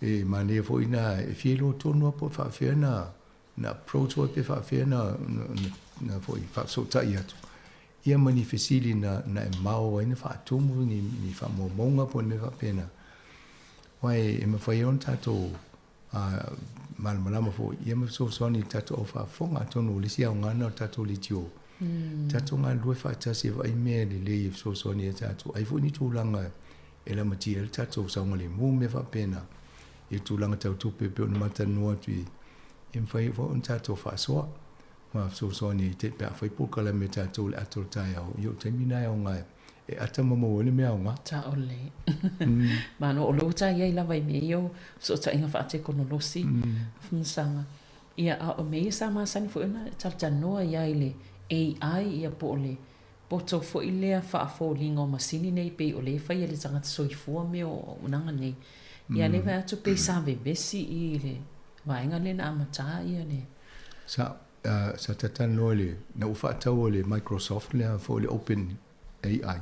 e, e manaia foi na e fia iloa tonu lava po o faapefea na, na approach oe pe faapefea na, na, na foi faafesootai atu. Ia ma ni fesili na, na e mao ai na faatumu ni, ni faamaumauga po o ni mea faapena. Aua e, e mafai ai ona tatou A malamalama foi, ia ma fesoasoani i le tatou au faafofoga, atonu o le isi aoga lena o le tatou leitio, tatou galulue faatasi e vaai mea lelei e fesoasoani ai tatou. Ai foi ni tulaga e lamatia ai le tatou saogalemu ma mea faapena i le tulaga tau tupe e pei ona matalanoa atu i ai, e mafai ai foi ona tatou faasoa ma fesoasoani ai pe a fai polokalame a tatou i le ata o le taeao, ia o le taimi lena e aoga ai. E ata ma maua ai le mea aoga. Sao lelei. Malo, o lea ua ta i ai lava i mea ia o fesootaiga faatekonolosi, famasaga. Ia, a o mea ia sa masani foi ona talatalanoa i ai i le AI, ia po o le poto foi lea faafoliga o masini nei pei o lea e fai e le tagata soifua mea o auaunaga nei. Ia, lea e vaai atu pei sa vevesi i le vaega lea na amata ia le. Sa, sa talatalanoa i le, na ua faatau e le Microsoft lea foi le Open AI,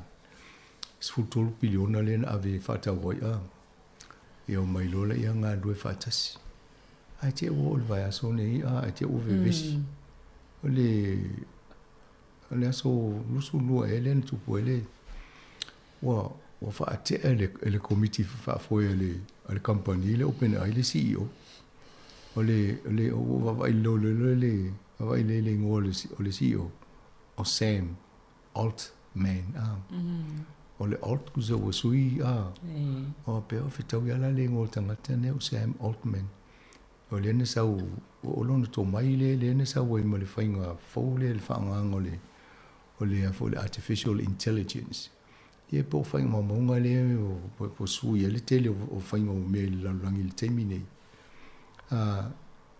13 piliona lea na ave e faatau ai a ia omai loa laia galulue faatasi. Ae te i ua oo i le vaiaso nei a ae te i ua vevesi. O le o le aso 22 ea lea na tupu ai le ua ua faatea e le e le komiti faafoe a le a le kamupani le OpenAI le CEO. O le o le ua ou vaavaai loa le vaavaai lelei i le igoa o le CEO o Sam Altman a. O le Alt kusa ua sui a. O pea o fetaui a la le igoa o le tagata lea o Sam Altman. O lea na sau, o lona tomai lea, lea na sau ai ma le faiga fou lea i le faaaogaina o le, o le foi le artificial intelligence. Ia po o faiga maumauga lea ua sui ai le tele o faiga o mea i le lalolagi i le taimi nei. A,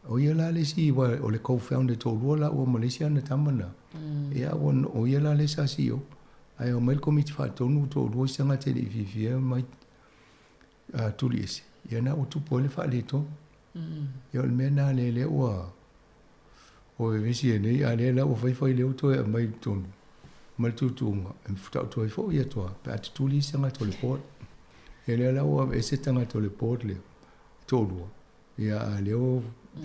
O ia la le isi, aua o le co-founder toalua laua ma le isi ana tama na. Ia, ua, o ia la le sa CEO. Ae omai le komiti faatonu toalua isi tagata e le i fiafia e omai tuli ese. Ia na ua tupu ai le faaletonu. Ia o le mea na lea lea ua ua vevesi ai nei, a lea la ua fai fai lea ua toe aumai i totonu ma le tuutuuga e taoto ai foi atu lava pe a tutuli isi tagata o le board. Ia lea la ua aveese tagata o le board lea e toalua. Ia, a lea ua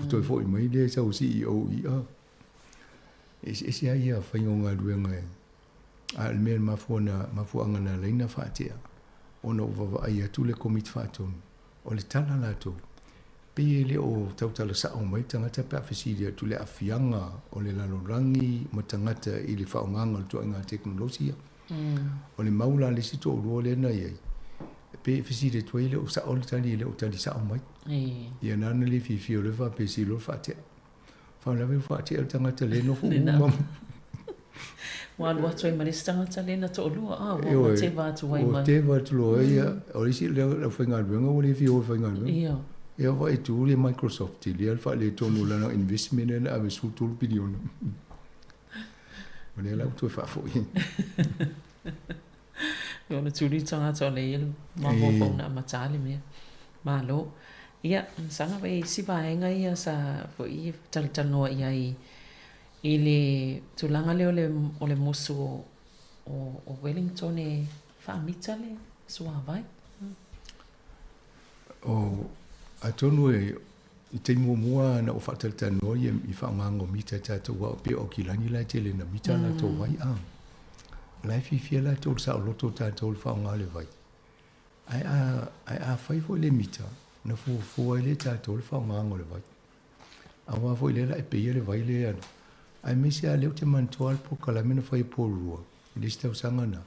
toe foi mai le sau CEO i a. Eseese lava ia faiga o galuega e, a o le mea mafua na, mafuaaga na ala ai ona faatea, ona ua vaavaai atu le Komiti Faatonu, o le tala latou, pei e le o tautala sao mai le tagata pe a fesili atu i le aafiaga o le lalolagi ma tagata i le faaaogaga o le ituaiga tekonolosi ia. O le mau la a le isi toalua lea na i ai, pei e fesili atu ai e le o sao le tali, e le o tali sao mai. Ia na ona le fiafia o lea faapea sili loa le faatea. Faalavelave ua faatea le tagata lea e nofo uma. Ua alu atu ai ma le isi tagata lea na toalua, a ua teva atu ai ma. Ua teva atu loa ia, o le isi lea aufaigaluega ua le fia o e faigaluega. Ia. Ia vaai tu le Microsoft i lea le faaletonu o lana investment lea na ave 13 piliona. O lea la ua toe faafoi. Ia ona tuli tagata o lea ia mafaufau na amata le mea. Malo. Ia, masalo e isi vaega ia sa foi talatalanoa i ai i le tulaga lea o le, o le mosu o, o, o Wellington e faamita le suavai. O, atonu e, i taimi muamua na ou faatalatalanoa ia i faaaogaga o mita e tatou aua pei o Aukilani la e tele ina mita latou vai a. O la e fiafia latou i le saoloto o tatou i le faaaoga o le vai. Ae a, ae a fai foi le mita, ona fuafua ai lea e tatou le faaaogaina o le vai. Aua foi lea la e peia le vai lea e alu. Aemaise lava lea ou te manatua le polokalame na fai e Porirua i le isi tausaga na,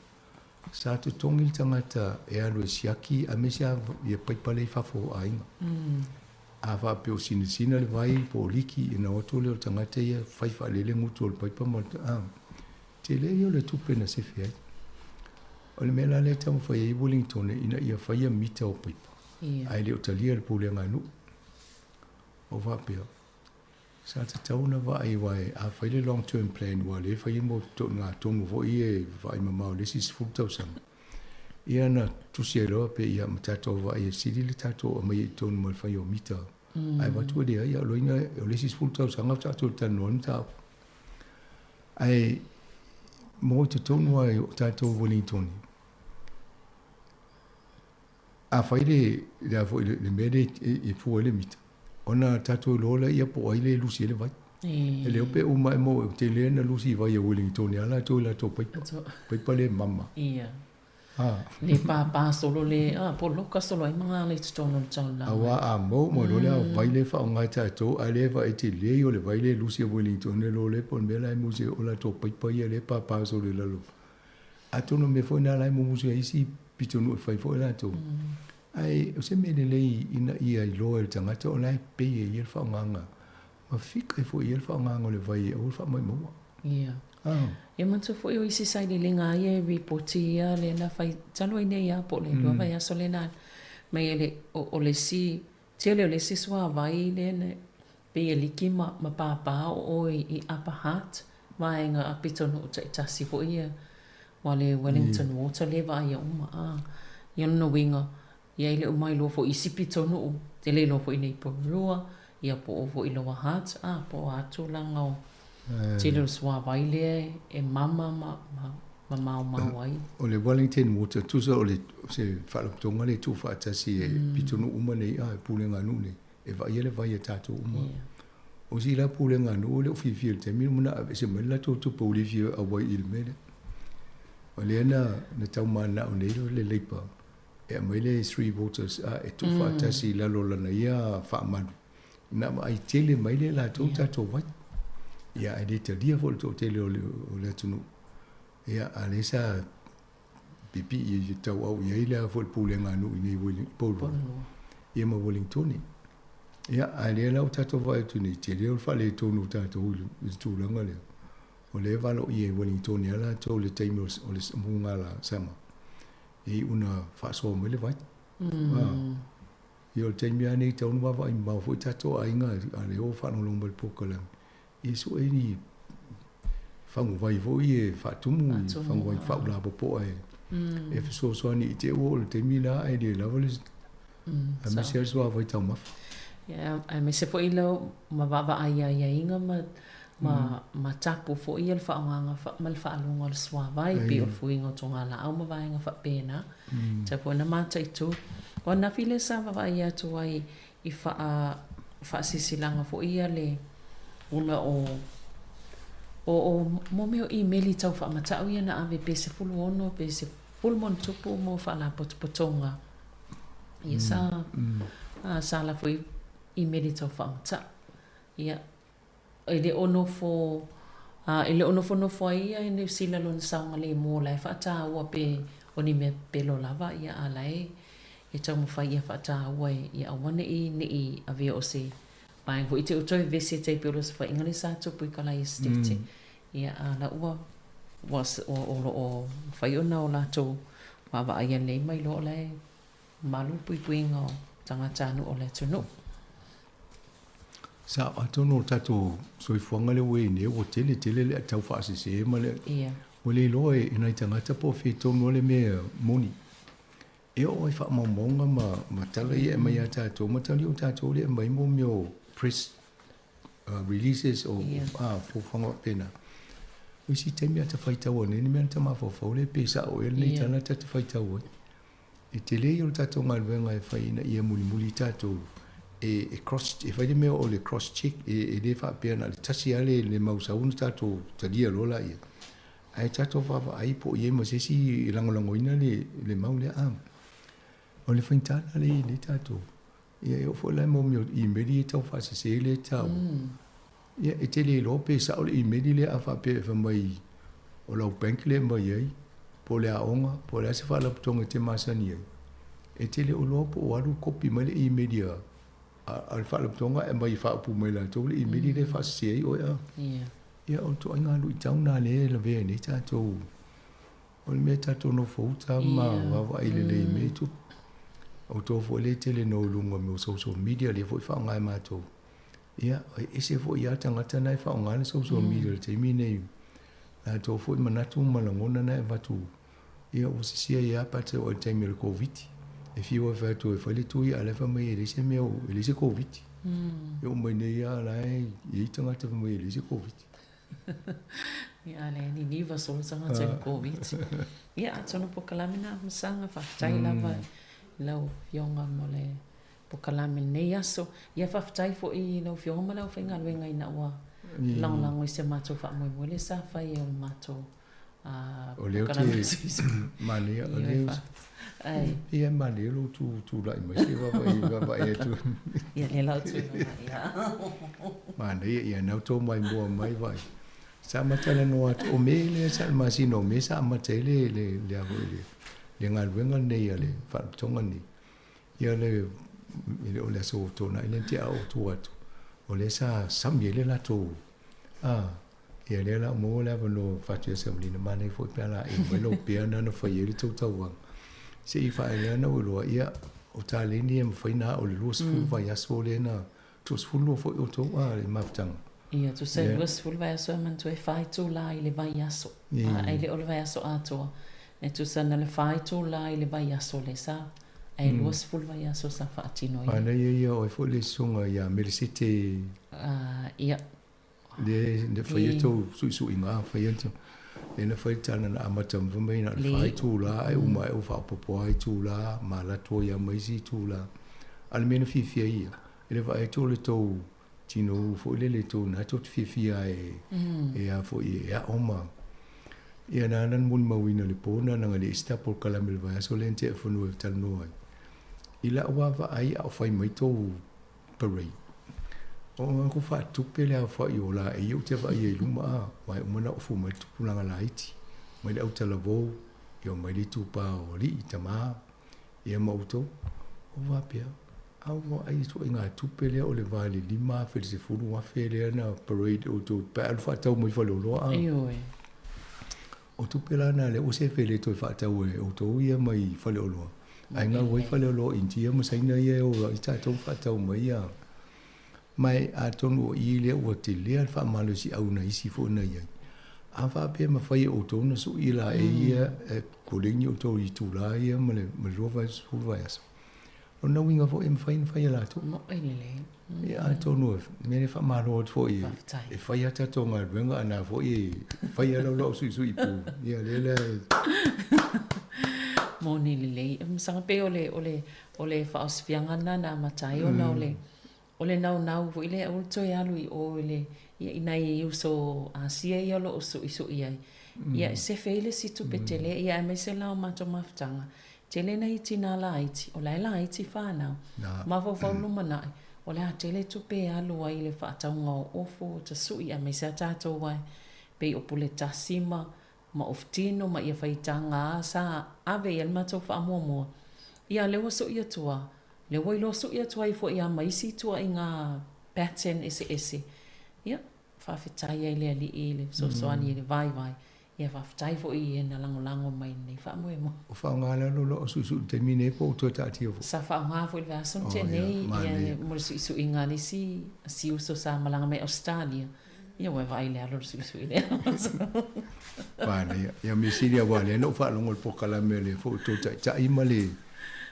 sa totogi le tagata e alu e siaki aemaise lava ia paipa lea i fafo o aiga. A faapea o sinasina le vai po o liki, ona o atu lea o le tagata ia fai faalele gutu o le paipa ma le tele ia o le tupe na sefe ai. O le mea la lea e taumafai ai Wellington ina ia faia mita o paipa, ae le o talia e le pulega a nuu. Ou faapea, sa tatau ona vaai aua a fai le long term plan aua o lea e fai mo tonu foi ia e vaai mamao i le isi 10 tausaga, ia ona tusi ai loa pe ia ma tatou vaai e sili le tatou aumaia i totonu ma le fai o mita. Ae avatu e leai, o lona uiga o le isi 10 tausaga faatoa toe talanoa le mataupu. Ae mo i totonu lava o tatou i Wellington, A fai le, le, a foi, le, le mea lea e fua ai le mita, ona tatou iloa lea po o ai le lusi ai le vai. E le o pe uma e mo, tele na lusi vai a Wellington ia latou i latou paipa. Paipa le mama. Ia. Ah. Le pāpā solo le, ah, poloka solo ai ma ngā le totonu o le taulaga. Aua a mau ma loa le vai le whaonga e tātou, a le vai te lei o le vai le lusi a Wellington e lo le po le mea la e musi o latou paipa ia le pāpā solo i lalo. Atonu o mea foi na la e mumusu ai isi pitonuu e fai foi latou. Ae o se mea lelei ina ia iloa e le tagata o la e pei e ia le faaaogaga ma fika ai foi i ia le faaaogaga o le vai e aua le faamaumauga. Ia. Ah. Ia manatua foi o isi sailiiliga ia e ripoti ia lea na fai talu ai nei lava po o le lua vaiaso lea na mai e le o le isi tele o le isi suavai lea na Pei e liki ma ma pāpā o ʻoe i Upper Hutt, vaega a pitonuu taitasi foi ia, ua le Wellington Water lea vaaia uma, a. Ia lona uiga, ia e le o mailoa foi i isi pitonuu, te le iloa foi nei Porirua, ia po o foi Lower Hutt, a, po o a tulaga o tele o le suavai lea e mama ma ma ma maomao ai. O le Wellington Water, tusa o le se faalapotopotoga lea e tuufaatasi e pitonuu uma nei, a, e pulega nuu nei. E vaaia le vai a tatou uma. O si la pulega a nuu e le o fiafia i le taimi na aveese mai le latou tupe ua le fia auai i le mea lea. O lea na, na tau mananao nei le Labour e aumai le Three Waters a e tuufaatasi i lalo o lana ia faamalu ina vaai tele mai lea e latou tatou vai. Ia ae le talia foi le toatele o le, o le atunuu. Ia a lea sa pipii e tauau i ai le a foi le pulega a nuu i nei Porirua ia ma Wellingtone. Ia, ae lea la ua tatou vaai atu nei, tele o le faaletonu o tatou i le tulaga lea. O lea e valoia i Wellingtone lava latou i le taimi o le mugala sama, e iu ina faasoa mai le vai. Ia o le taimi lava nei e tatau ona vaavaai mamao foi tatou aiga a lea ua faalogologo mai i le polokalame, Ia sue ni faguvai foi e faatumu i faguvai faaulapopoa e e fesoasoani i te ua o le taimi la ae le lava le aemaise lava le suavai taumafa. Ia, aemaise foi lau ma vaavaai i aiaiga ma ma ma tapu foi ia le faaaogaga ma le faaaluga o le suavai pei o le fuiga o togalaau ma vaega faapena. Tatau foi ona mataitu. O ananafi lea sa vaavaai atu ai i faa, faasilasilaga foi ia le ona o o o mo mea o imeli tau faamatau ia na ave pe 16 pe 10 ma ona tupu mo faalapotopotoga ia sa a sa lafo i imeli tau faamatau ia E le o nofo, ā, e le o nofonofo ai ia e Niu Sila lona saogalemu o la e faataua pe o ni mea pepelo lava, ia, a la e e taumafai ia faataua e ia aua ne i ne i avea o se vaega foi te o toe vese tai pei o le osofaiga lea sa tupu i Kalaia Estate. Ia, a la ua ua o lo o mafai ona o latou vaavaaia lelei ma iloa o la e malu le puipuiga o tagatanuu o le atunuu. Sa, atonu o le tatou soifuaga lea ua i ai nei ua tele tele le tau faasese ma le Ia. Ua le iloa e nai tagata po o fea tonu lava le mea moni. E oo lava i faamaumauga ma, ma tala ia e aumai ia tatou, ma tali o tatou lea e aumai mo mea o press releases o Ia. fuafuaga faapena. O isi taimi a ta faitau ane ni mea na ta mafaufau lea pe sao ea lenei Ia. tala ta te faitau ai. E tele ia o le tatou galuega e fai ina ia mulimuli tatou e, e cross, e fai le mea o le cross check, e, e le faapea na o le tasi lava le, le mau sau ona tatou talia loa laia. Ae tatou vaavaai po o i ai ma se isi e lagolagoina le, le mau lea. A. O le faigata lena lea e i ai nei tatou. Ia e oo foi la i mea o imeli ia tau faasese lea e taua. Ia e te le iloa pe sao le imeli lea a faapea e fai mai o lau bank lea e aumai ai, po o le aoga, po o le a se faalapotopotoga e te masani ai. E te le o iloa po o alu kopi mai le imeli a a le faalapotopotoga ae aumai e faaupu mai e latou le imeli lea e faasese ai oe a. Ia o le ituaiga luitau lena lea e lavea ai nei tatou. O le mea tatou nofouta ma vaavaai lelei i mea e tupu. Outou foi lea e tele ina o i luga o mea o social media lea foi e faaaoga e matou. Ia, e ese foi lava tagata na e faaaoga le social media i le taimi lenei. Latou foi manatu ma lagona na e avatu, ia ua sisia ai lava pe a te oo i le taimi o le Koviti. E fiu e fai atu e fai le tui a o la e fai mai e leai se mea, e leai se Koviti. E oo mai nei lava o la e i ai tagata fai mai e leai se Koviti. Ia le niniva solo tagata i le Koviti. Ia, atonu polokalame na Masaga, faafetai lava i lau Afioga mo le polokalame i lenei aso. Ia, faafetai foi i lau Afioga ma le aufaigaluega ina ua lagolago i si a matou faamoemoe lea sa fai e o le matou O lea ou te manaia, o lea e pei lava e manaia lou tulai mai se i vaavaai atu. Ia, lea la ou tulai mai. Manaia, ia na outou maimoa mai vaai. Sa ma talanoa atu, o Me lea sa, le masina o Me sa amata ai le, le, le, a foi le, le galuega lenei a le Faalapotopotoga lenei. Ia le, e le o le aso Toonai lea na tea ou tu atu, o lea sa sami ai le latou, a, Ia lea la ua maua le avanoa fatu ia Samalina, manaia foi pe a laei mai lou pea na na fai ai le tou tauvaga. Se i faaeleana na ua iloa, ia o taleni e mafai na ao le 20 vaiaso lea na 22 foi outou a le mafutaga. Ia, tusa e 20 vaiaso e manatua e fa itula i le vaiaso. A e le o le vaiaso atoa. E tusa na le fa itula i le vaiaso lea sa, ae 20 vaiaso sa faatinoina. Manaia ia o ai foi le susuga ia Melesete. Ia, Lea na faia tou suisuiga, faia lea na fai le tala na amata fai mai na o le fa itula ae uma ae ua faaopoopo lava itula ma alu atu ai lava ma isi itula. A o le mea na fiafia ai ia, e le vaai atu o le tou tinou foi lele tou na tou te fiafia e e a foi e aʻo ma ia na na molimauina i le po na leaga e leai se ta polokalame i le vaiaso lea na tea fanua e talanoa ai. I lau vaavaai a o fai mai tou parade. O ko faatupe le aofai o laei ou te vaai ai i luma a, aua e uma ona ofu mai le tupulaga laiti, mai le autalavou, ia mai le itupa o alii, tama, ia ma outou. Ou faapea, a ua ai ituaiga tupe lea o le va i le $5,000 i le $10,000 lea na parade e outou pe a alu faatau mai faleoloa a. Ioe. O tupe la na lea ua sefe e le toe faatau e outou ia mai faleoloa, ae gau ai faleoloa o India ma Saina ia e o ai tatou ma faatau mai ia. Ma e atonu o i lea ua telea le faamalosiau na isi foi na i ai. A faapea e mafai e outou ona sui laei ia e koleni outou i itula ia ma le 20 vaiaso, Lona uiga foi e mafai ona fai e latou. Moe lelei. Ia atonu e mea lea e faamalo atu foi e fai a tatou galuega a na foi e fai a lau lau suisui pu. Ia lea la e Moni lelei. Masalo pei o le o le o le faaosifiaga lena na amata ai ona o le o le naunau foi lea aua le toe alu i o i le ia i nai uso Asia ia o lo o suisui ai. Ia e sefe ai le isi tupe tele ia aemaise la o matou mafutaga Tele nai tina laiti, o la e laiti fanau. Mafaufau lumanai, o le a tele tupe e alu ai i le faatauga o ofu o tasui aemaise a tatou ae pei o pule tasi ma ma ofutino ma ia faitaga a sa ave i ai le matou faamuamua. Ia lea ua sui atu a, lea ua iloa sui atu ai foi a ma isi ituaiga pattern eseese. Ia, faafetai ai le Alii i le fesoasoani i le vaivai Ia faafetai foi i e na lagolago mai i lenei faamoemoe. O faaaoga lalo loa o suisui i le taimi nei po o toe taatia foi? Sa faaaoga foi i le vaiaso na tea nei ia mo le suisuiga a le isi si uso sa malaga mai Ausetalia. Ia ua e vaai i le alo o le suisui lea. Manaia. Ia mea sili aua lea na ou faalogo i le polokalame a le foi tou taitai ma le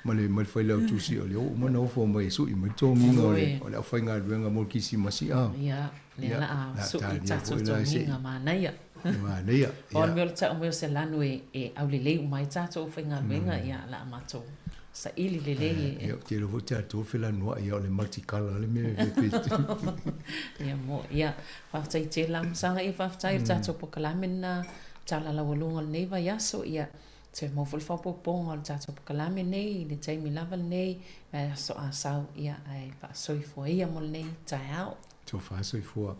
ma le ma le failautusi o lea ua uma ona ofo mai e sui mai le togiga o le o le aufaigaluega mo le kerisimasi a. Ia, lea la a sui tatou togiga manaia. Manaia. O le mea o le tau mai o se lanu e, e aulelei uma ai tatou aufaigaluega, ia, o le a matou saili lelei e. Ia, ou te iloa foi tatou felanuai ia o le multicolour le mea e pe. Ia, mo, ia, faafetai tele lava Masaga, ia faafetai i le tatou polokalame lena. Tala Laualuga o lenei vaiaso, ia, toe maua foi le faaopoopoga o le tatou polokalame nei i le taimi lava lenei, vaiaso a sau, ia, ae faasoifua ia mo lenei taeao. Tofa soifua.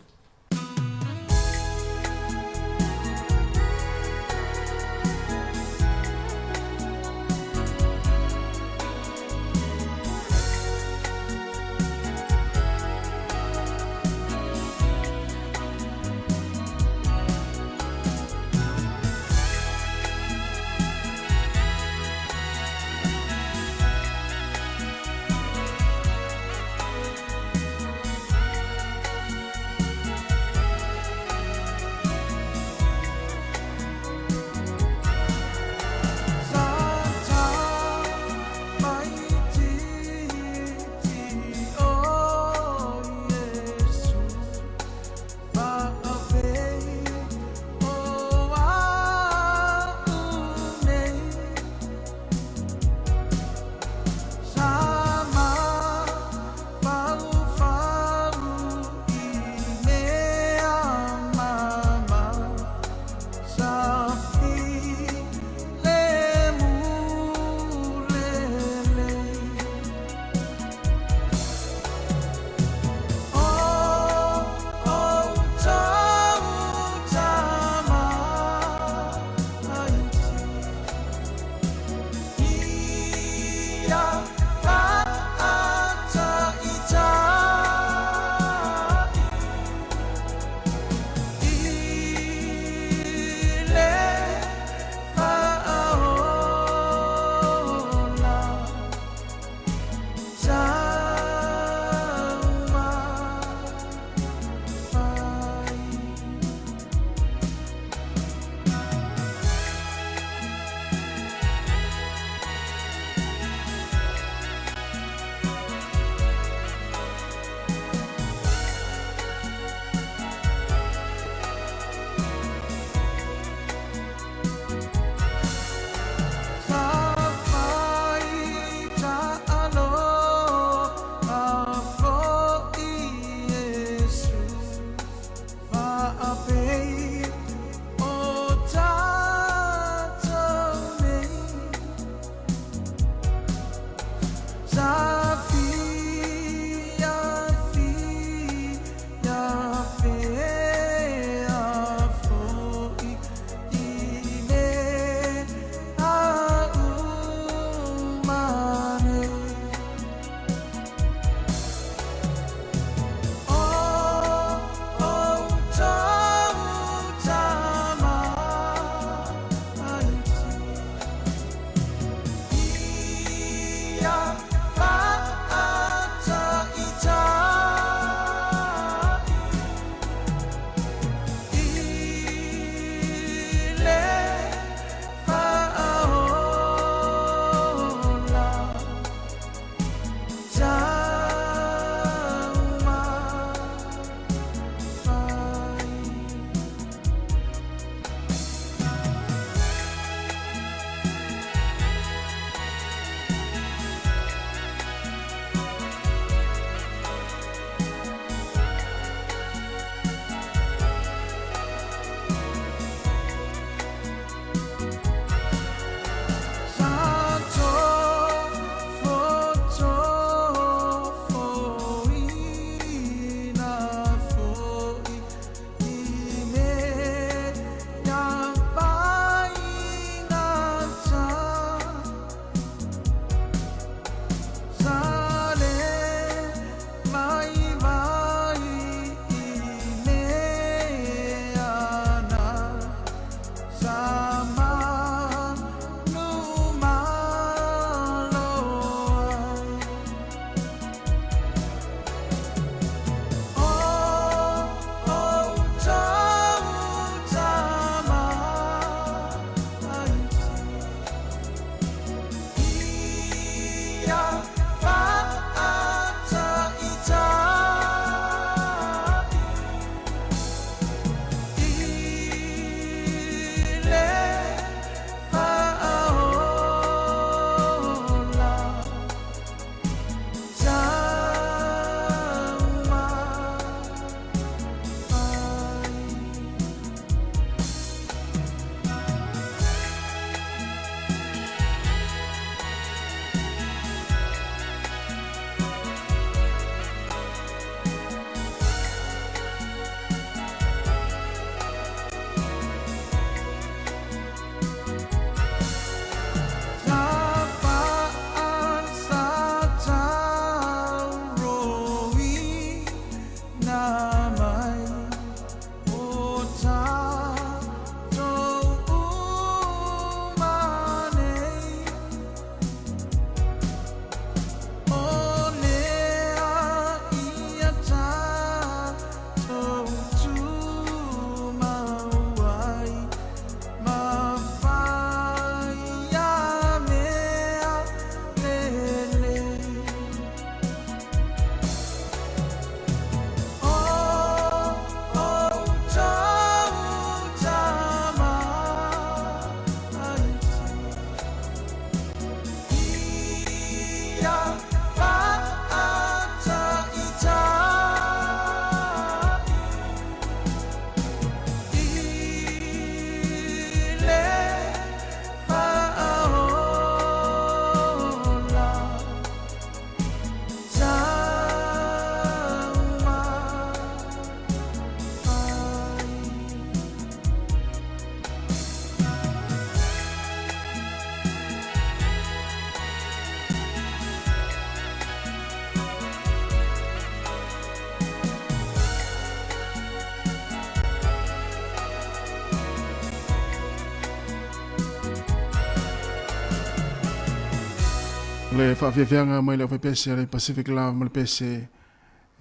Le faafiafiaga mai le aufaipese a le Pacific Love ma le pese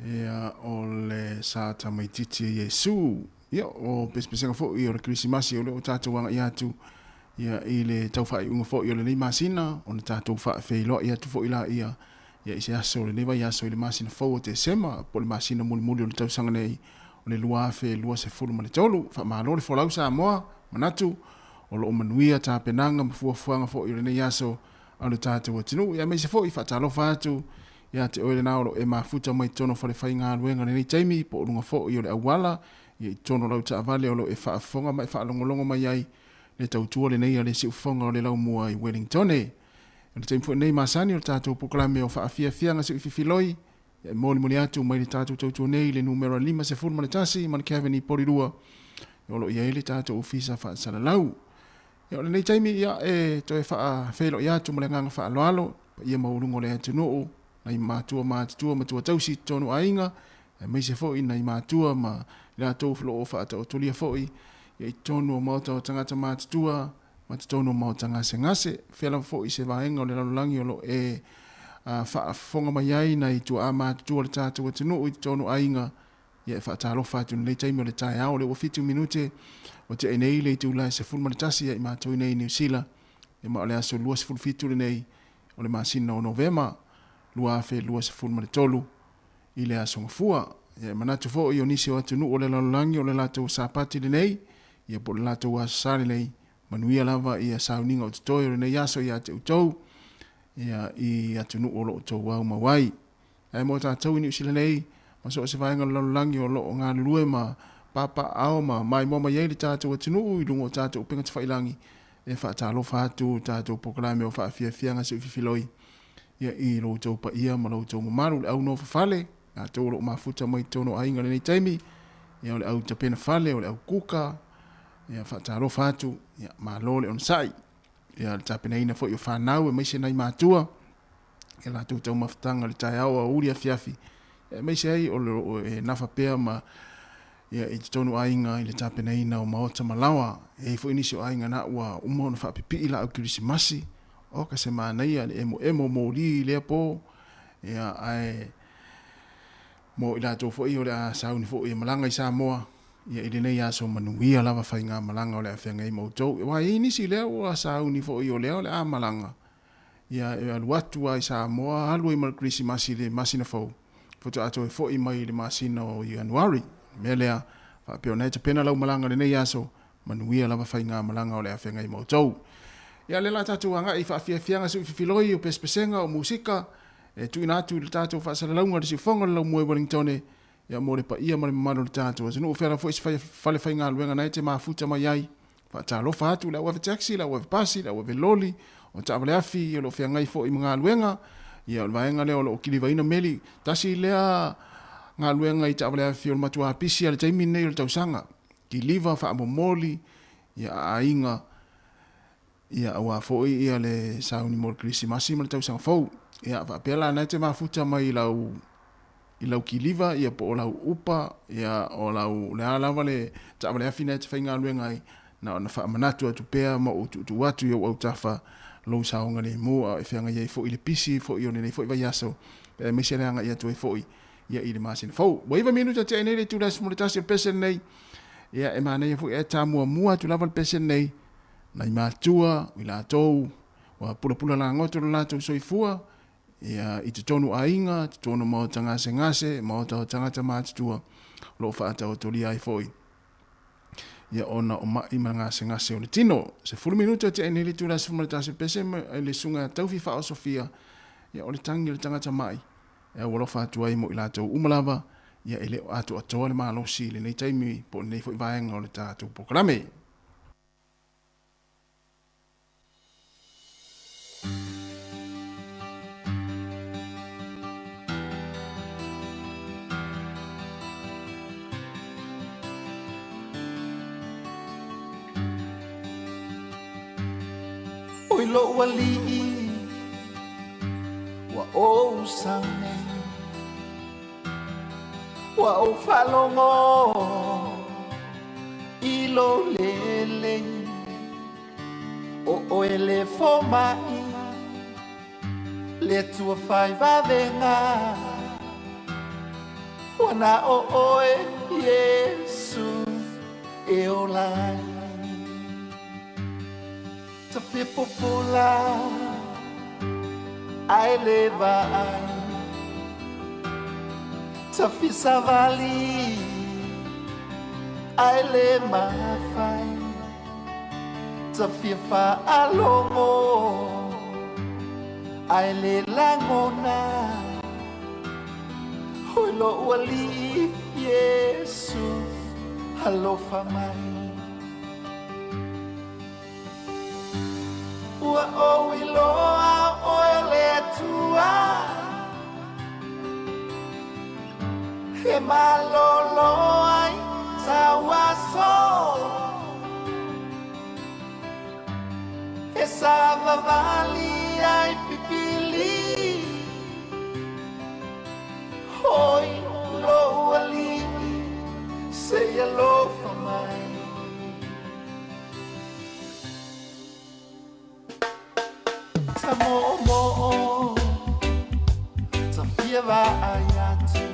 ia o le sa tamaitiiti e Iesu. Ia o pesepesega foi o le Kerisimasi o lea ua tatou agai atu ia i le tau faaiuga foi o lenei masina ona tatou faafeiloai atu foi laia ia i se aso o lenei vaiaso i le masina fou o Tesema po o le masina mulimuli o le tausaga nei o le 2023. Faamalo le folau Samoa, manatu o lo o manuia tapenaga ma fuafuaga foi o lenei aso a lo tatou atunuu. Ia aemaise foi faatalofa atu ia te oe lena o lo o e mafuta mai totonu o falefaigaluega i lenei taimi po o luga foi o le auala ia i totonu o lau taavale o lo o e faafofoga ma e faalogologo mai ai le tautua lenei a le siufofoga o le laumua i Wellingtone. O le taimi foi lenei masani o le tatou polokalame o Faafiafiaga Siuififiloi e molimoli atu mai le tatou tautua nei i le numera 51 ma le Kevin i Polilua o lo o i ai le tatou ofisa faasalalau. Ia, o lenei taimi, ia, e toe faafeiloai atu ma le agaga faaaloalo, paia maualuga o le atunuu, nai matua matutua, matua tausi i totonu o aiga, aemaise foi nai matua ma i latou o lo o faataotolia foi ia i totonu o maota o tagata matutua ma totonu o maota gasegase. Fea lava foi se vaega o le lalolagi o lo o e faafofoga mai ai nai tuaa matutua o le tatou atunuu i totonu o aiga, Ia e faatalofa atu i lenei taimi o le taeao, o lea ua fitu minute ua tea nei le itula e 11 ia i matou i nei i Niu Sila, ia ma o le aso 27 lenei o le masina o Novema 2023 i le aso Gafua. Ia e manatu foi o nisi o atunuu o le lalolagi o le latou Sapati lenei, ia po o le latou Aso Sa lenei, manuia lava ia sauniga o totoe o lenei aso ia te outou, ia i atunuu o lo o outou aumau ai. Ae mo tatou i Niu Sila nei, ma so o se vaega o le lalolagi o lo o galulue ma papaaao ma maimoa mai ai le tatou atunuu i luga o tatou upega tafailagi, e faatalofa atu tatou polokalame o faafiafiaga seuififiloi ia i lo outou paia ma lo outou mamalu, le au nofo fale, latou o lo o mafuta mai totonu o aiga i lenei taimi, ia o le au tapena fale, o le au kuka, ia faatalofa atu, ia malo le onosai. Ia le tapenaina foi o fanau aemaise nai matua, ia latou taumafataga i le taeao aoauli afiafi, aemaise ai o lo o e nafa pea ma ia i totonu aiga i le tapenaina o maota ma laoa. E i ai foi nisi o aiga na ua uma ona faapipii laau kerisimasi, oka se manaia le emoemo moli i lea po, ia ae mo i latou foi o le a sauni foi e malaga i Samoa, ia i lenei aso manuia lava faigamalaga o le a feagai ma outou. Aua e i ai nisi lea ua sauni foi o lea o le a malaga, ia e alu atu lava i Samoa, alu ai ma le Kerisimasi i le masina fou, faatoa toe foi mai i le masina o Ianuari. O le mea lea, faapea ona e tapena lau malaga i lenei aso, manuia lava faigamalaga o le a feagai ma outou. Ia, o lea o le a tatou agai i faafiafiaga suififiloi o pesepesega o musika e tuuina atu i le tatou faasalalauga i le siufofoga o le laumua i Wellingtone, ia mo le paia ma le mamalu o le tatou atunuu. Fea lava foi se falefaigaluega na e te mafuta mai ai, Faatalofa atu i le au ave taxi, le au ave pasi, le au ave loli, o taavale afi o lo o feagai foi ma galuega. Ia, o le vaega lea o lo o kilivaina meli. Tasi lea galuega i taavale afi o le matua pisi lava i le taimi lenei o le tausaga. Kiliva, faamomoli, ia, aiga, ia, aua foi ia le sauni mo le Kerisimasi ma le tausaga fou. Ia, faapea la, na e te mafuta mai i lau i lau kiliva, ia po o lau upa, ia o lau, o le a lava le taavale afi na e te faigaluega ai, na ona faamanatu atu pea ma ou tuutuu atu i ou autafa lou saogalemu a o e feagai ai foi i le pisi foi o lenei foi vaiaso, aemaise le agai atu ai foi ia i le masina fou. Ua iva minute tea nei le itula e 11 o le pese lenei, ia e manaia foi ae ta muamua atu lava le pese lenei, nai matua, i latou, ua pulapula lagoto lo latou soifua, Ia, i totonu aiga, totonu maota gasegase, maota o tagata matutua, o lo o faataotolia ai foi ia ona o ma'i ma gasegase o le tino. 10 minute o tea nei le itula e 11 pese i le susuga ia Taufi Faaosofia, ia o le tagi o le tagata ma'i e aualofa atu ai mo i latou uma lava, ia e le o atoatoa le malosi i lenei taimi po o lenei foi vaega o le tatou polokalame. Oi lou alii ua ou sau nei Ua ou faalogo i lou lelei O oe le fomai. Le Atua fai vavega Ua na o oe Iesu e ola ai Tafia popola ae le vaai Tafia savali ae le mafai Tafia faalogo ae le lagona Hoi lo'u Alii Iesu alofa mai Ua ou iloa oe o le Atua E malolo ai tau aso E savavali ai pipili Hoi lou Alii se i alofa mai Ta moomoo Ta fia vaai atu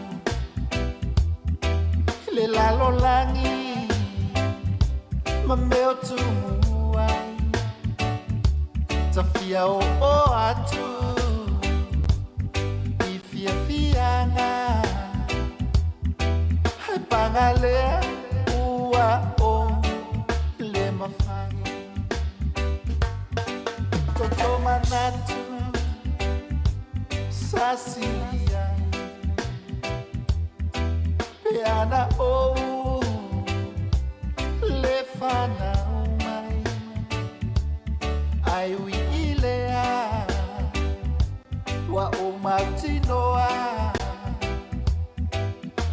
I le lalolagi Ma mea o tumu ai Ta fia oo atu I fiafiaga Ae paga lea ua ou le mafai Toto manatu sa sili ai Pe ana ou le fanau mai Ai ui i lea ua ou mautinoa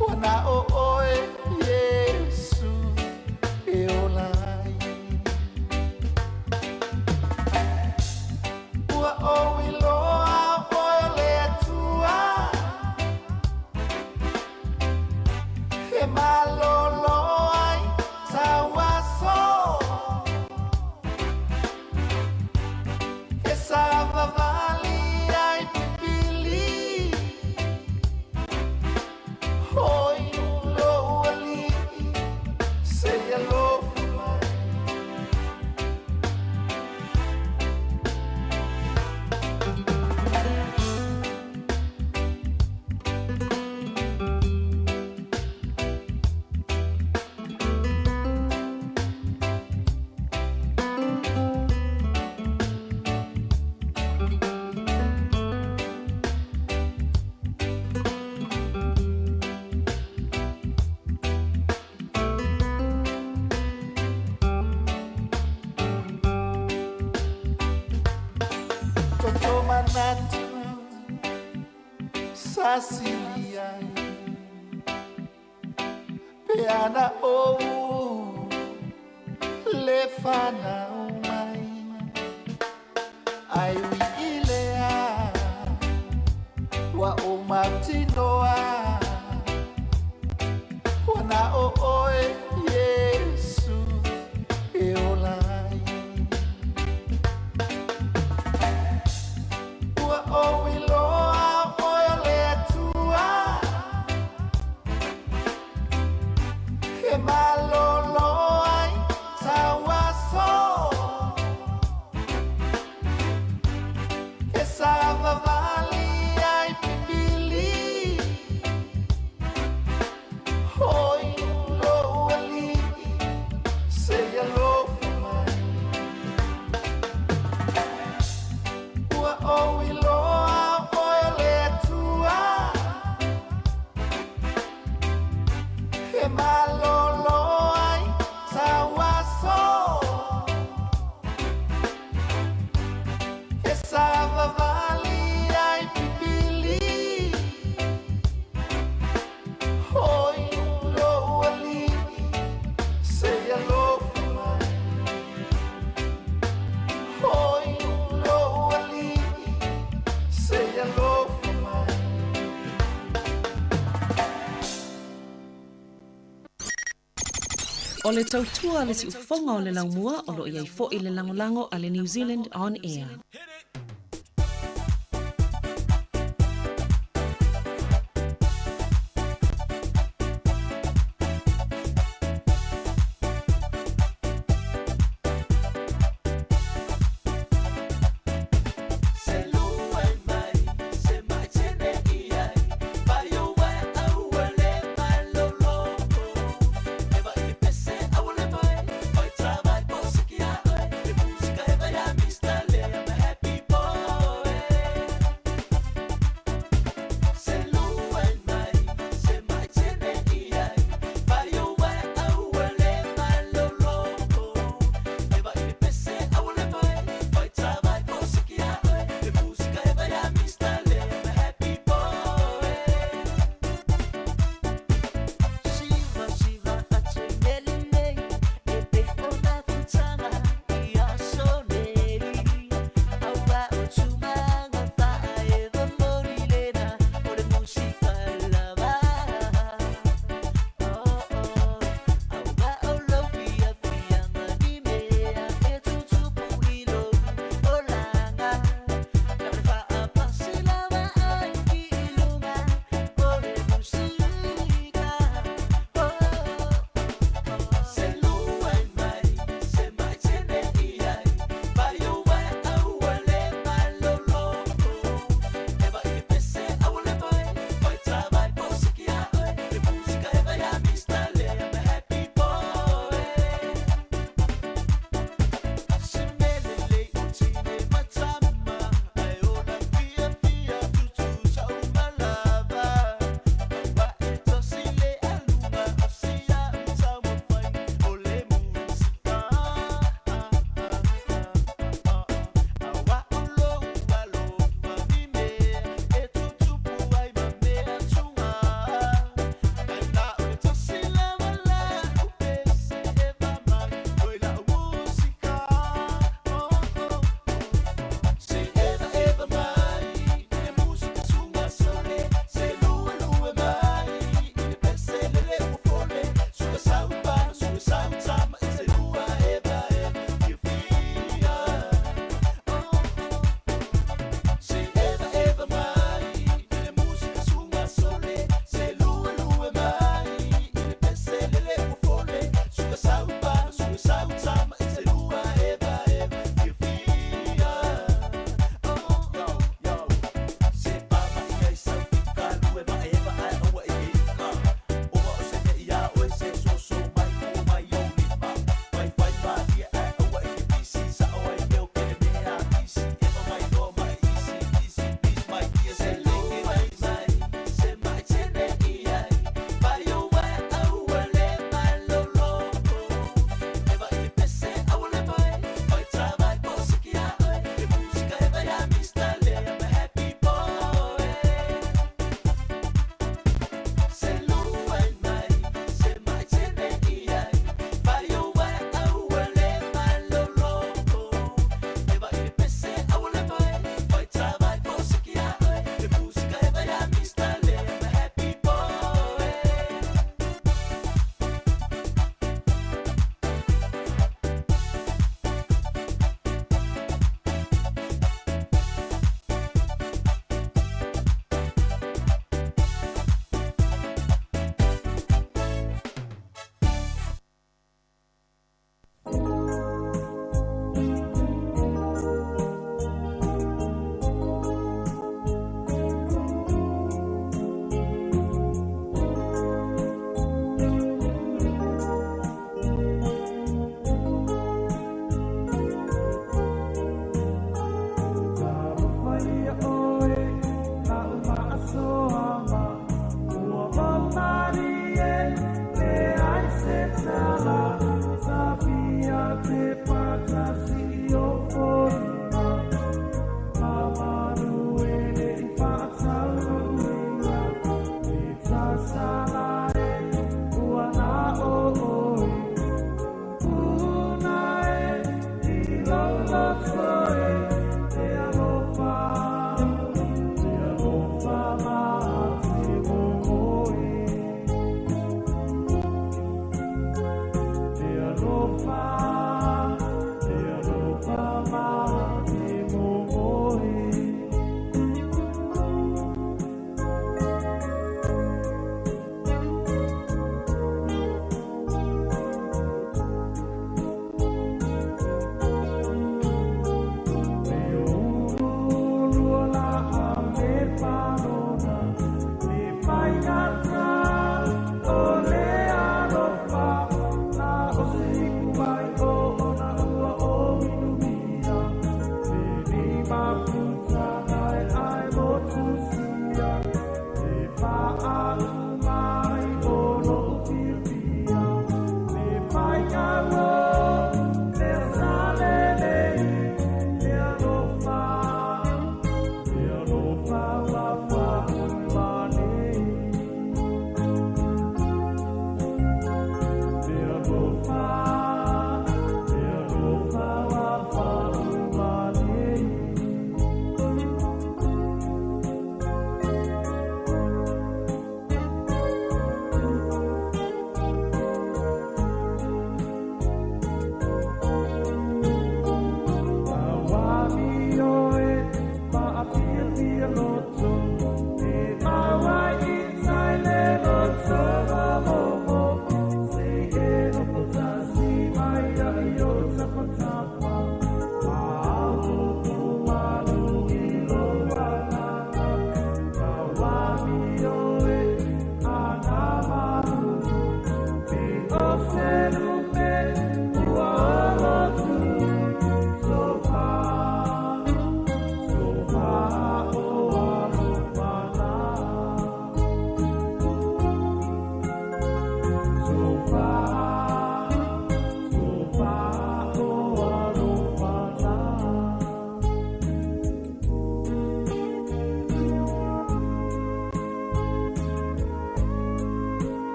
Ua na o oe Iesu e ola ai Ua ou iloa oe o le Atua E malolo ai tau aso E savavali ai pipili Hoi lou Alii se i alofa mai. Toto manatu sa sili ai Pe ana ou le fanau mai Ai ui i lea ua ou mautinoa Ua na o oe Iesu e ola ai Ua ou iloa oe o le Atua E malolo ai tau aso E savavali ai pipili Hoi lou Alii se i alofa mai Ua ou iloa oe o le Atua E malolo ai tau aso E savavali ai pipili Hoi lou Alii se i alofa mai Hoi lou Alii se i alofa mai. O le tautua a le siufofoga o le laumua o lo o i ai foi le lagolago a le New Zealand On Air.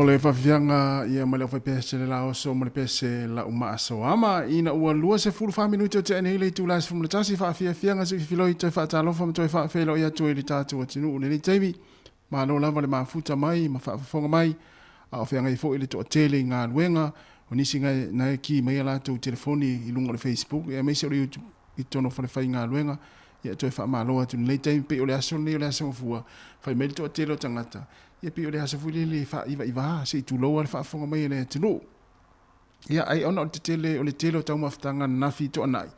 O le faafiafiaga ia ma le aufaipese le laoso ma le pese laumaa-soama ina ua 24 minute o tea nei le itula e 11 faafiafiaga se i fifiloi toe faatalofa ma toe faafeiloai atu ai i le tatou atunuu i lenei taimi. Malo lava le mafuta mai ma faafofoga mai a o feagai foi le toatele i galuega o nisi na e ki mai a latou telefoni i luga o le Facebook aemaise o le YouTube i totonu o falefaigaluega ia toe faamalo atu i lenei taimi pei o le aso lenei o le aso gafua fai mai le toatele o tagata ia pei o le aso foi lele e faaivaivā se i tulou lava le faafofoga mai a le atunuu. Ia ai ona o le tetele o le tele o taumafataga ananafi i Toanai,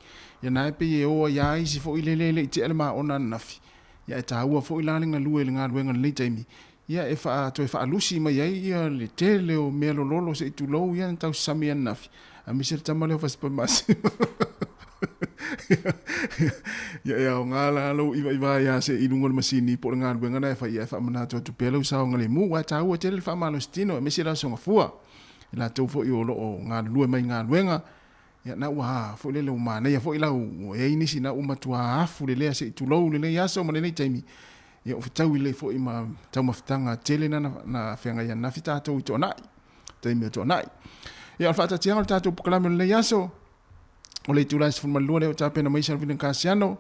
ia na e pei e o ai lava isi foi lele e le i tea le maona ananafi. Ia ae taua foi la le galue i le galuega i lenei taimi, ia e faa, toe faalusi mai ai ia le tele o mea lololo se i tulou ia na tausasami ananafi, aemaise le tama lea o Fasipamasima. Ia e aoga la lou ivaiva ia se i luga o le masini po o le galuega lena e fai, ia e faamanatu atu pea lou saogalemu, aua e taua tele le faamalositino aemaise le Aso Gafua. I latou foi o lo o galulue mai i galuega, ia na ua foi lele ua manaia foi lau, ua i ai nisi na ua matua afu lelea se i tulou lenei aso ma lenei taimi, ia ua fetaui lelei foi ma taumafataga tele na na feagai ananafi tatou i Toanai, taimi o Toanai. Ia o le faataatiaga o le tatou polokalame o lenei aso, o le itula e 12 lea ua tapena mai Salvina Kasiano,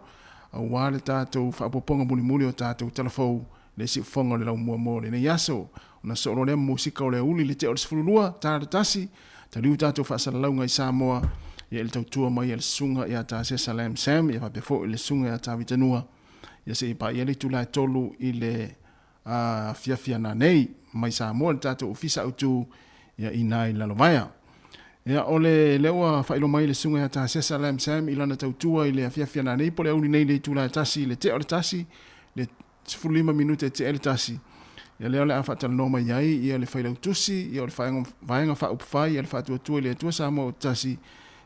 aua le tatou faaopoopoga mulimuli o tatou tala fou le siufofoga o le laumua mo lenei aso. Ona soo loa lea ma musika o le aoauli i le tea o le 12, tala le tasi, taliu tatou faasalalauga i Samoa, ia i le tautua mai a le Susuga ia Tasesa Lam Sam, ia faapea foi le Susuga ia Tavita Nua, ia seia paia le itula e 3 i le afiafi ana nei mai Samoa i le tatou Ofisa Autu ia i ina i Lalovaea. Ia, o le lea ua faailoa mai le Susuga ia Tasesa Lam Sam i lana tautua i le afiafi ana nei po o le aoauli nei i le itula e 1 i le tea o le 1, le 15 minute e tea ai le tasi, ia lea o le a faatalanoa mai ai ia le Failautusi, ia o le Vaega, Vaega Faaupufai a le Faatuatua i le Atua Samoa Autasi,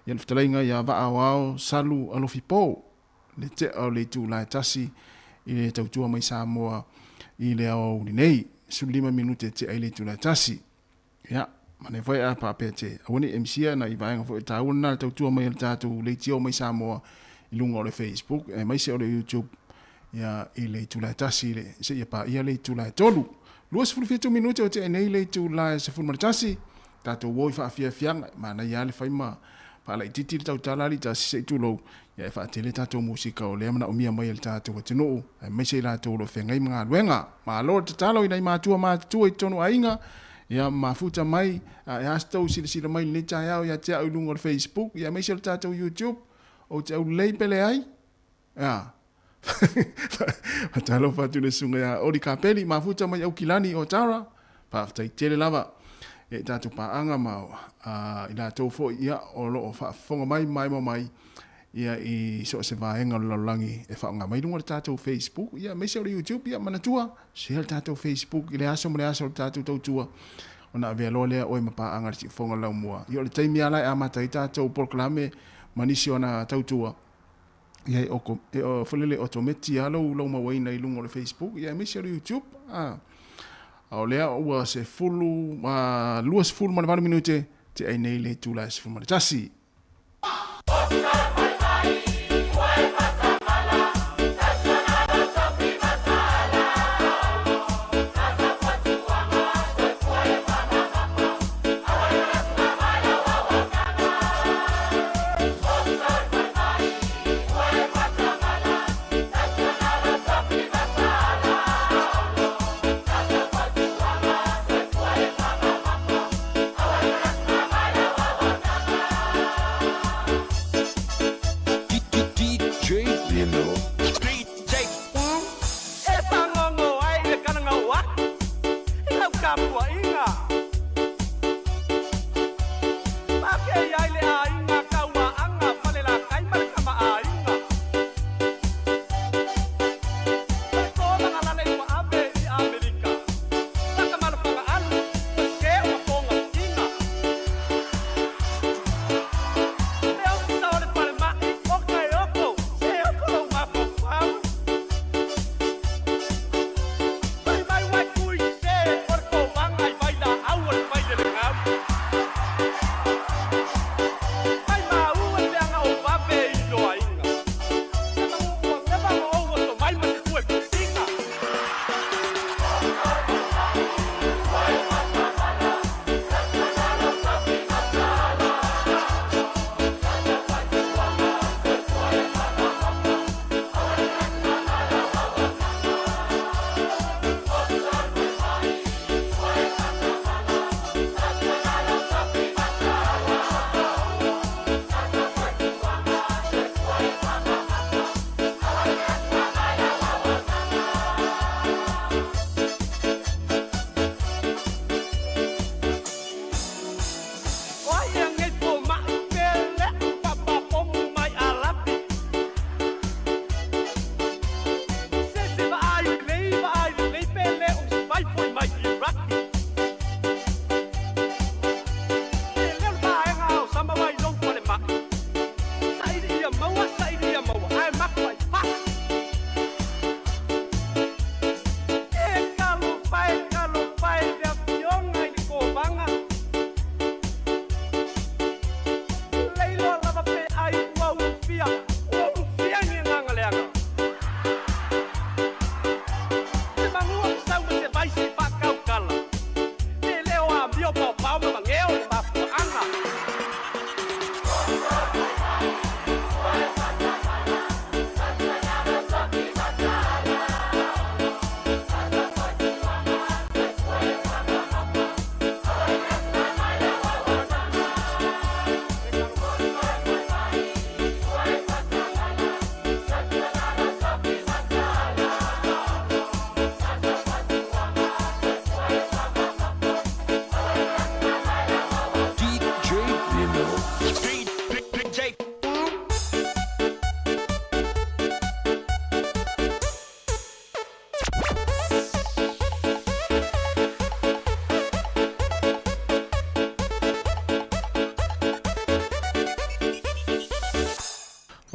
ia le fetalaiga ia Vaaoao Salu Alofi Po, le tea o le itula e tasi i le tautua mai Samoa i le aoauli nei, 15 minute e tea ai le itula e tasi. Ia, manaia foi a faapea te aua ne i e misia nai vaega foi taua lena le tautua mai a le tatou leitio mai Samoa i luga o le Facebook aemaise o le YouTube ia i le itula e tasi le seia paia le itula e tolu. 27 minute o tea nei le itula e 11, tatou o i faafiafiaga, manaia lava le fai ma faalaitiiti le tautala alii tasi se i tulou, ia e faatele tatou musika o lea manaomia mai e le tatou atunuu aemaise i latou o lo o feagai ma galuega. Malo le tatalo i nai matua matutua i totonu o aiga, ia mafuta mai, a e a se tou silasila mai i lenei taeao ia te au i luga o le Facebook, ia aemaise o le tatou YouTube, ou te aulelei pe leai? Ea. Faatalofa atu i le susuga ia Oli Kapeli, mafuta mai Aukilani o Tara. Faafetai tele lava i tatou paaga ma i latou foi ia o lo o faafofoga mai ma maimoa mai ia i so o se vaega o le lalolagi e faaaoga mai luga o le tatou Facebook ia aemaise o le YouTube. Ia manatua, share le tatou Facebook i le aso ma le aso o le tatou tautua ona avea loa lea oe ma paaga i le siufofoga o le laumua. Ia o le taimi lava la e amata ai tatou polokalame ma nisi o ana tautua, ia e oko, e o, foi lele otometi lava lou, lou mauaina i luga o le Facebook, ia aemaise o le YouTube. A, a o lea ua sefulu, a, 28 minute, te ai nei le itula e 11.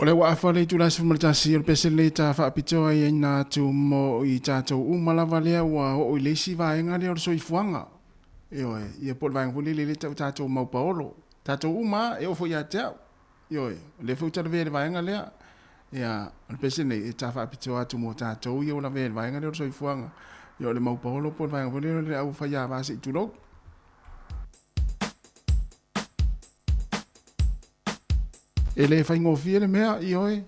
O lea ua afa le itula 11 o le pese lenei ta faapitoa ai aina atu mo i tatou uma lava lea ua oo i le isi vaega lea o le soifuaga. Ioe, ia po o le vaega foi lele lea e tau tatou maupaolo. Tatou uma lava, e oo foi ia te au. Ioe, o lea foi ua talavea i le vaega lea. Ia, o le pese lenei e ta faapitoa atu mo tatou ia ua lavea i le vaega lea o le soifuaga. Ia o le maupaolo po o le vaega foi lea o le au faiava se i tulou. E le faigofie le mea, ioe.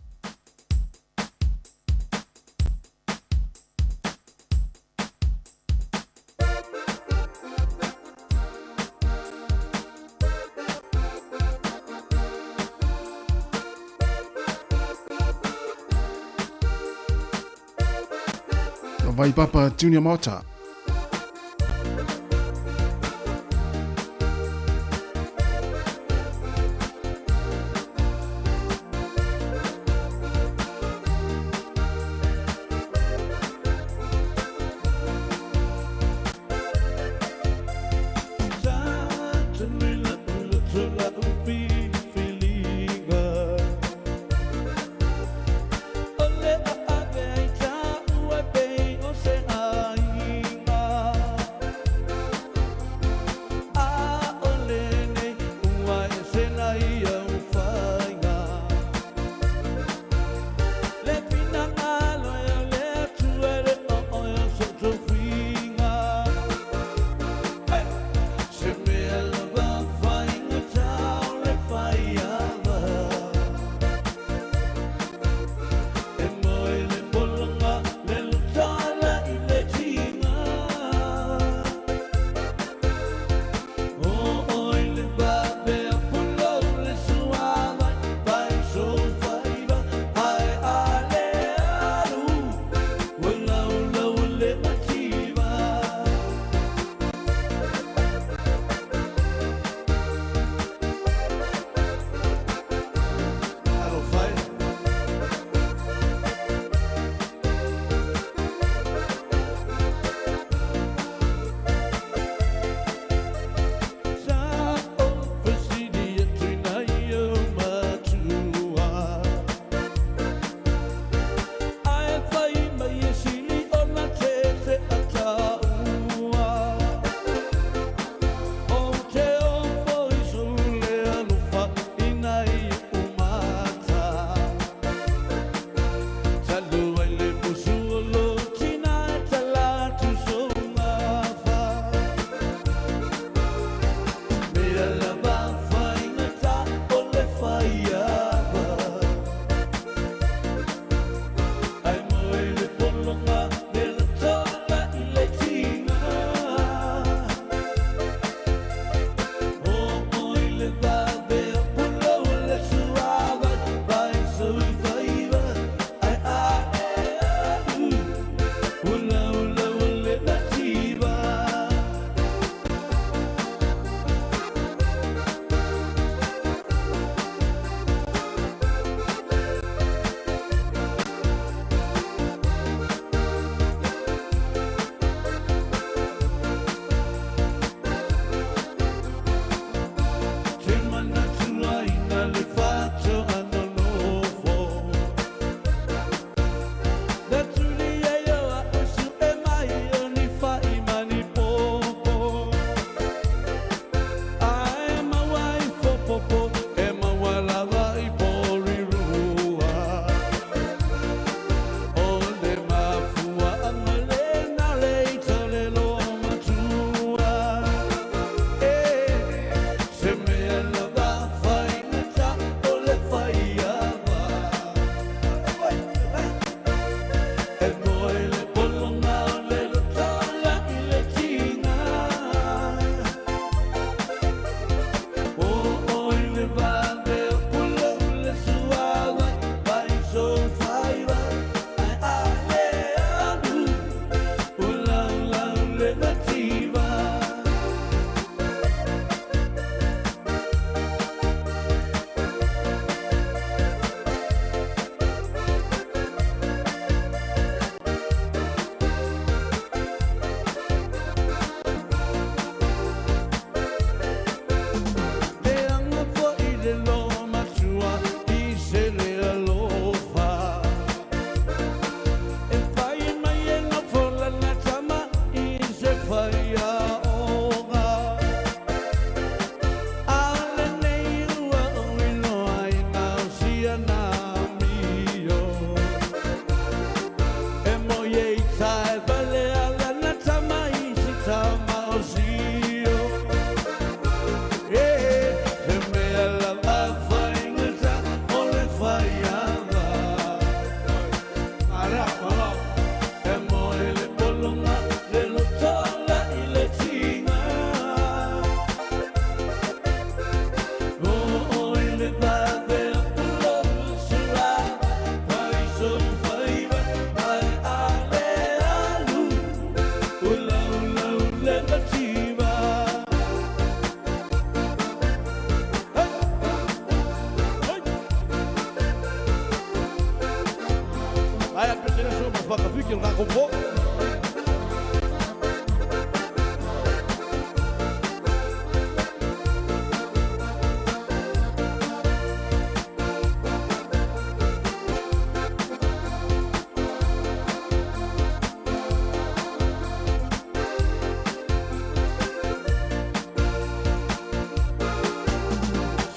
Vaipapa Junior Mota.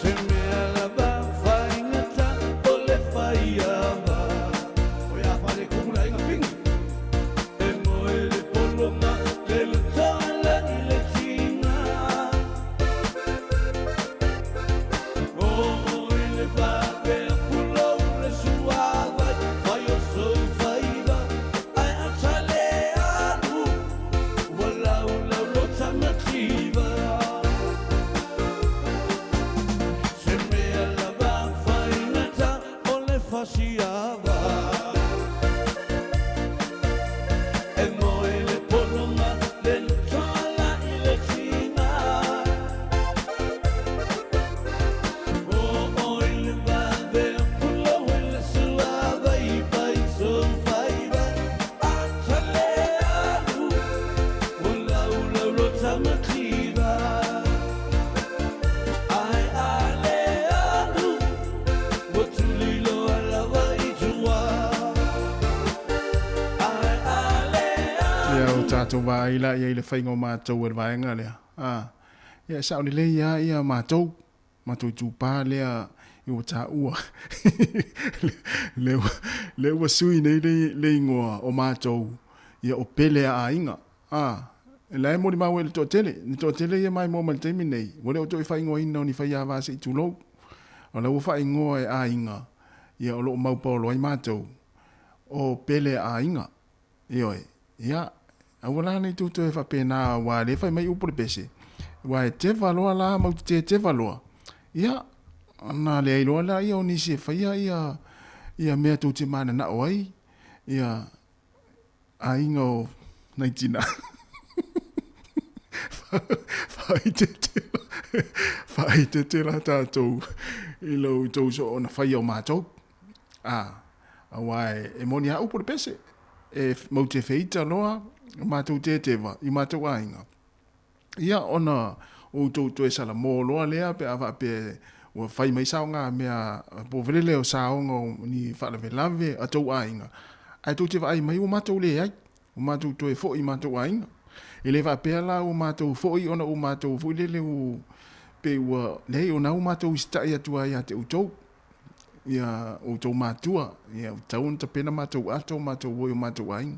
Se mea lava faigata o le faiava O ia fale kumu le aiga Pingi E moe le pologa le lotoa i le tiga O i le vave pulou le suavai Fai o sou faiva ai ata le alu Ua laulau lo tamativa Se mea lava faigata o le fasiava E moe le pologa le lotoa i le tiga O i le vave pulou i le suavai Fai sou faiva ata le alu Ua laulau lo tamativa Ai a le alu Ua tuliloa lava i tua Ai a le Ia o tatou vaai laia i le faiga o matou e le vaega lea. A, ia e sao lelei lava ia matou, matou itupa lea i ua taua le, le ua sui nei le, le igoa o matou, ia o Pele a aiga. A, e la e molimau ai le toatele, le toatele ia maimoa mai le taimi nei, ua le o toe faaigoaina o ni faiava se i tulou. O la ua faaigoa e aiga, ia o lo o maupaolo ai matou, o Pele a aiga. Ioe, ia, aua la ne i tou toe faapena aua o lea e fai mai upu o le pese, aua e teva loa la matou te teva loa, ia, ona leai loa lea o nisi e faia ia, ia mea tou te mananao ai, ia, aiga o nai tina. Faaeteete, faaeteete la tatou i lo outou soona faia o matou. A, aua e moni a upu le pese, e mau te feita loa matou teteva i matou aiga. Ia, ona outou toe salamo loa lea pe a faapea ua fai mai saogamea po o lele o saoga o ni faalavelave a tou aiga, ae tou te vaai mai ua matou leai, ua matou toe foi i matou aiga. E le faapea la ua matou foi ona ua matou foi lele ua pei ua leai, o na ua matou usitai atu lava ia te outou, ia outou matua, ia ua tatau ona tapena matou ato, matou o i o matou aiga.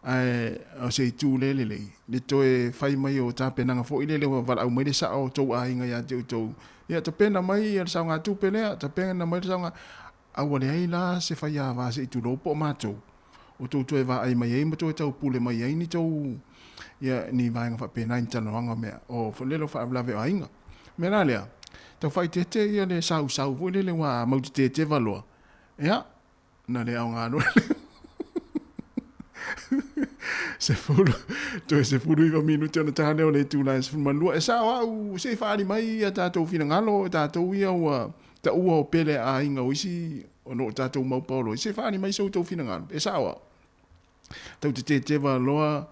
Ae o se itu le lelei, le toe fai mai o tapenaga foi lele ua valaau mai le sao o tou aiga ia te outou, ia tapena mai ia le saogatupe lea, tapena mai le saoga... A ua leai la se faiava se i tulou po o matou, o tou toe vaai mai ai ma toe taupule mai ai ni tou, ia, ni vaega faapena i ni talanoaga o mea, o lele o faalavelave o aiga. O le mea la lea, tau faaeteete ia le sausau foi lele aua a matou te teteva loa, ia, na le aoga loa lea. Sefulu, toe 19 minute ona ta lea o le itula e 12. E sao au, se i faaali mai a tatou finagalo, tatou ia ua taua o pele a aiga o isi o lo o tatou maupaolo ai, se i faaali mai so outou finagalo. E sao au. Tau te teteva loa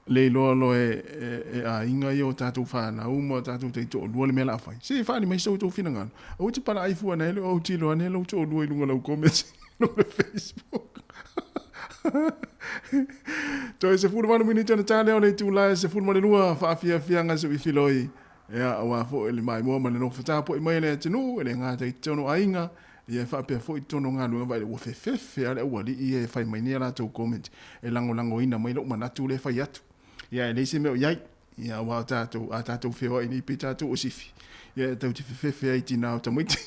le iloa loa e aiga ia o tatou fanau ma o tatou taitoalua le mea o le a fai. Se i faaali mai so outou finagalo. Aua te palaai fua nei le autilo ane lou toalua i luga o lau comments i luga o le Facebook. Toe 18 minute ona ta lea o le itula e 12 faafiafiaga seuifiloi. Ia, aua foi le maimoa ma le nofo tapuai mai a le atunuu, e le gata i totonu o aiga, ia e faapea foi i totonu o galuega vaai ua fefefe lava le aualii ia e fai mai nei a latou comment e lagolagoina mai lou manatu lea e fai atu. Ia, e leai se mea o i ai, ia aua o tatou, a tatou feoai nei pei tatou o sifi, ia e tatou te fefefe ai i tina o tamaiti.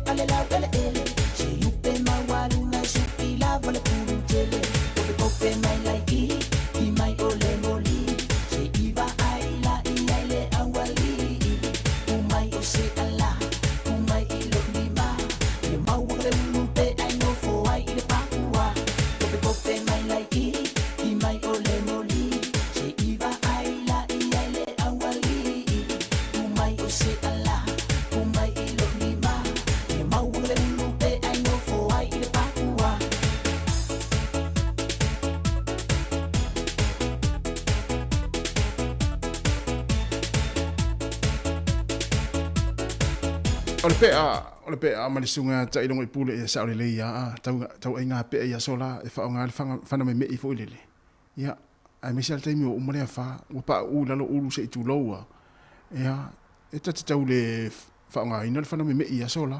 a le laueleele Se upe maualuga e suʻi lava le pulu tele Kopekope maila i i, i mai o le moli Se i vaai la i ai le aualii Ku mai o se ala, ku mai i lou lima Ia maua le ulu pe ai nofo ai i le pakua Kopekope maila i i, i mai o le moli Se i vaai la i ai le aualii Ku mai o se ala, ku mai i lou lima Ia maua le ulu pe ai nofo ai i le pakua. O le pe'a, o le pe'a ma le susuga ia Ta'ilogo i Pule ia sa'o lelei a a tau tau'ai gā pe'a i aso la e fa'aoga ai le faga fana meme'i foi lele. Ia, aemaise lava le taimi ua uma le afa, ua pa'u'u i lalo ulu se'i tulou a. Ia, e ta te tau le fa'aogaina le fana meme'i i aso la.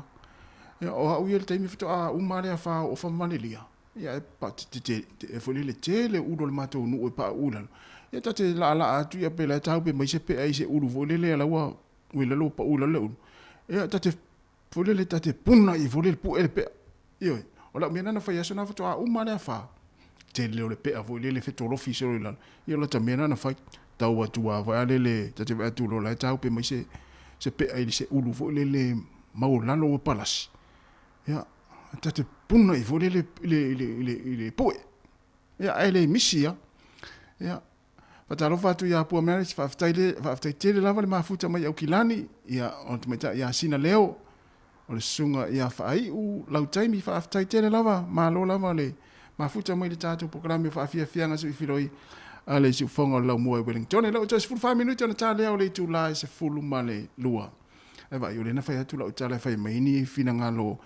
Ia, o a'u ia i le taimi fato'a uma le afa o ofa ma malelia, ia e pa te te te foi lele tele ulu o le matou nu'u e pa'u'u i lalo. Ia ta te la'ala'a atu ia pe la e tau pe mai se pe'a i se ulu foi lele a la ua ua i lalo ua pa'u i lalo le ulu. Ia ta te foi lele ta te puna i foi lele pu'e le pe'a. Ioe, o lau mea lena na fai aso na faatoa uma le afa. Tele o le pe'a foi lele fetolofi solo i lalo. Ia o lata mea lena na fai. Tau atu a foi a lele ta te vaai atu loa la e taupe mai se se pe'a i se ulu foi lele maualalo ua palasi. Ia, ta te puna i foi lele i le i le i le i le pu'e. Ia, ae le misi a. Ia, Faatalofa atu ia Pua Marriage, faafetai le, faafetai tele lava le mafuta mai Aukilani, ia, o le tamaitai ia Sina Leo, o le susuga ia Faaiu Lautaimi, faafetai tele lava, malo lava le mafuta mai le tatou polokalame o faafiafiaga suifiloi a le siufofoga o le Laumua i Wellington. E le o toe 14 minute ona ta lea o le itula e 12. Ae vaai, o lea na fai atu lau tala e fai mai ni finagalo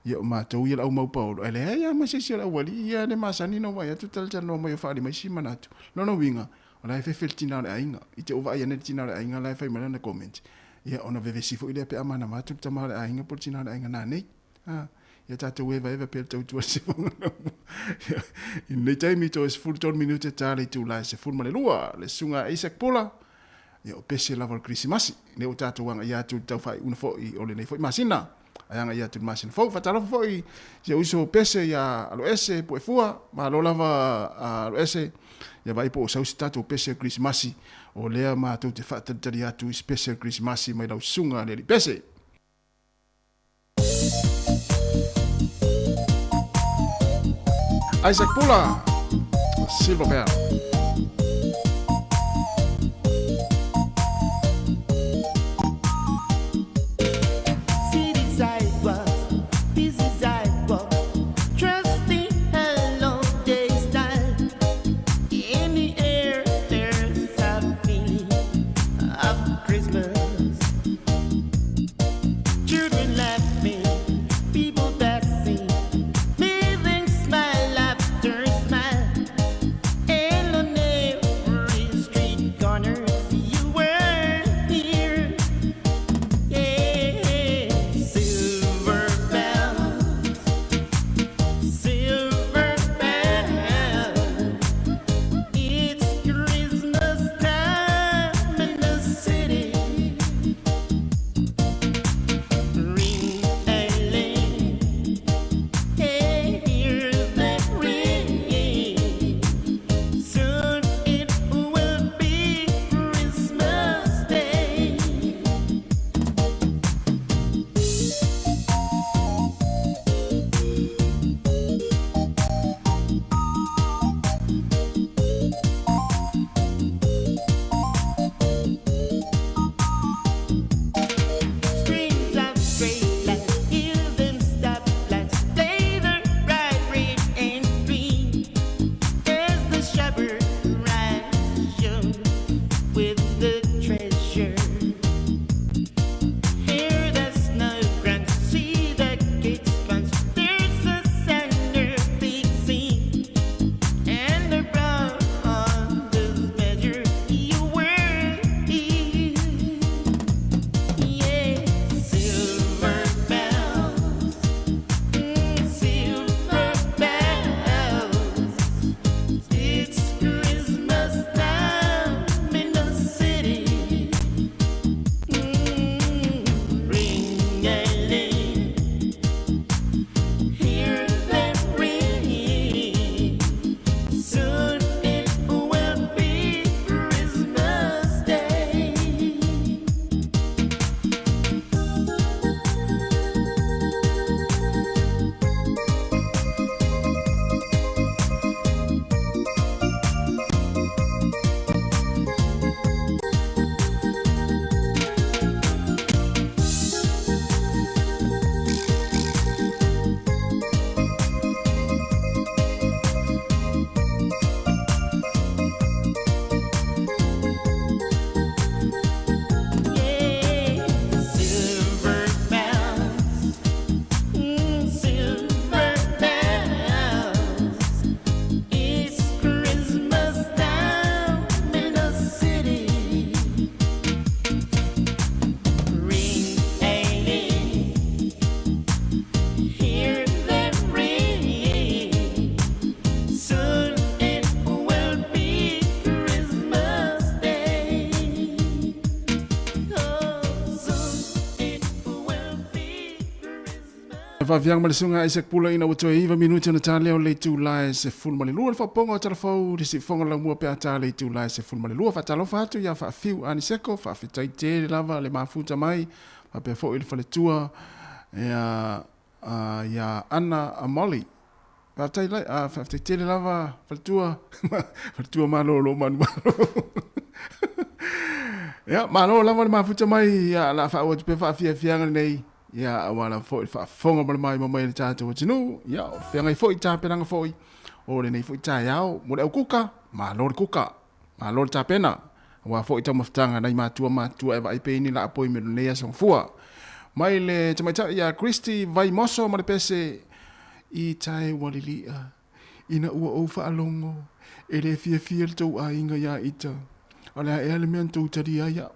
ia o matou ia le au mau paolo, ae leai lava ma se isi o le aualii ia le masani ona vaai atu talatalanoa mai o faaali mai si manatu. Lona uiga, o la e fefe le tina o le aiga. I te ou vaai ane i le tina o le aiga la e fai mai lana comment, ia ona vevesi foi lea pe a manava atu le tama o le aiga po o le tina o le aiga nanei. A, ia tatou evaeva pea le tautua i se I lenei taimi, toe 13 minute ta le itula e 12, le susuga a Isaac Pula, Ia, o pese lava o le Kerisimasi, lea ua tatou agaia atu i le tau faaiuina foi o lenei foi masina, ae agaia atu i le masina fou. Faatalofa foi i si ou uso Pese ia Aloese Puefua, malo lava Aloese, ia vaai po o sau se tatou pese o le Kerisimasi, o lea matou te faatalitali atu i se pese o le Kerisimasi mai lau susuga le alii Pese. Isaac Pula, Silver Bell. City sidewalks, busy sidewalks, trusty hello day style. In the air, there's a feeling of Christmas. Children laughing, people passing, living smile after smile. Faafiaga ma le Susuga Isaac Pula ina ua toe iva minute ona ta lea o le itula e 12 le faaopoopoga o Talafou le siufofoga o le laumua pe a ta le itula e 12. Faatalofa atu ia Faafiu Aniseko, faafetai tele lava le mafuta mai faapea foi le faletua ia ia Ana Molly. Faafetai lai, faafetai tele lava faletua, faletua malolo manumalo. Ia, malo lava le mafuta mai, ia, la faauu atu pea faafiafiaga lenei, ia, aua lava foi le faafofoga ma le maimoa mai a le tatou atunuu, ia, o feagai foi tapenaga foi o lenei foi taeao mo le aukuka, malo le kuka, malo le tapena, aua foi taumafataga nai matua matutua e vaai pea i ni laapoi me lenei aso gafua. Mai le tamaitai ia Christy Vaimoso ma le pese i tae ua lilia ina ua ou faalogo e le fiafia le tou aiga ia ita. O le a ea le mea na tou talia ai au?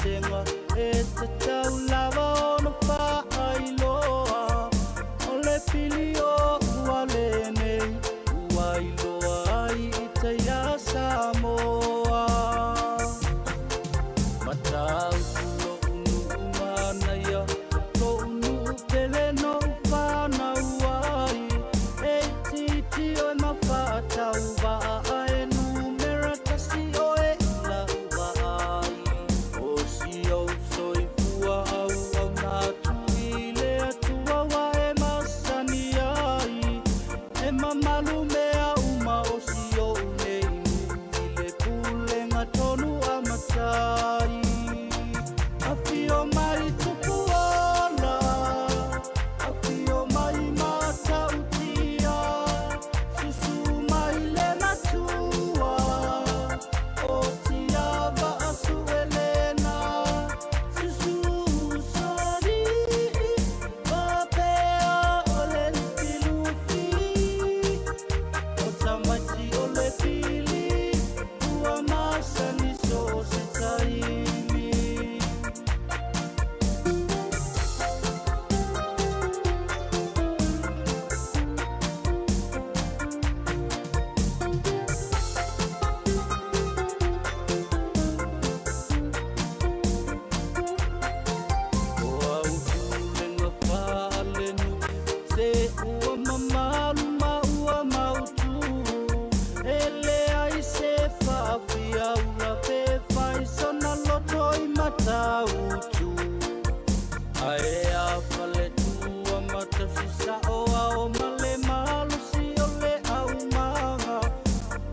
Pesega e tatau lava ona faailoa O le pili o ua lenei ua iloa ai i tai a Samoa Matautu lo'u nuu manaia Lo'u nuu pele no'u fanau ai E itiiti oe ma faatauvaa Ae numera tasi oe i la'u vaai O si ou soifua auauna atu i le Atua ua e masani ai E mamalu mea uma o si ou nei nuu I le pulega tonu a matai Afio mai Tupuola Afio mai Matautia Susu mai le Matua O Tiava Asuelena Susu Usoalii Faapea o le Lufilufi O tamaiti o le pili Ua masani so o se taimi. O au pulega faale-nuu Se ua mamalu ma ua mautū E leai se faafiaula pe fai sona loto i Matautu Ae a faletua ma tausi sao ao ma le malosi o le aumaga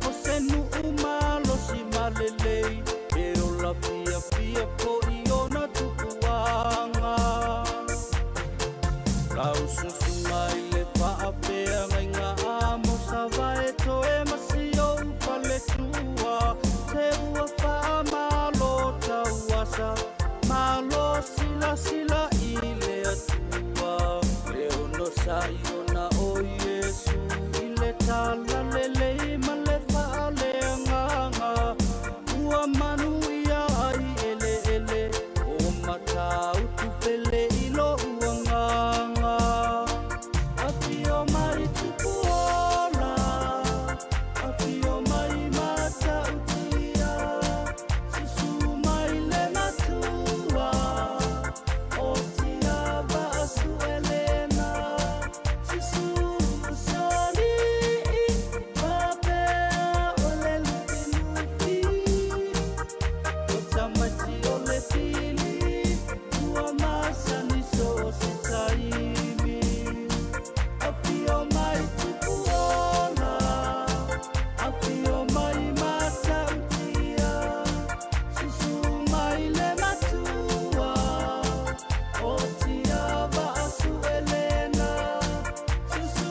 O se nuu malosi ma lelei E ola fiafia foi ona tupuaga Laususu mai le faafeagaiga a Mosavae toe ma si ou faletua Se ua faamalo tauasa Malo silasila i le Atua Le onosai ona o Iesu i le talalelei ma le faaleagaga Ua manuia ai eleele o Matautu pele i lo'u agaga. Afio mai Tupuola, afio mai Matautia, susu mai le Matua, o Tiava Asuelena, susu Usoalii, faapea o le Lufilufi. O tamaiti o le pili ua masani so o se taimi. Afio mai Tupuola, afio mai Matautia, susu mai le Matua, o Tiava Asuelena, susu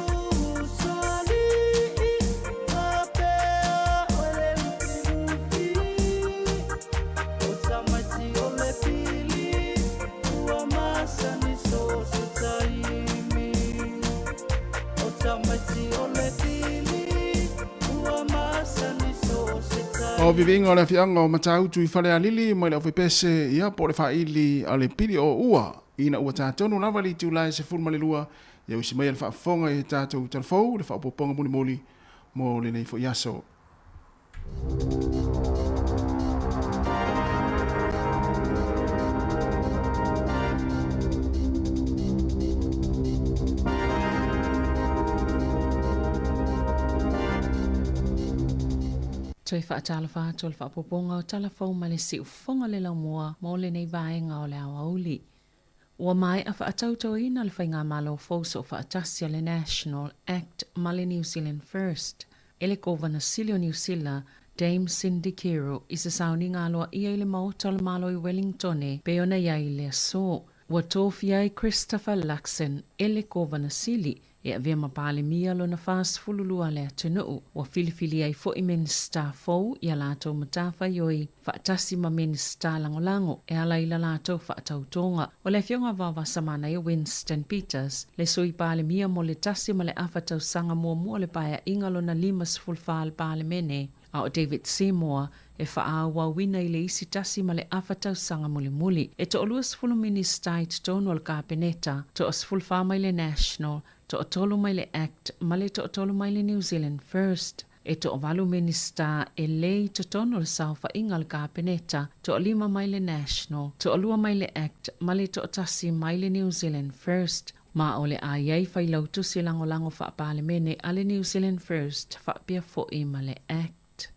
Usoalii, faapea o le Lufilufi. O tamaiti o le pili ua masani so o se taimi. O tamaiti o le pili ua masani so o se O viviiga o le taimi. afiaga o Matautu i Falealili mai le aufaipeese ia po o le faaili a le pili o ua ina ua tatonu lava le itula e 12 ia usi mai a le faafofoga i he tatou talafou le faaopoopoga mulimuli mo lenei foi aso. Toe faatalofa atu o le faaopoopoga o tala fou ma le siufofoga o le laumua mo lenei vaega o le aoauli. Ua maea faatautoina le Faigamalo fou soofaatasi a le National Act ma le New Zealand First e le Kovana Sili o Niu Sila, Dame Cindy Kiro, i se sauniga aloaia i le Maota o le Malo i Wellingtone pei ona i ai i le aso. Ua tofia ai Christopher Luxon e le Kovana Sili E avea ma Palemia lona 42 a le atunuu, ua filifili ai foi Minisita fou i a latou matafaioi faatasi ma Minisita lagolago e ala i la latou faatautoga. O le Afioga Vaovasamanaia Winston Peters, le Sui Palemia mo le tasi ma le afa tausaga muamua o le Paeaiga lona 54 a le Palemene, a o David Seymour, e faaauauina i le isi 1.5 tausaga mulimuli. E toa-20 Minisita i totonu o le Kapeneta, toa-14 mai le National, toatolu mai le Act ma le toatolu mai le New Zealand First. E toavalu Minisita e le i totonu o le saofaiga a le Kapeneta, toalima mai le National, toalua mai le Act ma le toatasi mai le New Zealand First. Ma o le a i ai failautusi lagolago faa-Palemene a le New Zealand First faapea foi ma le Act.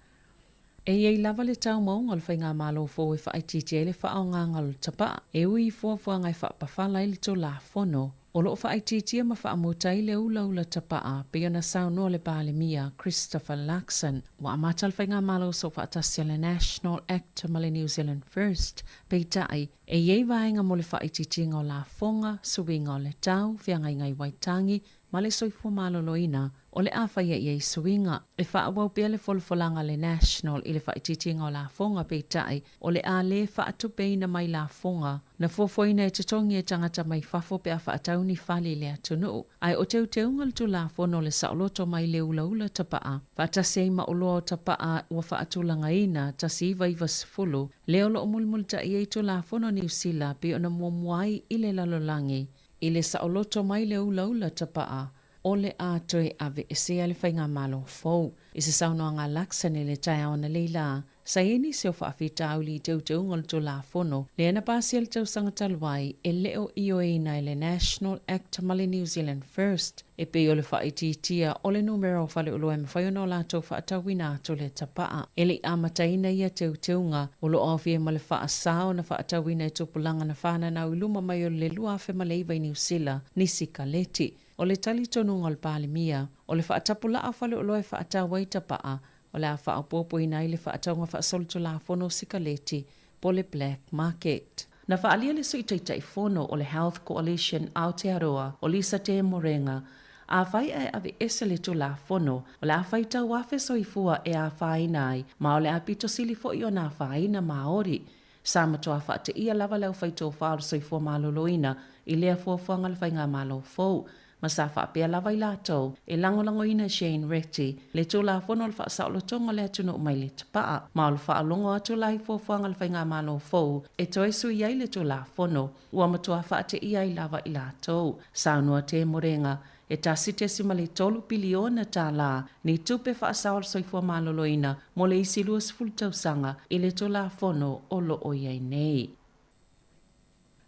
E i ai lava le taumauga o le Faigamalo fou e faaitiitia ai le faaaogaga o le tapaa, e ui i fuafuaga e faapafala ai le Tulafono. O lo o faaitiitia ma faamuta ai le ulaula tapaa, pei ona saunoa le Palemia, Christopher Luxon. Ua amata le Faigamalo Soofaatasi a le National Act ma le New Zealand First, peitai, e i ai vaega mo le faaitiitiga o lafoga, suiga o le tau, feagaiga i Waitangi, ma le soifua maloloina, o le a faia i ai suiga. E faaauau pea le folafolaga a le National i le faaitiitiga o lafoga, peitai, o le a le faatupeina mai lafoga na fuafuaina e totogi e tagata mai fafo pe a faatau ni fale i le atunuu. Ae o teuteuga o le Tulafono o le saoloto mai le ulaula tapaa, faatasi ai ma oloa o tapaa ua faatulagaina 1990, lea o lo o mulimulitai ai Tulafono Niu Sila pei ona muamua ai i le lalolagi. I le saoloto mai le ulaula tapaa, o le a toe aveesea le faigamalo fou. I se saunoaga a Luxon i le taeao analeila, sa i ai nisi o faafitauli i teuteuga o le Tulafono lea na pasia i le tausaga talu ai e le o ioeina e le National Act ma le New Zealand First, e pei o le faaitiitia o le numera o faleoloa e mafai ona o latou faatauina atu le tapaa. E le i amataina ia teuteuga, o lo o aofia ai ma le faasa ona faatauina e tupulaga na fananau i luma mai o le 2009 i Niu Sila ni sikaleti. O le talitonuga o le Palemia, o le faatapulaa o faleoloa e faatau ai tapaa, o le a faaopoopoina ai le faatauga faasolitulafono o sikaleti po o le black market. Na faaalia le Sui Taitaifono o le Health Coalition Aotearoa, o Lisa Te Morenga, afai ae aveese le Tulafono, o le a faitau afe soifua e afaina ai, ma o le a pito sili foi ona afaina Māori. Sa matua faateia lava le aufaitofa o le soifua maloloina i lea fuafuaga a le Faigamalo fou, ma sa faapea lava i latou e lagolagoina e Shane Reti le Tulafono o le Faasaolotoga o le Atunuu mai le Tapaa, ma o le faalogo atu la i fuafuaga a le Faigamalo fou e toe sui ai le Tulafono, ua matua faateia ai lava i latou. Saunoa Te Morenga, e $1.3 piliona tālā ni tupe faasao a le soifua maloloina mo le isi 20 tausaga i le Tulafono o lo o i ai nei.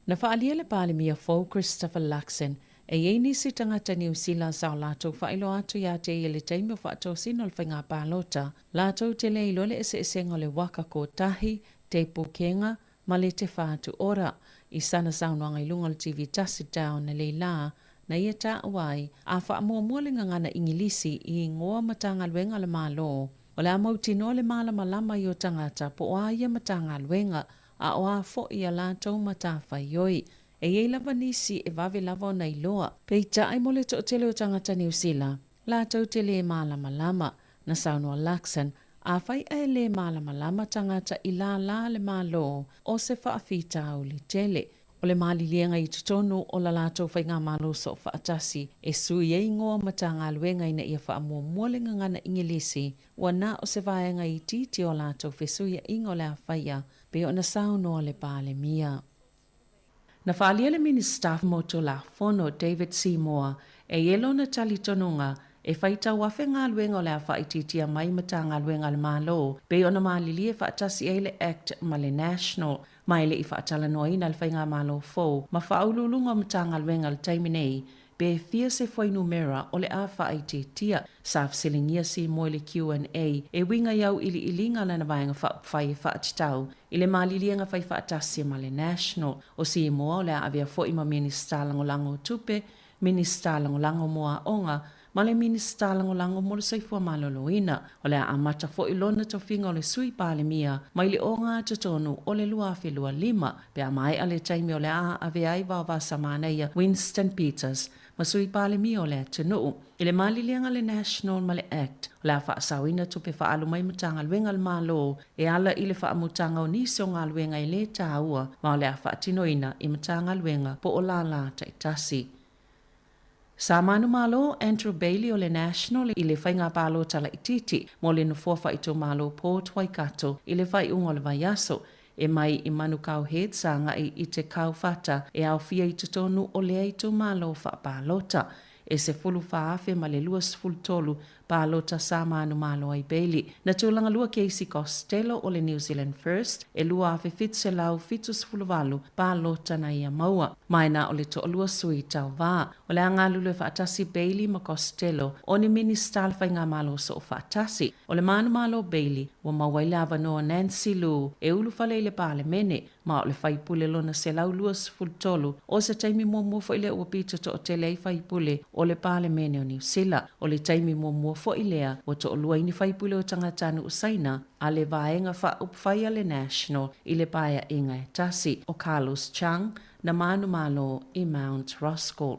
Na faaalia le Palemia fou Christopher Luxon e i ai nisi tagata Niu Sila sa o latou faailoa atu iā te ia i le taimi o faatosina o le faiga palota, latou te le iloa le eseesega o le waka kotahi, te pukenga, ma le te whātu ora. I sana saunoaga i luga o le TV tasi taeao nei lā, na ia taua ai, a faamuamua le gagana Igilisi i ingoa Matagaluega a le Malo, o le a mautinoa le malamalama i o tagata po o a ia Matagaluega, a o a foi a latou matafaioi. E i ai lava nisi e vave lava ona iloa. Peitai mo le toatele o tagata Niu Sila, latou te lē malamalama. Na saunoa Luxon, afai ae lē malamalama tagata i lālā le Malo, o se faafitauli tele. O le maliliega i totonu o la latou faigamalo soofaatasi e sui ai ingoa o Matagaluega ina ia faamuamua le gagana Igilisi, ua na o se vaega itiiti o a latou fesuiaiga o le a faia, pei ona saunoa le Palemia. Na faaalia le Minisita mo Tulafono, David Seymour, e i ai lona talitonuga e faitau afe galuega o le a faaitiitia mai Matagaluega a le Malo pei ona malilie faatasi ai le Act ma le National ma e le i faatalanoaina le Faigamalo fou ma Faauluuluga o Matagaluega i le taimi nei pe fia se fuainumera o le a faaitiitia. Sa fesiligia Seymour i le Q&A e uiga i auiliiliga a lana vaega faaupufai e faatatau i le maliliega faifaatasi ma le National. O Seymour o le a avea foi ma Minisita Lagolago o Tupe, Minisita Lagolago mo Aoga ma le Minisita Lagolago mo le Soifua Maloloina. O le a amata foi lona tofiga o le Sui Palemia mai le ogatotonu o le 2025 pe a maea le taimi o le a avea ai Vaovasa Manaia Winston Peters ma Sui Palemia o le atunuu. I le maliliega a le National ma le Act, o le a faasaoina tupe faaalu mai Matagaluega a le Malo e ala i le faamutaga o nisi o galuega e le taua ma o le a faatinoina i Matagaluega po o lālā taitasi. Sa manumalo Andrew Bayly o le National i le faiga palota laitiiti mo le nofoa faaitumalo Port Waikato i le faaiuga o le vaiaso, e mai i Manukau Heads agai i Te Kauwhata e aofia i totonu o lea itumalo faapalota. E 14,023 palota sa manumalo ai Bayly. Na tulaga lua Casey Costello o le New Zealand First e 2,778 palota na ia maua. Ma e na o le toalua sui tauva. O le a galulue faatasi Bayly ma Costello o ni Minista o le Faigamalo Soofaatasi. O le manumalo Bayly ua maua ai le avanoa Nancy Lu e ulufale i le Palemene, ma o le faipule lona 123 o se taimi muamua foi lea ua pito toatele ai faipule o le Palemene o Niu Sila. O le taimi muamua foi lea ua toalua ai ni faipule o tagatanuu Saina a le Vaega Faaupufai a le National i le paeaiga e tasi. O Carlos Chung na manumalo i Mount Roskill.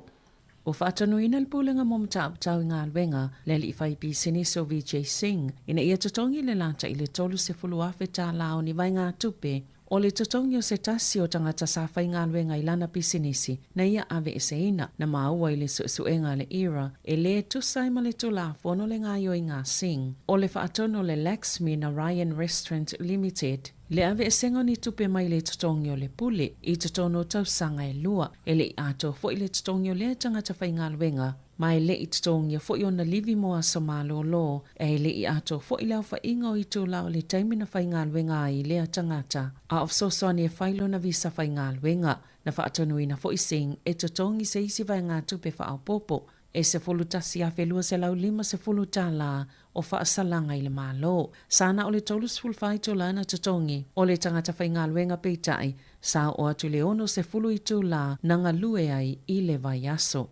Ua faatonuina le Pulega mo Mataupu Tau i Galuega, le alii faipisinisi o Vijay Singh, ina ia totogi le lata i le $30,000 o ni vaegatupe o le totogi o se tasi o tagata sa faigaluega i lana pisinisi na ia aveeseina. Na maua i le suesuega a le ERA e lē tusa ai ma le Tulafono le gaoioiga a Singh o le faatonu o le Laxmi Narayan Restaurant Limited. Le aveesega o ni tupe mai le totogi o le pule i totonu o tausaga e lua, e le i atoa foi le totogi o lea tagata faigaluega, ma e le i totogia foi ona livi mo aso malolo, e le i atoa foi le aofaiga o itula o le taimi na faigaluega ai lea tagata, a o fesoasoani e fai lona visa faigaluega. Na faatonuina foi Singh e totogi se isi vaegatupe faaopoopo e $11,250 o faasalaga i le Malo. Sa na o le 34 itula na totogi o le tagata faigaluega peitai, sa oo atu i le 60 itula na galue ai i le vaiaso.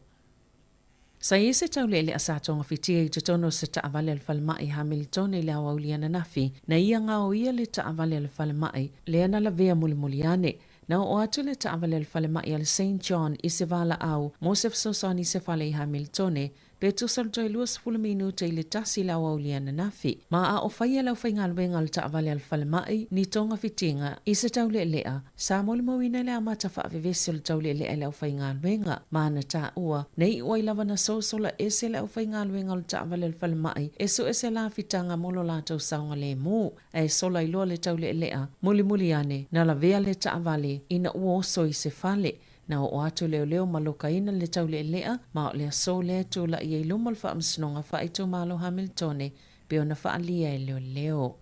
Sa i ai se taulealea sa togafitia i totonu o se taavale a le falemai i Hamiltone i le aoauli ananafi, na ia gaoia le taavale a le falemai lea na lavea mulimuli ane. Na oo atu le taavale a le falemai a le Saint John i se valaau mo se fesoasoani i se fale i Hamiltone, pe tusa le toe 20 minute i le tasi i le aoauli ananafi. Ma a o faia le aufaigaluega o le taavale a le falemai ni togafitiga i se taulealea, sa molimauina le amata faavevesi o le taulealea i le aufaigaluega, ma na taua, na iu ai lava na sosola ese le aufaigaluega o le taavale a le falemai e sue se lafitaga mo lo latou saogalemu. Ae sola ai loa le taulealea, mulimuli ane, na lavea le taavale ina ua oso i se fale. Na oo atu leoleo ma lokaina le taulealea, ma o le aso lea e tulai ai luma o le Faamasinoga Faaitumalo Hamiltone pei ona faaalia e leoleo.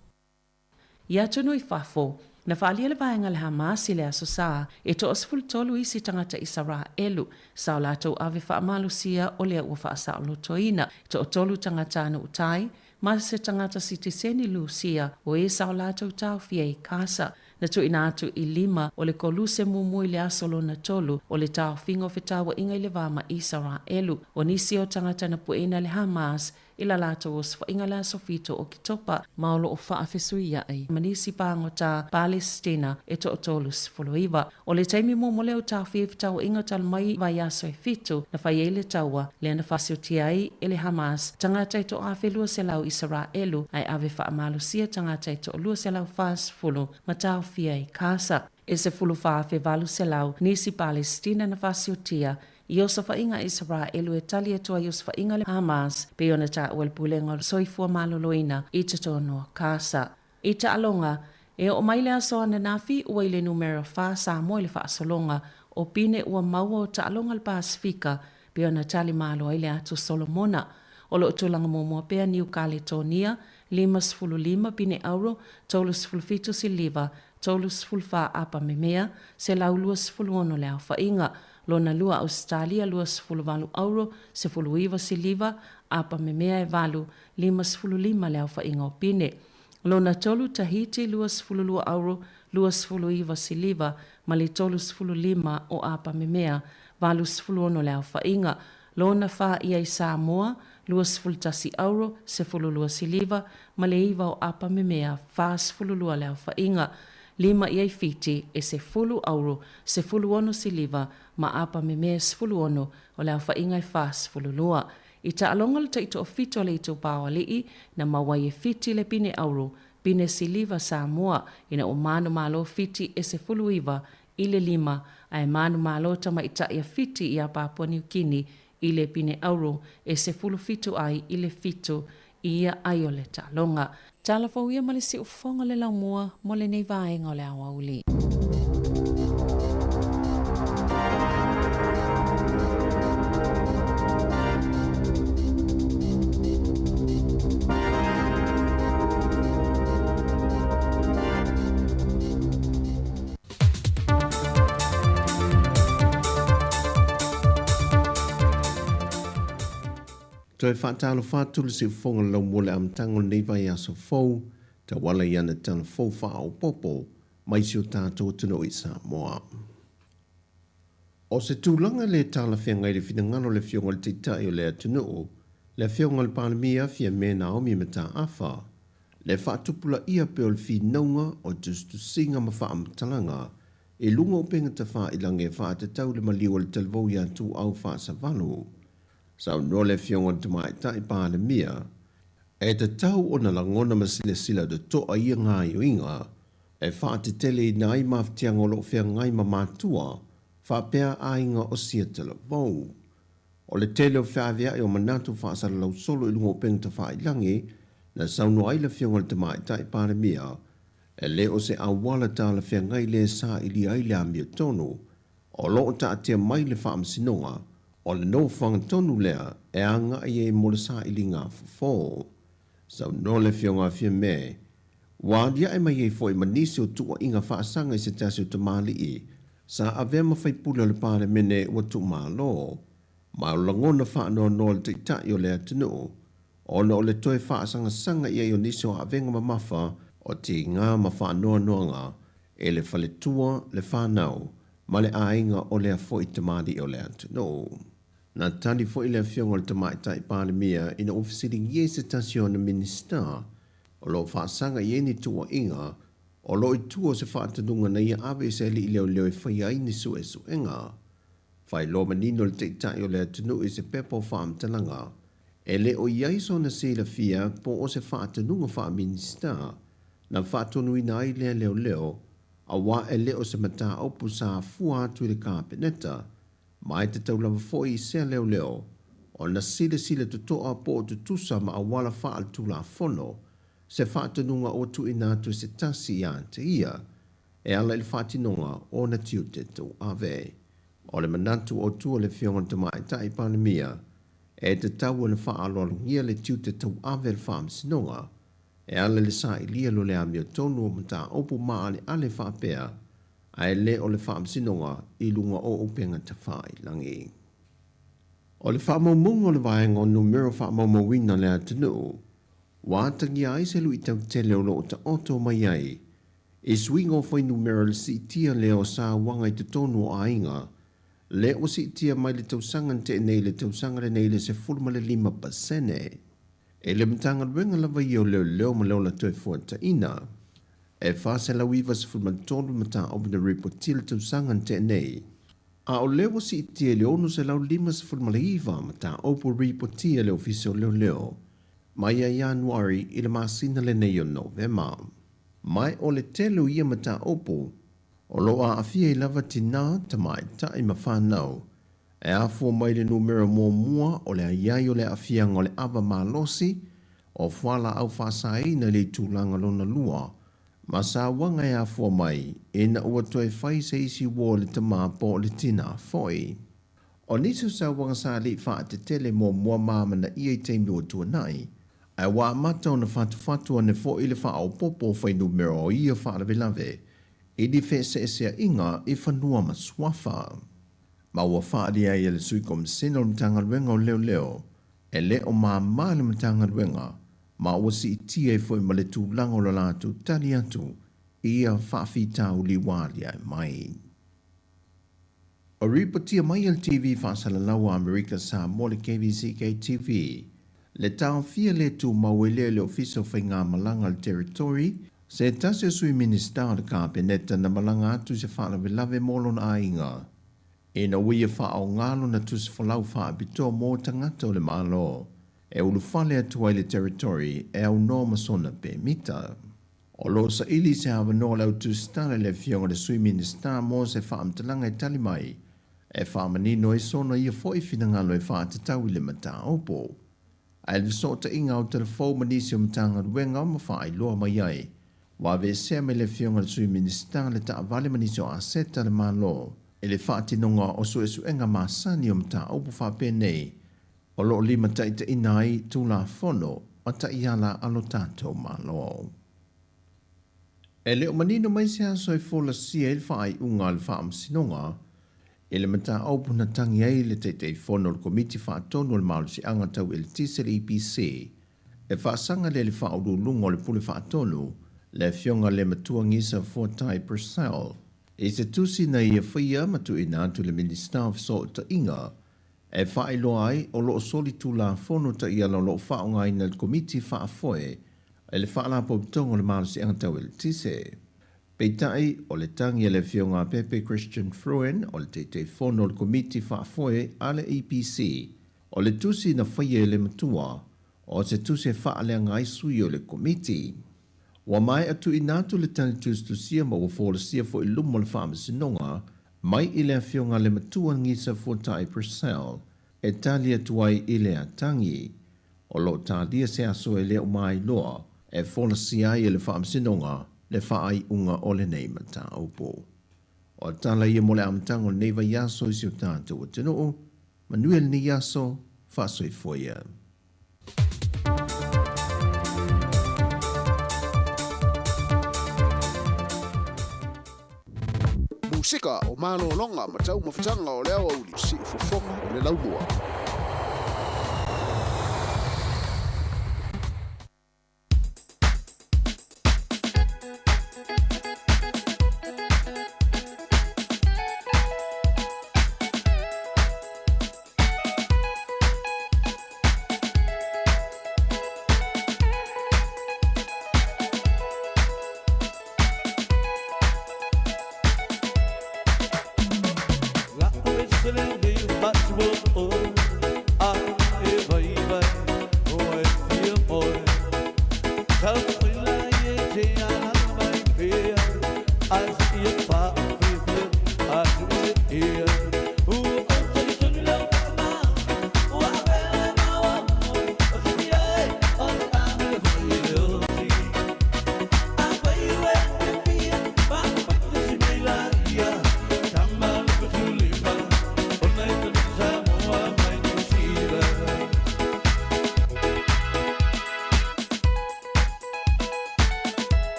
I atunuu i fafo, na faaalia le vaega a le Hamas i le Aso Sa e toa-13 isi tagata Isaraelu sa o latou ave faamalosia o lea ua faasaolotoina. E toatolu tagatanuu Thai ma se tagata sitiseni Lusia o e sa o latou taofia i Kasa. Na tuuina atu i lima o le koluse muamua i le aso lona tolu o le taofiga o fetauaiga i le va ma Isaraelu. O nisi o tagata na pueina e le Hamas i la latou osofaiga le aso 7 o Oketopa, ma o lo o faafesuiaʻi ma nisi pagota Palesitina e toa-39. O le taimi muamua lea o taofia ai fetauaiga talu mai vaiaso e fitu na fai ai le taua lea na faasiotia ai e le Hamas tagata e toa-1,200 Isaraelu ae ave faamalosia tagata e toa-240 ma taofia i Kasa. E 14,800 nisi Palesitina na faasiotia i osofaiga a Isaraelu e tali atu ai osofaiga a le Hamas pei ona taua e le Pulega o le Soifua Maloloina i totonu o Kasa. I taaloga, e oo mai le aso ananafi ua i le numera fa Samoa i le faasologa o pine ua maua o taaloga a le Pasefika pei ona tali malo ai le atu Solomona. O lo o tulaga muamua pea Niu Kaletonia, 55 pine auro, 37 siliva, 34 apa memea, 126 le aofaiga. Lona lua Ausetalia, 28 auro, 19 siliva, apa memea e valu, 55 le aofaiga o pine. Lona tolu Tahiti, 22 auro, 29 siliva ma le 35 o apa memea, 86 le aofaiga. Lona fa i ai Samoa, 21 auro, 12 siliva ma le iva o apa memea, 42 le aofaiga. Lima i ai Fiti, e 10 auro, 16 siliva ma apa memea 16 o le aofaiga e 42. I taaloga le taitoafitu a le itupa o alii, na maua ai e Fiti le pine auro, pine siliva Samoa, ina ua manumalo Fiti e 19 i le lima, ae manumalo tamaitai a Fiti iā Papua Niu Kini i le pine auro e 17 ai i le 7 i ia ai o le taaloga. Tala fou ia ma le siufofoga le laumua mo lenei vaega o le aoauli. Toe faatalofa atu le siufofoga o le laumua i le amataga o lenei vaiaso fou, tauala i ana tala fou faaopoopo mai si o tatou atunuu i Samoa. O se tulaga le talafeagai i le finagalo o le Afioga i le Taitai o le atunuu, le Afioga i le Palemia Fiame Naomi Mataafa, le faatupulaia pea o le finauga o tusitusiga ma faamatalaga i luga o upega tafailagi e faatatau i le maliu o le talavou ia Tuuau Faasavalu. Saunoa le Afioga i le Tamaitai Palemia, e tatau ona lagona ma silasila totoa ia gaoioiga e faateteleina ai mafatiaga o lo o feagai ma matua faapea aiga o sia talavou. O le tele o feaveai o manatu faasalalau solo i luga o upega tafailagi na saunoa ai le Afioga i le Tamaitai Palemia, e le o se auala talafeagai lea e sailia ai le amiotonu o lo o taatia mai le Faamasinoga o le nofoaga tonu lea e agai ai mo le sailiga fofo. Saunoa le Afioga a Fiame, Ua aliae mai ai foi ma nisi o tuuaiga faasaga i se tasi o tamalii sa avea ma faipule o le Palemene ua tuumalo, ma o lagona faanoanoa o le Taitai o le atunuu ona o le toe faasagasaga i ai o nisi o avega mamafa o tiga ma faanoanoaga e le faletua, le fanau ma le aiga o lea foi tamalii o le atunuu. Na tali foi le Afioga i le Tamaitai Palemia ina ua fesiligia i se tasi o ana Minisita o lo o faasaga i ai ni tuuaiga o lo o i tua o se faatonuga na ia ave i se alii leoleo e faia ai ni suesuega. Faailoa manino le Taitai o le atunuu i se pepa o faamatalaga e le o i ai sona silafia po o se faatonuga faa-Minisita na faatonuina ai lea leoleo aua e le o se mataupu sa fua atu i le Kapeneta Ma e tatau lava foi i sea leoleo ona silasila totoa po o tutusa ma auala faaletulafono se faatonuga ua tuuina atu e se tasi ia te ia e ala i le faatinoga o ona tiute tauave. O le manatu o tua le Afioga i le Tamaitai Palemia, e tatau ona faaaloalogia le tiute tauave a le Faamasinoga e ala i le sailia lo le amiotonu o mataupu maaleale faapea ae le o le faamasinoga i luga o upega tafailagi. O le faamaumauga o le vaega o numera faamaumauina le atunuu, ua atagia ai se luitau tele o lo o taoto mai ai i suiga o fuainumera le siitia lea o sauaga i totonu o aiga, lea ua siitia mai le tausaga na tea nei i le tausaga lenei i le 15%. E le Matagaluega lava ia o Leoleo ma le Ola Toefuataiina, E 493 mataupu na ripotia i le tausaga na tea nei, a o lea ua siitia i le 659 mataupu ripotia e le Ofisa o Leoleo mai ia Ianuari i le masina lenei o Novema. Ma o le tele o ia mataupu o lo o aafia ai lava tinā, tamaitai ma fanau e afua mai le numera muamua o le aiai o le aafiaga o le ava malosi o fualaau faasaina i le itulaga lona lua ma sauaga e afua mai ina ua toe fai se isi uo le tama po o le tinā foi. O nisi o sauaga sa alii faatetele muamua ma amanaia i taimi ua tuanai, ae ua amata ona fatufatu ane foi le faaopoopo o fuainumera o ia faalavelave i ni feeseeseaiga i fanua ma suafa. Ma ua faaalia ai e le Sui Komisena o le Matagaluega o Leoleo, e le o māmā le Matagaluega ma ua siitia ai foi ma le tulaga o le latou tali atu i ia faafitauli ua aliae mai. O ripotia mai e le TV faasalalau a Amerika Samoa le KVCK-TV, le taofia le tumau ai lea e le Ofisa o Faigamalaga o le Territory se tasi o Sui Minisita o le Kapeneta na malaga atu i se faalavelave mo lona aiga ina ua ia faaaoga lona tusi folau faapitoa mo tagata o le Malo e ulufale atu ai le Territory e aunoa ma sona pemita. O lo o saili i se avanoa o le au tusitala i le Afioga i le Sui Minisita mo se faamatalaga e tali mai. e faamanino ai sona ia foi finagalo e faatatau i le mataupu. Ae le fesootaiga o Talafou ma nisi o Matagaluega ma faailoa mai ai, ua aveesea mai le Afioga i le Sui Minisita le taavale ma nisi o aseta a le Malo i le faatinoga o suesuega masani o mataupu faapenei o lo o limataitaiina ai Tulafono ma taiala a lo tatou Malo. E le o manino mai se aso e folasia ai le faaiuga a le Faamasinoga i le mataupu na tagi ai le Taitaifono o le Komiti Faatonu o le Malosiaga Tau Eletise le EPC e faasaga lea i le Faauluuluga o le Pule Faatonu, le Afioga le Matua Gisa Fuatai Purcell, i se tusi na ia faia ma tuuina atu i le Minisita o Fesootaiga e faailoa ai o lo o solitulafono taiala o lo o faaaogaina e le Komiti Faafoe i le Faalapotopotoga o le Malosiaga Tau Eletise. Peitai, o le tagi a le Afioga a Pepe Christian Fruin, o le Taitaifono o le Komiti Faafoe a le EPC, o le tusi na faia e le matua, o se tusi e faaleaga ai sui o le Komiti. Ua maea tuuina atu le tali tusitusia ma ua folasia foi i luma o le Faamasinoga mai i le Afioga a le Matua Gisa Fuatai Purcell e tali atu ai i lea tagi. O lo o talia se aso e le o mailoa e folasia ai e le Faamasinoga le faaiuga o lenei mataupu. O tala ia mo le amataga o lenei vaiaso i si o tatou atunuu. Manuia lenei aso, faasoifua ia. Musika o malologa ma taumafataga o le aoauli, siufofoga o le laumua.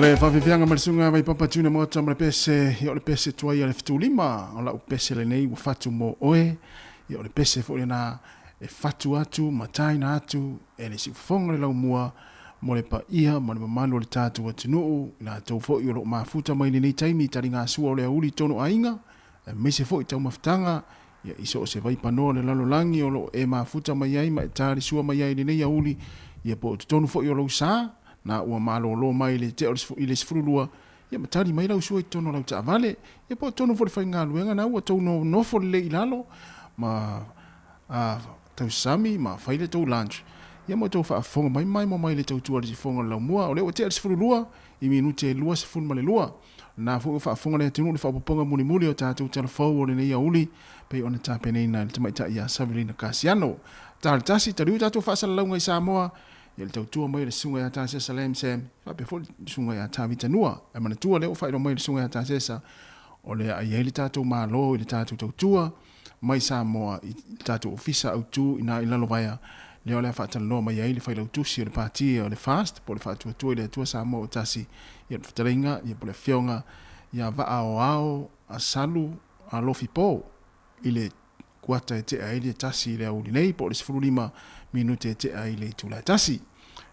Le faafiafiaga ma le susuga Vaipapa Junior Maota ma le pese, ia o le pese tuai a le fetulima, o lau pese lenei ua fatu mo oe, ia o le pese foi lena e fatu atu ma taina atu e le siufofoga o le laumua mo le paia ma le mamalu o le tatou atunuu, i latou foi o lo o mafuta mai i lenei taimi i taligasua o le aouli i tonu aiga, aemaise foi taumafataga ia i so o se vaipanoa o le lalolagi o lo o e mafuta mai ai ma e talisua mai ai i lenei aouli, ia po o totonu foi o lou sa, na ua malolo mai i le tea o le i le 12, ia ma tali mai lau sua i totonu o lau taavale, ia po o totonu foi o le faigaluega na ua tou nonofo lelei i lalo ma a tausami ma fai le tou lunch, ia ma tou faafofoga mai ma maimoa mai i le tautua a le sifoga o le laumua. O lea ua tea le 12 i minute e 22. Na foi ua faafofoga le atunuu i le faaopoopoga mulimuli o tatou tala fou o lenei aouli pei ona tapenaina e le tamaitai ia Savelina Kasiano. Tala tasi, taliu tatou faasalalauga i Samoa, ia le tautua mai o le Susuga ia Tasesa Lam Sam, faapea foi le Susuga ia Tavita Nua. Ae manatua lea ua faailoa mai e le Susuga ia Tasesa, o le a i ai le tatou Malo i le tatou tautua mai Samoa i le tatou Ofisa Autu i na i Lalovaea, lea o le a faatalanoa mai ai le Failautusi o le Pati o le FAST po o le Faatuatua i le Atua Samoa ua Tasi, ia le Fetalaiga, ia po o le Afioga ia Vaaoao Asalu Alofi Po i le kuata e tea ai le tasi i le aoauli nei po o le 15 minute e tea ai le itula e tasi.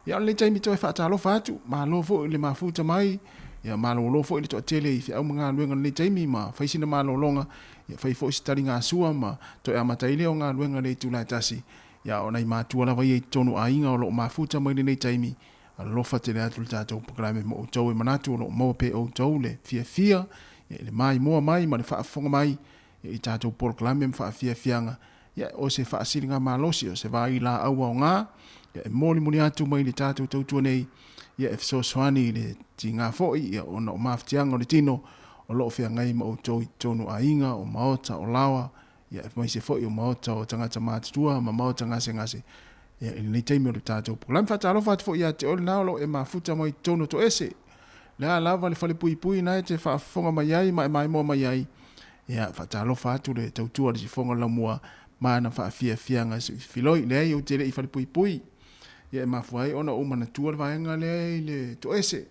Ia o lenei taimi toe faatalofa atu, malo foi i le mafuta mai, ia malolo foi le toatele i feau ma galuega i lenei taimi ma fai sina malologa, ia fai foi se taligasua ma toe amata ai lea o galuega i le itula e tasi. Ia o nai matua lava ia i totonu o aiga o lo o mafuta mai i lenei taimi, alofa tele atu le tatou polokalame mo outou e manatu o lo o maua pea e outou le fiafia ia i le maimoa mai ma le faafofoga mai ia i tatou polokalame ma faafiafiaga, ia o se faasiligamalosi, o se vailaau aoga, ia e molimoli atu mai le tatou tautua nei, ia e fesoasoani i le tiga foi, ia ona o mafatiaga o le tino o lo o feagai ma outou i totonu o aiga, o maota, o laoa, ia aemaise foi o maota o tagata matutua ma maota gasegase, ia i lenei taimi o le tatou polokalame. Faatalofa atu foi ia te oe lena o lo o e mafuta mai i totonu o Toese. Le a lava le falepuipui na e te faafofoga mai ai ma e maimoa mai ai, Ia, faatalofa atu le tautua a le sifoga o le laumua ma ana faafiafiaga filoi. Leai, ou te le i falepuipui. Ia, e mafua ai ona ou manatua le vaega lea i le toese.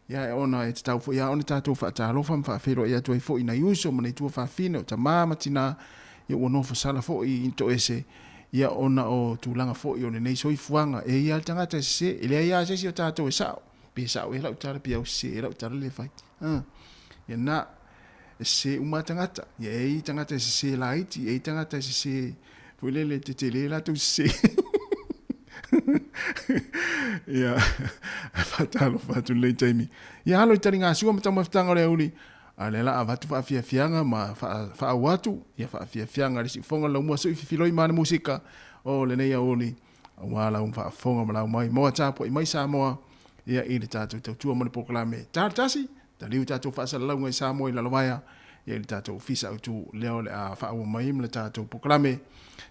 Ia, ona e tatau foi lava ona tatou faatalofa ma faafeiloai atu ai foi i nai uso ma nai tuafafine, o tama ma tina, ia ua nofo sala foi i toese, ia ona o tulaga foi o lenei soifuaga. E i ai lava le tagata e sese, e leai lava se isi o tatou e sao. Pe sao ea lau tala, pe au sese ea lau tala lea e fai. Ia na. E sese uma lava tagata. Ia e i ai tagata e sese laiti, e i ai tagata e sese foi lele tetele latou sese. Ia, faatalofa atu i lenei taimi. Ia alo i taligasua ma taumafataga o le aoauli, a o lea la avatu faafiafiaga ma faaau atu, ia faafiafiaga i le siufofoga o le laumua sui fifiloi ma le musika o lenei aoauli. Aua lau faafofoga ma lau mai moa tapuai mai Samoa ia i le tatou tautua ma le polokalame Tala Tasi, taliu tatou faasalalauga i Samoa i Lalovaea ia i le tatou Ofisa Autu lea o le a faaauau mai ma le tatou polokalame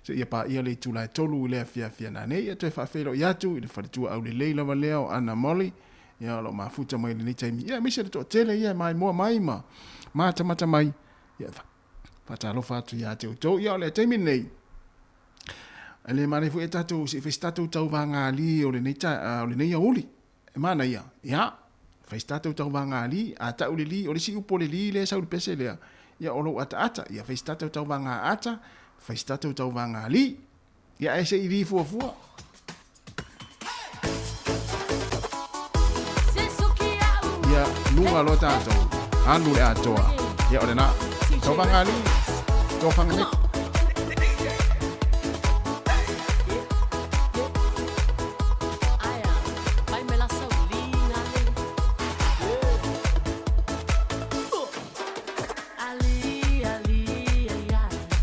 seia paia le itula e 3 i le afiafi a nanei. Ia toe faafeiloai atu i le faletua aulelei lava lea o Ana Molly ia o lo o mafuta mai i lenei taimi ia aemaise le toatele ia e maimoa mai ma matamata mai ia faatalofa atu ia te outou. Ia o le taimi lenei E le manaia foi e tatou se i fai se tatou tauvaga-alii o lenei ta, o lenei aoauli. E manaia, ia, fai se tatou tauvaga-alii, a tau le lī, o le isi upu o le lī lea e sau i le pese lea, ia o lou ataata, ia fai se tatou tauvaga-ata, fai se tatou tauvaga-alii. Ia ae se i lī fuafua. Ia, luga loa tatou, alu le atoa. Ia, o lena. Tauvaga-alii, tofaga nei.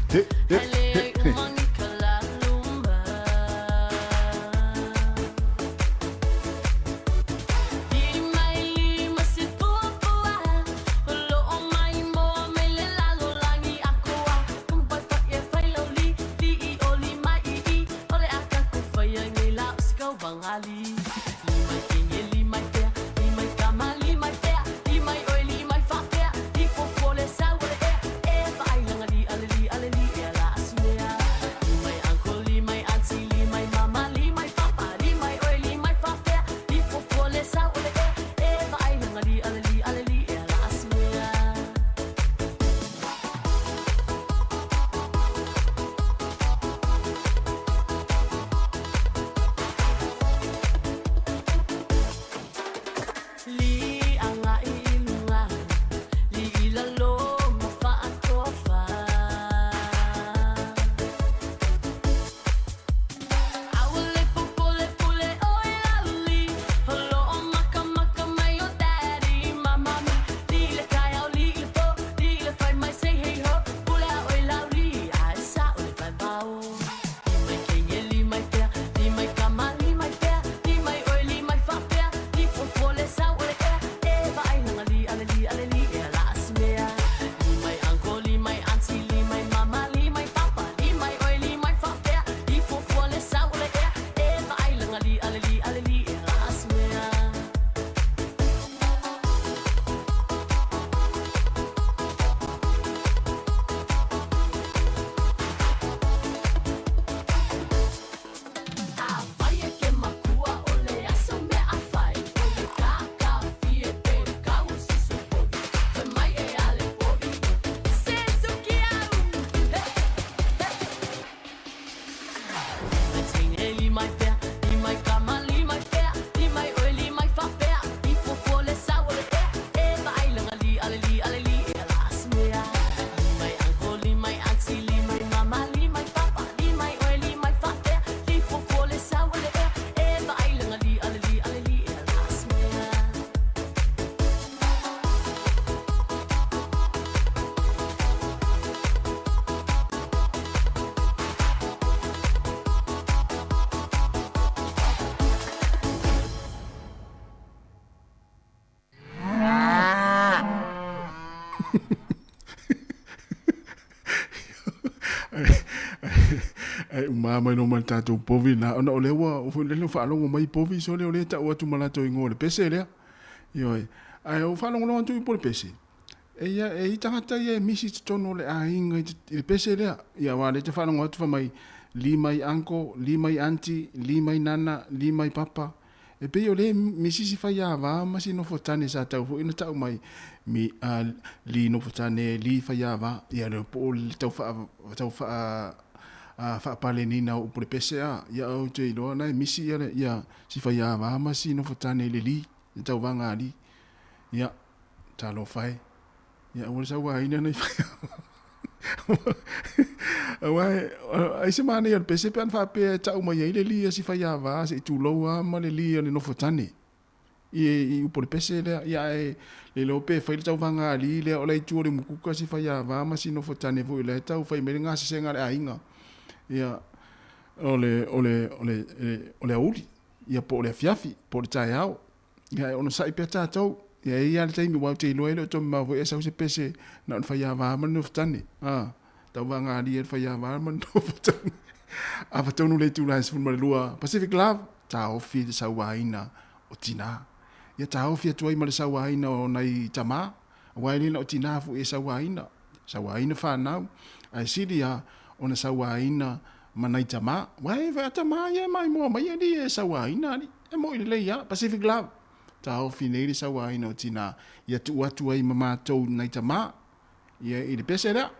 He, he, he, he. Ae uma mai loa ma le tatou povi lena, ona o lea ua foi lele ua faalogo mai povi sole o lea e tau atu ma latou igoa o le pese lea. Ioe. Ae ou faalogologo atu i upu o le pese, e ia, e i tagata ia e misi i totonu o le aiga i le pese lea. Ia aua o lea e te faalogo atu fai mai, li mai uncle, li mai aunty, li mai nana, li mai papa. E pei o lea e misi si faiava ma si nofotane sa tau foi ona tau mai mi, a, li nofotane, li faiava, ia le po o le tau faa, tau faa, a, faapaleniina o upu le pese a, ia ou te iloa na e misi ia, ia si faiava ma si nofotane i le li, le tauvaga a li. Ia, talofa e. Ia aua le sauaina nai faiava. Aua ai se manaia o le pese pe ana faapea e tau mai ai le li a si faiava se i tulou lava ma le li a le nofotane i upu o le pese lea. Ia ae le iloa pe fai le tauvaga a li lea o la e i tua o le umukuka si faiava ma si nofotane foi o la e tau fai mai le gasesega a le aiga. Ia o le o le o le o le aoauli ia po o le afiafi po o le taeao. Ia e onosai pea tatou. Ia e i ai lava le taimi aua ou te iloa e le o toe mamao foi e sau se pese na o le faiava ma le nofotane. A, tauvaga alia le faiava ma le nofotane. Afa tonu le itula e 12 Pacific Love, taofi le sauaina o tina. Ia taofi atu ai ma le sauaina o nai tama, aua e le na o tina foi e sauaina. Sauaina fanau, ae sili lava ona sauaina ma nai tama. Aua e a tama ia e maimoa mai alii e sauaina alii. E moi lelei lava. Pacific Love, taofi nei le sauaina o tina, ia tuu atu ai ma matou nai tama ia i le pese lea.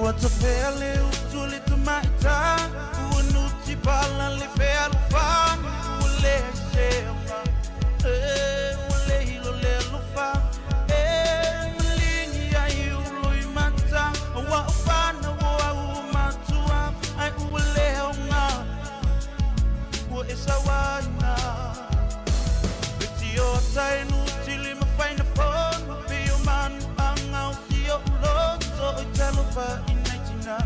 Ua tafea le utu le tamaita Ua nuti pala le fealofani Ua leai se aoga e Ua le hilo le alofa E maligi ai ulo i mata Ua o whanau o au matua Ai ua le aoga Ua e sauaina E tio tai nu tili ma whaina fono Pio manu anga o sio uloto I talofa i nei tina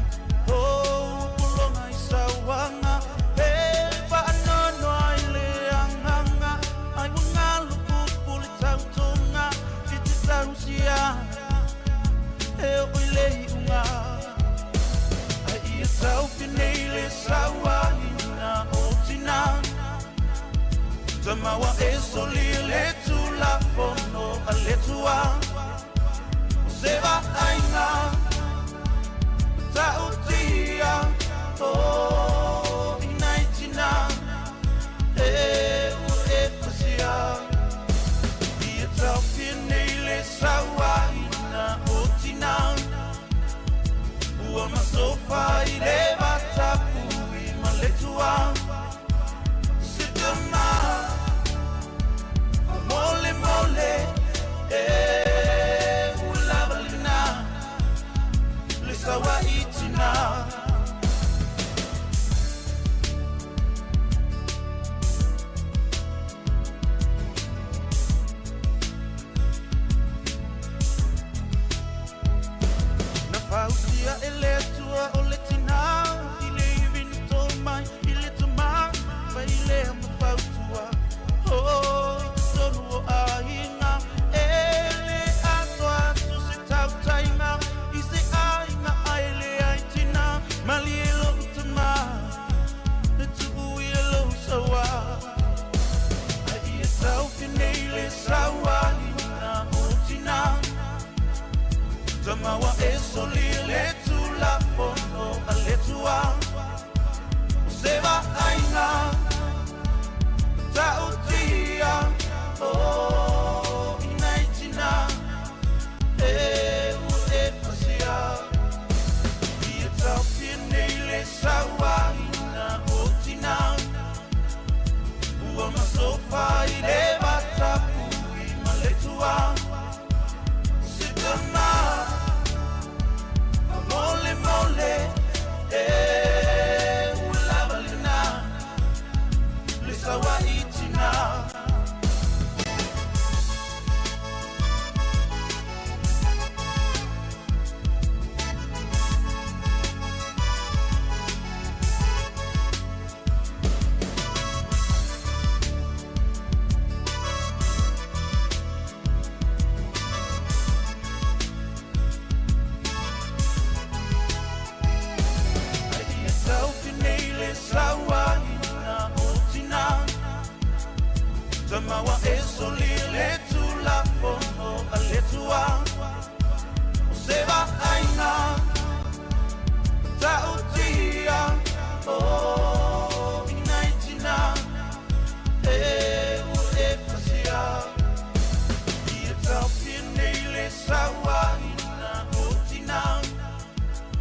Oh, pulonga i sauanga E whaanono ai le anganga Ai ua ngalu pupuli tautonga I te tausia E o i le iunga Ai ia taupi nei le sauaina o tina Tamawa e soli le tulafono a le tua O se vaaiga matautia O i nai tina e ua e pasia Ia taofi nei le sauaina o tina Ua masofa i le vatapui ma le tua Se tama mole mole e ua lava lena le sauai tina. Na fausia e le Atua o le tinā i le ivi na tō mai i le tama Fai lea ma fautua oh, i totonu o aiga E le atoa atu se tautaiga i se aiga ai leai tinā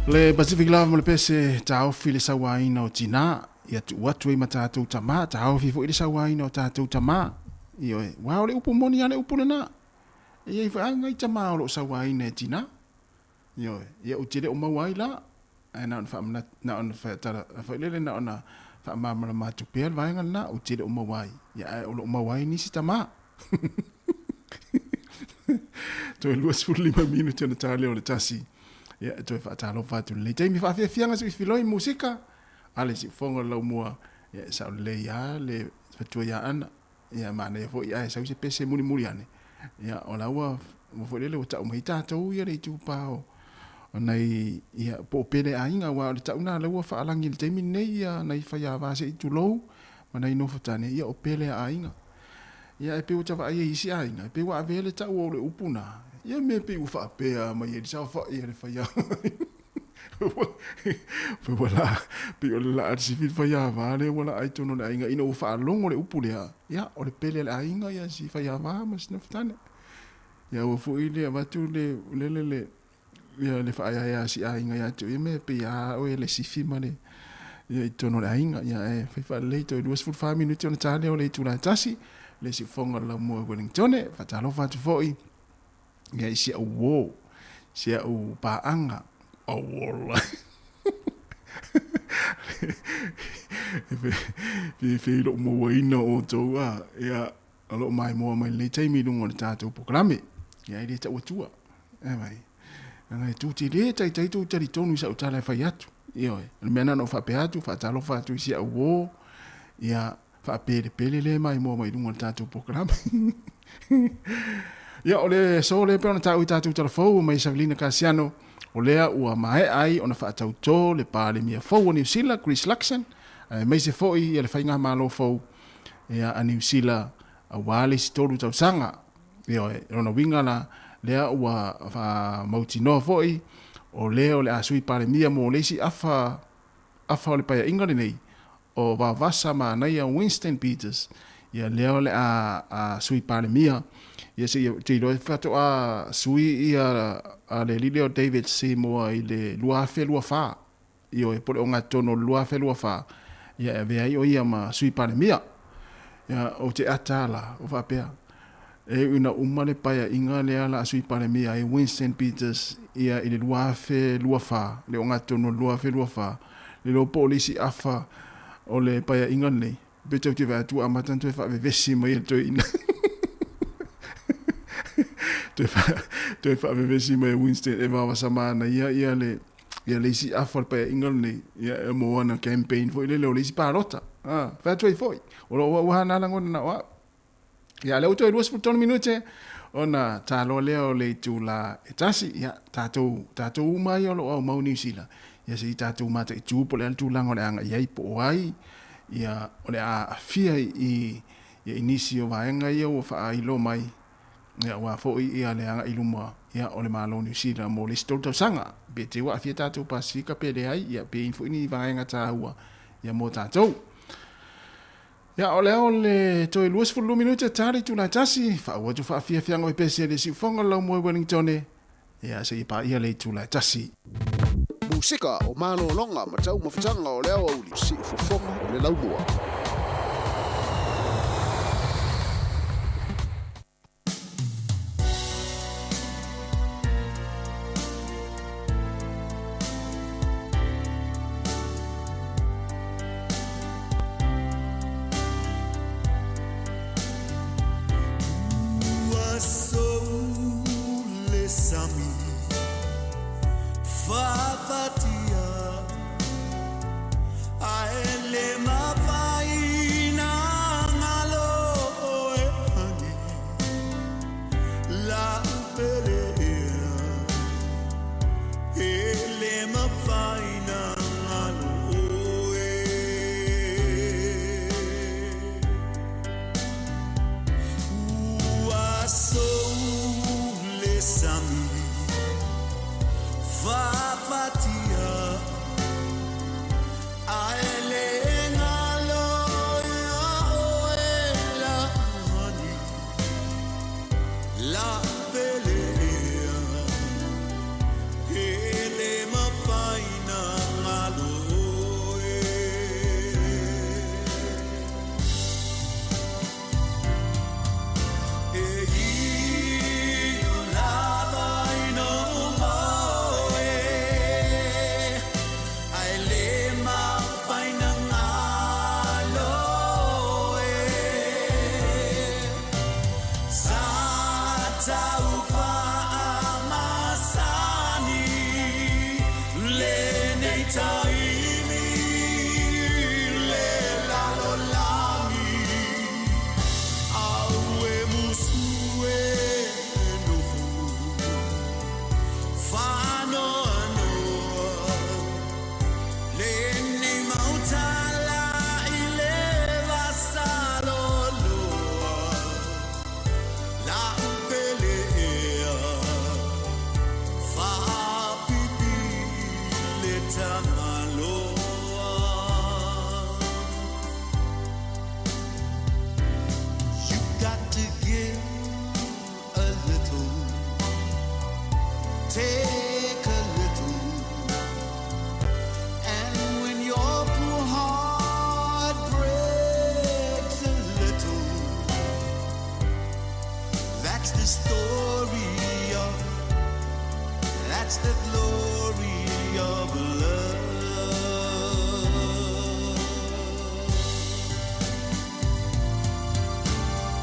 Le Pacific Love ma le pese taofi le sauaina o tinā, ia tuu atu ai ma tatou tamā, taofi foi le sauaina o tatou tamā. Ioe, aua o le upu moni lava le upu lenā. E i ai foi lava nai tamā o lo o sauaina e tinā. Ioe, ia ou te le o maua ai la, ae na ona faamanatu, na ona tala foi lele, na ona faamalamalama atu pea le vaega lenā, ou te le o maua ai, ia ae o lo o maua ai nisi tamā. Toe 25 minute ona ta lea o le tasi. Ia, e toe faatalofa atu i lenei taimi. Faafiafiaga siifiloi musika a le siufofoga o le laumua. Ia, e sao lelei lava le fatua ia Ana. Ia, manaia foi ae sau se pese mulimuli ane. Ia, o la ua, ua foi lele ua tau mai tatou ia le itupa o, o nai, ia, po o pele aiga, aua o le tau lena lea ua faalagi i le taimi lenei ia nai faiava se i tulou ma nai nofotane, ia o pele a aiga. Ia, e pei ua ta vaai ai i isi aiga, e pei ua avea le tau o le upu na, ia mea pei ua faapea mai ai le saofai a le faiava. Pei ua laa, pei o le laa a le sifi le faiava lea ua laa i totonu o le aiga ina ua faalogo le upu lea, ia, o le pele a le aiga ia si faiava ma si nofotane. Ia ua foi le avatu le, lele le, ia le faaeaea a si aiga ia te oe, ia mea pei a oe le sifi ma le, ia i totonu o le aiga. Ia ae fai faalelei toe 24 minute ona ta lea o le itula e tasi, le siufofoga o le laumua i Wellingtone. Faatalofa atu foi ia i si au uō, si au paaga, auola. E fiafia i lou mauaina o outou a, ia, o lo o maimoa mai lenei taimi i luga o le tatou polokalame. Ia, e le tau atua. E mai. Leaga e tou te le taitai tou talitonu i sau tala e fai atu. Ioe. O le mea na ona ou faapea atu, faatalofa atu i si au uō, ia, faapelepele lea e maimoa mai i luga o le tatou polokalame. Ia, o le aso lea pei ona taua i tatou tala fou mai Savelina Kasiano, o lea ua maea ai ona faatautō le Palemia fou o Niu Sila, Chris Luxon, aemaise foi ia le faigamalo fou ia, a Niu Sila aua le isi tolu tausaga. Ioe, o lona uiga la, lea ua faamautinoa foi, o lea o le a Sui Palemia mo le isi afa, afa o le Paeaiga lenei, o Vavasa Manaia Winston Peters, ia lea o le a, a Sui Palemia, ia se i, te iloa e faatoa sui ia a le alii lea o David Seymour i le 2024. Ioe, po o le ogatotonu o le 2024, ia e avea ai o ia ma Sui Palemia. Ia, ou te ata la, o faapea, e ui ina uma le paeaiga lea la a Sui Palemia ai Winston Peters ia i le 2024, le ogatotonu o le 2024, le iloa po o le isi afa o le paeaiga lenei, pe tou te vaai atu ua amata ona toe faavevesi mai e le toeaina. Toe, fa, toe faavevesi mai e Winston e vavasa manaia ia le ia le isi afa o le paeaiga lenei, ia e mo ana campaign foi lele o le isi palota. Ah, fai atu ai foi. O lou au hana lagona na o au. Ia, lea ua toe 23 minute ona taloa lea o le itula e tasi. Ia, tatou, tatou uma ia o lo o aumau Niu Sila. Ia, se i tatou mataitu po o le a le tulaga o le a agai ai po o ai, ia, o le a aafia i, ia, i nisi o vaega ia ua faailoa mai, ia, aua foi ia le agai i luma, ia, o le Malo o Niu Sila mo le isi tolu tausaga. Pe te i ua aafia tatou Pasifika pe leai, ia, pe i ai foi ni vaega taua, ia, mo tatou. Ia, o lea o le toe 22 minute ta le itula e tasi, faaauau atu faafiafiaga pepese i le siufofoga o le laumua i Wellingtone, ia, seia paia le itula e tasi. Musika o malologa ma taumafataga o le aoauli, siufofoga o le laumua. Ua sou le sami faafatia ae le mafai. taimi le lalolagi Au e musu e nofu Faanoanoa Lenei mau tala i le vasaloloa La'u pele ea Faapipi le Tagaloa. You got to give a little, take a little, and when your poor heart breaks a little, that's the story of, that's the glory of love.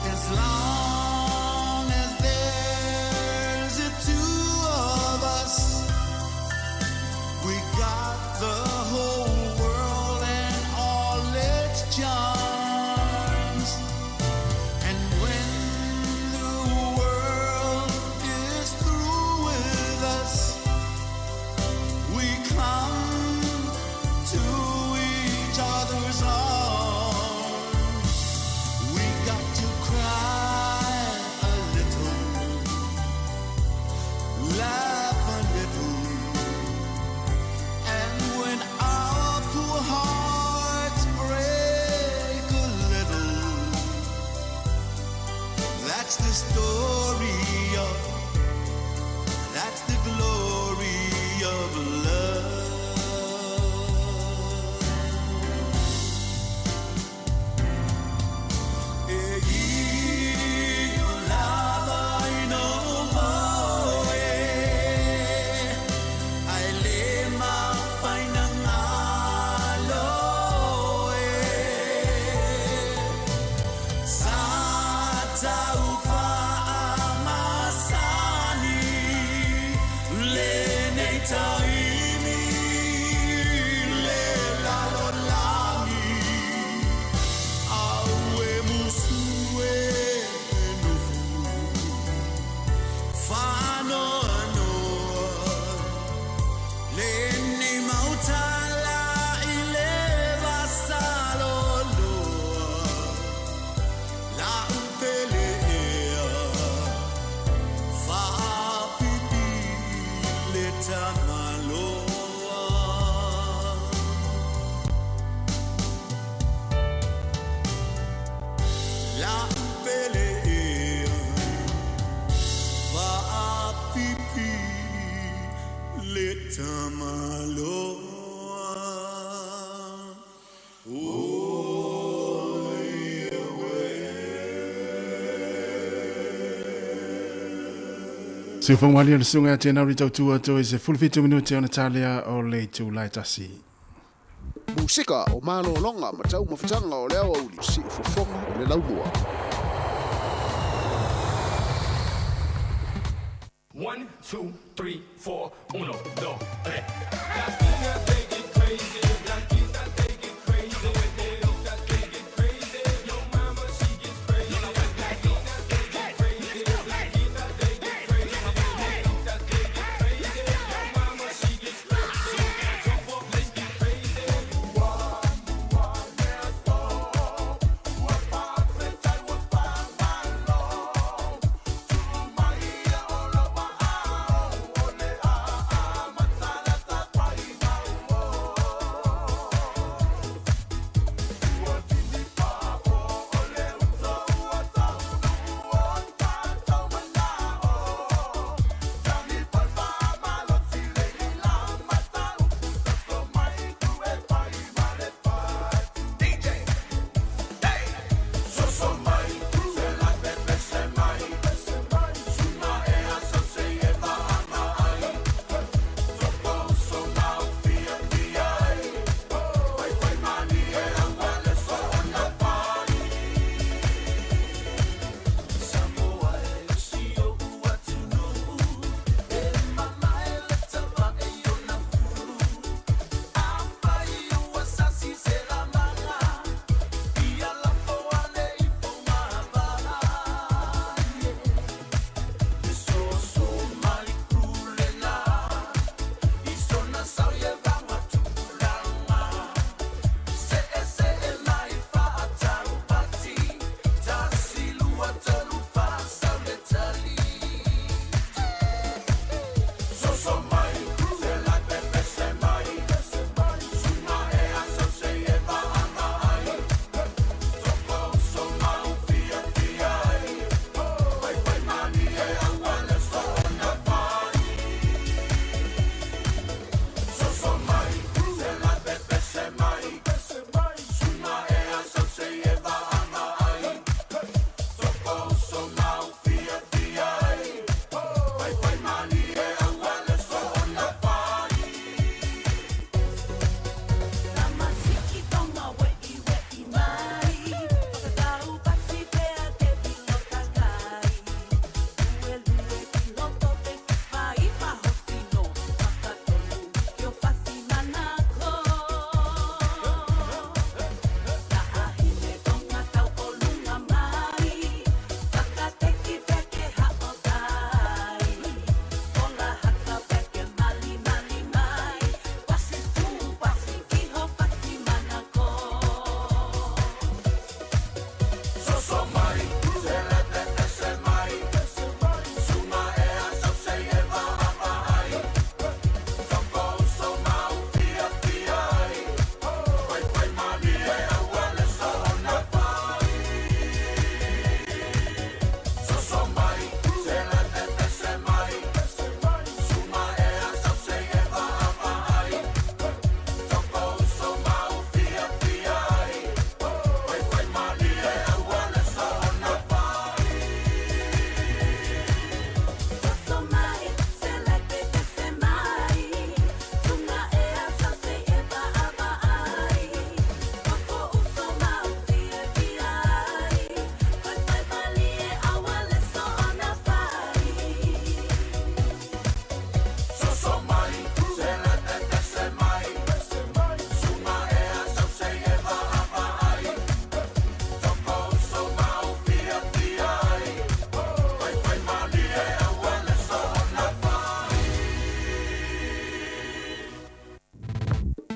As long as there's the two of us, we got the whole world and all its charms. And when the world is through with us, we come to each other's arms. We got to cry a little, laugh a little, and when our poor hearts break a little, that's the story of, that's the glory of love. E i o lava i no moe, ai le mafaina ngalo e. Sa tau faamasani lenei taimi le lalolagi Au e musu e nofu Faanoanoa lenei mau tala i le vasaloloa La'u pele ea Faapipi le Tagaloa. La'u pele ea Faapipi le Tamaloa. Siufogo alia le susuga ia Tena Ri Tautua toe 17 minute ona talea o le itula e tasi. Musika o malologa ma taumafataga o le aoauli, siufofoga o le laumua. One, two, three, four, uno, dos, tres.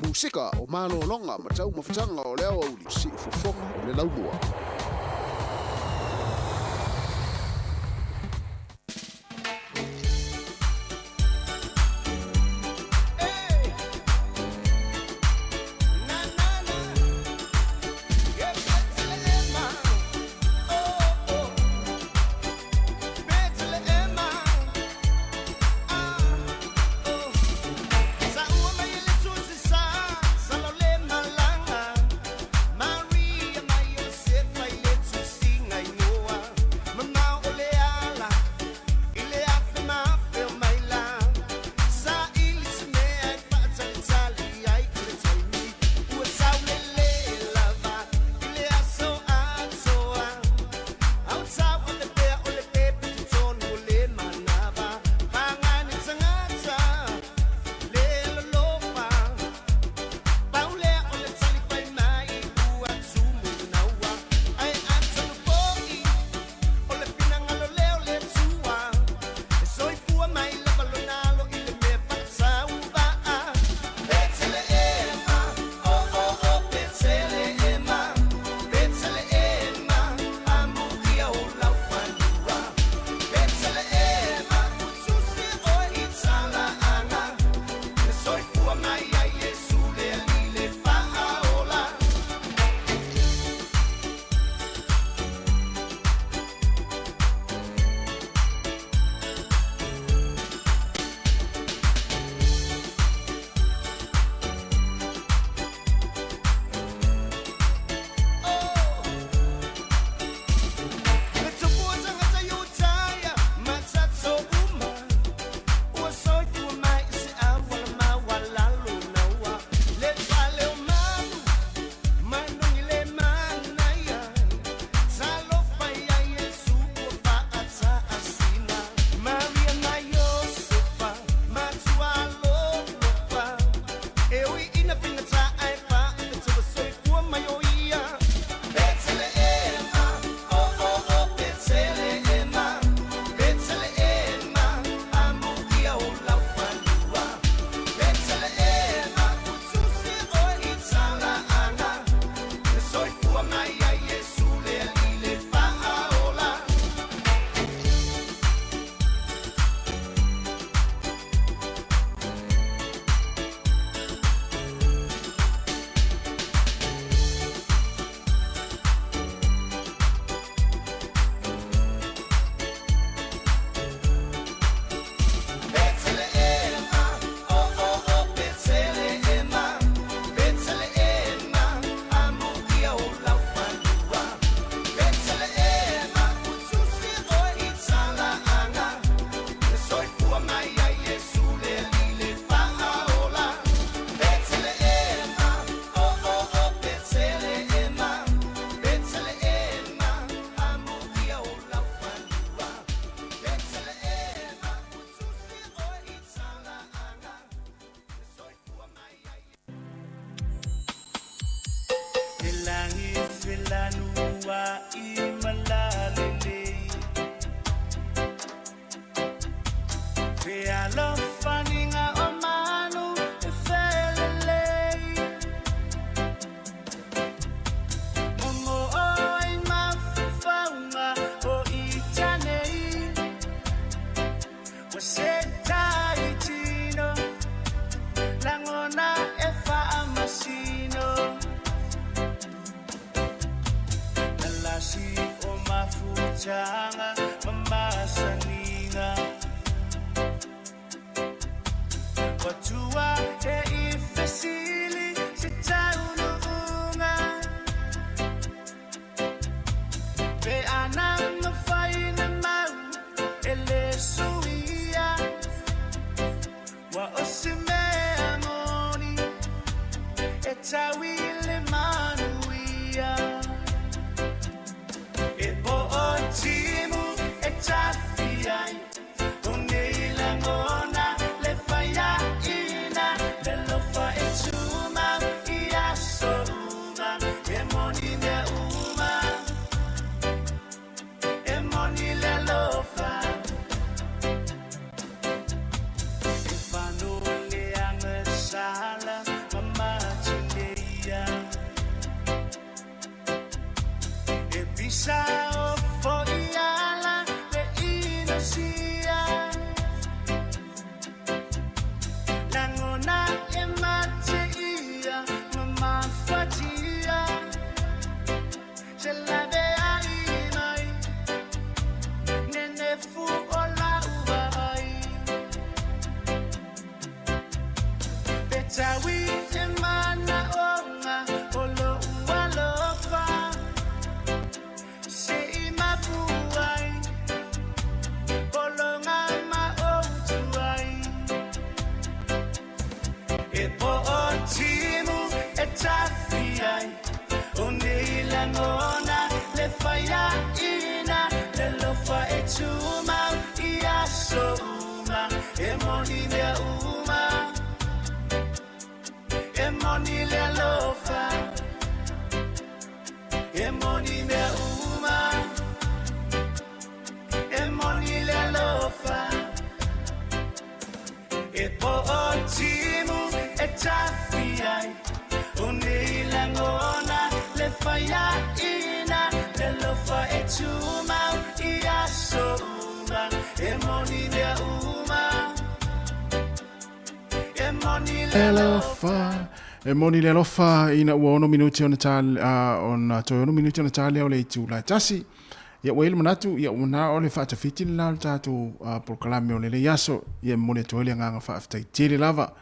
Musika, o malologa ma taumafataga o le aoauli, Siufofoga o le Laumua. tafi ai O nei lagona le faiaina Le alofa e tumau i aso uma E moni mea uma E moni le alofa E moni le alofa ina ua ono minuti ona ta ona toe ono minuti ona ta lea o le itula e tasi. Ia ua i ai le manatu, ia ua na o le faatafiti le la o le tatou polokalame o lenei aso. Ia e momoli atu ai le agaga faafetai tele lava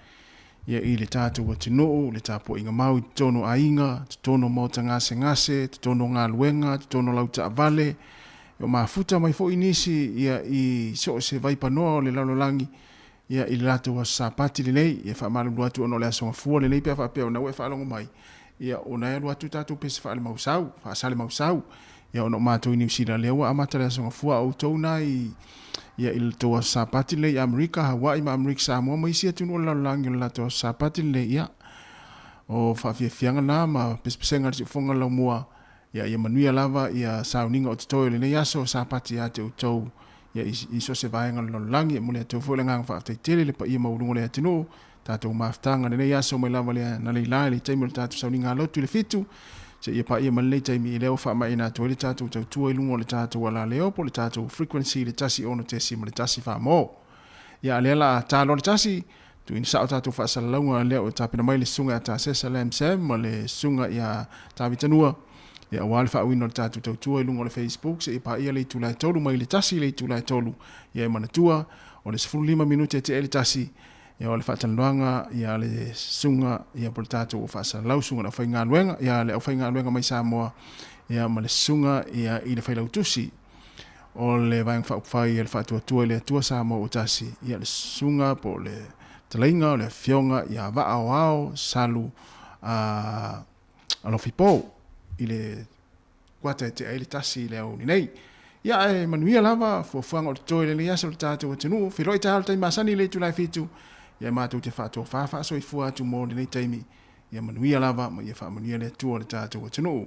ia i le tatou atunuu, le tapuaiga mau i totonu o aiga, totonu o maota gasegase, totonu o galuega, totonu o lau taavale, ia mafuta mai foi nisi ia i so o se vaipanoa o le lalolagi ia i le latou aso Sapati lenei. Ia faamalulu atu ona o le aso Gafua lenei pe a faapea ona ua e faalogo mai, ia ona e alu atu tatou pese faalemausau, faasalemausau. Ia ona o matou i Niu Sila lea ua amata le aso Gafua, a o outou na i ia i le tou aso Sapati lenei i Amerika, Hawaii ma Amerika Samoa ma isi atunuu o le lalolagi o le latou aso Sapati lenei, ia o faafiafiaga na ma pesepesega a le siufofoga laumua. Ia ia manuia lava ia sauniga o totoe o lenei aso Sapati ia te outou ia i, i so o se vaega o le lalolagi. E momoli atu ai foi le agaga faafetai tele i le paia maualuga o le atunuu, tatou mafutaga i lenei aso mai lava le analeila i le taimi o le tatou sauniga lotu i le fitu, seia paia mai lenei taimi i lea ua faamaeaina atu ai le tatou tautua i luga o le tatou alaleo po o le tatou frequency i le 106.1 Samoa. Ia a lea la ta loa le tasi, tuuina sao tatou faasalalauga lea ua tapena mai le susuga ia Tasesa Lam Sam ma le susuga ia Tavita Nua, ia aua le faauiina o le tatou tautua i luga o le Facebook seia paia le itula e tolu mai le tasi i le itula e tolu. Ia e manatua, o le 15 minute e tea i le tasi, ia o le faatalanoaga ia a le susuga ia po o le tatou ua faasalalau susuga i le aufaigaluega ia le aufaigaluega mai Samoa ia ma le susuga ia i le Failautusi o le Vaega Faaupufai a le Faatuatua i le Atua Samoa ua tasi ia le susuga po o le talaiga o le afioga ia Vaa Aoao Salu a Alofipo i le kuata e tea ai le tasi i le aoauli nei. Ia ae manuia lava fuafuaga o totoe i lenei aso i le tatou atunuu. Feiloai taeao i le taimi masani i le itula e fitu, ia matou te faatofa faasoifua atu mo lenei taimi. Ia manuia lava ma ia faamanuia le Atua i le tatou atunuu.